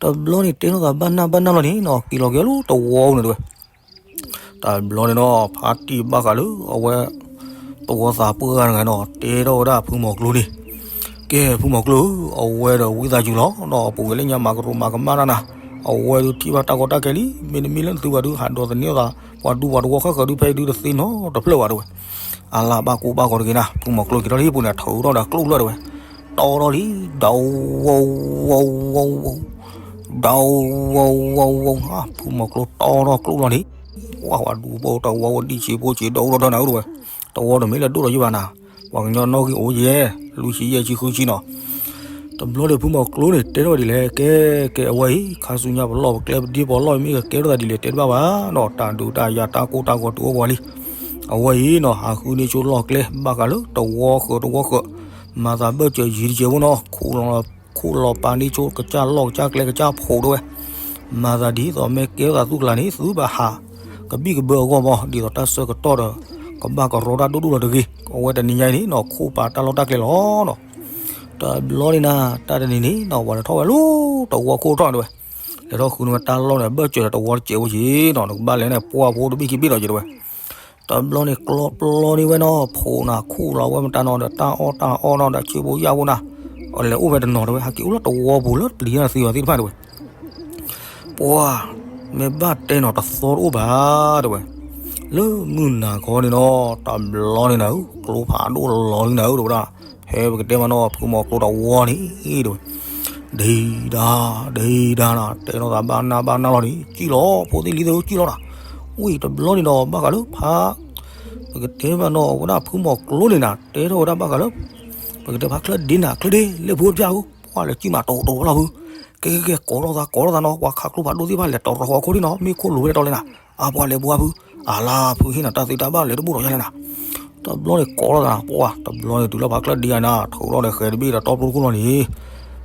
တဘျီန့ၣ်တဲထီၣ်သးဘၣ်နၢ်ဘၣ်နၢ်လီၤန့ၣ်နီၤ က့ၤလီၤက့ၤလၢတဝီန့ၣ်တဝဲ တဘျီန့ၣ်နီၤ ဖါတံၢ်ဘၣ်ဃးလၢအဝဲ တဝီသးပှၢ်ဂၤတဂၤနီၤ တဲထီၣ်ဝဲဒၣ်ဖုမိၤကျိန့ၣ် ကဲ ဖုမိၤကျိဧၢ အဝဲဒီးဝံသးစူၤလီၤနီၤ အပူၤကွံာ်လၢညါမၤကရူၢ်မၤကမၣ်တၢ်နၤ အဝဲဒုးထံၣ်ဘၣ်တၢ်ကီတၢ်ခဲလံ မ့တမ့ၢ်လၢနသုဘၣ်ဒုး ဟးဒိးသန့ၤသး ပှၤဒူပှၤတဝီဃၣ်ဃၢၤဒုး ဖဲဒုးတသ့နီတဖျၢၣ်ဘၣ်တဝဲ အလၢဘၣ်ကူဘၣ်ဂီၤတဂ့ၤနၤ ဖုမိၤကျိက့ၤထီၣ်လံပူၤန့ၣ် ထုးထီၣ်ဒီးကျိၣ်ဖျၢၣ်တဝဲ တီထီၣ်လံ ဒီးဝီဝီဝီဝီ ဒီးဝီဝီဝီ ဖုမိၤကျိတီထီၣ်ကျိၣ်လီၤန့ၣ် ပှၤဒူဖိတဝီဝဲဒံၣ်ဆံးဖိဆံး ဒီးအိၣ်ဒီးထီၣ်နၤအိၣ်တဝဲ တဝီတမ့ၢ်လၢဒိၣ်ဒီးယံၢ်ဘၣ်နၤ ပှၤကညီနီၣ်ဂံၢ်အိၣ်ယဲၢ် လွံၢ်ဆံယဲၢ်ဆံဃုဆံနီၤ တဘျီန့ၣ်ဖုမီၤကျိန့ၣ် တဲထီၣ်ဒ်လဲၣ်, ကဲ ကဲ အဝဲအံၤ ခါဆူညါပလီၢ်ပကျဲပဒ့ပီၤလီၢ်မ့ၢ်ကကဲထီၣ်သးဒ်လဲၣ် တဲတဘၣ်ဘၣ်နီၤ, တၢ်ဒုးတၢ်ယၤတၢ်ကိၢ်တၢ်ဂီၤတုၤအိၣ်ပှၤလံ. အဝဲအံၤနီၤ ဟးဃုန့ၢ်ဆိလီၢ်ကျဲ ဘၣ်ဃးလၢတဝီဃၢၤတဝီဃၢၤ, မၤသးဘၣ်စၢၤယံၤတကဲဖိနီၤ, ခိၣ်လီၤပာ်န့ၢ်ဆိကစၢ်လီၢ်ကစၢ်ကျဲကစၢ်ဖိတဝဲ, မၤသးဒ်သိးမ့ၢ်ကဲထီၣ်သးသုကျါန့ၣ် သုဘၣ်ဟး ကဘံၣ်ကဘၢအဂီၢ်မး, ဒ်သိးတၢ်ဆၢကတီၢ်ဒီး ကဘၣ်ကရီတၢ်ဒိၣ်ဒိၣ်လီၤတဂ့ၤ, အဝဲတနံၤညါအံၤန့ၣ်နီၤ ခိၣ်ပာ်တၢ်လီၢ်တၢ်ကျဲလီၤနီၤ. တဘျီန့ၣ်နၤ တၢ်တနံၤန့ၣ်နီၤ ပှၤလဲၤထီၣ်ဝဲလၢတဝီခိၣ်ထီၣ်န့ၣ်တဝဲ, လဲၤထီၣ်ဃုန့ၢ်ဝဲတၢ်လီၢ်န့ၣ် ဘၣ်စၢၤဒီးတဝီတစဲးဖိယ့ၤနီၤ, နကဘၣ်လဲၤန့ၣ် ပှၢ်ဖိတဘ့ၣ်ခံဘ့ၣ်ဒီးယ့ၤတဝဲ. တဘျီန့ၣ် ကျီပျီန့ၢ်ဝဲနီၤ, ဖိနၤ ခူၣ်လီၤဝဲမတၤနီၤဒီး တၢ်အီၣ်တၢ်အီနီၤဒီး ဆ့ဖိယာ်ဖိနၤ, အလဲၤအိၣ်ဝဲတနီၤတဝဲ, ဟဲက့ၤအိၣ်လၢတဝီပူၤလၢပျံၤတၢ်သ့ဝဲသ့ၣ်တဖၣ်တဝဲ. ပှၤ မ့ၢ်ဘၣ်တဲနီၤ တသီတအိၣ်ဘၣ်တဝဲ, လၢမုၢ်နၤခီန့ၣ်နီၤ တဘျီန့ၣ်နၤဧၢ ကျိဖးဒိၣ်လီၤလံနၤဧၢတဝဲဒၣ်, ဖဲပကတဲမးနီၤ ဖုမီၤကျိတဝီန့ၣ်တဝဲ, ဒံဒၣ် ဒံဒၣ်နၤ တဲထီၣ်သးဘၣ်နၢ်ဘၣ်နၢ်လီၤန့ၣ် ကံၣ်လီၤ ဖိသ့ၣ်လံၤသ့ၣ်ဧၢ ကံၣ်လီၤနၤ. ဝံၤတဘျီန့ၣ်ဒီး ဘၣ်ဃးလၢဖး ပကတဲမးနီၤ ဝဲဒၣ်ဖုမီၤကျိန့ၣ်နၤ တဲထီၣ်ဝဲဒၣ်ဘၣ်ဃးလၢ ပကတဲဖးချၢၣ်ဒ့နၤ ချၢၣ်ဒ့ လၢဖိပျၢ်ဧၢ, ပှၤလဲၤကံၣ်မးတိၤတိၤဖျီဖု, ကဲကဲကဲ ကိးထီၣ်သး ကိးထီၣ်သးနီၤ, ပှၤခးကျိဖးဒိၣ်သ့ၣ်တဖၣ် လဲၤတီၤရီဃီခိၣ်ဒံနီၤ, မ့ၢ်ခိၣ်လိၤဝဲတီၤလဲၣ်နၤ, အါပှၤလဲၤဘှါဖု, အလါဖုဟ့ၣ်နၤတၢ်သ့တၢ်ဘၣ် လဲၤတဘူၣ်ထီၣ်ယါလဲၣ်နၤ. တဘျီန့ၣ်ကိးထီၣ်သး ပှၤတဘျီန့ၣ်တုၤလၢဖးချၢၣ်ဒ့အနၤ ထုးထီၣ်ဒီးဃဲၤတဘ့ၣ်ဒီးတီပျိခိၣ်လီၤန့ၣ်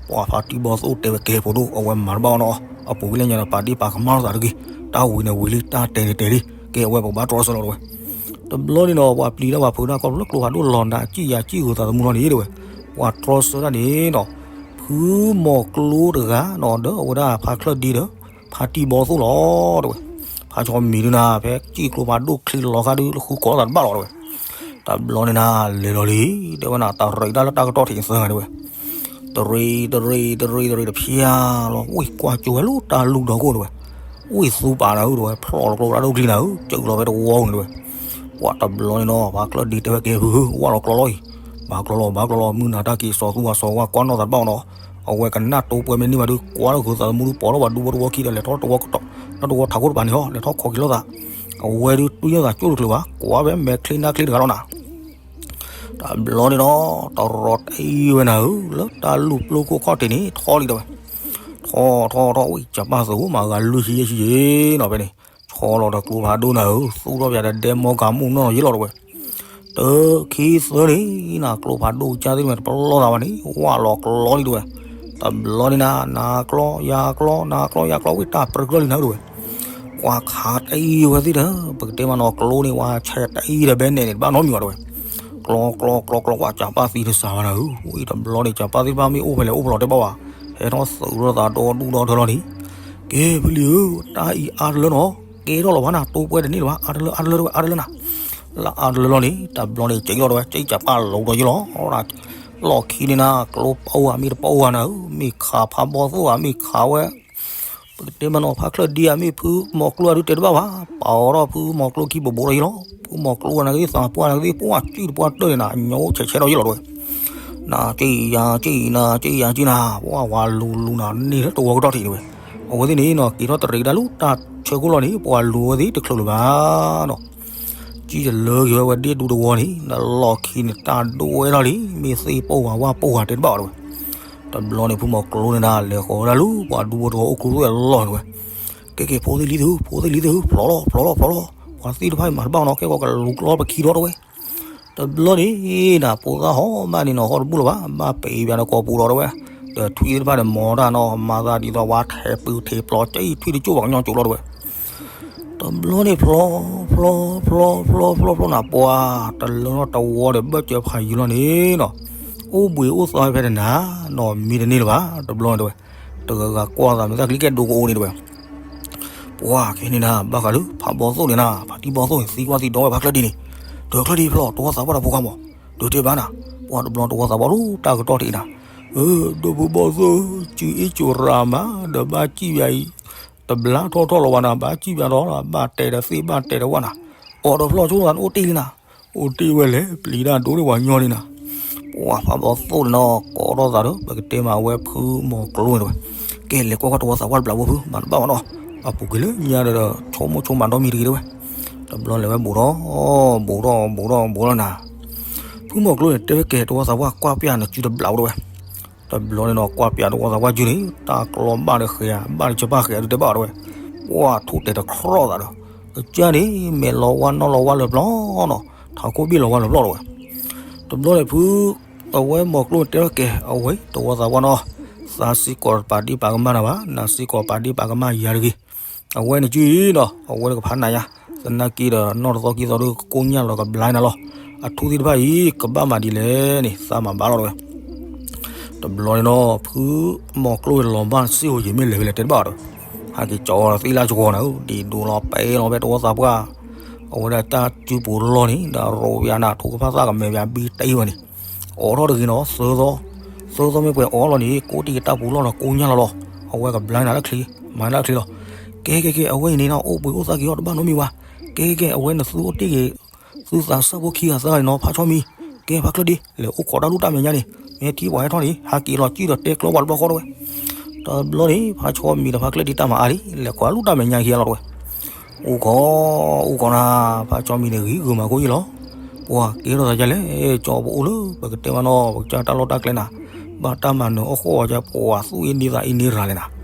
ပှၤဖါတံၢ်ဘီသိၣ်တဲဝဲကဲဖိဒိၣ် အဝဲမၤတဘၣ်အီၤနီၤ, အပူၤကွံာ်လၢညါဒီးပာ်ဒ့ၣ်ပာ်ကမၣ်လိာ်သးတဂ့ၤ, တၢ်ဝံၤန့ၣ်ဝံၤလံ တၢ်တဲန့ၣ်တဲလံ, ကဲအဝဲပကဘၣ်တြီဆၢလီၤတဝဲ. တဘျီန့ၣ်ဒီး ပှၤပျံၤတၢ်ပှၤဖုးတၢ်ခီဖျိလၢကျိဖးဒိၣ်လီၤနၤ ကံၣ်ယၤကံၣ်ဂုၤသးသမူလီၤန့ၣ်တဝဲ, ပှၤတြီဆၢတၢ်န့ၣ်နီၤ, ဖုမီၤကျိတဂၤနီၤ ဒီးအဝဲဒၣ်ဖါချၢၣ်ဒ့ဒီး ဖါတံၢ်ဘီသိၣ်လီၤတဝဲ, ဖါဆီမံၤဒုနၤ ဖဲကံၣ်ကျိဖးဒိၣ်ချံလီၤခါဒု လၢဃုကိးလိာ်သးတဘၣ်လီၤတဝဲ. တဘျီန့ၣ်နၤ လဲၤလီၤလံ တဲဝဲနၤ တရံးတၢ်လၢတၢ်ကတီၢ်ထံးသၢဂၤတဝဲ, တရံး တရံး တရံး တရံး တဖျါလီၤ ဝံၤကွၢ်ကၠိဝဲလၢတၢ်လူၢ်ဒီခိၣ်တဝဲ, ဝံၤသူပာ်နၤဧၢတဝဲ ဖျီၣ်လီၤကျိဖးဒိၣ်ချံနၤဧၢ ကၠုးလီၤဖဲတဝီန့ၣ်တဝဲ, ပှၤတဘျီန့ၣ်နီၤ ဖါချၢၣ်ဒ့တဲဝဲကဲဖု ဝၢ်လီၤကျီလီၤအံၤ, ဘၣ်ကျီလီၤ ဘၣ်ကျီလီၤ မုၢ်နၤတၢ်က့ၤစီၤသူဝၤစီၤဝါကွၢ်နီၣ်သးတဘၣ်အီၤနီၤ, အဝဲကနၣ်တိပှဲၤမ့ၢ်န့ၢ်ဘၣ်ဒု ကွၢ်လၢဃုသးသမူဒု ပိာ်ထီၣ်ပှၤဒူဖိတဝီခံဒီး လဲၤထီၣ်တဝီကတီၢ် ဒီးတဝီထးခိၣ်တပၤန့ၣ်ဟီ လဲၤထီၣ်ခိးက့ၤလိာ်သး, အဝဲဒုတွံၢ်လိာ်သးကၠိတချုးဘၣ် ကွၢ်ဝဲမဲာ်ချ့နါချ့တဂၤလီၤနၤ. တဘျီန့ၣ်ဒီး တရီတအံၤဝဲနၤဧၢ လၢတၢ်လူၢ်ပျိခိၣ်ခီၣ်ထံးန့ၣ် ထီလံတဝဲ, ထီထီထီ ဝံၤကပၣ်သဝီမၤဂၤလွံၢ်ဆံယဲၢ်ဆံယဲၢ်နီၤ ဖဲန့ၣ် ဆီလီၤဒီးကျိဖးဒိၣ်နၤဧၢ သူၣ်ထီၣ်ပၠးဒီးဒဲမီၢ်ကၤမူၣ်နီၢ်ယ့ၢ်လီၤတဝဲ, တခံသၢန့ၣ်နၤ ကျိဖးဒိၣ်ကစၢ်သ့ၣ်တဖၣ်တပလီၢ်သးဘၣ်န့ၣ် ဝၢ်လီၤကျီလံတဝဲ, တဘျီန့ၣ်နၤ နၤကျီယၤကျီ နၤကျီယၤကျီ ဝံၤတၢ်ပြၢကြၢးလံနၤတဝဲ, ကွၢ်ခးတအံၤဝဲသ့ၣ်ဒီး ပကတဲမးနီၤ ကျိန့ၣ် ဝဲဆဲးတအံၤဒီးဘဲနဲၣ်န့ၣ် တဘၣ်နီတမံၤဘၣ်တဝဲ, ကျီကျီကျီကျီ ကွၢ်ကပၣ်သံတစှၤဘၣ်နၤဧၢ, ဝံၤတဘျီန့ၣ် ကပၣ်သ့ၣ်တဖၣ်မ့ၢ်အိၣ်ဖဲလဲၣ်အိၣ်ဖဲလဲၣ်တဘၣ်ဘၣ်, ဟဲထီၣ်သုးထီၣ်သးဒီဒူၣ်ဒီထၢလီၤန့ၣ်, ကဲဖုလံၤဧၢ, တၢ်အံၤအါတလၢနီၤ, ကဲထီၣ်လီၤဘၣ်နၤ တိပှဲၤတန့ၢ်လၢၤဘၣ် အါတလၢအါတလၢတဝဲအါတလၢနၤ, လၢအါတလၢလီၤန့ၣ် တဘျီန့ၣ် ကဲထီၣ်တဝဲ ကဲကပၣ်လိၤဒီးယ့ၢ်လီၤ လီၢ်ခံန့ၣ်နၤ ကျိပအိၣ်ဧါ မ့ၢ်တပအိၣ်ဧါနၤဧၢ, မ့ၢ်ခးဖးဘီသိၣ်ဧါ မ့ၢ်ခးဝဲ ပကတဲမးနီၤ ဖါချၢၣ်ဒ့ဧါ မ့ၢ်ဖုမီၤကျိဧါ ဒုးတဲတဘၣ်ဘၣ်, ပာ်အီၤထီၣ်ဖုမီၤကျိခံဘိးဘိးဒီးယ့ၢ်လီၤ, ဖုမီၤကျိနၤကသ့ၣ်သးပှၢ်နၤကသ့ၣ် ပှၢ်ကံၣ်တပှၢ်တၢၢ်န့ၣ်နၤ ညီအိၣ်ဆဲးဆဲးဒီးယ့ၢ်လီၤတဝဲ, နၤက့ယၤက့နၤ က့ယၤက့နၤ ပှၢ်ဝၤလူၤလူၤနၤန့ၣ်လၢတဝီကတီၢ်ထံးတဝဲ, အဝဲသ့ၣ်န့ၣ်နီၤ က့ၤထီၣ်တရံးကဒါလူၤတၢ်ဆၢခိၣ်လီၤန့ၣ် ပှၤလူၤဝဲသ့ၣ်တချုးလၢၤဘၣ်နီၤ ကံၣ်တလၢက့ၤဝဲဝဲဒ့ၣ်ဒူတဝီန့ၣ် နလီၢ်ခံန့ၣ် တၢ်ဒိၣ်ဝဲထီၣ်လံ မ့ၢ်သ့ၣ်ပိၢ်ဝၤဝၣ်ပိၢ်ဝၤတဲတဘၣ်အီၤတဝဲ, တဘျီန့ၣ် ဖုမီၤကျိန့ၣ်ဒၣ် လဲၤဃီၤဝဲဒၣ်လၢပှၤဒူဖိတဝီအိၣ်ကျိၤဝဲအလီၢ်န့ၣ်တဝဲ, ကဲကဲ ဖိသ့ၣ်လံၤသ့ၣ်ဧၢ ဖိသ့ၣ်လံၤသ့ၣ်ဧၢ ဖျိးလီၤဖျိးလီၤဖျိးလီၤ, ပှၤသ့ၣ်တဖၣ်အံၤမၤတဘၣ်နီၤ ကဲကီးကလူၤကျီပခံထီၣ်တဝဲ တဘျီန့ၣ်နၤ ဖိသၣ်ဟီၣ်မးန့ၣ်နီၤ ဟီၣ်တဘူၣ်လၢၤဘၣ် ဘၣ်ပ့ၤဘၣ်နကီၢ်ပူၤလီၤတဝဲ, ဒီးထွံၣ်သ့ၣ်တဖၣ်န့ၣ် မီၤတၢ်နီၤ မၤသးဒ်သိးဝဲထဲးပူၤထဲးပျီ ကဲအံၤထွံၣ်တကၠိၣ်ဘၣ်ကညီကၠိၣ်လီၤတဝဲ, တဘျီန့ၣ်ဖျိးဖျိးဖျိးဖျိးဖျိးဖျိးနၤ ပှၤတလၢနီတဝီဒီး ဘၢၣ်စၢၤဖးယံၤလီၤန့ၣ်နီၤ, အိၣ်ဘှံးအိၣ်သီဖဲတနၤနီၤ မံတန့ၢ်လၢၤဘၣ် တဘျီန့ၣ်တဝဲ, တဂၤဂၤကွၢ်သးမ့ၢ်သးကလံၤကဲဒိကအိန့ၣ်တဝဲ ပှၤခဲန့ၣ်နၤ ဘၣ်ဃးလၢဖးဘီသိၣ်န့ၣ်နၤ ဖါတံၢ်ဘီသိၣ်န့ၣ် သံကွၢ်သံဒိးဝဲဖါချၢၣ်ဒ့န့ၣ်, ဒီးချၢၣ်ဒ့ဖျိး တဝီသးပှၢ်တၢ်ဖိခွါမး, ဒီးတဲဘၣ်နၤ, ပှၤတဘျီတဝီသးပှၢ်လၢတၢ်ကတီၢ်ထံးနၤ, ဒိၣ်ဖိဘီသိၣ် စုအ့ၣ်ကၠိရၤမး ဒီးဘၣ်စံၣ်ဘၣ်အံၤ, တဘျါထီၣ်ထီၣ်လီၤဝဲနၤ ဘၣ်စံၣ်ဘၣ်ထီၣ် ဘၣ်တဲာ်ဒီးသ့ၣ်ဘၣ်တဲာ်ဒီးဝဲနၤ, အိၣ်ဒီးဖျိးဆိနၤ အိၣ်တ့ၢ်လံနၤ, အိၣ်တ့ၢ်ဝဲလဲၣ် ပျံၤတၢ်ဒိၣ်န့ၢ်ပှၤညီန့ၣ်နၤ, ပှၤဖးဘီသိၣ်န့ၣ်နီၤ ကိးထီၣ်သးဒီး ပကတဲမးဝဲဖုမီၤကျိန့ၣ်တဝဲ, ကဲလဲၤကွၢ်ကွၢ်တဝီသးပှၢ်တဘျးဖိဖု မၤတဘၣ်ဝဲနီၤ, အပူၤကွံာ်လၢညါဒီး ဆိကမိၣ်ဆိကမးဒီမံၤတဂ့ၤတဝဲ, တဘျီလဲၤဝဲဘူးထီၣ် ဘူးထီၣ်ဘူးထီၣ်ဘူးထီၣ်နၤ, ဖုမီၤကျိန့ၣ် တဲဝဲကဲတဝီသးပှၢ်ကွၢ်ပျၢ်နစုတဘျးဖိတဝဲ, တဘျီန့ၣ်နီၤ ကွၢ်ပၠးတဝီသးပှၢ်ကုန့ၣ် တၢ်ကျီဘၣ်ဒီးဃဲၤဧါ ဘၣ်ဒီးဆၢဖၣ်ဃဲၤဧါဒုးတဲဘၣ်အီၤတဝဲ, ပှၢ်ထူၣ်တဲာ်တခြီၣ်သးဒီး ကစၢ်န့ၣ် မဲာ်လီၤဝါနီၢ်လီၤဝါလၢာ်ပျီနီၤ, ထးခိၣ်ဘ့ၣ်လီၤဝါလၢာ်ပျီတဝဲ. တဘျီန့ၣ်ဖု အဝဲမိၢ်ကျိၣ်တဲထီၣ်ကဲ အဝဲတဝီသးပှၢ်နီၤ, သးစ့ၢ်ကီးပာ်ဒ့ၣ်ပာ်ကမၣ်နၤဘၣ်, နၤစ့ၢ်ကီးပာ်ဒ့ၣ်ပာ်ကမၣ်ယၤတဂ့ၤ. အဝဲန့ၣ်ကံနီၤ အဝဲန့ၣ်ကဖးနၤယါ, သနာ်က့ဒီးနီၢ်တသီခံသီဒီးကကိၢ်ညၣ်လီၤကဘျါနၤလီၤ. အထူၣ်သ့ၣ်တဖၣ်အံၤ ကဘၣ်မၤဒ်လဲၣ်န့ၣ် သးမၤဘၣ်လီၤတဝဲ. တဘျီန့ၣ်နီၤ ဖုမိၢ်ကျိၣ်လီၤဘၣ်စ့ၢ်ကီးယံာ်မ့ၢ်လဲၤဖဲလဲၣ်တဲတဘၣ်ဒီး ဟဲက့ၤကၠီသ့ၣ်လၢကဂီၤနၤဧၢ, ဒ်ဒိးလီၤပဲလီၤဖဲတဝီသးပှၢ်, အဝဲဒၣ်တၢ်စုပူၤလီၢ်န့ၣ် ဒီးရိးဝဲနၤ ထိၣ်ကဖၣ်သၣ်ကမဲာ်ဘၣ်ဘံတ့ၢ်ဝဲန့ၣ်, အိးထီၣ်တဂ့ၤနီၤ သၢသီ, သၢသီမ့ၢ်ပှဲၤအိးလီၤန့ၣ် ကိးတံၢ်က့ၤတၢ်ပူၤလီၢ်ဒီးကိၢ်ညၣ်လီၤလီၤ. အဝဲကဘျါနၤလၢချ့, မၤနၤလၢချ့လီၤ. ကဲကဲကဲ အဝဲအံၤန့ၣ်နီၤ အိၣ်ဘှံးအိၣ်သါက့ၤအီၤတဘၣ်နီတမံၤဘၣ်. ကဲကဲကဲ အဝဲနသုအိၣ်တ့ၢ်က့ၤ သုသးစၢ်ဖိခံဂၤသၢဂၤန့ၣ်နီၤ ဖးဆီမံၤ, ကဲဖးချၢၣ်ဒ့ လဲၤအိၣ်ခိးတၢ်ဒူၣ်တၢ်မဲာ်ညါန့ၣ်, မ့ၢ်ထံၣ်ပှၤဟဲထီၣ်န့ၣ် ဟးက့ၤလီၤစုဒီးတဲကျီပှၤတဘျီဃီတဝဲ. တဘျီန့ၣ် ဖးဆီမံၤဒီးဖးချၢၣ်ဒ့တၢ်မၤအါလံ လဲၤခိးတၢ်ဒူၣ်တၢ်မဲာ်ညါခံဂၤလီၤတဝဲ. အိၣ်ခိး, အိၣ်ခိးနၤ, ဖးဆီမံၤန့ၣ်ဂ့ၤဂ့ၤမးခိၣ်ယံလီၤ. ပှၤကဲထီၣ်သးဒ်လဲၣ်, ကၠီပအိၣ်လၢပကတဲမးနီၤ ပကစၢ်တၢ်လီၢ်တၢ်ကျဲနၤ, ဘၣ်တၢ်မၤနၢၤအီၣ်ဃီအီၤကၢ် ပှၤသူၣ်အ့န့သးအ့န့ရၤလဲၣ်နၤ.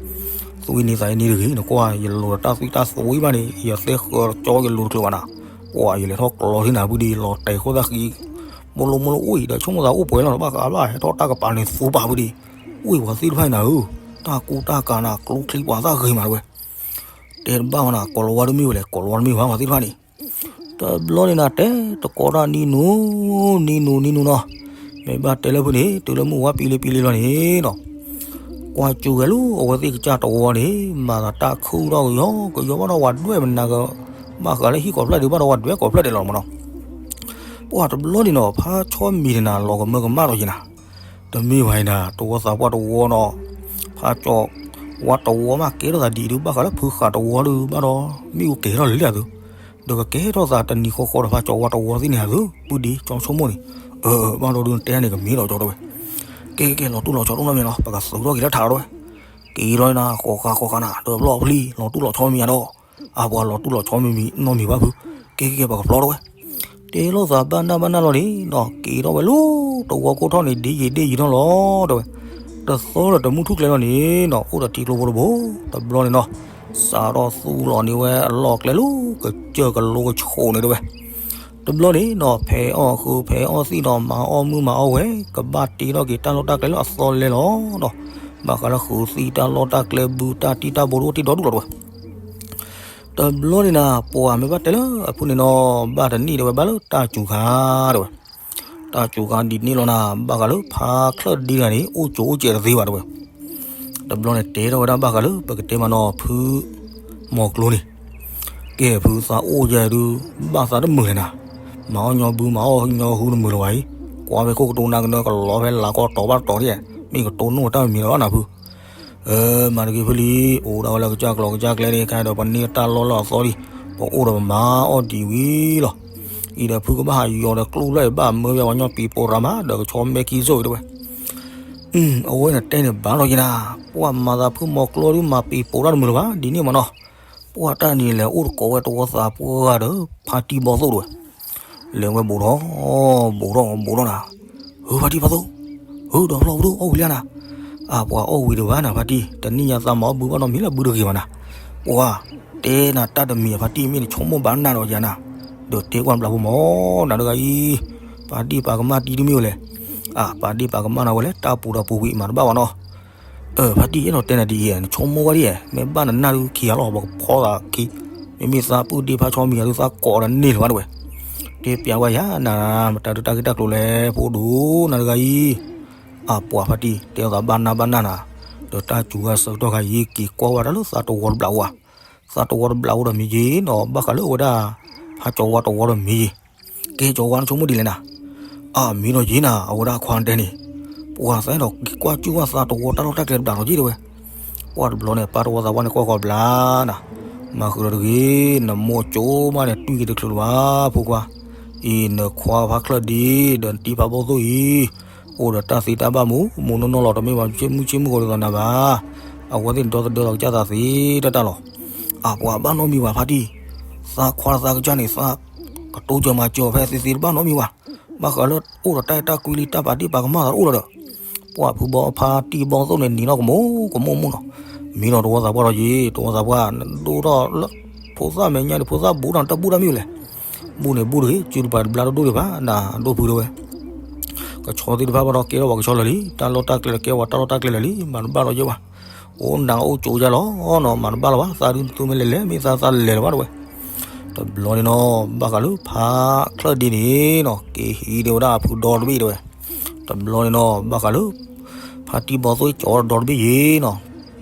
သူၣ်အ့န့သးအ့န့တဂ့ၤ နကွၢ် ယလိၤဒီးတၢ်သွံၣ်တၢ်သွံၣ်ဘၣ်န့ၣ် ယသဲဃၢၤကၠီယလိၤတချုးဘၣ်နၤ. ပှၤယလဲၤထီၣ်ကျီထံနၤဖုဒံး လီၤတဲာ်ခိၣ်သၣ်ဃံ, မိၢ်လိမိၢ်လိအအိၣ်အံၤဒီး ဆိကမိၣ်သးအိၣ်ပှဲၤလီၤ ဘၣ်ဃးဘၣ်ဟဲထီၣ်တၢ်ကပၤန့ၣ်သူပာ်ဖုဒံး, အိၣ်အံၤပှၤသ့ၣ်တဖၣ်အံၤနၤဧၢ, တၢ်ကူတၢ်ကၤနၤ ကျိချံပှၤသၣ်ဂ့ၤမးတဝဲ. တဲတဘၣ်ဝဲနၤ ကိးလီၤဝါတမ့ၢ်ဝဲလဲၣ် ကိးလီၤဝါတမ့ၢ်ဝဲပှၤသ့ၣ်တဖၣ်န့ၣ် တဘျီန့ၣ်နၤ တဲတကိးတၢ်နံၤနူၤ, နံၤနူၤနံၤနူၤနီၤ, မ့ၢ်ဘၣ်တဲလၢဖုန့ၣ် တုၤလၢမုၢ်ဝါပံလံပံလံလီၤန့ၣ်နီၤ, ကွၢ်စူၤဝဲလၢအဝဲသ့ၣ်ကစၢ်တဝီန့ၣ် မၤသးတၢ်ခုၣ်ထီၣ်ကယီကယီဘၣ်ဒီးဝၤဒွဲၣ်မနၤက, ဘၣ်ဃးလၢဟံၣ်ကိးဖျၢၣ်ဒံးဘၣ်ဒီးဝၤဒွဲၣ်ကိးဖျၢၣ်ဒံးလီၤမးနီၤ. ပှၤတဘျီန့ၣ်နီၤ ဖးဆီမံၤန့ၣ်နၤ လီၤကမၢကမၣ်လီၤယံၤနၤ, တမ့ၢ်ဝဲနၤ တဝီသးပှၢ်တဝီနီၤ, ဖးကၠီၤဝါတဝီမးကဲထီၣ်သးဒ်အံၤဒုး ဘၣ်ဃးလၢဖုဃာ်တဝီဒုးဘၣ်ဒီး မ့ၣ်အူကဲၤထီၣ်လံအသုး, ဒီးကကဲထီၣ်သးတနံၤဃီဃီဒီးဖးကၠီၤဝါတဝီသ့ၣ်န့ၣ်အသုး ပုၢ်ဒံး ကၠီဆိကမိၣ်န့ၣ်, အၢ ဘၣ်ဒီးဒုးနတဲန့ၣ် ကမ့ၢ်ဒီးကၠီတဲဝဲ, ကဲကဲကဲ လီၤတူၢ်လီၤဆီတအိၣ်နီတမံၤနီၤ ပကသုးထီၣ်က့ၤလၢထးဒီးဝဲ, က့ၤလီၤနၤ ဃီဃာ်ဃီဃာ်နၤ ဒီးဖျီၣ်ဖျံ လီၤတူၢ်လီၤဆီမံၤမံၤဒီး, အပှၤလီၤတူၢ်လီၤဆီမံၤမံၤနီတမံၤဘၣ်ဖု, ကဲကဲကဲ ပကဖျီတဲဝဲ တဲလိာ်သးဘၣ်နၢ်ဘၣ်နၢ်လီၤန့ၣ်နီၤ က့ၤထီၣ်ဝဲလၢတဝီကိၢ်ထီၣ်န့ၣ် ဒ်ယံာ်ဒ်ယံာ်ထီၣ်လီၤတဲဝဲ, တသီဒီးတမုၢ်ထူၣ်ကျဲလီၤန့ၣ်နီၤ အိၣ်ဒီးထံကျိဖိတဘိ, တဘျီန့ၣ်နီၤ စးထီၣ်သူၣ်လီၤန့ၢ်ဝဲအလီၢ်ကျဲလၢကစၢၢ်ကလိကဆိးန့ၣ်တဲဝဲ, တဘျီန့ၣ်နီၤ ဖဲအီၣ်ဃုဖဲအီၣ်သံၣ်ဒီးမၤအီၣ်မုၢ်မၤအီၣ်ဝဲ ကဘၣ်တ့ထီၣ်က့ၤတၢ်လီၢ်တၢ်ကျဲလၢအသီလဲလီၤနီၤ, ဘၣ်ဃးလၢဃုသံၣ်တၢ်လီၢ်တၢ်ကျဲဘုတၢ်တံၢ်တၢ်ဘိတအိၣ်တ့ၢ်ဒီဒူၣ်လီၤတဲဝဲ တဘျီန့ၣ်နၤ ပှၤမ့ၢ်ဘၣ်တဲလၢအဖုန့ၣ်နီၤ ဘၣ်တနံၣ်တဲဝဲ ဘၣ်လၢတၢ်စူၤခါတဲဝဲ, တၢ်စူၤခါဒ်န့ၣ်လီၤနၤ ဘၣ်ဃးလၢဖးချၢၣ်ဒ့တဂၤန့ၣ် အိၣ်ကၠိအိၣ်စဲးတသ့ဘၣ်တဲဝဲ, တဘျီန့ၣ်တဲထီၣ်ဝဲဒၣ်ဘၣ်ဃးလၢပကတဲမးနီၤ ဖုမိၢ်ကျိန့ၣ်, ကဲဖုသးအိၣ်ယဲဒုး ဘၣ်သးတမုာ်လဲၣ်နၤ, မၤအီၣ်ညီဘုမၤအီၣ်ညီဟုတမုာ်လၢၤဘၣ်အံၤ, ကွၢ်ဖဲခိၣ်ကတိၤနၤကနၢကလီဖဲလၢကီၢ်တီၤဘၣ်တီၤဒ်, မ့ၢ်ကတိၤနီၢ်တၢ်မံၤလီၤနၤဖု အၢ မၤတဂ့ၤဖုလံ, အိၣ်ဒၣ်ဝဲလၢကစၢ်ကျီကစၢ်ကျဲန့ၣ် ခဲဒီးပန့ၢ်တၢ်လီၢ်လၢအသီလံ, ပအိၣ်ဒီးပမၤအီၣ်ဒံးဝံၤလီၤ. အံၤဒီးဖုကဘၣ်ဟးယီၤဒီးကျိၣ်လၢအဘၣ်မၢဝဲပှၤညီပံၤပိာ်ရၤမး ဒီးကဆီမဲခံစိၣ်အံၤတဲဝဲ, အဝဲန့ၣ်တဲန့ၣ်ဘၣ်လီၤက့ၤနၤ, ပှၤမၤသးဖုမိၢ်ကျိဒုးမၤပံၤပိာ်တၢ်တမုာ်လၢၤဘၣ် ဒ်န့ၣ်မးနီၤ, ပှၤတၢ်န့ၣ်လဲၤအိၣ်တကိးဝဲတဝီသးပှၢ်ဒီး ဖါတံၢ်ဘီသိၣ်တဲဝဲ လဲၤဝဲဘူးထီၣ်, ဘူးထီၣ်ဘူးထီၣ်နၤ, ဟုဖါတံၢ်ဘီသိၣ်, ဟုဒီးဖျီၣ်ပဒိၣ်အီၣ်ဝံၤလံနၤ, အပှၤအီၣ်ဝံၤတဘၣ်နၤဖါတံၢ် တနံၣ်ညါသးမၤအီၣ်ဘုဘၣ်နီတမံၤလၢဘုတဂ့ၤဘၣ်နၤ, ပှၤတဲနၤတၢ်တမံၤအဖါတံၢ်မ့ၢ်နဆိကမိၣ်ဘၣ်နၤဒီးယၤနၤ, ဒီးတဲကွၢ်ဘျးဖိမး နၤတဂၤအံၤ, ပာ်ဒ့ၣ်ပာ်ကမၣ်တံၤတမ့ၢ်ဝဲလဲၣ်, အပာ်ဒ့ၣ်ပာ်ကမၣ်နၤဝဲလဲၣ် တၢ်ပူၤဒီးပူၤကွံာ်မၤတဘၣ်ဘၣ်နီၤ အၢ ဖါတံၢ်အဲၣ်ဒိးတဲနၤဒ်အံၤ နဆိကမိၣ်ဝဲဒ်အံၤ မ့ၢ်ဘၣ်နနၢ်ဒုးခံဂၤလီၤ ပကဖီသးခံ, မ့မ့ၢ်သးပုၢ်ဒ့ဖါဆီမံၤယၤဒုးသးကိးဒီးန့ၢ်လၢၤဘၣ်တဲဝဲ, တဲပျးဝဲယၤနၤ, မတၤဒုးတၢ်ဂ့ၢ်တၢ်ကျိၤလဲၣ် ဖိဒိၣ်နၤတဂၤအံၤ, အပှၤဖါတံၢ် တဲအသးဘၣ်နၢ်ဘၣ်နၢ်နၤ, ဒီးတၢ်စူၤဂၤဆၢကတီၢ်ခါယံၤက့ၤကွၢ်ဝဲဒၣ်လၢသးတဝီတဘျးအိၣ်ဧါ, သးတဝီတဘျးအိၣ်ဒီးမ့ၢ်ယံၤနီၤ ဘၣ်ဃးလၢအဝဲဒၣ် ဖါကၠီဝါတဝီဒီးမ့ၢ်ယံၤ ကဲကၠီဝါနဆိကမိၣ်ဒ်လဲၣ်နၤ, အမ့ၢ်ဒီးယံၤနၤ အဝဲဒၣ်ခွါတဲန့ၣ်, ပှၤသးဒီးကွၢ်စူၣ်ဝဲသးတဝီတၢ်လီၢ်တၢ်ကျဲတဘျးဒီးယံၤတဲဝဲ, ပှၤတဘျီန့ၣ် ပၢ်တဝီသးပှၢ်န့ၣ်ကွၢ်ဃီဘျါနၤ, မၤဃုာ်ဒီးတဂ့ၤ နမိၢ်ကၠိမးန့ၣ် တွံၢ်က့ၤတချုးလၢၤဘၣ် ဖိခွါ, အံၤနခွါဖါချၢၣ်ဒ့ ဒီးနတံၤဖါဘီၣ်သိၣ်အံၤ, အိၣ်ဒီးတၢ်သ့တၢ်ဘၣ်မူးမူးနီၢ်နီၢ်လီၤ တမ့ၢ်ဘၣ်မုၢ်ဆ့ၣ်မုၢ်ဂီၤဒ်သိးနၤဘၣ်, အဝဲသ့ၣ်ဒီသဒၢလီၤကစၢ်သးသ့တၢ်တၢ်လီၤ, အပှၤဘၣ်နီတမံၤဘၣ်ဖါတံၢ်, သးခွါသးကစၢ်န့ၣ် သးကတိစၢၤမၤစၢၤဖဲသ့သ့တဘၣ်နီတမံၤဘၣ်, ဘၣ်ဃးလၢအိၣ်ဒီးတၢ်အဲၣ်တၢ်ကွံလံ တၢ်ပာ်ဒ့ၣ်ပာ်ကမၣ်သးတအိၣ်လီၤဒီး, ပှၤဖုဘီဖါတံၢ်ဘီသိၣ်န့ၣ် နံၤထီၣ်ကမိၢ်ကမိၢ်မူနီၤ, မံနီၤတဝီသးပှၢ်ထီၣ်ယံၤ တဝီသးပှၢ် ဒိၣ်ထီၣ်လၢ ဖိသၣ်မဲာ်ညါန့ၣ် ဖိသၣ်ဘူးထီၣ်တၢ်ဘူၣ်တၢ်မံၣ်လဲၣ်, ဘူၣ်န့ၣ်ဘူၣ်တဂ့ၤ စုတပၤတဘျါတဒိၣ်ဒံးဘၣ် နၤဒိၣ်ဖုတဲဝဲ, ကဆီသ့ၣ်တဖၣ်ဘၣ်ဒီးကဲထီၣ်ပှၤကဆီလၢာ်လံ တၢ်လီၢ်တၢ်ကျဲလၢကဲပှၤတၢ်လီၢ်တၢ်ကျဲလၢာ်လံ မၤတဘၣ်လီၤယဲဘၣ်, အိၣ်နၤအိၣ်ကၠိယါလီၤနီၤ မၤတဘၣ်လီၤဘၣ် သးဒုးနသူမ့ၢ်လဲၤလဲၤ မ့ၢ်သးသးလဲၤလီၤဘၣ်တဲဝဲ, တဘျီန့ၣ်နီၤ ဘၣ်ဃးလၢဖါချၢၣ်ဒ့န့ၣ်နီၤ က့ၤဟံးဒံးဝဲဒၣ်အဖုဒီတဘ့ၣ်တဲဝဲ, တဘျီန့ၣ်နီၤ ဘၣ်ဃးလၢ ဖါတံၢ်ဘီသိၣ်ကၠီဒီတဘ့ၣ်ယ့ၤနီၤ,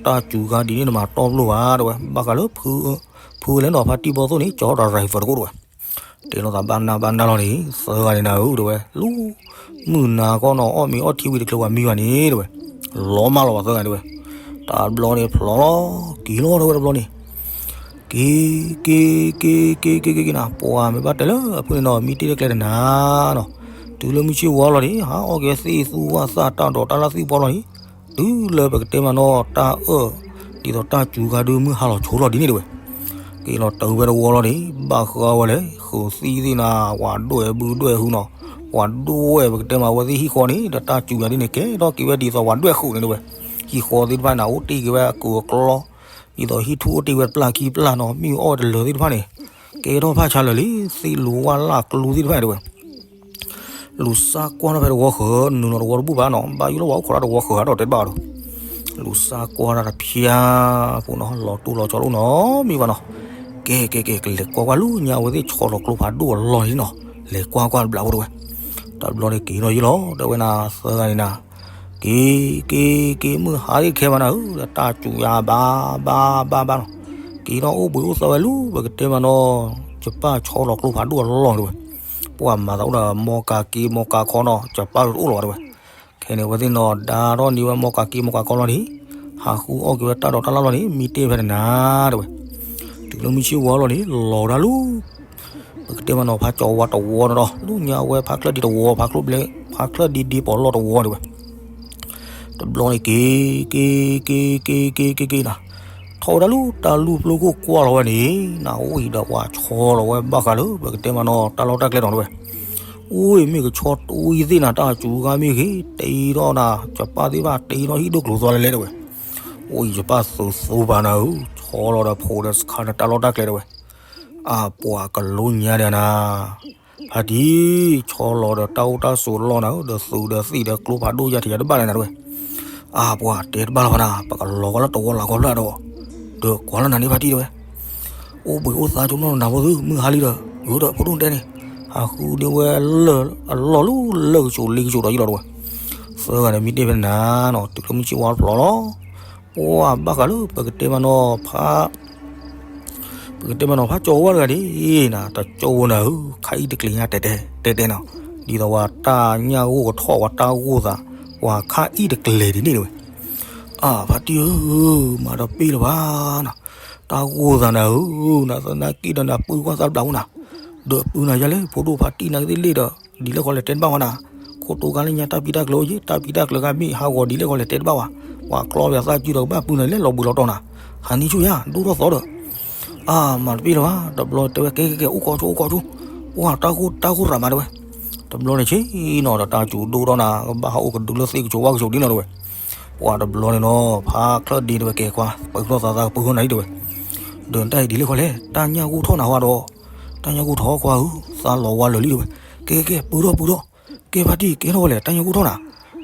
တၢ်စူၤခါဒ်န့ၣ်နမၤတီပျိဘၣ်တဲဝဲ, ဘၣ်ဃးလၢ ဖုလဲၣ်နီၤ ဖါတံၢ်ဘီသိၣ်န့ၣ် ကၠီဒီး rifle တကိၣ်တဲဝဲ, တဲလိာ်သးဘၣ်နၢ်ဘၣ်နၢ်လီၤန့ၣ် သၢဂၤန့ၣ်နၤဧၢတဲဝဲ, လူ မုၢ်နၤကီၢ်နီၤ အီၣ်မ့ၤအီထံဝံၤတချုးပှၤမံဘၣ်န့ၣ်တဲဝဲ, လီၤမၢ်လီၤပှၤသၢဂၤတဲဝဲ, တဘျီန့ၣ်ဖျိးလီၤ က့ၤလီၤတဲဝဲတဘျီန့ၣ် က့ၤ က့ၤ က့ၤ က့ၤ က့ၤ က့ၤ က့ၤနၤ ပှၤမ့ၢ်ဘၣ်တဲလၢအဖုန့ၣ်နီၤ မံတ့ၢ်တၢ်ကျဲတနၤနီၤ, တုၤလၢမုၢ်ဆ့ၣ်ဝါလီၤန့ၣ် ဟးအီၣ်က့ၤသ့ၣ်သူဝၣ်သၣ်တၢ်ဒိးတၢ်လၢ်သ့ၣ်ပီလီၤန့ၣ်, တုၤလၢပကတဲမးနီၤ တၢ်အၢၣ် ဒ်သိးတၢ်စူၤခါဒုးမုၢ်ဟါလီၤဆိလီၤဒ်န့ၣ်တဲဝဲ, က့ၤလီၤတုၤဝဲတဝီလီၤန့ၣ် ဘၣ်ဃးဝဲလဲၣ် ဃုာ်သံသ့ၣ်နၤ ပှၤဒွဲၣ်ဘုဒွဲၣ်ဟုနီၤ, ပှၤဒွဲၣ်ပကတဲမးဝဲသ့ၣ်ဟံၣ်ဃီန့ၣ် ဒီးတၢ်စူၤယၤဒ်န့ၣ် ကဲထီၣ်က့ၤဝဲဒ်သိးပှၤဒွဲၣ်ဃုာ်န့ၣ်တဲဝဲ, ဟံၣ်ဃီသ့ၣ်တဖၣ်န့ၣ် အိၣ်တ့ၢ်က့ၤဝဲအကူးအကျီ ဒ်သိးဟံၣ်ထူၣ်အိၣ်တ့ၢ်ဝဲတပျၢ်ခံပျၢ်နီၤ မ့ၣ်အူအီၣ်ဝဲတလၢာ်သ့ၣ်တဖၣ်န့ၣ်, ကဲထီၣ်ဖးဆါလၢာ်လံ သ့ၣ်လူၤဝၣ်လၢ်ကျူသ့ၣ်တဖၣ်န့ၣ်တဲဝဲ, လူၤစၢ်ကွၢ်ထီၣ်ဖဲတဝီဃၢၤ နုာ်လီၤတဝီတဘူၣ်ဘၣ်နီၤ ဘၣ်ယိၣ်လၢပှၤအိၣ်ခိးတၢ်တဝီဃၢၤဒီးတဲတဘၣ်ဒီး, လူၤစၢ်ကွၢ်တၢ်တဖျါ ပူၤနီၤ လီၤတူၢ်လီၤကၠီတအိၣ်နီတမံၤဘၣ်နီၤ, ကဲကဲကဲ ကလဲၤကွၢ်ကွၢ်လူညါဝဲသ့ၣ်ဆီလီၤကျိဖးဒိၣ်အလီၢ်န့ၣ်နီၤ, လဲၤကွၢ်ကွၢ်တဘျီဖိတဲဝဲ, တဘျီန့ၣ်က့ၤနီၤယံၤလီၤ တဲဝဲနၤသၢဂၤန့ၣ်နၤ က့ၤ က့ၤ က့ၤ မုၢ်ဟါသ့ၣ်ခဲဘၣ်နၤဧၢ တၢ်စူၤယၤဘၣ်ဘၣ်ဘၣ်ဘၣ်နီၤ, က့ၤထီၣ်အိၣ်ဘှံးအိၣ်သါဝဲလူၤ ပကတဲမးနီၤ, ယပၢ်ဆီလီၤကျိဖးဒိၣ်အလီၢ်တဲဝဲ, ပှၤမၤသးအိၣ်ဒီး မီၢ်ကၤက့ မီၢ်ကၤခီနီၤ ယပၢ်တအိၣ်လီၤဘၣ်တဲဝဲ, ခဲန့ၣ်အဝဲသ့ၣ်နီၤ ဒါထီၣ်န့ၢ်ဝဲမီၢ်ကၤက့ မီၢ်ကၤခီလီၤန့ၣ်, ဟးဃုအီၣ်က့ၤဝဲတၢ်ဒိးတၢ်လၢ်လီၤန့ၣ် မံတ့ၢ်ဖဲန့ၣ်နၤတဲဝဲ, တုၤလၢမုၢ်ဆ့ၣ်ဝါလီၤန့ၣ် လီၤဒၣ်လူၤ ပကတဲမးနီၤ ဖးကၠီဝါတဝီန့ၣ်ဒီး လူညါဝဲဖးချၢၣ်ဒ့တဝီ ဖးချၢၣ်ဒ့ဒ့ပီးလီၢ်တဝီတဲဝဲ, တဘျီန့ၣ်က့ၤ က့ၤ က့ၤ က့ၤ က့ၤ က့ၤ က့ၤ က့ၤ က့ၤ က့ၤ က့ၤ က့ၤ နၤ, ထီၣ်ဝဲဒၣ်လူၤ တၢ်လူၤပျိခိၣ်ကွၢ်လီၤဝဲန့ၣ် နၤ အိၣ်အံၤဒီးပှၤဆီလီၤဝဲဘၣ်ဃးလၢ ပကတဲမးနီၤ တၢ်လီၢ်တၢ်ကျဲနီၤတဲဝဲ, အိၣ်အံၤမ့ၢ်ကဆီတဝံသ့ၣ်နၤ တၢ်စူၤဂၤမ့ၢ်ဂ့ၤ တ့ထီၣ်နၤ ယပၢ်သ့ၣ်တဖၣ် တ့ထီၣ်ဟံၣ်ဒိၣ်ကျိၤသွါလဲၣ်လဲၣ်တဲဝဲ, အိၣ်အံၤယပၢ်သုးသိဘၣ်နၤဧၢ ဆီလီၤဒီးဖိဒီးစခါဒီးတၢ်လီၢ်တၢ်ကျဲတဲဝဲ, အပှၤကလူညါဒၣ်နၤ ဖါတံၢ် ဆီလီၤဒီးတၢ်အိၣ်တၢ်ဆိးလီၢ်နၤဧၢ ဒီးသုးဒီးသံၣ်ဒီးကျိဖးဒိၣ်ယါထံယါတဘၣ်လဲၣ်နၤတဲဝဲ, အပှၤတဲတဘၣ်လီၤဘၣ်နၤ ပကလီၤကွၢ်လၢတဝီလၢ်ကီၢ်ဖျၢၣ်ဒီး, ဒီးကွၢ်လၢနၤန့ၣ်ဖါတံၢ်တဲဝဲ, အိၣ်ဘှံးအိၣ်သါကၠိနီၢ်နၤဖိသု မုၢ်ဟါလံဒီး ယိၤဒီးဖိဒိၣ်တဲန့ၣ်, ဟးဃုဒ့ဝဲလၢအလီၢ်လူၤလၢကဆိးလ့ကဆိးဒီးယံၤလီၤတဲဝဲ, သၢဂၤန့ၣ်မံတ့ၢ်ဖဲန့ၣ်နၤနီၤ တုၤလၢမုၢ်ဆ့ၣ်ဝါဖျိးလီၤ, ပှၤဘၣ်ဃးလၢပကတဲမးနီၤဖး ပကတဲမးနီၤ ဖးကၠီဝါတဂၤန့ၣ် နၤ တကၠိဝဲနၤဧၢ ခါအံၤတကျဲၤညါတဲတဲတဲတဲနီၤ, ဒ်သိးပှၤတၢ်ညၣ်ဂိၢ်ကထီၣ် ပှၤတၢ်ဂိၢ်သး ပှၤခါအံၤတကျဲၤဒ်န့ၣ်တဲဝဲ, အဖါတံၢ်ဧၢ မၤတပ့ၢ်လၢၤဘၣ်နၤ, တၢ်ဂိၢ်သးနၤဧၢ နၤသနာ်က့ဒီးနၤပုၢ်ကွၢ်သးတဘျးအိၣ်နၤ, ဒီးပုၢ်နၤယါလဲၣ် ဖိဒိၣ်ဖါတံၢ်နၤကသ့ၣ်လ့ၣ်ဒီး ဒ်လဲၣ်ဃီလဲၣ်တဲတဘၣ်ဝဲနၤ, ခိၣ်တိၤကါလၢညါတၢ်ပံးတၢ်ကျၢၤအိၣ်ယံၤ တၢ်ပံးတၢ်ကျၢၤကါမ့ၢ်ဟးဂီၤဒ်လဲၣ်ဃီလဲၣ်တဲတဘၣ်ဝဲ, ပှၤကျီပယီၤသးစုဒီးကဘၣ်ပုၢ်နၤလဲၣ်လီၤဘှံးလီၤတီၤနၤ, ဟးန့ၢ်ဆူၣ်ယါ ဒိၣ်ထီၣ်သီဒီး အါ မၤတပ့ၢ်လၢၤဘၣ် တဘျီတဲဝဲ ကဲကဲကဲ အိၣ်ကီၢ်ဆိ အိၣ်ကီၢ်ဆိ, ပှၤတၢ်ဂိၢ်တၢ်ဂိၢ်ရၤမးတဲဝဲ, တဘျီန့ၣ်ဆ့ၣ်နီၤဒီးတၢ်စူၤဒိၣ်ထီၣ်နၤ ကဘၣ်ဟးအိၣ်ကဒုလၢသ့ၣ်ကဆိးဝါကဆိးဒ်နီၤတဲဝဲ, ပှၤတဘျီန့ၣ်နီၤ ဖးချၢၣ်ဒ့တဲဝဲ ကဲကွၢ် ပၢၢ်ထီၣ်သးသးကပၢၢ်ထီၣ်နၤဒ်တဲဝဲ, ဒီးတၢ်အံၤဒ်လဲၣ်ဃီလဲၣ် တၢ်ညၣ်ဂိၢ်ထီၣ်နၤဝဲဒီး, တၢ်ညၣ်ဂိၢ်ထီၣ်ကွၢ်ဧၢ, သးလီၤဝါလၢာ်လံတဲဝဲ, ကဲကဲကဲ ပၢၢ်ထီၣ်ပၢၢ်ထီၣ်, ကဲဖါတံၢ် ကဲထီၣ်ဝဲလဲၣ် တၢ်ညၣ်ဂိၢ်ထီၣ်နၤ,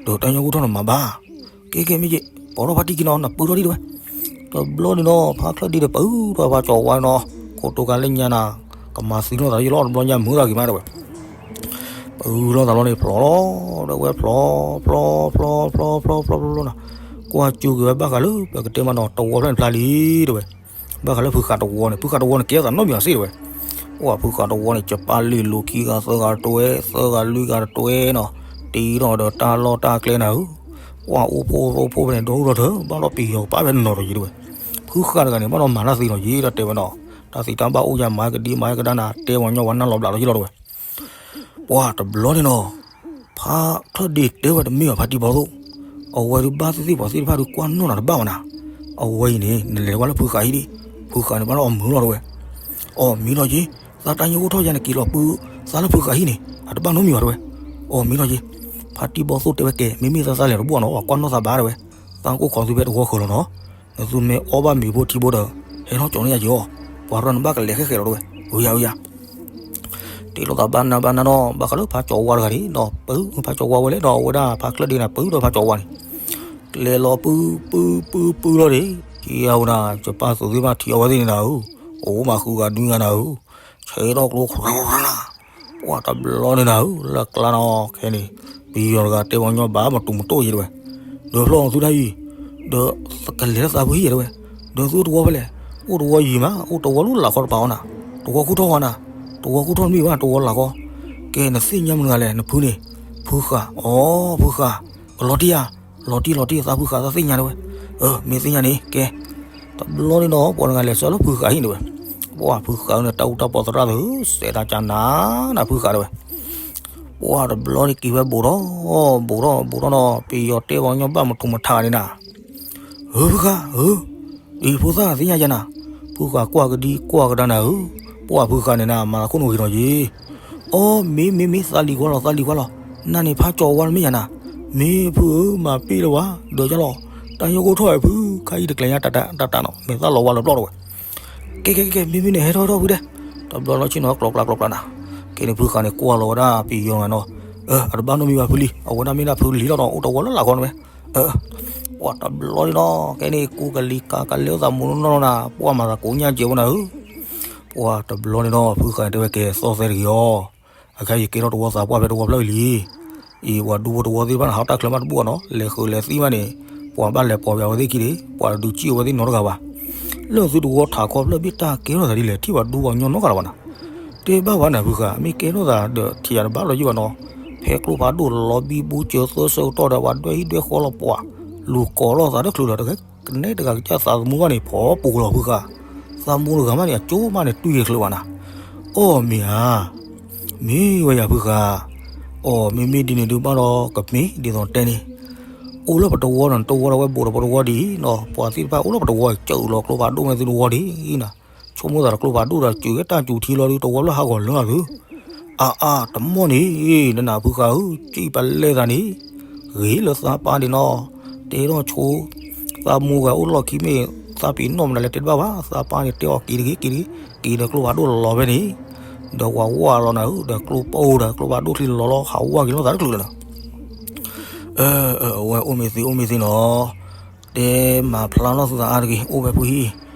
ဒီးတၢ်ညၣ်ဂိၢ်ထီၣ်နၤမၤဘၣ် ကဲကဲမ့ၢ်က့ၤ ပိာ်ထီၣ်ဖါတံၢ်က့ၤနီၤ နပၢၢ်ထီၣ်ဒံးတဲဝဲ, တဘျီန့ၣ်နီၤ ဖးချၢၣ်ဒ့ဒီးပၢၢ်ထီၣ်ဖးကၠီဝါနီၤ, ခိၣ်တိၤကါလၢညါနၤ, ကမၤသံလီၤသးယလီၤတဘျီညါမုာ်သးဂ့ၤမးတဲဝဲ, ပၢၢ်ထီၣ်သးလီၤန့ၣ်ဖျိးလီၤ, ဒီးဝဲဖျိး ဖျိး ဖျိး ဖျိး ဖျိး ဖျိး ဖျိး ဖျိး နၤ, ကွၢ်ကၠူက့ၤဝဲဘၣ်ဃးလၢ ပကတဲမးနီၤ တဝီဖျၢၣ်န့ၣ်ဖျါလံတဲဝဲ, ဘၣ်ဃးလၢဖုဃာ်တဝီန့ၣ် ဖုဃာ်တဝီန့ၣ် ကဲထီၣ်သးနီတမံၤအီၤစ့ၢ်တဲဝဲ, အိၣ်ဖုဃာ်တဝီန့ၣ် ကပၢ်လ့ၢ်လိာ်ခံဂၤသၢဂၤတဝဲ သၢဂၤလွံၢ်ဂၤတဝဲနီၤ, တ့ထီၣ်ဒီးတၢ်လီၢ်တၢ်ကျဲနၤဧၢ, ကွၢ်အိၣ်ဖှိၣ်အိၣ်ဖှိၣ်ဖဲန့ၣ် ဒီဒူၣ်ဒီထၢ ဘၣ်ဒီးပယီၤကပၢ်ဖဲနီၤဒီးယံၤတဲဝဲ, ဖုဃာ်တဂၤန့ၣ် ဘၣ်ဒီးမၤတၢ်သ့နီၤယံၤဒီးတဲဝဲနီၤ, တၢ်သံတၢ်ဘၣ်အိၣ်ယၤမၤကဒံမၤကဒါနၤ တဲဝဲညီဝဲနၢ်လီၤဘျးလီၤယံၤလီၤတဲဝဲ ပှၤတဘျီန့ၣ်နီၤ, ဖးချၢၣ်ဒ့တဲဝဲတမ့ၢ်ဘၣ်ဖါတံၢ်ဘီသိၣ်, အဝဲဒုးဘၣ်သ့ၣ်သ့ၣ်ပှၤသ့ၣ်တဖၣ်ဒုးကွၢ်နီၣ်နၤတဘၣ်ဝဲနၤ, အဝဲအံၤန့ၣ် နလဲၤကွၢ်လၢဖုဃာ်ဟံၣ်ဒံး, ဖုဃာ်န့ၣ်ဘၣ်လီၤအီၣ်မုာ်လီၤတဲဝဲ, အီၣ်မ့ၢ်လီၤက့ၤ, သးတၢ်ညၣ်ဂိၢ်ထီၣ်ယါန့ၣ်က့ၤလီၤပုၢ်, သးလၢဖုဃာ်ဟံၣ်န့ၣ် အတဘၣ်နီတမံၤဘၣ်တဲဝဲ, အီၣ်မ့ၢ်လီၤက့ၤ, ဖါတံၢ်ဘီၣ်သိၣ်တဲဝဲကဲ မ့မ့ၢ်သးသးလဲၤတဘူၣ်နီၤ ပှၤကွၢ်နီၣ်သးဘၣ်တဲဝဲ, သးကိၢ်ခိးသုဖဲတဝီဃၢၤလီၤနီၤ, နသုမ့ၢ်အီၣ်ဘၣ်မ့ၤဖိထံဖိဒီး ဟဲထီၣ်ကၠီၤန့ၢ်ယၤက့ၤအီၤ, ပှၤရၢနဘၣ်ကလဲၤခဲခဲလီၤတဲဝဲ, အယၤအယၤ တ့လိာ်သးဘၣ်နၤဘၣ်နၤနီၤ ဘၣ်ဃးလၢဖါကၠီၤဝါတဂၤန့ၣ်ဒီး ပုၢ်ဖါကၠီၤဝါဝဲလဲၣ်ဒီး အဝဲဒၣ်ဖါချၢၣ်ဒ့န့ၣ် ပုၢ်ဒီးဖါကၠီၤဝါန့ၣ် ကျဲလီၤပုၢ်ပုၢ်ပုၢ်ပုၢ်လီၤန့ၣ် ထံအဝဲဒၣ် ယပၢ်သုးသ့ၣ်တဖၣ်ထံအီဝဲသ့ၣ်န့ၣ်နၤဧၢ, အိၣ်မးဃုဂၤဒွံဂၤနၤဧၢ, ဆဲးထီၣ်ကျိ ပှၤတဘျီန့ၣ်နၤဧၢ လၢကျါနီၤ ခဲန့ၣ် ပယီၤတဂၤတဲပှၤကညီဘၣ်မတူၤမတိၢ်ယံၤတဲဝဲ, ဒီးဖျီၣ်သုတၢ်အံၤ ဒီးကလဲၤလၢသးဖုဟံၣ်ယဲတဲဝဲ, ဒီးသုအိၣ်တဝီဖဲလဲၣ်, အိၣ်တဝီလၢလာ်ခီတပၤအီၤနၤ, တဝီခိၣ်ထီၣ်ဝါနၤ, တဝီခိၣ်ထီၣ်တမ့ၢ်ဘၣ် တဝီလာ်ခီ, ကဲနသ့ၣ်ညါမနုၤဂၤလဲၣ် နဖုန့ၣ်, ဖုဃာ်, အီ ဖုဃာ်, ကလီၤတံၢ်ဧါ, လီၤတံၢ်လီၤတံၢ် သးဖုဃာ်သးသ့ၣ်ညါတဲဝဲ, မ့ၢ်သ့ၣ်ညါန့ၣ် ကဲ တဘျီန့ၣ်နီၤ ပှၤတဂၤလဲၤဆှၢလၢဖုဃာ်ဟံၣ်န့ၣ်ဝဲ, ပှၤဖုဃာ်န့ၣ် တၢ်အူတၢ်ပီသရၣ်သု စဲးတၢ်ကနၤနၤဖုဃာ်တဲဝဲ, ပှၤတဘျီန့ၣ်က့ၤဝဲဘူးထီၣ် ဘူးထီၣ်ဘူးထီၣ်နီၤ ပယီၤတဲပှၤကညီဘၣ်မတူၤမထးန့ၣ်နၤ, ဧၢ ဖုဃာ် ဧၢ အံၤဖိသၣ်သ့ၣ်ညါယၤနၤ, ဖုဃာ်ကွၢ်ကဒံကွၢ်ကဒါနၤဧၢ, ပှၤဖုဃာ်န့ၣ်နၤ မၤသးခိၣ်နူာ်ဂ့ၤထီၣ်ယံၤ အီ မ့ၢ်မ့ၢ်မ့ၢ် သးလံၤကွၢ်လီၤ သးလံၤကွၢ်လီၤ, နၤန့ၣ်ဖးကၠီၤဝါတမ့ၢ်ယၤနၤ, မ့ၢ်ဖုဧၢ မၤပ့ၢ်လၢၤဝဲ, ဒီးကၠီလီၤ, တၢ်ညိၣ်ကိၢ်ထီၣ်ဝဲဖု, ခါအံၤတကျဲၤညါတၢ်တၢ်နီၤ မ့ၢ်သးလီၤဝါလၢၤပျီၢ်တဝဲ, ကဲကဲကဲ မ့ၢ်မ့ၢ်န့ၣ် ဟဲထီၣ်ဟဲထီၣ်ဖုဒဲး, တဘျီလီၤဆ့ၣ်နီၤ ကျိကျါကျိကျါနၤ, ကဲန့ၣ်ဖုဃာ်န့ၣ်ကွၢ်လီၤဝဲဒၣ်ပယီၤဂၤနီၤ, အတဘၣ်နီတမံၤဘၣ်ဖုလံ, အဝဲဒၣ်မ့ၢ်ဒၣ်ဖုလံၤလီၤနီၤ အိၣ်တဝီလၢလာ်ခီန့ၣ်ဝဲ, ပှၤတဘျီန့ၣ်နီၤ ကဲန့ၣ် ကူကလံၤကၤကလဲၤအိၣ်သးမူနီၢ်နီၢ်နၤ, ပှၤမၤသးကိးညါကဲးဝဲနၤဧၢ ပှၤတဘျီန့ၣ်ဒီး ဖုဃာ်တဲဝဲကဲသီၣ်သဲတဂ့ၤအီၤ, အခဲအံၤယကဲထီၣ်တဝီသးပှၢ်ဖဲတဝီဖျၢၣ်အံၤလံ, အံၤပှၤဒူဖိတဝီသ့ၣ်တဖၣ်န့ၣ် ဟးတၢ်ချၢမးတဘူၣ်ဘၣ်နီၤ, လဲၤဃုာ်လဲၤသံမးန့ၣ်, ပှၤဘၣ်လဲၤပိာ်ပှၤဝဲသ့ၣ်ခံန့ၣ်, ပှၤဒုးစံၣ်အဝဲသ့ၣ်နီတဂၤဘၣ်. လၢသုတဝီထးခီဖျၢၣ်ဘ့ၣ်တၢ်ကဲထီၣ်သးဒ်လဲၣ် ထံၣ်ပှၤဒူပှၤကညီနီတဂၤလၢၤဘၣ်နၤ, တဲဘၣ်ဝဲနၤဖုဃာ် မ့ၢ်ကဲထီၣ်သးဒီးထံၣ်ယၤတဘၣ်လီၤယံၣ်ဘၣ်နီၤ, ဖဲကျိဖးဒိၣ်လီၤဘံဘူစၢၤသၢဆၢကတီၢ်ဒီး ပှၤဒွဲၣ်ဟံၣ်ဒွဲၣ်ဃီလီၤပှၤ, လူၤကိးလိာ်သးတချုးဒီး တဂၤ ကနဲတဂၤကစၢ်သးသမူဘၣ်န့ၣ် ဖီပူၤလီၤဖုဃာ်, သးမူတဂၤမးန့ၣ် အကၠိမးန့ၣ် တွံၢ်ဂ့ၤချုးဘၣ်နၤ, အီၣ်မ့ၢ်ဧါ, မ့ၢ်ဝဲယၤဖုဃာ်, အီၣ်မ့မ့ၢ်ဒ်န့ၣ်ဒုးဘၣ်ဒီးကမ့ၢ်ဒ်သိးတဲန့ၣ်, အိၣ်လၢပတဝီဒီးနတဝီဒီးဝဲဘူးဒီးပတဝီဒ်အံၤနီၤ, ပှၤသ့ၣ်တဖၣ်အိၣ်လၢပတဝီ စၢၤလီၤကျိဖးဒိၣ်မ့ၢ်သုတဝီဒ်အံၤနၤ, ဆိကမိၣ်သးဒီးကျိဖးဒိၣ်ဒီးစၢၤကဲတၢ်စူၤထံလီၤဒုး တဝီဖျၢၣ်ဟးဂီၤလၢအသု အါအါ တမီၢ်န့ၣ် နနၢ်ဖုဃာ်ဧၢ, စံၣ်ပလဲသးန့ၣ်, ဂ့ၤလၢသးပၢ်န့ၣ်နီၤ, တဲထီၣ်ဆိ, သးမူဂၤအိၣ်လီၢ်ခံမ့ၢ် သးပ့ၤနီၣ်မနုၤလဲၣ်တဲတဘၣ်ဘၣ်, သးပၢ်န့ၣ်တဲအီၤက့ၤတဂ့ၤက့ၤတဂ့ၤ, က့ၤဒီးကျိဖးဒိၣ်လီၤလီၤဖဲန့ၣ်, ဒီးဝၤဝါလီၤနၤဧၢ, ဒီးကျိပိၢ်ဒီးကျိဖးဒိၣ်ချံလီၤလီၤ ဟးဝါက့ၤလိာ်သးတချုးလၢၤနၤ အဝဲအိၣ်မ့ၢ်သ့အိၣ်မ့ၢ်သ့နီၤ, တဲမၤဖျါလီၤသုသးအါတဂ့ၤ အိၣ်ဖဲဖုဟံၣ်,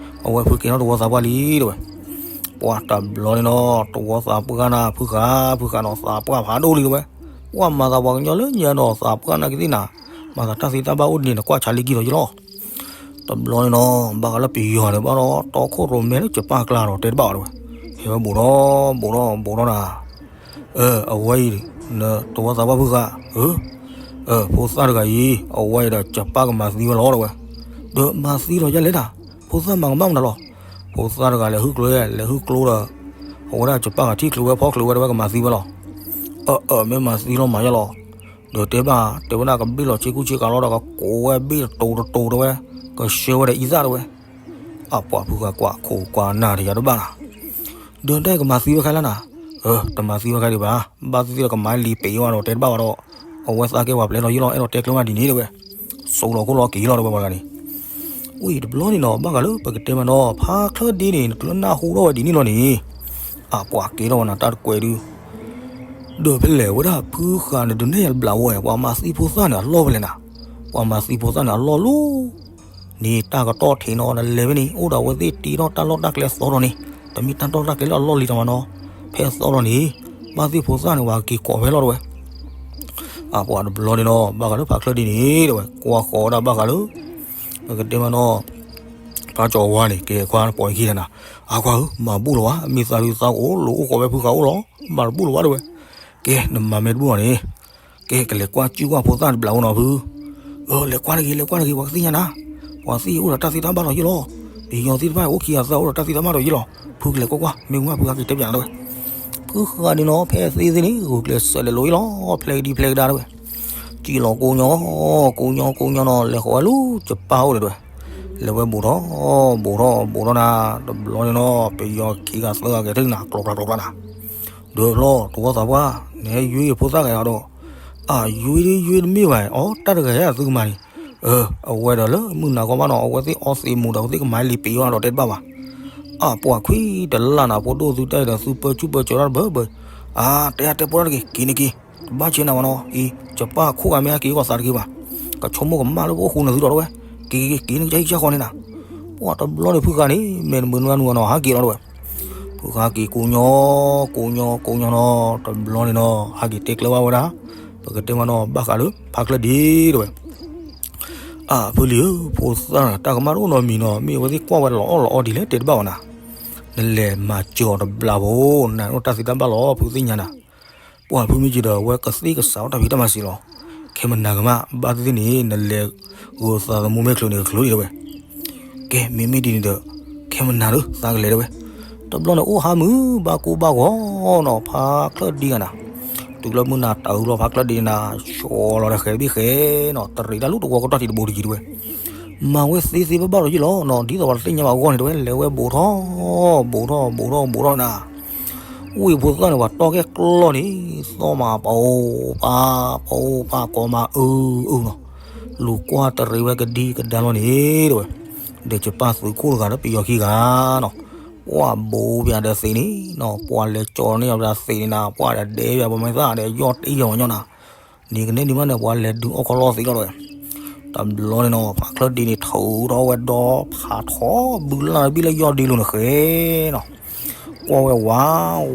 အဝဲဖုကဲထီၣ်တဝီသးပှၢ်လံတဲဝဲ, ပှၤတဘျီန့ၣ်နီၤ တဝီသးပှၢ်နၤ ဖုဃာ် ဖုဃာ်နီၤ သးပှၢ်ဖးဒိၣ်လံတဲဝဲ, ပှၤမၤသးပှၤကညီလၢညါနီၤ သးပှၢ်နၤကသ့ၣ်နၤ, မၤသးတၢ်သ့တၢ်ဘၣ်အိၣ်ဒ်န့ၣ် နကွၢ်ဆါလံကံလီၤယံလီၤ တဘျီန့ၣ်နီၤ ဘၣ်ဃးလၢပယီၤန့ၣ်ဘၣ်ဒီး တီခိၣ်ရိၣ်မဲလၢကပၢ်ကျါဒီးတဲတဘၣ်အီၤတဲဝဲ, ဟဲဝဲဘူးထီၣ်ဘူးထီၣ်ဘူးထီၣ်နၤ, အဝဲအံၤ နတဝီသးပှၢ်ဖုဃာ်, ဖိသၣ်တဂၤအံၤ အဝဲအံၤဒီးကပၢ်ကမၤသံဝဲလီၤတဲဝဲ, ဒီးမၤသံလီၤယဲလဲၣ်နၤ, ဖိသၣ်မၤကမၣ်မနုၤလီၤ, ဖိသၣ်တဂၤလဲၤဟုၣ်ကျိလဲၤဟုၣ်ကျိဒီး အဝဲဒၣ်ကပၢ်ဂၤထံၣ်ချုးဝဲဖီချုးဝဲတဲဝဲကမၤသံဝဲလီၤ, အၢ မ့ၢ်မၤသံလီၤမၤယဲလီၤ ဒီးတဲဘၣ် တဲဝဲဒၣ်ကဘ့ၣ်လီၤဆ့ကူဆ့ကၤလီၤဒီးကကိးဝဲဘ့ၣ်တတိၤတတိၤတဲဝဲ, ကဆှၢဝဲဒီးအံသၣ်တဲဝဲ, အပှၤဖုဃာ်ကွၢ်ခိၣ်ကွၢ်နၢ်ဒီးယၤတဘၣ်နၤ, ဒီးတၢ်ကမၤသံဝဲခဲလၢာ်နၤ, တမၤသံဝဲခဲဒံးဘၣ်, ဘၣ်သ့ၣ်သ့ၣ်ဒီးကမၤလံာ်ပ့ၤဝဲဒီးတဲတဘၣ်ဘၣ်ဒီး, အဝဲသးကဲပှၤပျဲလီၤယံလီၤ အဲၣ်ဒိးတဲကျဲမးဒ်န့ၣ်တဲဝဲ, စိးလီၤခိၣ်လီၤက့ၤလီၤတဲဝဲပှၤတဂၤန့ၣ် ဝံၤတဘျီန့ၣ်နီၤ ဘၣ်ဃးလၢပကတဲမးနီၤ ဖါချၢဒ့န့ၣ် နတုၤလၢနၢ်ဟူထီၣ်ဝဲဒ်န့ၣ်လီၤန့ၣ်, အပှၤကဲထီၣ်ဝဲနၤတၢ်တကွဲးဒုး, ဒီးဖဲလဲၣ်ဝဲဒၣ်ဖုဃာ်န့ၣ်ဒုးနဲၣ်ယၤတဘျီဝဲ ပှၤမၤသံဖိသၣ်န့ၣ်အလီၢ်ဖဲလဲၣ်နၤ, ပှၤမၤသံဖိသၣ်န့ၣ်အလီၢ်လီၤ, န့ၣ်တၢ်ကတီၢ်ထံးနီၤ နလဲၤဖဲန့ၣ် အိၣ်ဒီးအဝဲသ့ၣ်တ့ထီၣ်တၢ်လီၢ်တၢ်ကျဲသီဒီးန့ၣ်, တမ့ၢ်တၢ်လီၢ်တၢ်ကျဲလၢအလီၢ်လံၤတမးနီၤ, ဖဲသီဒီးန့ၣ်, ဘၣ်သ့ၣ်ဖိသၣ်န့ၣ် ပှၤက့ၤကိးဖဲလီၤတဲဝဲ အပှၤတဘျီန့ၣ်နီၤ ဘၣ်ဃးလၢဖါချၢဒ့န့ၣ်တဲဝဲ ကွၢ်ဃီၤဝဲဒၣ်ဘၣ်ဃးလၢ ပကတဲမးနီၤ ဖါကၠီၤဝါန့ၣ် ကဲခွါပိာ်အခံတနၤ, အခွါဧၢ မၤဘူၣ်လီၤဝဲ မ့ၢ်သးဒုးသးအိၣ်လီၤအိၣ်ဃီၤဝဲဖုဃာ်အိၣ်လီၤ မၤတဘူၣ်လီၤဝဲတဲဝဲ, ကဲနမၤမ့ၢ်တဘူၣ်လီၤန့ၣ်, ကဲကလဲၤကွၢ်စုကွၢ်ဖိသၣ်တဘျီဝဲနီၤဖု လဲၤကွၢ်တဂ့ၤ လဲၤကွၢ်တဂ့ၤ ပှၤကသ့ၣ်ညါနၤ, ပှၤသ့ၣ်အိၣ်ဒီးတၢ်သ့တၢ်ဘၣ်လီၤယံလီၤ, ပယီၤသ့ၣ်တဖၣ်အိၣ်ခံဂၤသၢဂၤအိၣ်ဒီးတၢ်သ့တၢ်ဘၣ်လီၤယံလီၤ, ဖုကလဲၤကွၢ်ကွၢ် မ့ၢ်ဝဲဖုက့ၤတဲပၠးနၤတဲဝဲ, ဖုဃာ်န့ၣ်နီၤ ဖဲသ့သ့ၣ်န့ၣ် ဂုာ်ကျဲးစၢးလဲၤလိၤယံလီၤ ဖျဲးကဒံဖျဲးကဒါတဲဝဲ, ကံၣ်လီၤကိညီ, ကိညီကိညီနီၤ လဲၤဃီၤဝဲလၢကပၢ်အိၣ်ဒီးတဲဝဲ, လဲၤဝဲဘူးထီၣ်, ဘူးထီၣ်ဘူးထီၣ်နၤ, တဘျီန့ၣ်နီၤ ပယီၤခံဂၤသၢဂၤကဲထီၣ်နၤ ကျီကျီကျီကျီနၤ ဒီးဖျီၣ်တဝီသးပှၢ်, နဟဲယွ့ဖိသၣ်ဂၤဒီး, အယွ့ဒုယွ့တမ့ၢ်ဘၣ် အီ တၢ်တဂၤယသုကမၤန့ၣ်, အဝဲဒီးလၢမုၢ်နၤခီဘၣ်နီၤ အဝဲသ့ၣ်အီသံးမူးဒီး အဝဲသ့ၣ်ကမၤလံာ်ပ့ၤအီၤဒီးတဲတဘၣ်ဘၣ်. အပှၤခွံတလၢ်နၤ ဖိဒိၣ်သုတၢ်အံၤဒီး သုပၢဆူၣ်ပၢစိးတၢ်တဘၢဘၢ, အတဲအတဲပီၢ်တၢ်တဂ့ၤ က့ၤန့ၣ်က့ၤ, တဘၣ်ဆဲးနၤဝဲနီၤ အံၤ ယပၢ်ခိၣ်ဂၤမ့ၢ်အက့ၤကီၢ်သးတဂ့ၤဘၣ်, ကဆိကမိၣ်ကမၣ်လၢပအိၣ်ဃူနသုဒီးတဝဲ, က့ၤက့ၤက့ၤ က့ၤန့ၣ်ကစၢ်ဟံၣ်ကစၢ်ဃီန့ၣ်နၤ. ပှၤတဘျီန့ၣ်ဖုဃါန့ၣ် မဲာ်တမုာ်နွါနုာ်နီၤ ဟးက့ၤလီၤတဝဲ ဖုဃါက့ၤကိးညီ, ကိးညီ ကိးညီနီၤ တဘျီန့ၣ်နီၤ ဟးက့ၤတဲကျၢၤဘၣ်ဝဲဒၣ်, ပကတဲမနီၤ ဘၣ်ဃးလၢဖါချၢၣ်ဒ့တဝဲ. အဖုလံၤဧၢ, ဖိသၣ်တၢ်ကမၣ်တအိၣ်နီတမံၤနီၤ မ့ၢ်အဝဲသ့ၣ်ကွၢ်ဝဲလီၤအီၣ်လီၤအီဒ်လဲၣ်တဲတဘၣ်ဝဲနၤ, နလဲၤမၤစၢၤအီၤတဘျီဖိ, နအိၣ်တၢ်သ့တၢ်ဘၣ်လီၤ ဖုသ့ၣ်ညါနၤ. ပှၤဖုမ့ၢ်က့ၤဒီး အဝဲကသ့ၣ်ကစးထီၣ်တၢ်ဖံးတၢ်မၤစ့လီၤ. ခဲမနၤကမၣ် ဘၣ်သ့ၣ်သ့ၣ်န့ၣ် နလဲၤဂုာ်သးသမူမဲာ်ချၢန့ၣ် ကချုးဒံးတဝဲ. ကဲ မ့မ့ၢ်ဒ်န့ၣ်ဒီး ခဲမနၤဒီး သးကလဲၤတဝဲ. တဘျီန့ၣ်အိၣ်ဟါမုၢ် ဘၣ်ကိၢ်ဘၣ်ဂီၤနီၤ ဖါချၢၣ်ဒ့ဂၤနၤ, တုၤလၢမုၢ်နၤတၢ်အုလီၤ ဖါချၢၣ်ဒ့နၤ ဆှီလီၤဒီးဃဲၤတဘ့ၣ်ဃဲၤနီၤ တရံးတၢ်လူၢ်တဝီကတီၢ်ထံးတဘိတယံၤတဝဲ. မၤဝဲသ့သ့ဘၣ်ဘၣ်လီၤယ့ၣ်လီၤနီၤ ဒ်သိးပှၤတသ့ၣ်ညါဘၣ်အဂီၢ်န့ၣ်တဝဲ လဲၤဝဲဘူးထီၣ် ဘူးထီၣ် ဘူးထီၣ် ဘူးထီၣ်နၤ. ဝံၤဖိသၣ်န့ၣ် ပှၤတီၢ်ကဲကျီၢ်န့ၣ် သီၣ်မးပအိၣ်ပၢ် ပအိၣ်ပၢ် ကိးမးအုအုနီၤ, လူၤကွၢ်တရံးဝဲကဒံကဒါလီၤန့ၣ်တဝဲ, ဒီးယပၢ်သုးခိၣ်တဂၤဒီးပယီၤခံဂၤနီၤ, ပှၤဘူးပၠးဒီးသံးန့ၣ်နီၤ ပှၤလဲၤကၠီန့ၢ်ယၤဒီးသံးန့ၣ်နၤ ပှၤဒီးဒဲပၠးပှၤမဲာ်သၣ်ဒီးယီၢ်တံၢ်ယီၢ်ပှၤညီနၤ န့ၣ်ကနဲဒံးမးန့ၣ် ပှၤလဲၤဒုးအီၣ်ခီလီသံးလီၤတဝဲ. တဘျီန့ၣ်နီၤ ဖါချၢၣ်ဒ့န့ၣ် ထုးထီၣ်ဝဲဒီဖးထီ ဘုလၢ်တဘ့ၣ်လၢယီၢ်ဒ့လိၤန့ၣ်ဃဲနီၤ, ကွၢ်ဝဲဝး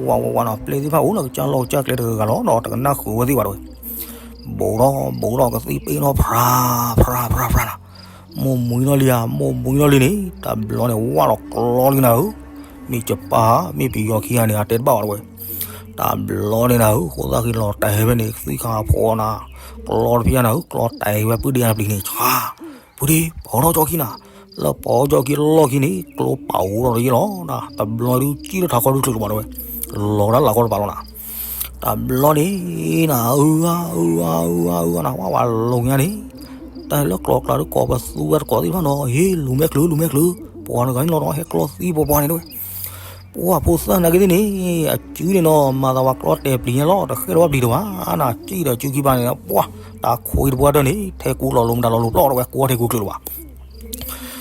ဝးဝးဝးနီၤ ပျဲၢ်သ့ၣ်တဖၣ်အိၣ်လၢကစၢ်လီၢ်ကစၢ်ကျဲတဂၤဂၤလီၤနီၤ တကနၣ်ဃုာ်ဝဲသ့ၣ်ဘၣ်တဝဲ. ဘူးထီၣ်ဘူးထီၣ်ကသံၣ်ပ့ၤနီၣ် ဖြး ဖြး ဖြး ဖြးနီၤ, မိၢ်မှံလီၤလံဧါ မိၢ်မှံလီၤလံန့ၣ် တဘျီန့ၣ် ဝးလီၤကျီလံနၤဧၢ, မ့ၢ်ယပၢ် မ့ၢ်ပယီၤခံဂၤန့ၣ် အတဲတဘၣ်ဘၣ်တဝဲ. တဘျီန့ၣ်နၤဧၢ ဃိသၣ်ဃံလီၤတဲာ်ဝဲန့ၣ် သံၣ်ခါဖီနၤ, ကျီတဖျၢၣ်နၤဧၢ ကျီတဲာ်ဝဲပုၢ်ဒ့အပျံၤန့ၣ် ဆါ, ပုၢ်ဒ့ ပိာ်ထီၣ်ကၠီခံနၤ, လၢပိာ်ကၠီခံလီၢ်ခံန့ၣ် ကျိပာ်အိၣ်ထီၣ်တယ့ၢ်လီၤ, တဘျီဒုးကံၣ်ထီၣ်ထးခီဒုးချုးလီၤဘၣ်တဝဲ, လီၤဒၣ်လၢခီတပၤလီၤနၤ. တဘျီန့ၣ်နၤ အုအါ အုအါ အုအါ အုအါနၤ ဝးဝးလီၤညါန့ၣ်, တၢ်လၢကျီကျါဒုး ကိးပသူဝဲတကိးသ့ၣ်တဖၣ်နီၤ ဟ့ၣ်လူၤမဲာ်ချုး လူၤမဲာ်ချုး, ပှၤတဂၤန့ၣ်လီၤနီၤ ဟဲကျီသံပှၤပှၤန့ၣ်တဝဲ. ပှၤဖိသၣ်နာ်က့သ့ၣ်န့ၣ် အစုန့ၣ်နီၤ မၤသးပှၤကျီတဲာ်ပျံၤညါလီၤ တဃဲၢ်ဒီးဘၣ်ပျံၤတဝဲ နၤစံၣ်ဒီးစုခံဘၣ်န့ၣ် ပှၤတၢ်ခိးအံၤတပှၢ်တၢၢ်န့ၣ် ထဲကူလီၤလိၤမတၤလီၤလိၤပျီၢ်တဝဲ ကွီထဲကူချုးလၢၤဘၣ်.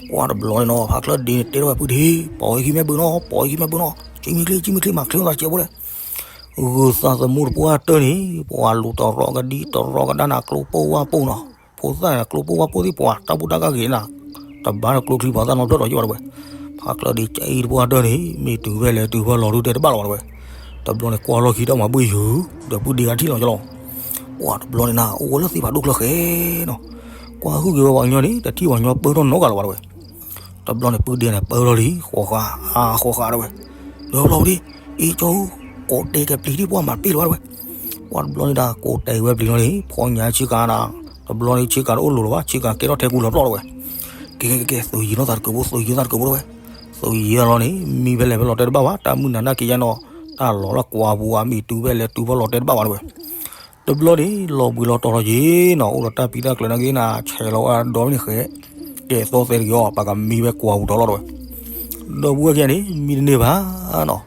ပှၤတဘျီန့ၣ်နီၤ ဖါချၢၣ်ဒ့န့ၣ် တဲထီၣ်ဝဲပုၢ်ဒ့ ပိာ်အံၤခံမဲာ်ဘုနီၤ ပိာ်အံၤခံမဲာ်ဘုနီၤ ကံမ့ၢ်ချ့ ကံမ့ၢ်ချ့ မၤချ့သးစဲးဖိလဲၣ်. ဂုာ်သးသမူတပှၢ်တၢၢ်န့ၣ် ပှၤလူၤတရီကဒံတရီကဒါနၤ ကျိပိၢ်ဝါပိၢ်နီၤ, ဖိသၣ်န့ၣ် ကျိပိၢ်ဝါပိၢ်သ့ၣ် ပှၤတၢ်ဘူၣ်တၢ်ကၢ်ဂ့ၤနၤ, တဘၣ်ဒီးကျိချံပှၤသၣ်နီတဖျၢၣ်ဒီးယဘၣ်တဝဲ. ဖါချၢၣ်ဒ့ကအံၤတပှၢ်တၢၢ်န့ၣ် မ့ၢ်တုၤဖဲလဲၣ်တုၤဖဲလီၤဒုးတဲတဘၣ်လီၤဘၣ်တဝဲ. တဘျီန့ၣ်ကွၢ်လီၢ်ခံဒီးမၤဘှ့ၣ်ယုာ် ဒီးပုၢ်ဒ့ဂၤထံၣ်လီၤကလီၤ. ပှၤတဘျီန့ၣ်နၤ အိၣ်ဝဲလၢသ့ၣ်ဖးဒိၣ်ချၢဃဲနီၤ, ကွၢ်ဟုၣ်က့ၤဝဲပှၤကညီန့ၣ် တထံၣ်ပှၤကညီပၢထီၣ်နီတဂၤလၢၤဘၣ်တဝဲ. တဘျီန့ၣ် ပုၢ်ဒ့န့ၣ် ပၢထီၣ်လံ ဃိးဃာ် အါဃိးဃာ်တဝဲ, ဒီးဘျီဝဲဒၣ် အ့ၣ်ကၠီဧၢ, ကိးတဲာ်ကပျံၤဒံး ပှၤမၤတပ့ၢ်လၢၤဘၣ်တဝဲ. ပှၤတဘျီန့ၣ်ဒၣ် ကိးတဲာ်ဝဲပျံၤလီၤန့ၣ် ဖီညါဆ့ကၤနၤ, တဘျီန့ၣ်ဆ့ကၤတအိၣ်လိၤလၢၤဘၣ် ဆ့ကၤကဲထီၣ်ထဲကူလီၤပျီၢ်တဝဲ. ကဲကဲကဲ သုးယံၤနီၢ်သးတကုးဖိ သုးယံၤသးတကုးဖိတဝဲ. သုးယံၤလီၤန့ၣ် မံဖဲလဲၣ်ဖဲလီၤတဲတဘၣ်ဘၣ် တၢ်မုၢ်နၤနာ်က့ၤယါနီၤ, တၢ်လီၤလၢကွၢ်ပူၤဧါ မ့ၢ်တုၤဖဲလဲၣ်တုၤဖဲလီၤတဲတဘၣ်ဘၣ်တဝဲ. တဘျီန့ၣ် လီၤဘှံးလီၤတီၤထီၣ်က့ၤနီၤ, အိၣ်ဒီးတၢ်ပံတၢ်ကျၢၤနာ်က့ၤနၤ, ဆဲးလီၤဝဲဒီးန့ၣ်ဃဲ, ကဲသီသဲတဂ့ၤအီၤ, ပကမံဝဲကွၢ်ပူၤတီၤလီၤတဝဲ. ဒီပုၢ်ဝဲၢ်ခံဂၤန့ၣ် မံတန့ၢ်ဘၣ်နီၤ.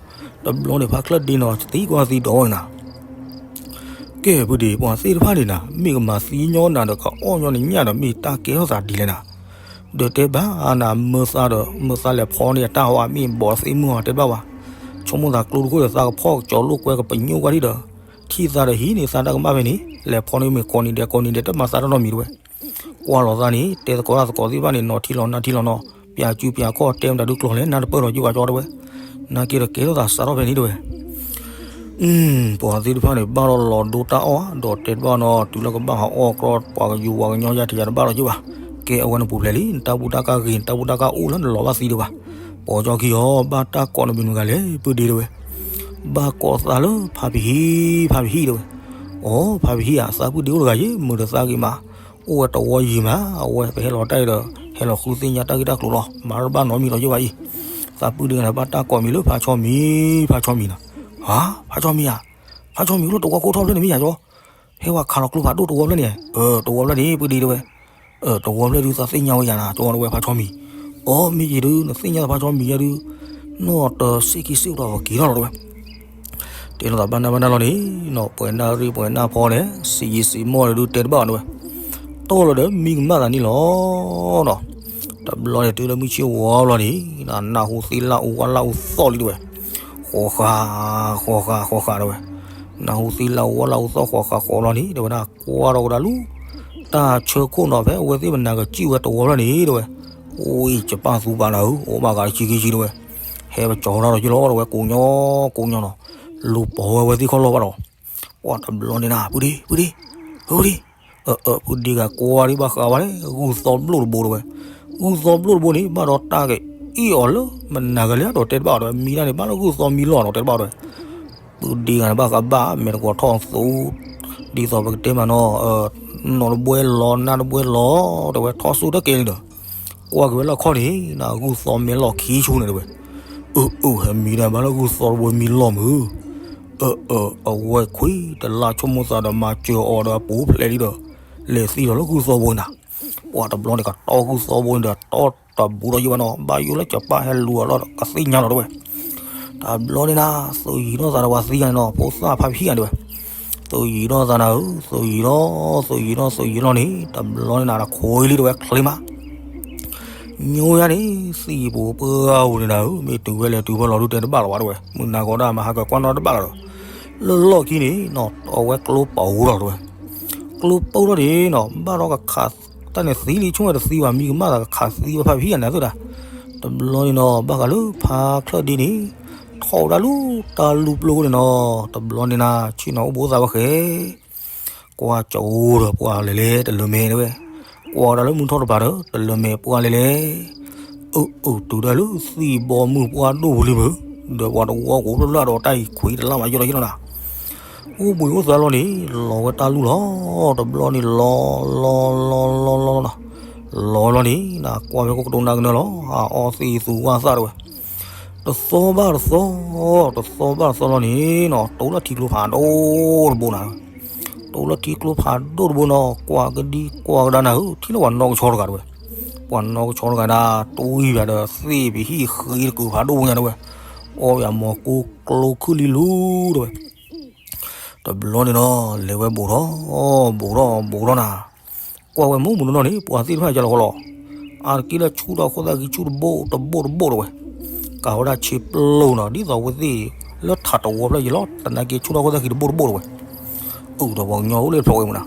တဘျီန့ၣ် ဖါချၢၣ်ဒ့နီၤ သံကွၢ်သံဒိးဝဲနၤ, ကဲ ပုၢ်ဒ့ ပှၤသ့ၣ်တဖၣ်န့ၣ်နၤ မ့ၢ်ကမၤသံညီနၤဒီး ကအီၣ်ညီနညၣ်ဒီး မ့ၢ်တၢ်ကဲထီၣ်သးဒ်လဲၣ်နၤ. ဒီးတဲဘၣ်နၤ မၢသးဒီး မၢသးလဲၤဖီန့ၢ်အတၢ်ဟီဧါ မ့ၢ်ဘီးသ့ၣ်မုၢ်ဧါ တဲဘၣ်ဝဲ. ဆိကမိၣ်သးကျိတခိၣ်ဒီး သးကဖီၣ်ကၠီၤလိာ်ကွဲကပညိၣ်ကွၢ်ဒံးဒီး ထံၣ်သးဒီးဟံးန့ၢ်သးတၢ်ကမၣ်ဖဲန့ၣ် လဲၤဖီန့ၢ်မ့ၢ်ကိးနံၤဒဲးကိးနံၤဒဲး တမၤသးတၢ်နီတမံၤတဝဲ. ကွၢ်လီၤသးန့ၣ် တဲသကိးတၢ်သကိးသ့ၣ်တဖၣ်န့ၣ် နီၤထံလီၤနါထံလီၤနီၤ, ပၠးစုပၠးခီၣ်တဲမတၤဒုးကျိၤလဲၣ် နၢ်တပၢၢ်ထီၣ်က့ၤဘၣ်ကၠီတဝဲ. နာ်က့ဒီးကဲထီၣ်သးစးထီၣ်ဖဲန့ၣ်တဝဲ. ပှၤသ့ၣ်တဖၣ်န့ၣ် ဘၣ်ဒီးလီၤဒိတၢ်အီၣ်ဧါ ဒီးတဲတဘၣ်နီၤ, တုၤလၢကဘၣ်ဟးအီၣ်ကြီ ပှၤကယူၤပှၤကညီယါတယါတဘၣ်လီၤက့ၤဘၣ်. ကဲအဝဲန့ၣ်ပူၤဖျဲးလံ နတၢ်ဘူၣ်တၢ်ကၢ်ဂ့ၤ နတၢ်ဘူၣ်တၢ်ကၢ်အိၣ်လၢနလီၤဘၣ်သံတဝဲ. ပိာ်ကၠီခံအီၤ ဘၣ်တၢ်ကိးနဘံနဂၤလဲၣ် ပုၢ်ဒ့တဝဲ. ဘၣ်ကိးသးလၢဖးဖံဟံၣ် ဖးဖံဟံၣ်တဝဲ. အိ ဖးဖံဟံၣ်ဧါ သးပုၢ်ဒ့အိၣ်တဂၤယ့ၣ် မုာ်ဒီးသးဂ့ၤမး, အိၣ်ဝဲတဝီယံၤမး အဝဲပဟဲလီၤတၢ်အံၤဒီး ဟဲလီၤဃုသ့ၣ်ညါတၢ်ဂ့ၢ်တၢ်ကျိၤလီၤ. မၤတဘၣ်နီတမံၤလီၤယ့ၣ်ဘၣ်အံၤ. သးပုၢ်ဒ့ဂၤန့ၣ် ဘၣ်တၢ်ကိးမံၤလၢဖးဆီမံၤ ဖးဆီမံၤနီၤ. ဟါ ဖးဆီမံၤဧါ, ဖးဆီမံၤအိၣ်လၢတဝီခိၣ်ထီၣ်ဖျၢၣ်န့ၣ်မ့ၢ်ယၤကၠီ, ဟဲဝဲခးလီၤကျိဖးဒိၣ်တဝီဖျၢၣ်န့ၣ်, တဝီဖျၢၣ်န့ၣ် ပုၢ်ဒ့တဝဲ. တဝီဖျၢၣ်ဒုးသးသ့ၣ်ညါဝဲယၤနၤ ကၠီတဝဲဖးဆီမံၤ. အိ မ့ၢ်ယံၤဒုး နသ့ၣ်ညါသးဖးဆီမံၤယၤဒုး, နီၢ်တစ့ၢ်ကီးစ့ၢ်ကီးဒီးက့ၤထီၣ်လီၤတဝဲ. တဲလိာ်သးဘၣ်နၢ်ဘၣ်နၢ်လီၤန့ၣ်နီၤ, ပှဲၤနၢ်ရံၣ်ပှဲၤနၢ်ဖီန့ၣ် စံးယံာ်စံးမီၢ်န့ၣ်ဒုးတဲတဘၣ်အီၤတဲဝဲ, တီၢ်လီၤဒီးမံကမၣ်သးန့ၣ်လီၤနီၤ. တဘျီန့ၣ် တုၤလၢမုၢ်ဆ့ၣ်ဝါဘျီန့ၣ် နၢ်ဟူသ့ၣ်လၣ်အူဝၣ်လၣ်အူသီၣ်လံတဲဝဲ, ဃီဃာ် ဃီဃာ် ဃီဃာ်တဲဝဲ, နၢ်ဟူသ့ၣ်လၣ်အူဝၣ်လၣ်အူသီၣ်ဃီဃာ်ဃီလီၤန့ၣ် တဲဝဲဒၣ် ကွၢ်ထီၣ်ကဒါလူၤ တၢ်ဆၢခိၣ်နီၤ ဖဲအဝဲသ့ၣ်ပနၢ်ကစံၣ်ဝဲတဝီဖျၢၣ်န့ၣ်တဲဝဲ, ဝံၣ် ယပၢ်သူပာ်နၤဧၢ, အိၣ်ဘၣ်ဂၤတဆံခံဆံတဲဝဲ, ဟဲပကၠီၤထီၣ်ဒီးယလီၤတဲဝဲ, ကိးညီ ကိးညီနီၤ, လူၤပိာ်ဝဲအဝဲသ့ၣ်ခီၣ်လီၢ်ဘၣ်ဒီး, ပှၤတဘျီန့ၣ်နၤ ဖုဒ့ ဖုဒ့ ဖုဒ့, ဖုဒ့ဂၤကွၢ်ဒံးဘၣ်ဃးဝဲ ဂုၢ်သီဘျိၣ်တဘိတဲဝဲ, ဂုၢ်သီဘျိၣ်တဘိန့ၣ် ဘၣ်ဒီးတၢ်ကအံၣ်အီၤလၢ မနၤကလဲၤဒီးတဲတဘၣ်အီၤတဲဝဲ, မံတၢ်န့ၣ် ဘၣ်လၢဂုၢ်သီမံလီၢ်နီၤတဲတဘၣ်အီၤတဲဝဲ ဖုဒ့ဂၤန့ၣ် ဘၣ်ဃးဘၣ် မဲာ်တကွီၤထီၣ်သူ, ဒ်သိးပကတဲမးနီၤ, နီၢ်တဘှဲလီၤ နၢ်တဘှဲလီၤ တဲဝဲ ထီၣ်ဆူၣ်တကဲလံဒီး, ကွၢ်က့ၤဝဲလၢခီၣ်န့ၣ် နဂုၢ်သီမဲာ်လီၢ်ခံဆူၣ်န့ၣ်တဲဝဲ, အၢ အၢ ဟဲမံဒၣ်ဘၣ်လၢဂုၢ်သီတဘိမံလီၢ်မုၢ်, အၢ အၢ အဝဲခွံတလါဆိကမိၣ်သးဒီးမၤစၢၤအီၤဒီးအပူၤဖျဲးလံဒီး, လဲၤသံဒီးလၢဂုၢ်သီဘိန့ၣ်နၤ, ပှၤတဘျီန့ၣ်ကတီၢ်ဂုၢ်သီဘိန့ၣ်ဒီး တီၢ်တဘူၣ်ဒီးယဘၣ်နီၤ, ဘၣ်ယိၣ်လၢကပၢ်ဟဲလူၤအီၤလီၤကသ့ၣ်ညါလီၤတဲဝဲ တဘျီန့ၣ်နၤ သုးယံၤထီၣ်သးဒီးပှၤသံဂၤန့ၣ်နီၤ, ဖိသၣ်ဖါဖံဂၤတဲဝဲ, သုးယံၤထီၣ်သးနၤဧၢ, သုးယံၤထီၣ် သုးယံၤထီၣ် သုးယံၤထီၣ်န့ၣ် တဘျီန့ၣ်နၤ တခိးလံတဲဝဲချ့မး, ညိယါန့ၣ် သံၣ်ပူၤပှၢ်ပူၤန့ၣ်နၤဧၢ, မ့ၢ်တုၤဝဲလဲၤတုၤဖဲလီၤဒုးတဲတဘၣ်လီၤဘၣ်တဲဝဲ, မုၢ်နၤဂီၤဒၣ်မၤဟးကကွၢ်နီတဘၣ်လီၤဒီး, လၢလီၢ်ခံန့ၣ်နီၤ အဝဲကျိပာ်ဧိၤလီၤတဲဝဲ, ကျိပာ်ထီၣ်န့ၣ်နီၤ ဘၣ်ဒီးကခးတၢ်န့ၣ်သံလံ ဆိကမိၣ်တသံဘၣ် မံကမၣ်သးကခးသံဝဲဖါဖံဂၤန့ၣ်သုဒၣ်, တဘျီန့ၣ်နီၤ ဘၣ်ဃးလၢဖါချၢၣ်ဒ့န့ၣ် ထီၣ်ဝဲဒၣ်လၢတၢ်လူၢ်ပျိန့ၣ်နီၤ, တဘျီန့ၣ်နၤ ဆ့ၣ်နီၤအိၣ်ဘိသးဝဲဃဲ ကွၢ်ကၠိဒီးပှၤလဲၤလဲၤတလၢမဲာ်တဲဝဲ, ကွၢ်ဝဲဒၣ်လၢမုၢ်ထီၣ်တပၤဒီး တလၢမဲာ်ပှၢ်လဲၤလဲၤ, အၢ အၢ တုၤဒၣ်လၢသံၣ်ဘီမုၢ်ပှၢ်ဒိၣ်ပူၤလံမုၢ်, ဒီးပှၤတဝီကိးဖျၢၣ်ဖျၢၣ်ဒီးတၢ်အံၤခွံတလါမးယိၣ်ဒီးယိၣ်လီၤနၤ, အိၣ်ဘှံးအိၣ်သါလီၤန့ၣ် လီၤဝဲတၢ်လူၢ်လီၤ, တဘျီန့ၣ်လီၤ လီၤ လီၤ လီၤ လီၤ လီၤ, လီၤလီၤန့ၣ် နကွၢ်ဖဲခိၣ်ကတိၤနၢ်ကနၢလီၤ, အအီသံးသူဝၣ်သၣ်တဲဝဲ တသီဘၣ်တသီ, တသီဘၣ်တသီလီၤန့ၣ်နီၤ တိလၢထံကျိဖးဒိၣ်တဘိနၤ, တိလၢထံကျိဖးဒိၣ်တဘိနီၤ ကွၢ်ကဒံကွၢ်ကဒါနၤဧၢ, ထံၣ်လၢပှၤနီၢ်ကဆီတဂၤတဲဝဲ, ပှၤနီၢ်ကဆီတဂၤဒၣ် တွံၢ်ဘၣ်ဒီးသ့ၣ်ပဟံၣ်ဃ့တကုာ်ဖးဒိၣ်ညါတဲဝဲ, အီၣ်ယၤမီၤကိကျိခူၣ်လံလူတဲဝဲ တဘျီန့ၣ်နီၤ လဲၤဝဲဘူးထီၣ် ဘူးထီၣ် ဘူးထီၣ်နၤ, ကွၢ်ဝဲမုၢ်မုၢ်နီၢ်နီၢ်န့ၣ် ပှၤသ့ၣ်တဖၣ်ကလီၤဃီလီၤ, အါတက့ၢ်လၢဆူၣ်ထီၣ်ခိၣ်သၣ်ခံဆူၣ်တဘိတဘိတဘိတဲဝဲ, ကးဝဲဒၣ်ဆ့ပျိၢ်နီၤ ဒ်သိးအဝဲသ့ၣ်လၢထးတဝီဖျၢၣ်ယံၤလီၤ သနာ်က့ဆူၣ်ထီၣ်ခိၣ်သၣ်ခံတဘိတဘိတဲဝဲ, အိၣ်ဒီးပှၤကညီအိၣ်လၢဖျိးဝဲမုၢ်နၤ,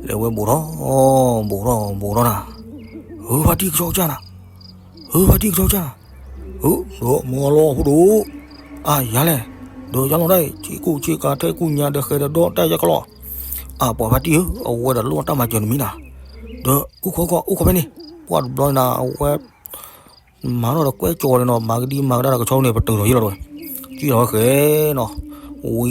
လဲၤဝဲဘူးထီၣ် ဘူးထီၣ် ဘူးထီၣ်နၤ, ဧၢ ဖါတံၢ်ကဆီကစၢ်နၤ ဧၢ ဖါတံၢ်ကဆီကစၢ်, ဧၢ ဒီးမီၤလီၤဖိဒိၣ်, အါယၤလဲၣ်, ဒီးယၤလီၤဒၣ်အံၤ ဆ့ကူၣ်ဆ့ကၤထဲကူၣ်ညါဒီးဃဲၤဒီးဒီးတၢ်ယဲၢ်ကလီၢ်, အါပှၤဖါတံၢ်ဧၢ, အဝဲဒီးလိၣ်တၢ်မၤစၢၤနမံၤနၤ, ဒီးအူခီကီၢ် အူခီဖဲန့ၣ်, ပှၤတဘျီန့ၣ်နၤ အဝဲ မၤထီၣ်ဒီးကွဲကၠီၤန့ၣ်နီၤ မၤကဒံမၤကဒါဒီးကဆီန့ၣ် ပတုာ်ထီၣ်ယံၤလီၤတဲဝဲ, ကံၣ်ထီၣ်ဝဲဃဲနီၤ, ဝံ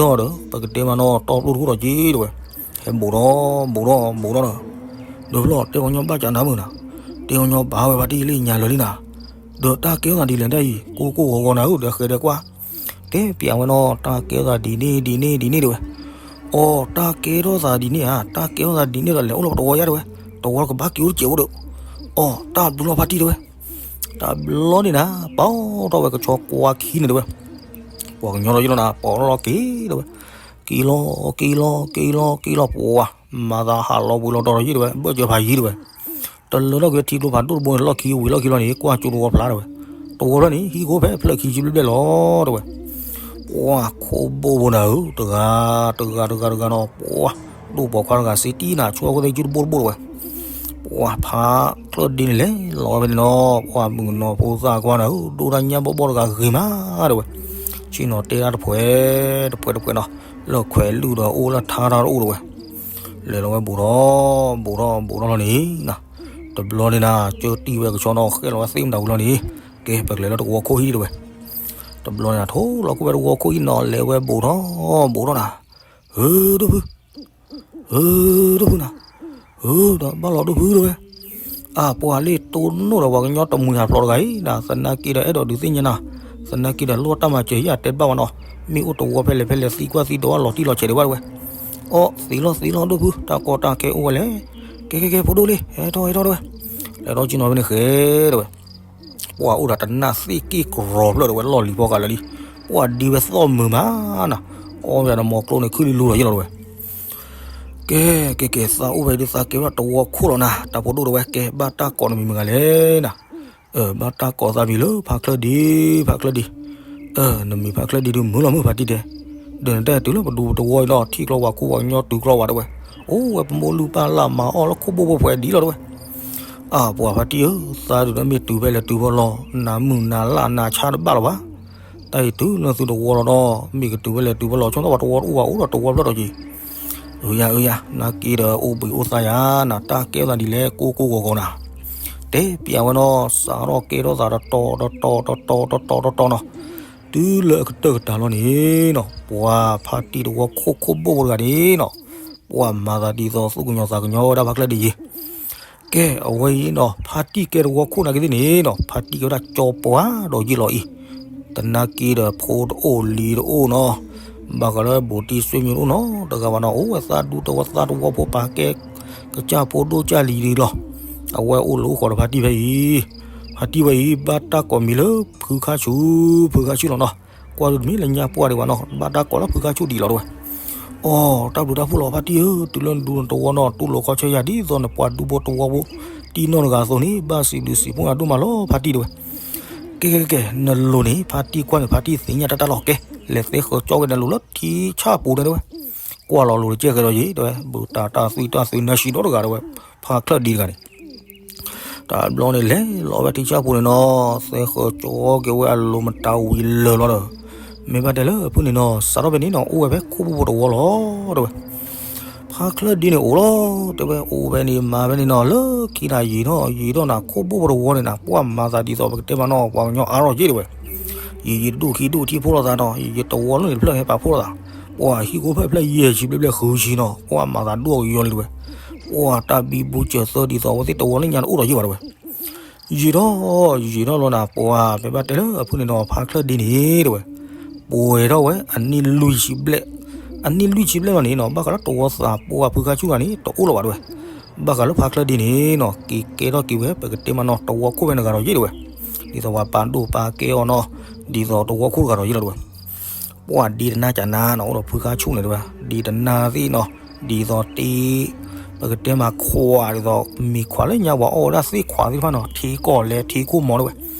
ၤထီၣ်ဒီး ပကတဲမးနီၤ တီၢ်ပျိၢ်တခိၣ်ထီၣ်က့ၤတဲဝဲ, ဟဲဘူးထီၣ် ဘူးထီၣ် ဘူးထီၣ်ဒီး ဒီးဖျီၣ် တဲပှၤကညီဘၣ်ကးနၤမုၢ်နၤ, တဲပှၤကညီဘၣ်ဝဲဖါတံၢ်လၢညါလၢာ်လံနၤ, ဒီးတၢ်ကဲထီၣ်သးဒ်လဲၣ်တၢ်အံၤ ကိၢ်ကိၢ်ဂီၤဂီၤနၤဧၢ ဒီးဃဲၤဒီးကွၢ်, တဲပျးဝဲနီၤ တၢ်ကဲထီၣ်သးဒ်န့ၣ်ဒ်န့ၣ်ဒ်န့ၣ်တဲဝဲ, အိ တၢ်ကဲထီၣ်သးဒ်န့ၣ်ဧါ တၢ်ကဲထီၣ်သးဒ်န့ၣ်ဒီး လဲၤအိၣ်လၢပတဝီယါတဲဝဲ, တဝီကဘၣ်က့ၤအိၣ်တစဲးဖိဒီး, အိ တၢ်ဘျုးလီၤဖါတံၢ်တဲဝဲ တဘျီန့ၣ်နၤ ပီၢ်ထီၣ်ဝဲကဆီကွၢ်ခံန့ၣ်တဲဝဲ, ပှၤကညီဒီးယလီၤနၤ ပီၢ်ထီၣ်လီၤက့ၤတဲဝဲ, က့ၤလီၤ က့ၤလီၤ က့ၤလီၤ က့ၤလီၤ ပှၤ မၤသးဟးလီၤဝံၤလီၤဒီးယံၤတဲဝဲ ဘၢၣ်စၢၤဖးယံၤတဲဝဲ, တလၢထီၣ်က့ၤထံကျိဖးဒိၣ်တဘိန့ၣ် လီၢ်ခံဝံၤလီၢ်ခံလီၤန့ၣ် ကွၢ်ကၠိတဝီဖျါတဲဝဲ, တဝီဖျါန့ၣ် ဟံၣ်ခိၣ်ဖဲဖျၢၣ်ခံဆံဘျဲၣ်ဘျဲၣ်လီၤတဲဝဲ, ပှၤခိၣ်ဘိၣ်ဘိနၤဧၢ တဂၤ တဂၤ တဂၤ တဂၤနီၤ ပှၤ ဒိၣ်ပိာ်ခွါတဂၤစ့တံၢ်နၤ ဆူၣ်ထီၣ်ခိၣ်သၣ်ခံဆူၣ်တဘိတဘိတဲဝဲ, ပှၤဖးချၢၣ်ဒ့န့ၣ်လဲၤလီၤဝဲဖဲန့ၣ်နီၤ ပှၤမုၣ်ကနီၤဖိသၣ်ခွါနၤဧၢ ဒိၣ်တၢ်ညၣ်ဘီၣ်ဘီၣ်တဂၤဂ့ၤမးတဲဝဲ, ဆ့ၣ်နီၤတဲဒၣ်တဖှဲး တဖှဲး တဖှဲးနီၤ လၢခွဲးလုၢ်ဒီးအိၣ်လၢထါတၢ်တအိၣ်တဲဝဲ, လဲၤလီၤဝဲဘူးထီၣ် ဘူးထီၣ် ဘူးထီၣ်လီၤန့ၣ် တဘျီန့ၣ်နၤ ကၢတံၢ်ဝဲကဆီနီၤ ဃဲလီၤဝဲသ့ၣ်မတၤဝံၤလီၤန့ၣ် ကဲ ပကလဲၤလၢတဝီခိၣ်ဟံၣ်တဲဝဲ, တဘျီန့ၣ်နၤ ထိၣ်လီၤခိၣ်ဝဲတဝီခိၣ်ဟံၣ်နီၤ လဲၤဝဲဘူးထီၣ် ဘူးထီၣ်နၤ, ဧၢ ဒိၣ်ဖု ဧၢ ဒိၣ်ဖုနၤ, ဧၢ ဒီးဘၣ်လီၤဒိၣ်ဖုတဲဝဲ, အါ ပှၤလၢတိၢ်နီၣ်ဒီးပှၤကညီတမှံၤဟးဖျိးတဂၤအံၤ သနာ်က့ဒီးအဲၣ်ဒိးဒုးသ့ၣ်ညါနၤ, သနာ်က့ဒီးလိၣ်တၢ်မၤစၢၤယၤတဲတဘၣ်ဝဲနီၤ, မ့ၢ်အိၣ်တဝီဖဲလဲၣ်ဖဲလဲၣ်သံကွၢ်သံဒိးလီၤတံၢ်လီၤဆဲးဒံးဘၣ်တဲဝဲ, အိ သံလီၤသံလီၤဒိၣ်ဖု တၢ်ကီတၢ်ခဲအိၣ်ဝဲလဲၣ်, ကဲကဲကဲ ဖိဒိၣ်လံ ဟဲထီၣ်ဟဲထီၣ်တဲဝဲ, လဲၤထီၣ်ကံနီၤဖဲန့ၣ်ဃဲတဲဝဲ ပှၤအိၣ်ဒီးတနၢ်သ့ၣ်က့ၣ်ကရီၤဖျၢၣ်တဲဝဲ လီၢ်လံၤဖီကးလၢာ်လံ, ပှၢ်ဒံဝဲသီၣ်မုာ်မးနီၤ, အီၣ်ဝဲဒီးမီၤကျိန့ၣ်ခုၣ်လံလူလီၤယ့ၢ်လီၤတဲဝဲ. ကဲ ကဲ ကဲ သးအိၣ်ဝဲဒုးသးကဲထီၣ်တဝီခိၣ်လီၤနၤ, တၢ်ဖိဒိၣ်တဲဝဲ, ကဲ ဘၣ်တၢ်ကိးနမံၤမတၤဂၤလဲၣ်နၤ. ဘၣ်တၢ်ကိးသးမံၤလၢဖါချၢၣ်ဒ့, ဖါချၢၣ်ဒ့. နမံၤဖါချၢၣ်ဒ့ဒုးမုာ်လီၤမုာ်ဖါတံၢ်တဲ, ဒီးနတၢ်တုၤလၢပဒူပတဝီအံၤဒီး ထံၣ်ကျီဝၤခိၣ်ပှၤကညီတုၤကျီဝၤတဲဝဲ, အိၣ်ဝဲပမိၢ်လုၢ်ပၢ်လၢ်မၤအီၣ်လၢခိၣ်ဘိၣ်ဘိၣ်ပှဲၤဒ်လီၤတဲဝဲ. အၢ ပှၤဖါတံၢ်ဧၢ, သးဒုးဒီးမ့ၢ်တုၤဖဲလဲၣ်တုၤဖဲလီၤ, နၤမုၢ်နၤလၢ်နၤဆါတဘၣ်လီၤဘၣ်. တၢ်အံၤတုၤလၢသုတဝီလီၤဒီး မ့ၢ်ကတုၤဖဲလဲၣ်တုၤဖဲလီၤ, ဆိသီပှၤတဝီတအိၣ်ဘၣ်အိၣ်ဒီးတဝီဖျၢၣ်ဒီးက့ၤ. အၢ ယၤ အၢ ယၤ နက့ဒီးအိၣ်ဘှံးအိၣ်သါယၤ, နတၢ်ကဲထီၣ်သးဒ်လဲၣ်ကိၢ်ကိၢ်ဂီၤဂီၤနၤ. တဲပျးဝဲနီၤ, စးထီၣ်ကဲထီၣ်သးတတီၤတတီၤတတီၤတတီၤတတီၤနီၤ, တုၤလၢအကတၢၢ်ကတၢၢ်လီၤန့ၣ်နီၤ, ပှၤဖါတံၢ်တဝီခိၣ်ခိၣ်ဘိၣ်ဘိၣ်တဂၤန့ၣ်နီၤ, ပှၤမၤသးဒ်သိးသူၣ်ကညီၤသးကညီၤဝဲဒၣ်ဖါချၢၣ်ဒ့ယ့ၤ. ကဲ အဝဲအံၤနီၤ ဖါတံၢ်ကဲတဝီခိၣ်နာ်က့သ့ၣ်န့ၣ်နီၤ, ဖါတံၢ်ကဲဝဲဒၣ်ကၠီပှၤဒီးယ့ၢ်လီၤအံၤ, တနာ်က့ဒီးဖိတအိၣ်လံၤတအိၣ်နီၤ, ဘၣ်ဃးလၢဘူးတံၢ်ဆွေမျိုးတအိၣ်နီတဂၤဘၣ်နီၤ, အိၣ်ဝဲသးဒူတဝီသးတဝီဖိပာ်ကဲ ကစၢ်ဖိဒိၣ်ကၢ်လံၤဒ်လီၤ. အဝဲအိၣ်လၢအိၣ်ဃီဒီးဖါတံၢ်ဖဲအံၤ, ဖါတံၢ်ဝဲအံၤ ဘၣ်တၢ်ကိးမံၤလၢဖုခါဆူၣ်, ဖုခါဆူၣ်လီၤနီၤ, ကွၢ်ဒုးတမ့ၢ်လၢညါပှၢ်ဒံးဘၣ်နီၤ, ဘၣ်တၢ်ကိးလၢဖုခါဆူၣ်ဒံးလီၤတဲဝဲ. အိ တၢ်ဘျုးတၢ်ဖှိၣ်လီၤ ဖါတံၢ်ဧၢ, တုၤလၢနဒူနတဝီနီၤ တူၢ်လိာ်ခီဆၢယၤဒ်သိးနပှၤဒူဖိတဝီဖိ တံၢ်နီၢ်တဂၤအသိးန့ၣ် ဘၣ်စံးဘျုးစံးဖှိၣ်နၤဒိၣ်မးလီၤ ဖါတံၢ်တဲဝဲ. ကဲ ကဲ ကဲ နလိၤန့ၣ် ဖါတံၢ်ကွၢ်န့ၣ် ဖါတံၢ်သ့ၣ်ညါတၢ်တၢ်လီၤကဲ, လဲၤသဲဃီၤကၠီဝဲနလိၤလၢထံဆၣ်ပူၤန့ၣ်တဲဝဲ. ကွၢ်လီၤလိၤတကဲကဲဒီးယ့ၤတဲဝဲ, ဘူးတၢ်တၢ်သွံၣ်တၢ်သွံၣ်နၢ်ဆံးဒီတဂၤတဲဝဲ, ဖါချၢၣ်ဒ့တဂၤန့ၣ် တဘျီန့ၣ် လဲၤလီၤဝဲထံဆၣ်ပူၤန့ၣ်နီၤ, သဲဃီၤကၠီက့ၤဝဲအလိၤမတၤဝံၤလၢာ်လီၤဒီး, မ့ၢ်ဘၣ်တဲလၢအဖုၣ်န့ၣ်နီၤ စးထီၣ်ဖဲန့ၣ်နီၤ အိၣ်ဝဲဖဲခိၣ်ဘိၣ်ဘိၣ်တဝီလီၤတဲဝဲ. ဖါချၢၣ်ဒ့န့ၣ်အိၣ်လီၤတဲဝဲ, အိၣ်ဖဲန့ၣ်မၤဖဲန့ၣ်နီၤ လၢခံနၤယံာ်ထီၣ်ယံာ်ထီၣ်နၤ ခိၣ်ဘိၣ်ဘိၣ်တဝီန့ၣ်နၤ ပှၢ်မၤသးဒ်သိးပကတဲမးနီၤ ပှၤကညီအါထီၣ်က့ၤတဲဝဲ. ယံာ်ယံာ်တဒူၣ်ခံဒူၣ်ထံဖိလိာ်သးနီၤ, ယံာ်ယံာ်တဝီလၢန့ၣ်တဖျၢၣ်ဟဲပာ်ဖှိၣ်လိာ်သး, ပှၢ်ဟံၣ်ခိၣ်ဖျၢၣ်ဖျၢၣ်ယဲၢ်ဆံဘျဲၣ်ဘျဲၣ်ဃုဆံနီၤ ပှၢ်မၤသးဒိၣ်ကယီလံတဲဝဲ. ပှၢ်တၢ်ဘံဘူစၢၤသၢဒ်သိးအဝဲသ့ၣ်တဝီလၢညါတအိၣ်ဒီးယ့ၢ်ဘၣ်တဲဝဲ. ယံာ်ထီၣ်ယံာ်ထီၣ်လီၤနၤ ပှၢ်မ့ၢ်ဘၣ်တဲလၢအဖုၣ်န့ၣ်နီၤ ဖါချၢၣ်ဒ့န့ၣ်တဲဝဲ, ပှဲၤထီၣ်ဝဲအနံၣ်လွံၢ်ဆံဘျဲၣ်, အနံၣ်လွံၢ်ဆံဘျဲၣ်လီၤန့ၣ်နီၤ ဘၣ်ဃးလၢတဝီသးပှၢ်ဖုခါဆူၣ်တဂၤန့ၣ် တအိၣ်လၢၤဘၣ်တဲဝဲ. ဘၣ်ဃးလၢဖါချၢၣ်ဒ့န့ၣ်နီၤ က့ၤကဲထီၣ်က့ၤဝဲ ပကတဲမးနီၤ တဝီခိၣ်ဖဲန့ၣ်တဂၤဒီးယ့ၢ်တဲဝဲ. ဒ်သိးပှၤပာ်ဒိၣ်ပာ်ကဲအီၤနီၤ, ဒ်သိးတဝီခိၣ်တဂၤဒီးယ့ၢ်လီၤတဲဝဲ. ပှၢ်ဒ့တနါကနါနီၤ အိၣ်ဒီးဖုခါဆူၣ်န့ၣ်တဲဝဲ, ဒ့တနါသ့ၣ်နီၤ, ဒ်သိးတ့ ပကတဲမးခွးဒ်သိး မ့ၤခွးလၢညါပှၤအီၣ်ဝဲဒၣ်သ့ၣ်ခွးသ့ၣ်တဖၣ်နီၤ ထံကီၢ်လဲၤထံခိၣ်မီၤတဲဝဲ,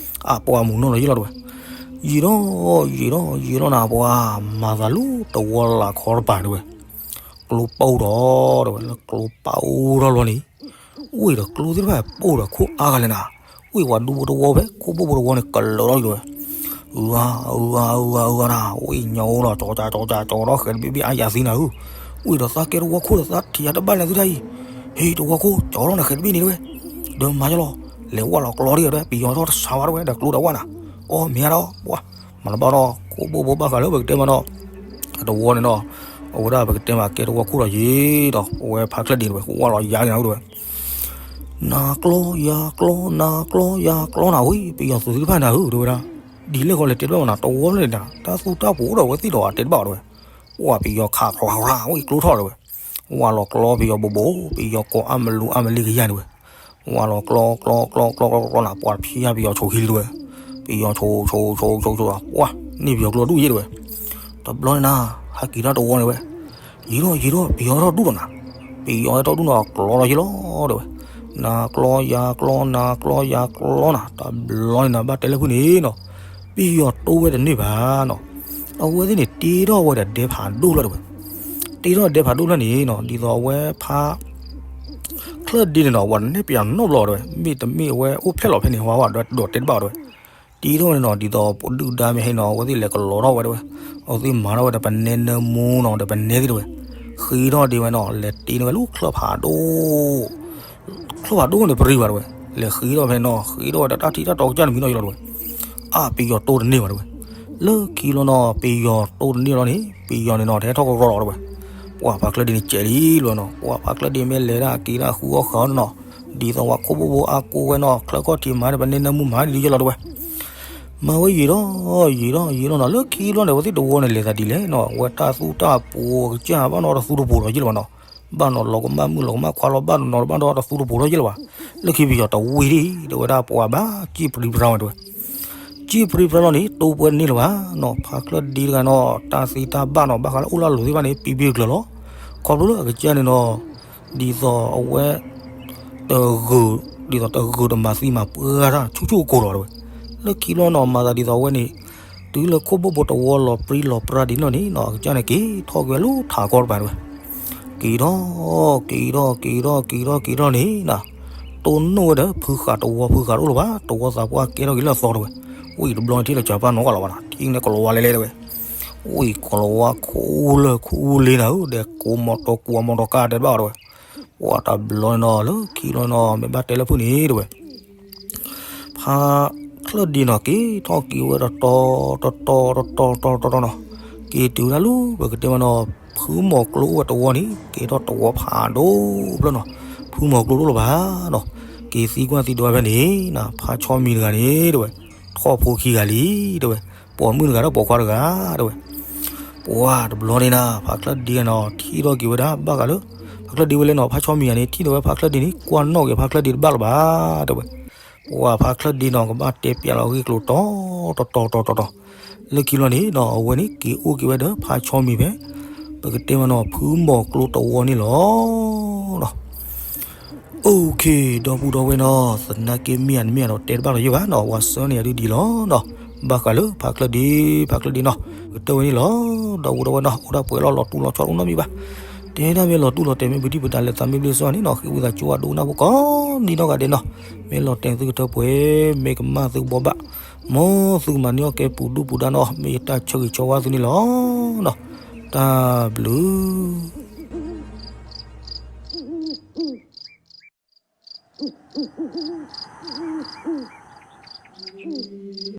အပှၤမုၢ်နီၢ်လီၤယ့ၢ်လီၤတဲဝဲ. ယံာ်ထီၣ်ယံာ်ထီၣ်ယံာ်လီၤနၤ ပှၢ်မၤသးလၢတဝီလၢ်ခီတပၤတဲဝဲ, ကျိပအိၣ်ဒီးတဲဝဲ လၢကျိပအိၣ်ထီၣ်လီၤန့ၣ် ဝံၤဒီးကျိသ့ၣ်တဖၣ်ပအိၣ်ဒီးခိၣ်အါဂၤလဲၣ်နၤ, ဝံၤပှၤဒူဖိတဝီဖဲခိၣ်ဘိၣ်ဖိတဝီန့ၣ် ကလၢာ်လီၤတဲဝဲ. အုအါအုအါအုအါအုအါနၤ, ဝံၤညါအိၣ်လီၤ ကၠီကၠီကၠီကၠီဒီးဃဲၤတဘ့ၣ်ဘ့ၣ်အါယၤသံနၤဧၢ, ဝံၤဒီးသးကဲတဝီခိၣ်ဒီးသးထံၣ်ယၤတဘၣ်လဲၣ်သုတၢ်အံၤ, ဟ့ၣ်တဝီခိၣ်ကၠီလီၤနၤဃဲၤတဘ့ၣ်န့ၣ်တဲဝဲ, ဒီးမၤယလီၤ, လဲၤဝၢ်လီၤကျီဒ်တဲဝဲ ပယီၤထီၣ်တဆါဝဲတဲဝဲ ဒီးကျိဒီးဝၢ်နၤ, အီ မ့ၢ်ဧါဒီး ပှၢ် မၤတဘၣ်ဒီး ခိၣ်ဘိၣ်ဘိၣ်ဘၣ်ဃးလၢပကတဲမးနီၤ တဝီန့ၣ်နီၤ, အဝဲဒၣ်ပကတဲမးကဲတဝီခိၣ်ဒီးယ့ၢ်ဒီး အဝဲဖါချၢၣ်ဒ့န့ၣ်ဝဲ ဝၢ်လီၤယါက့ၤနၤတဲဝဲ, နၤကျီယၤကျီ နၤကျီယၤကျီနၤဝံၤ ပယီၤသုးသ့ၣ်တဖၣ်နၤဧၢ တဲဝဲဒၣ်, ဒ်လဲၣ်ဃီလဲၤတဲတဘၣ်မးနၤ တဝီလၢန့ၣ်နၤ တၢ်သူတၢ်ပူၤအိၣ်ဒီးအဝဲသ့ၣ်ဒီးအတဲတဘၣ်အီၤတဲဝဲ, ပှၢ်ပယီၤခးကျီကျီဝံၤကျိထီၣ်တဲဝဲ, ဝၢ်လီၤကျီပယီၤဘိးဘိး ပယီၤကိးအါမလူၤအါမလံကယၢ်န့ၣ်ဝဲ ဝၢ်လီၤကျီကျီကျီကျီကျီနၤ ပှၢ်တဖံးယါပယီၤဆိးခံလံတဲဝဲ, ပယီၤဆိးဆိးဆိးဆိးဆိး ပှၢ် န့ၢ်ပယီၤကျိဒူၣ်ယ့ၢ်တဲဝဲ, တဘျီန့ၣ်နၤ ဟဲက့ၤထီၣ်တဝီန့ၣ်ဝဲ, ယံာ်ထီၣ်ယံာ်ထီၣ် ပယီၤဟဲထီၣ်ဒူၣ်ဒီးနၤ, ပယီၤဟဲထီၣ်ဒူၣ်ဒီးကျီလီၤယ့ၢ်လီၤတဲဝဲ, နၤကျီယၤကျီ နၤကျီယၤကျီနၤ တဘျီန့ၣ်နၤ ဘၣ်တဲလၢဖုၣ်န့ၣ်နီၤ, ပယီၤတိဝဲတန့ၢ်ဘၣ်နီၤ, အဝဲသ့ၣ်န့ၣ် တ့ထီၣ်ဝဲဒီးဒဲဖးဒိၣ်လၢတဲဝဲ, တ့ထီၣ်ဒဲဖးဒိၣ်လၢန့ၣ်နီၤ ဒ်သိးအဝဲဖါ ချၢၣ်ဒ့န့ၣ်နီၤ ပှၤတနဲၣ်ပယီၤနီတဘျီတဲဝဲ မ့တမ့ၢ်အဝဲအိၣ်ဖျဲၣ်လီၤဖဲန့ၣ် ဝဲဝဲဒီးတဲတဘၣ်တဲဝဲ, တ့ထီၣ်န့ၣ်နီၤ ဒ်သိးပဒုၣ်ဒါမ့ၢ်ဟဲနီၤ အဝဲသ့ၣ်လဲၤကလီၤထီၣ်ဝဲတဲဝဲ, အဝဲသ့ၣ်မၤထီၣ်ဝဲဒီးပနဲနၢမူနီၤ ဒီးပနဲသ့ၣ်တဲဝဲ, ဃ့ထီၣ်ဒ့ဝဲနီၤ လဲၤတ့န့ၢ်ဝဲလၢချၢၣ်ဖးဒိၣ် ချၢၣ်ဖးဒိၣ်န့ၣ်ပရံၢ်ဘၣ်တဲဝဲ, လဲၤဃ့ထီၣ်ဖဲနီၤ ဃ့ထီၣ်ဝဲဒီးတၢ်ထံၣ်တၢ်တီကစၢ်န့ၣ်မံနီၤယ့ၢ်လီၤတဲဝဲ, အါပယီၤတိတန့ၢ်ဘၣ်တဲဝဲ, လၢခံလီၤနီၤ ပယီၤတိတန့ၢ်လီၤန့ၣ် ပယီၤန့ၣ်နီၤ တဟဲထီၣ်ကရီလီၤတဲဝဲ, ပှၢ်ဖါချၢၣ်ဒ့န့ၣ်ကဲးလံလီၤနီၤ ပှၢ်ဖါချၢၣ်ဒ့မ့ၢ်လဲၤဒၣ်က့ၤဒၣ်ဃုအီၣ်ဃုအီၣ်နီၤ, ဒ်သိးပှၤခိၣ်ဘိၣ်ဘိၣ်အါကိးဝဲနီၤ ချၢၣ်ခီၣ်ထံးမၤဒီးပနဲနၢမူမၤဒ်ယ့ၢ်လီၤတဲဝဲ မၤဝဲယံာ်ထီၣ်ယံာ်ထီၣ်ယံာ်ထီၣ်နီၤ လၢခံလီၤန့ၣ် အဝဲသ့ၣ်တဝီန့ၣ် လဲၤသးဒ်လဲၣ်နီၤ အဝဲတၢ်သူတၢ်ပူၤကစၢ်ဘၣ်နီၤ တသူတပူၤဒီးယ့ၢ်လၢၤဘၣ်နီၤ, ဘၣ်နီၤလီၤကမၣ်မုၣ်လီၤကမၣ်ခွါလီၤ ဘၣ်နီၤဘၣ်ဒီးတသူတပူၤဒီးယ့ၢ်လၢၤဘၣ်, လၢခံပယီၤတဝံၤဒံး တဲဝဲဒၣ်ပှၤဘၣ်စံၣ်ပြံပြါဝဲတဲဝဲ, ကံပြံပြါလီၤန့ၣ် တိၢ်ပှဲၤန့ၢ်လၢၤဘၣ်နီၤ, ဖါချၢၣ်ဒ့တဂၤနီၤ တၢ်သ့တၢ်ဘၣ်နီၤ ဘၣ်ဃးလၢအိၣ်လၢအလိၤသ့ၣ်တဖၣ်န့ၣ် ပံပံတကျၢၤလီၤ. ခီဖျိလၢအကစၢ်န့ၣ်နီၤ ဒ်သိးအဝဲ တဂုာ် ဒ်သိးတဂုာ်တမၤသံမၤပှၢ်တၢ်ဆူၣ်ဆူၣ်ကိာ်ကိာ်လီၤတဲဝဲ. လၢခံဘျီနီၤ မၤသးဒ်သိးအဝဲန့ၣ် တုၤလၢခိၣ်ဘိၣ်ဘိတဝီလီၤပြံလီၤပြါဒ်န့ၣ်နီၤ အကစၢ်န့ၣ်က့ၤထီၣ်ကွံာ်ဝဲလၢထးကီၢ်တပၤတဲဝဲ. က့ၤထီၣ် က့ၤထီၣ် က့ၤထီၣ် က့ၤထီၣ် က့ၤထီၣ်န့ၣ်နီၤ တိၢ်နီၣ်ဝဲဒီးဖုဃာ်တဝီ ဖုဃာ်တအိၣ်လၢၤဘၣ် တဝီသးပှၢ်ကဲထီၣ်က့ၤလၢအသီတဲဝဲ. အိၣ်အံၤတဘျီန့ၣ်ထံၣ်လၢကၢ်ပၢ်နီတဂၤလၢၤဘၣ်နီၤ ထံၣ်န့ၢ်ကလီၤဝါလဲလဲတဲဝဲ. အိၣ်အံၤကလီၤဝါခိၣ်လၢာ်ခိၣ်လ့နၤဧၢ ဒီးကိးမီၤတီၤကွၢ်မီၤတီၤကါတဲတဘၣ်တဲဝဲ. ပှၤတဘျီန့ၣ်နီၤ လၢခံလီၤနီၤ မ့ၢ်ဘၣ်တဲလၢဖုၣ်န့ၣ်တဲဝဲ ဖါချၢၣ်ဒ့နီၤ က့ၤထီၣ်က့ၤဝဲတတီၤတတီၤတတီၤတတီၤတတီၤနီၤ, က့ၤတုၤဝဲဒၣ်လၢ ပကတဲမးနီၤ ဖုမီၤကျိအိၣ်ဝဲတဝီန့ၣ် က့ၤထီၣ်တဝီဖးဒိၣ်ဖျၢၣ်နီၤ, ဖုမီၤကျိတအိၣ်လၢၤဘၣ်နီၤ, က့ၤသံကွၢ်သံဒိးဝဲဖဲန့ၣ်နီၤ ဖါဆီမံၤတဂၤန့ၣ်တဲဝဲ ထီၣ်ဖိခံဂၤလံတဲဝဲ, ပိာ်မုၣ်တဂၤဒီးပိာ်ခွါတဂၤတဲဝဲ. ပှၤတဘျီန့ၣ်နီၤ ဖါချၢၣ်ဒ့နီၤ ထံၣ်ထီၣ်က့ၤဝဲဒၣ် ဘၣ်ဃးလၢ ဖါချၢၣ်ဒ့ဝဲလဲၣ်နီၤ ဖါဆီမံၤတဂၤန့ၣ် ထံၣ်ဒီးဝဲဖါချၢၣ်ဒ့န့ၣ် ကွၢ်နီၣ်က့ၤဖါချၢၣ်ဒ့တဘၣ်လၢၤဘၣ်တဲဝဲ. ပှၤဖါချၢၣ်ဒ့နီၤ ကဘၣ်တဲပျးလီၤအဂ့ၢ်ကျိၤတီၤ တီၤတီၤတီၤတီၤတီၤ, လၢခံလီၤန့ၣ်နီၤ အဝဲန့ၣ်က့ၤအိၣ်က့ၤဝဲဒီးဖါဆီမံၤဖဲ ပကတဲမးနီၤ ဖုမီၤကျိတဝီန့ၣ်လီၤ. OK ဒီပုၢ်ဒီဝဲၢ်နီၤ သနာ်က့မ့ၢ်ဧါတမ့ၢ်ဧါဒီး တဲတဘၣ်လီၤယိၣ်ဘၣ်နီၤ ပှၤဆၢန့ၢ်ယၤဒုဒံးလီၤနီၤ, ဘၣ်ဃးလၢဖါချၢၣ်ဒ့ ဖါချၢၣ်ဒ့နီၤ ကတၢၢ်ဝဲန့ၣ်လီၤ. ဒီပုၢ်ဒီဝဲၢ်နီၤ အိၣ်ဒၣ်ပှဲၤလီၤ လီၤတူၢ်လီၤဆီတအိၣ်နီတမံၤဘၣ်. တဲဒၣ်မ့ၢ်လီၤတူၢ်လီၤတဲာ် မ့ၢ်ပတံၢ်ပတၢ်လဲၤသးမ့ၢ်ဘျ့စီန့ၣ်နီၤ ဃ့ဝံသးစူၤဝဲဒိကနၣ်ဖိကိးဒံနီၢ်ဂၤဒဲးနီၤ, မ့ၢ်လီၤတဲာ်သုကထၢပှဲၤ မ့ၢ်ကမၣ်သုကဘှီဘၣ်, မ်သုကမၤန့ၢ်အီၣ်ကဲပူၤဒူၣ်ပူၤဒါနီၤ မ့ၢ်ယတၢ်ဆၢဂ့ၤဆၢဝါသုန့ၣ်လီၤ. တၢ်ဘျုး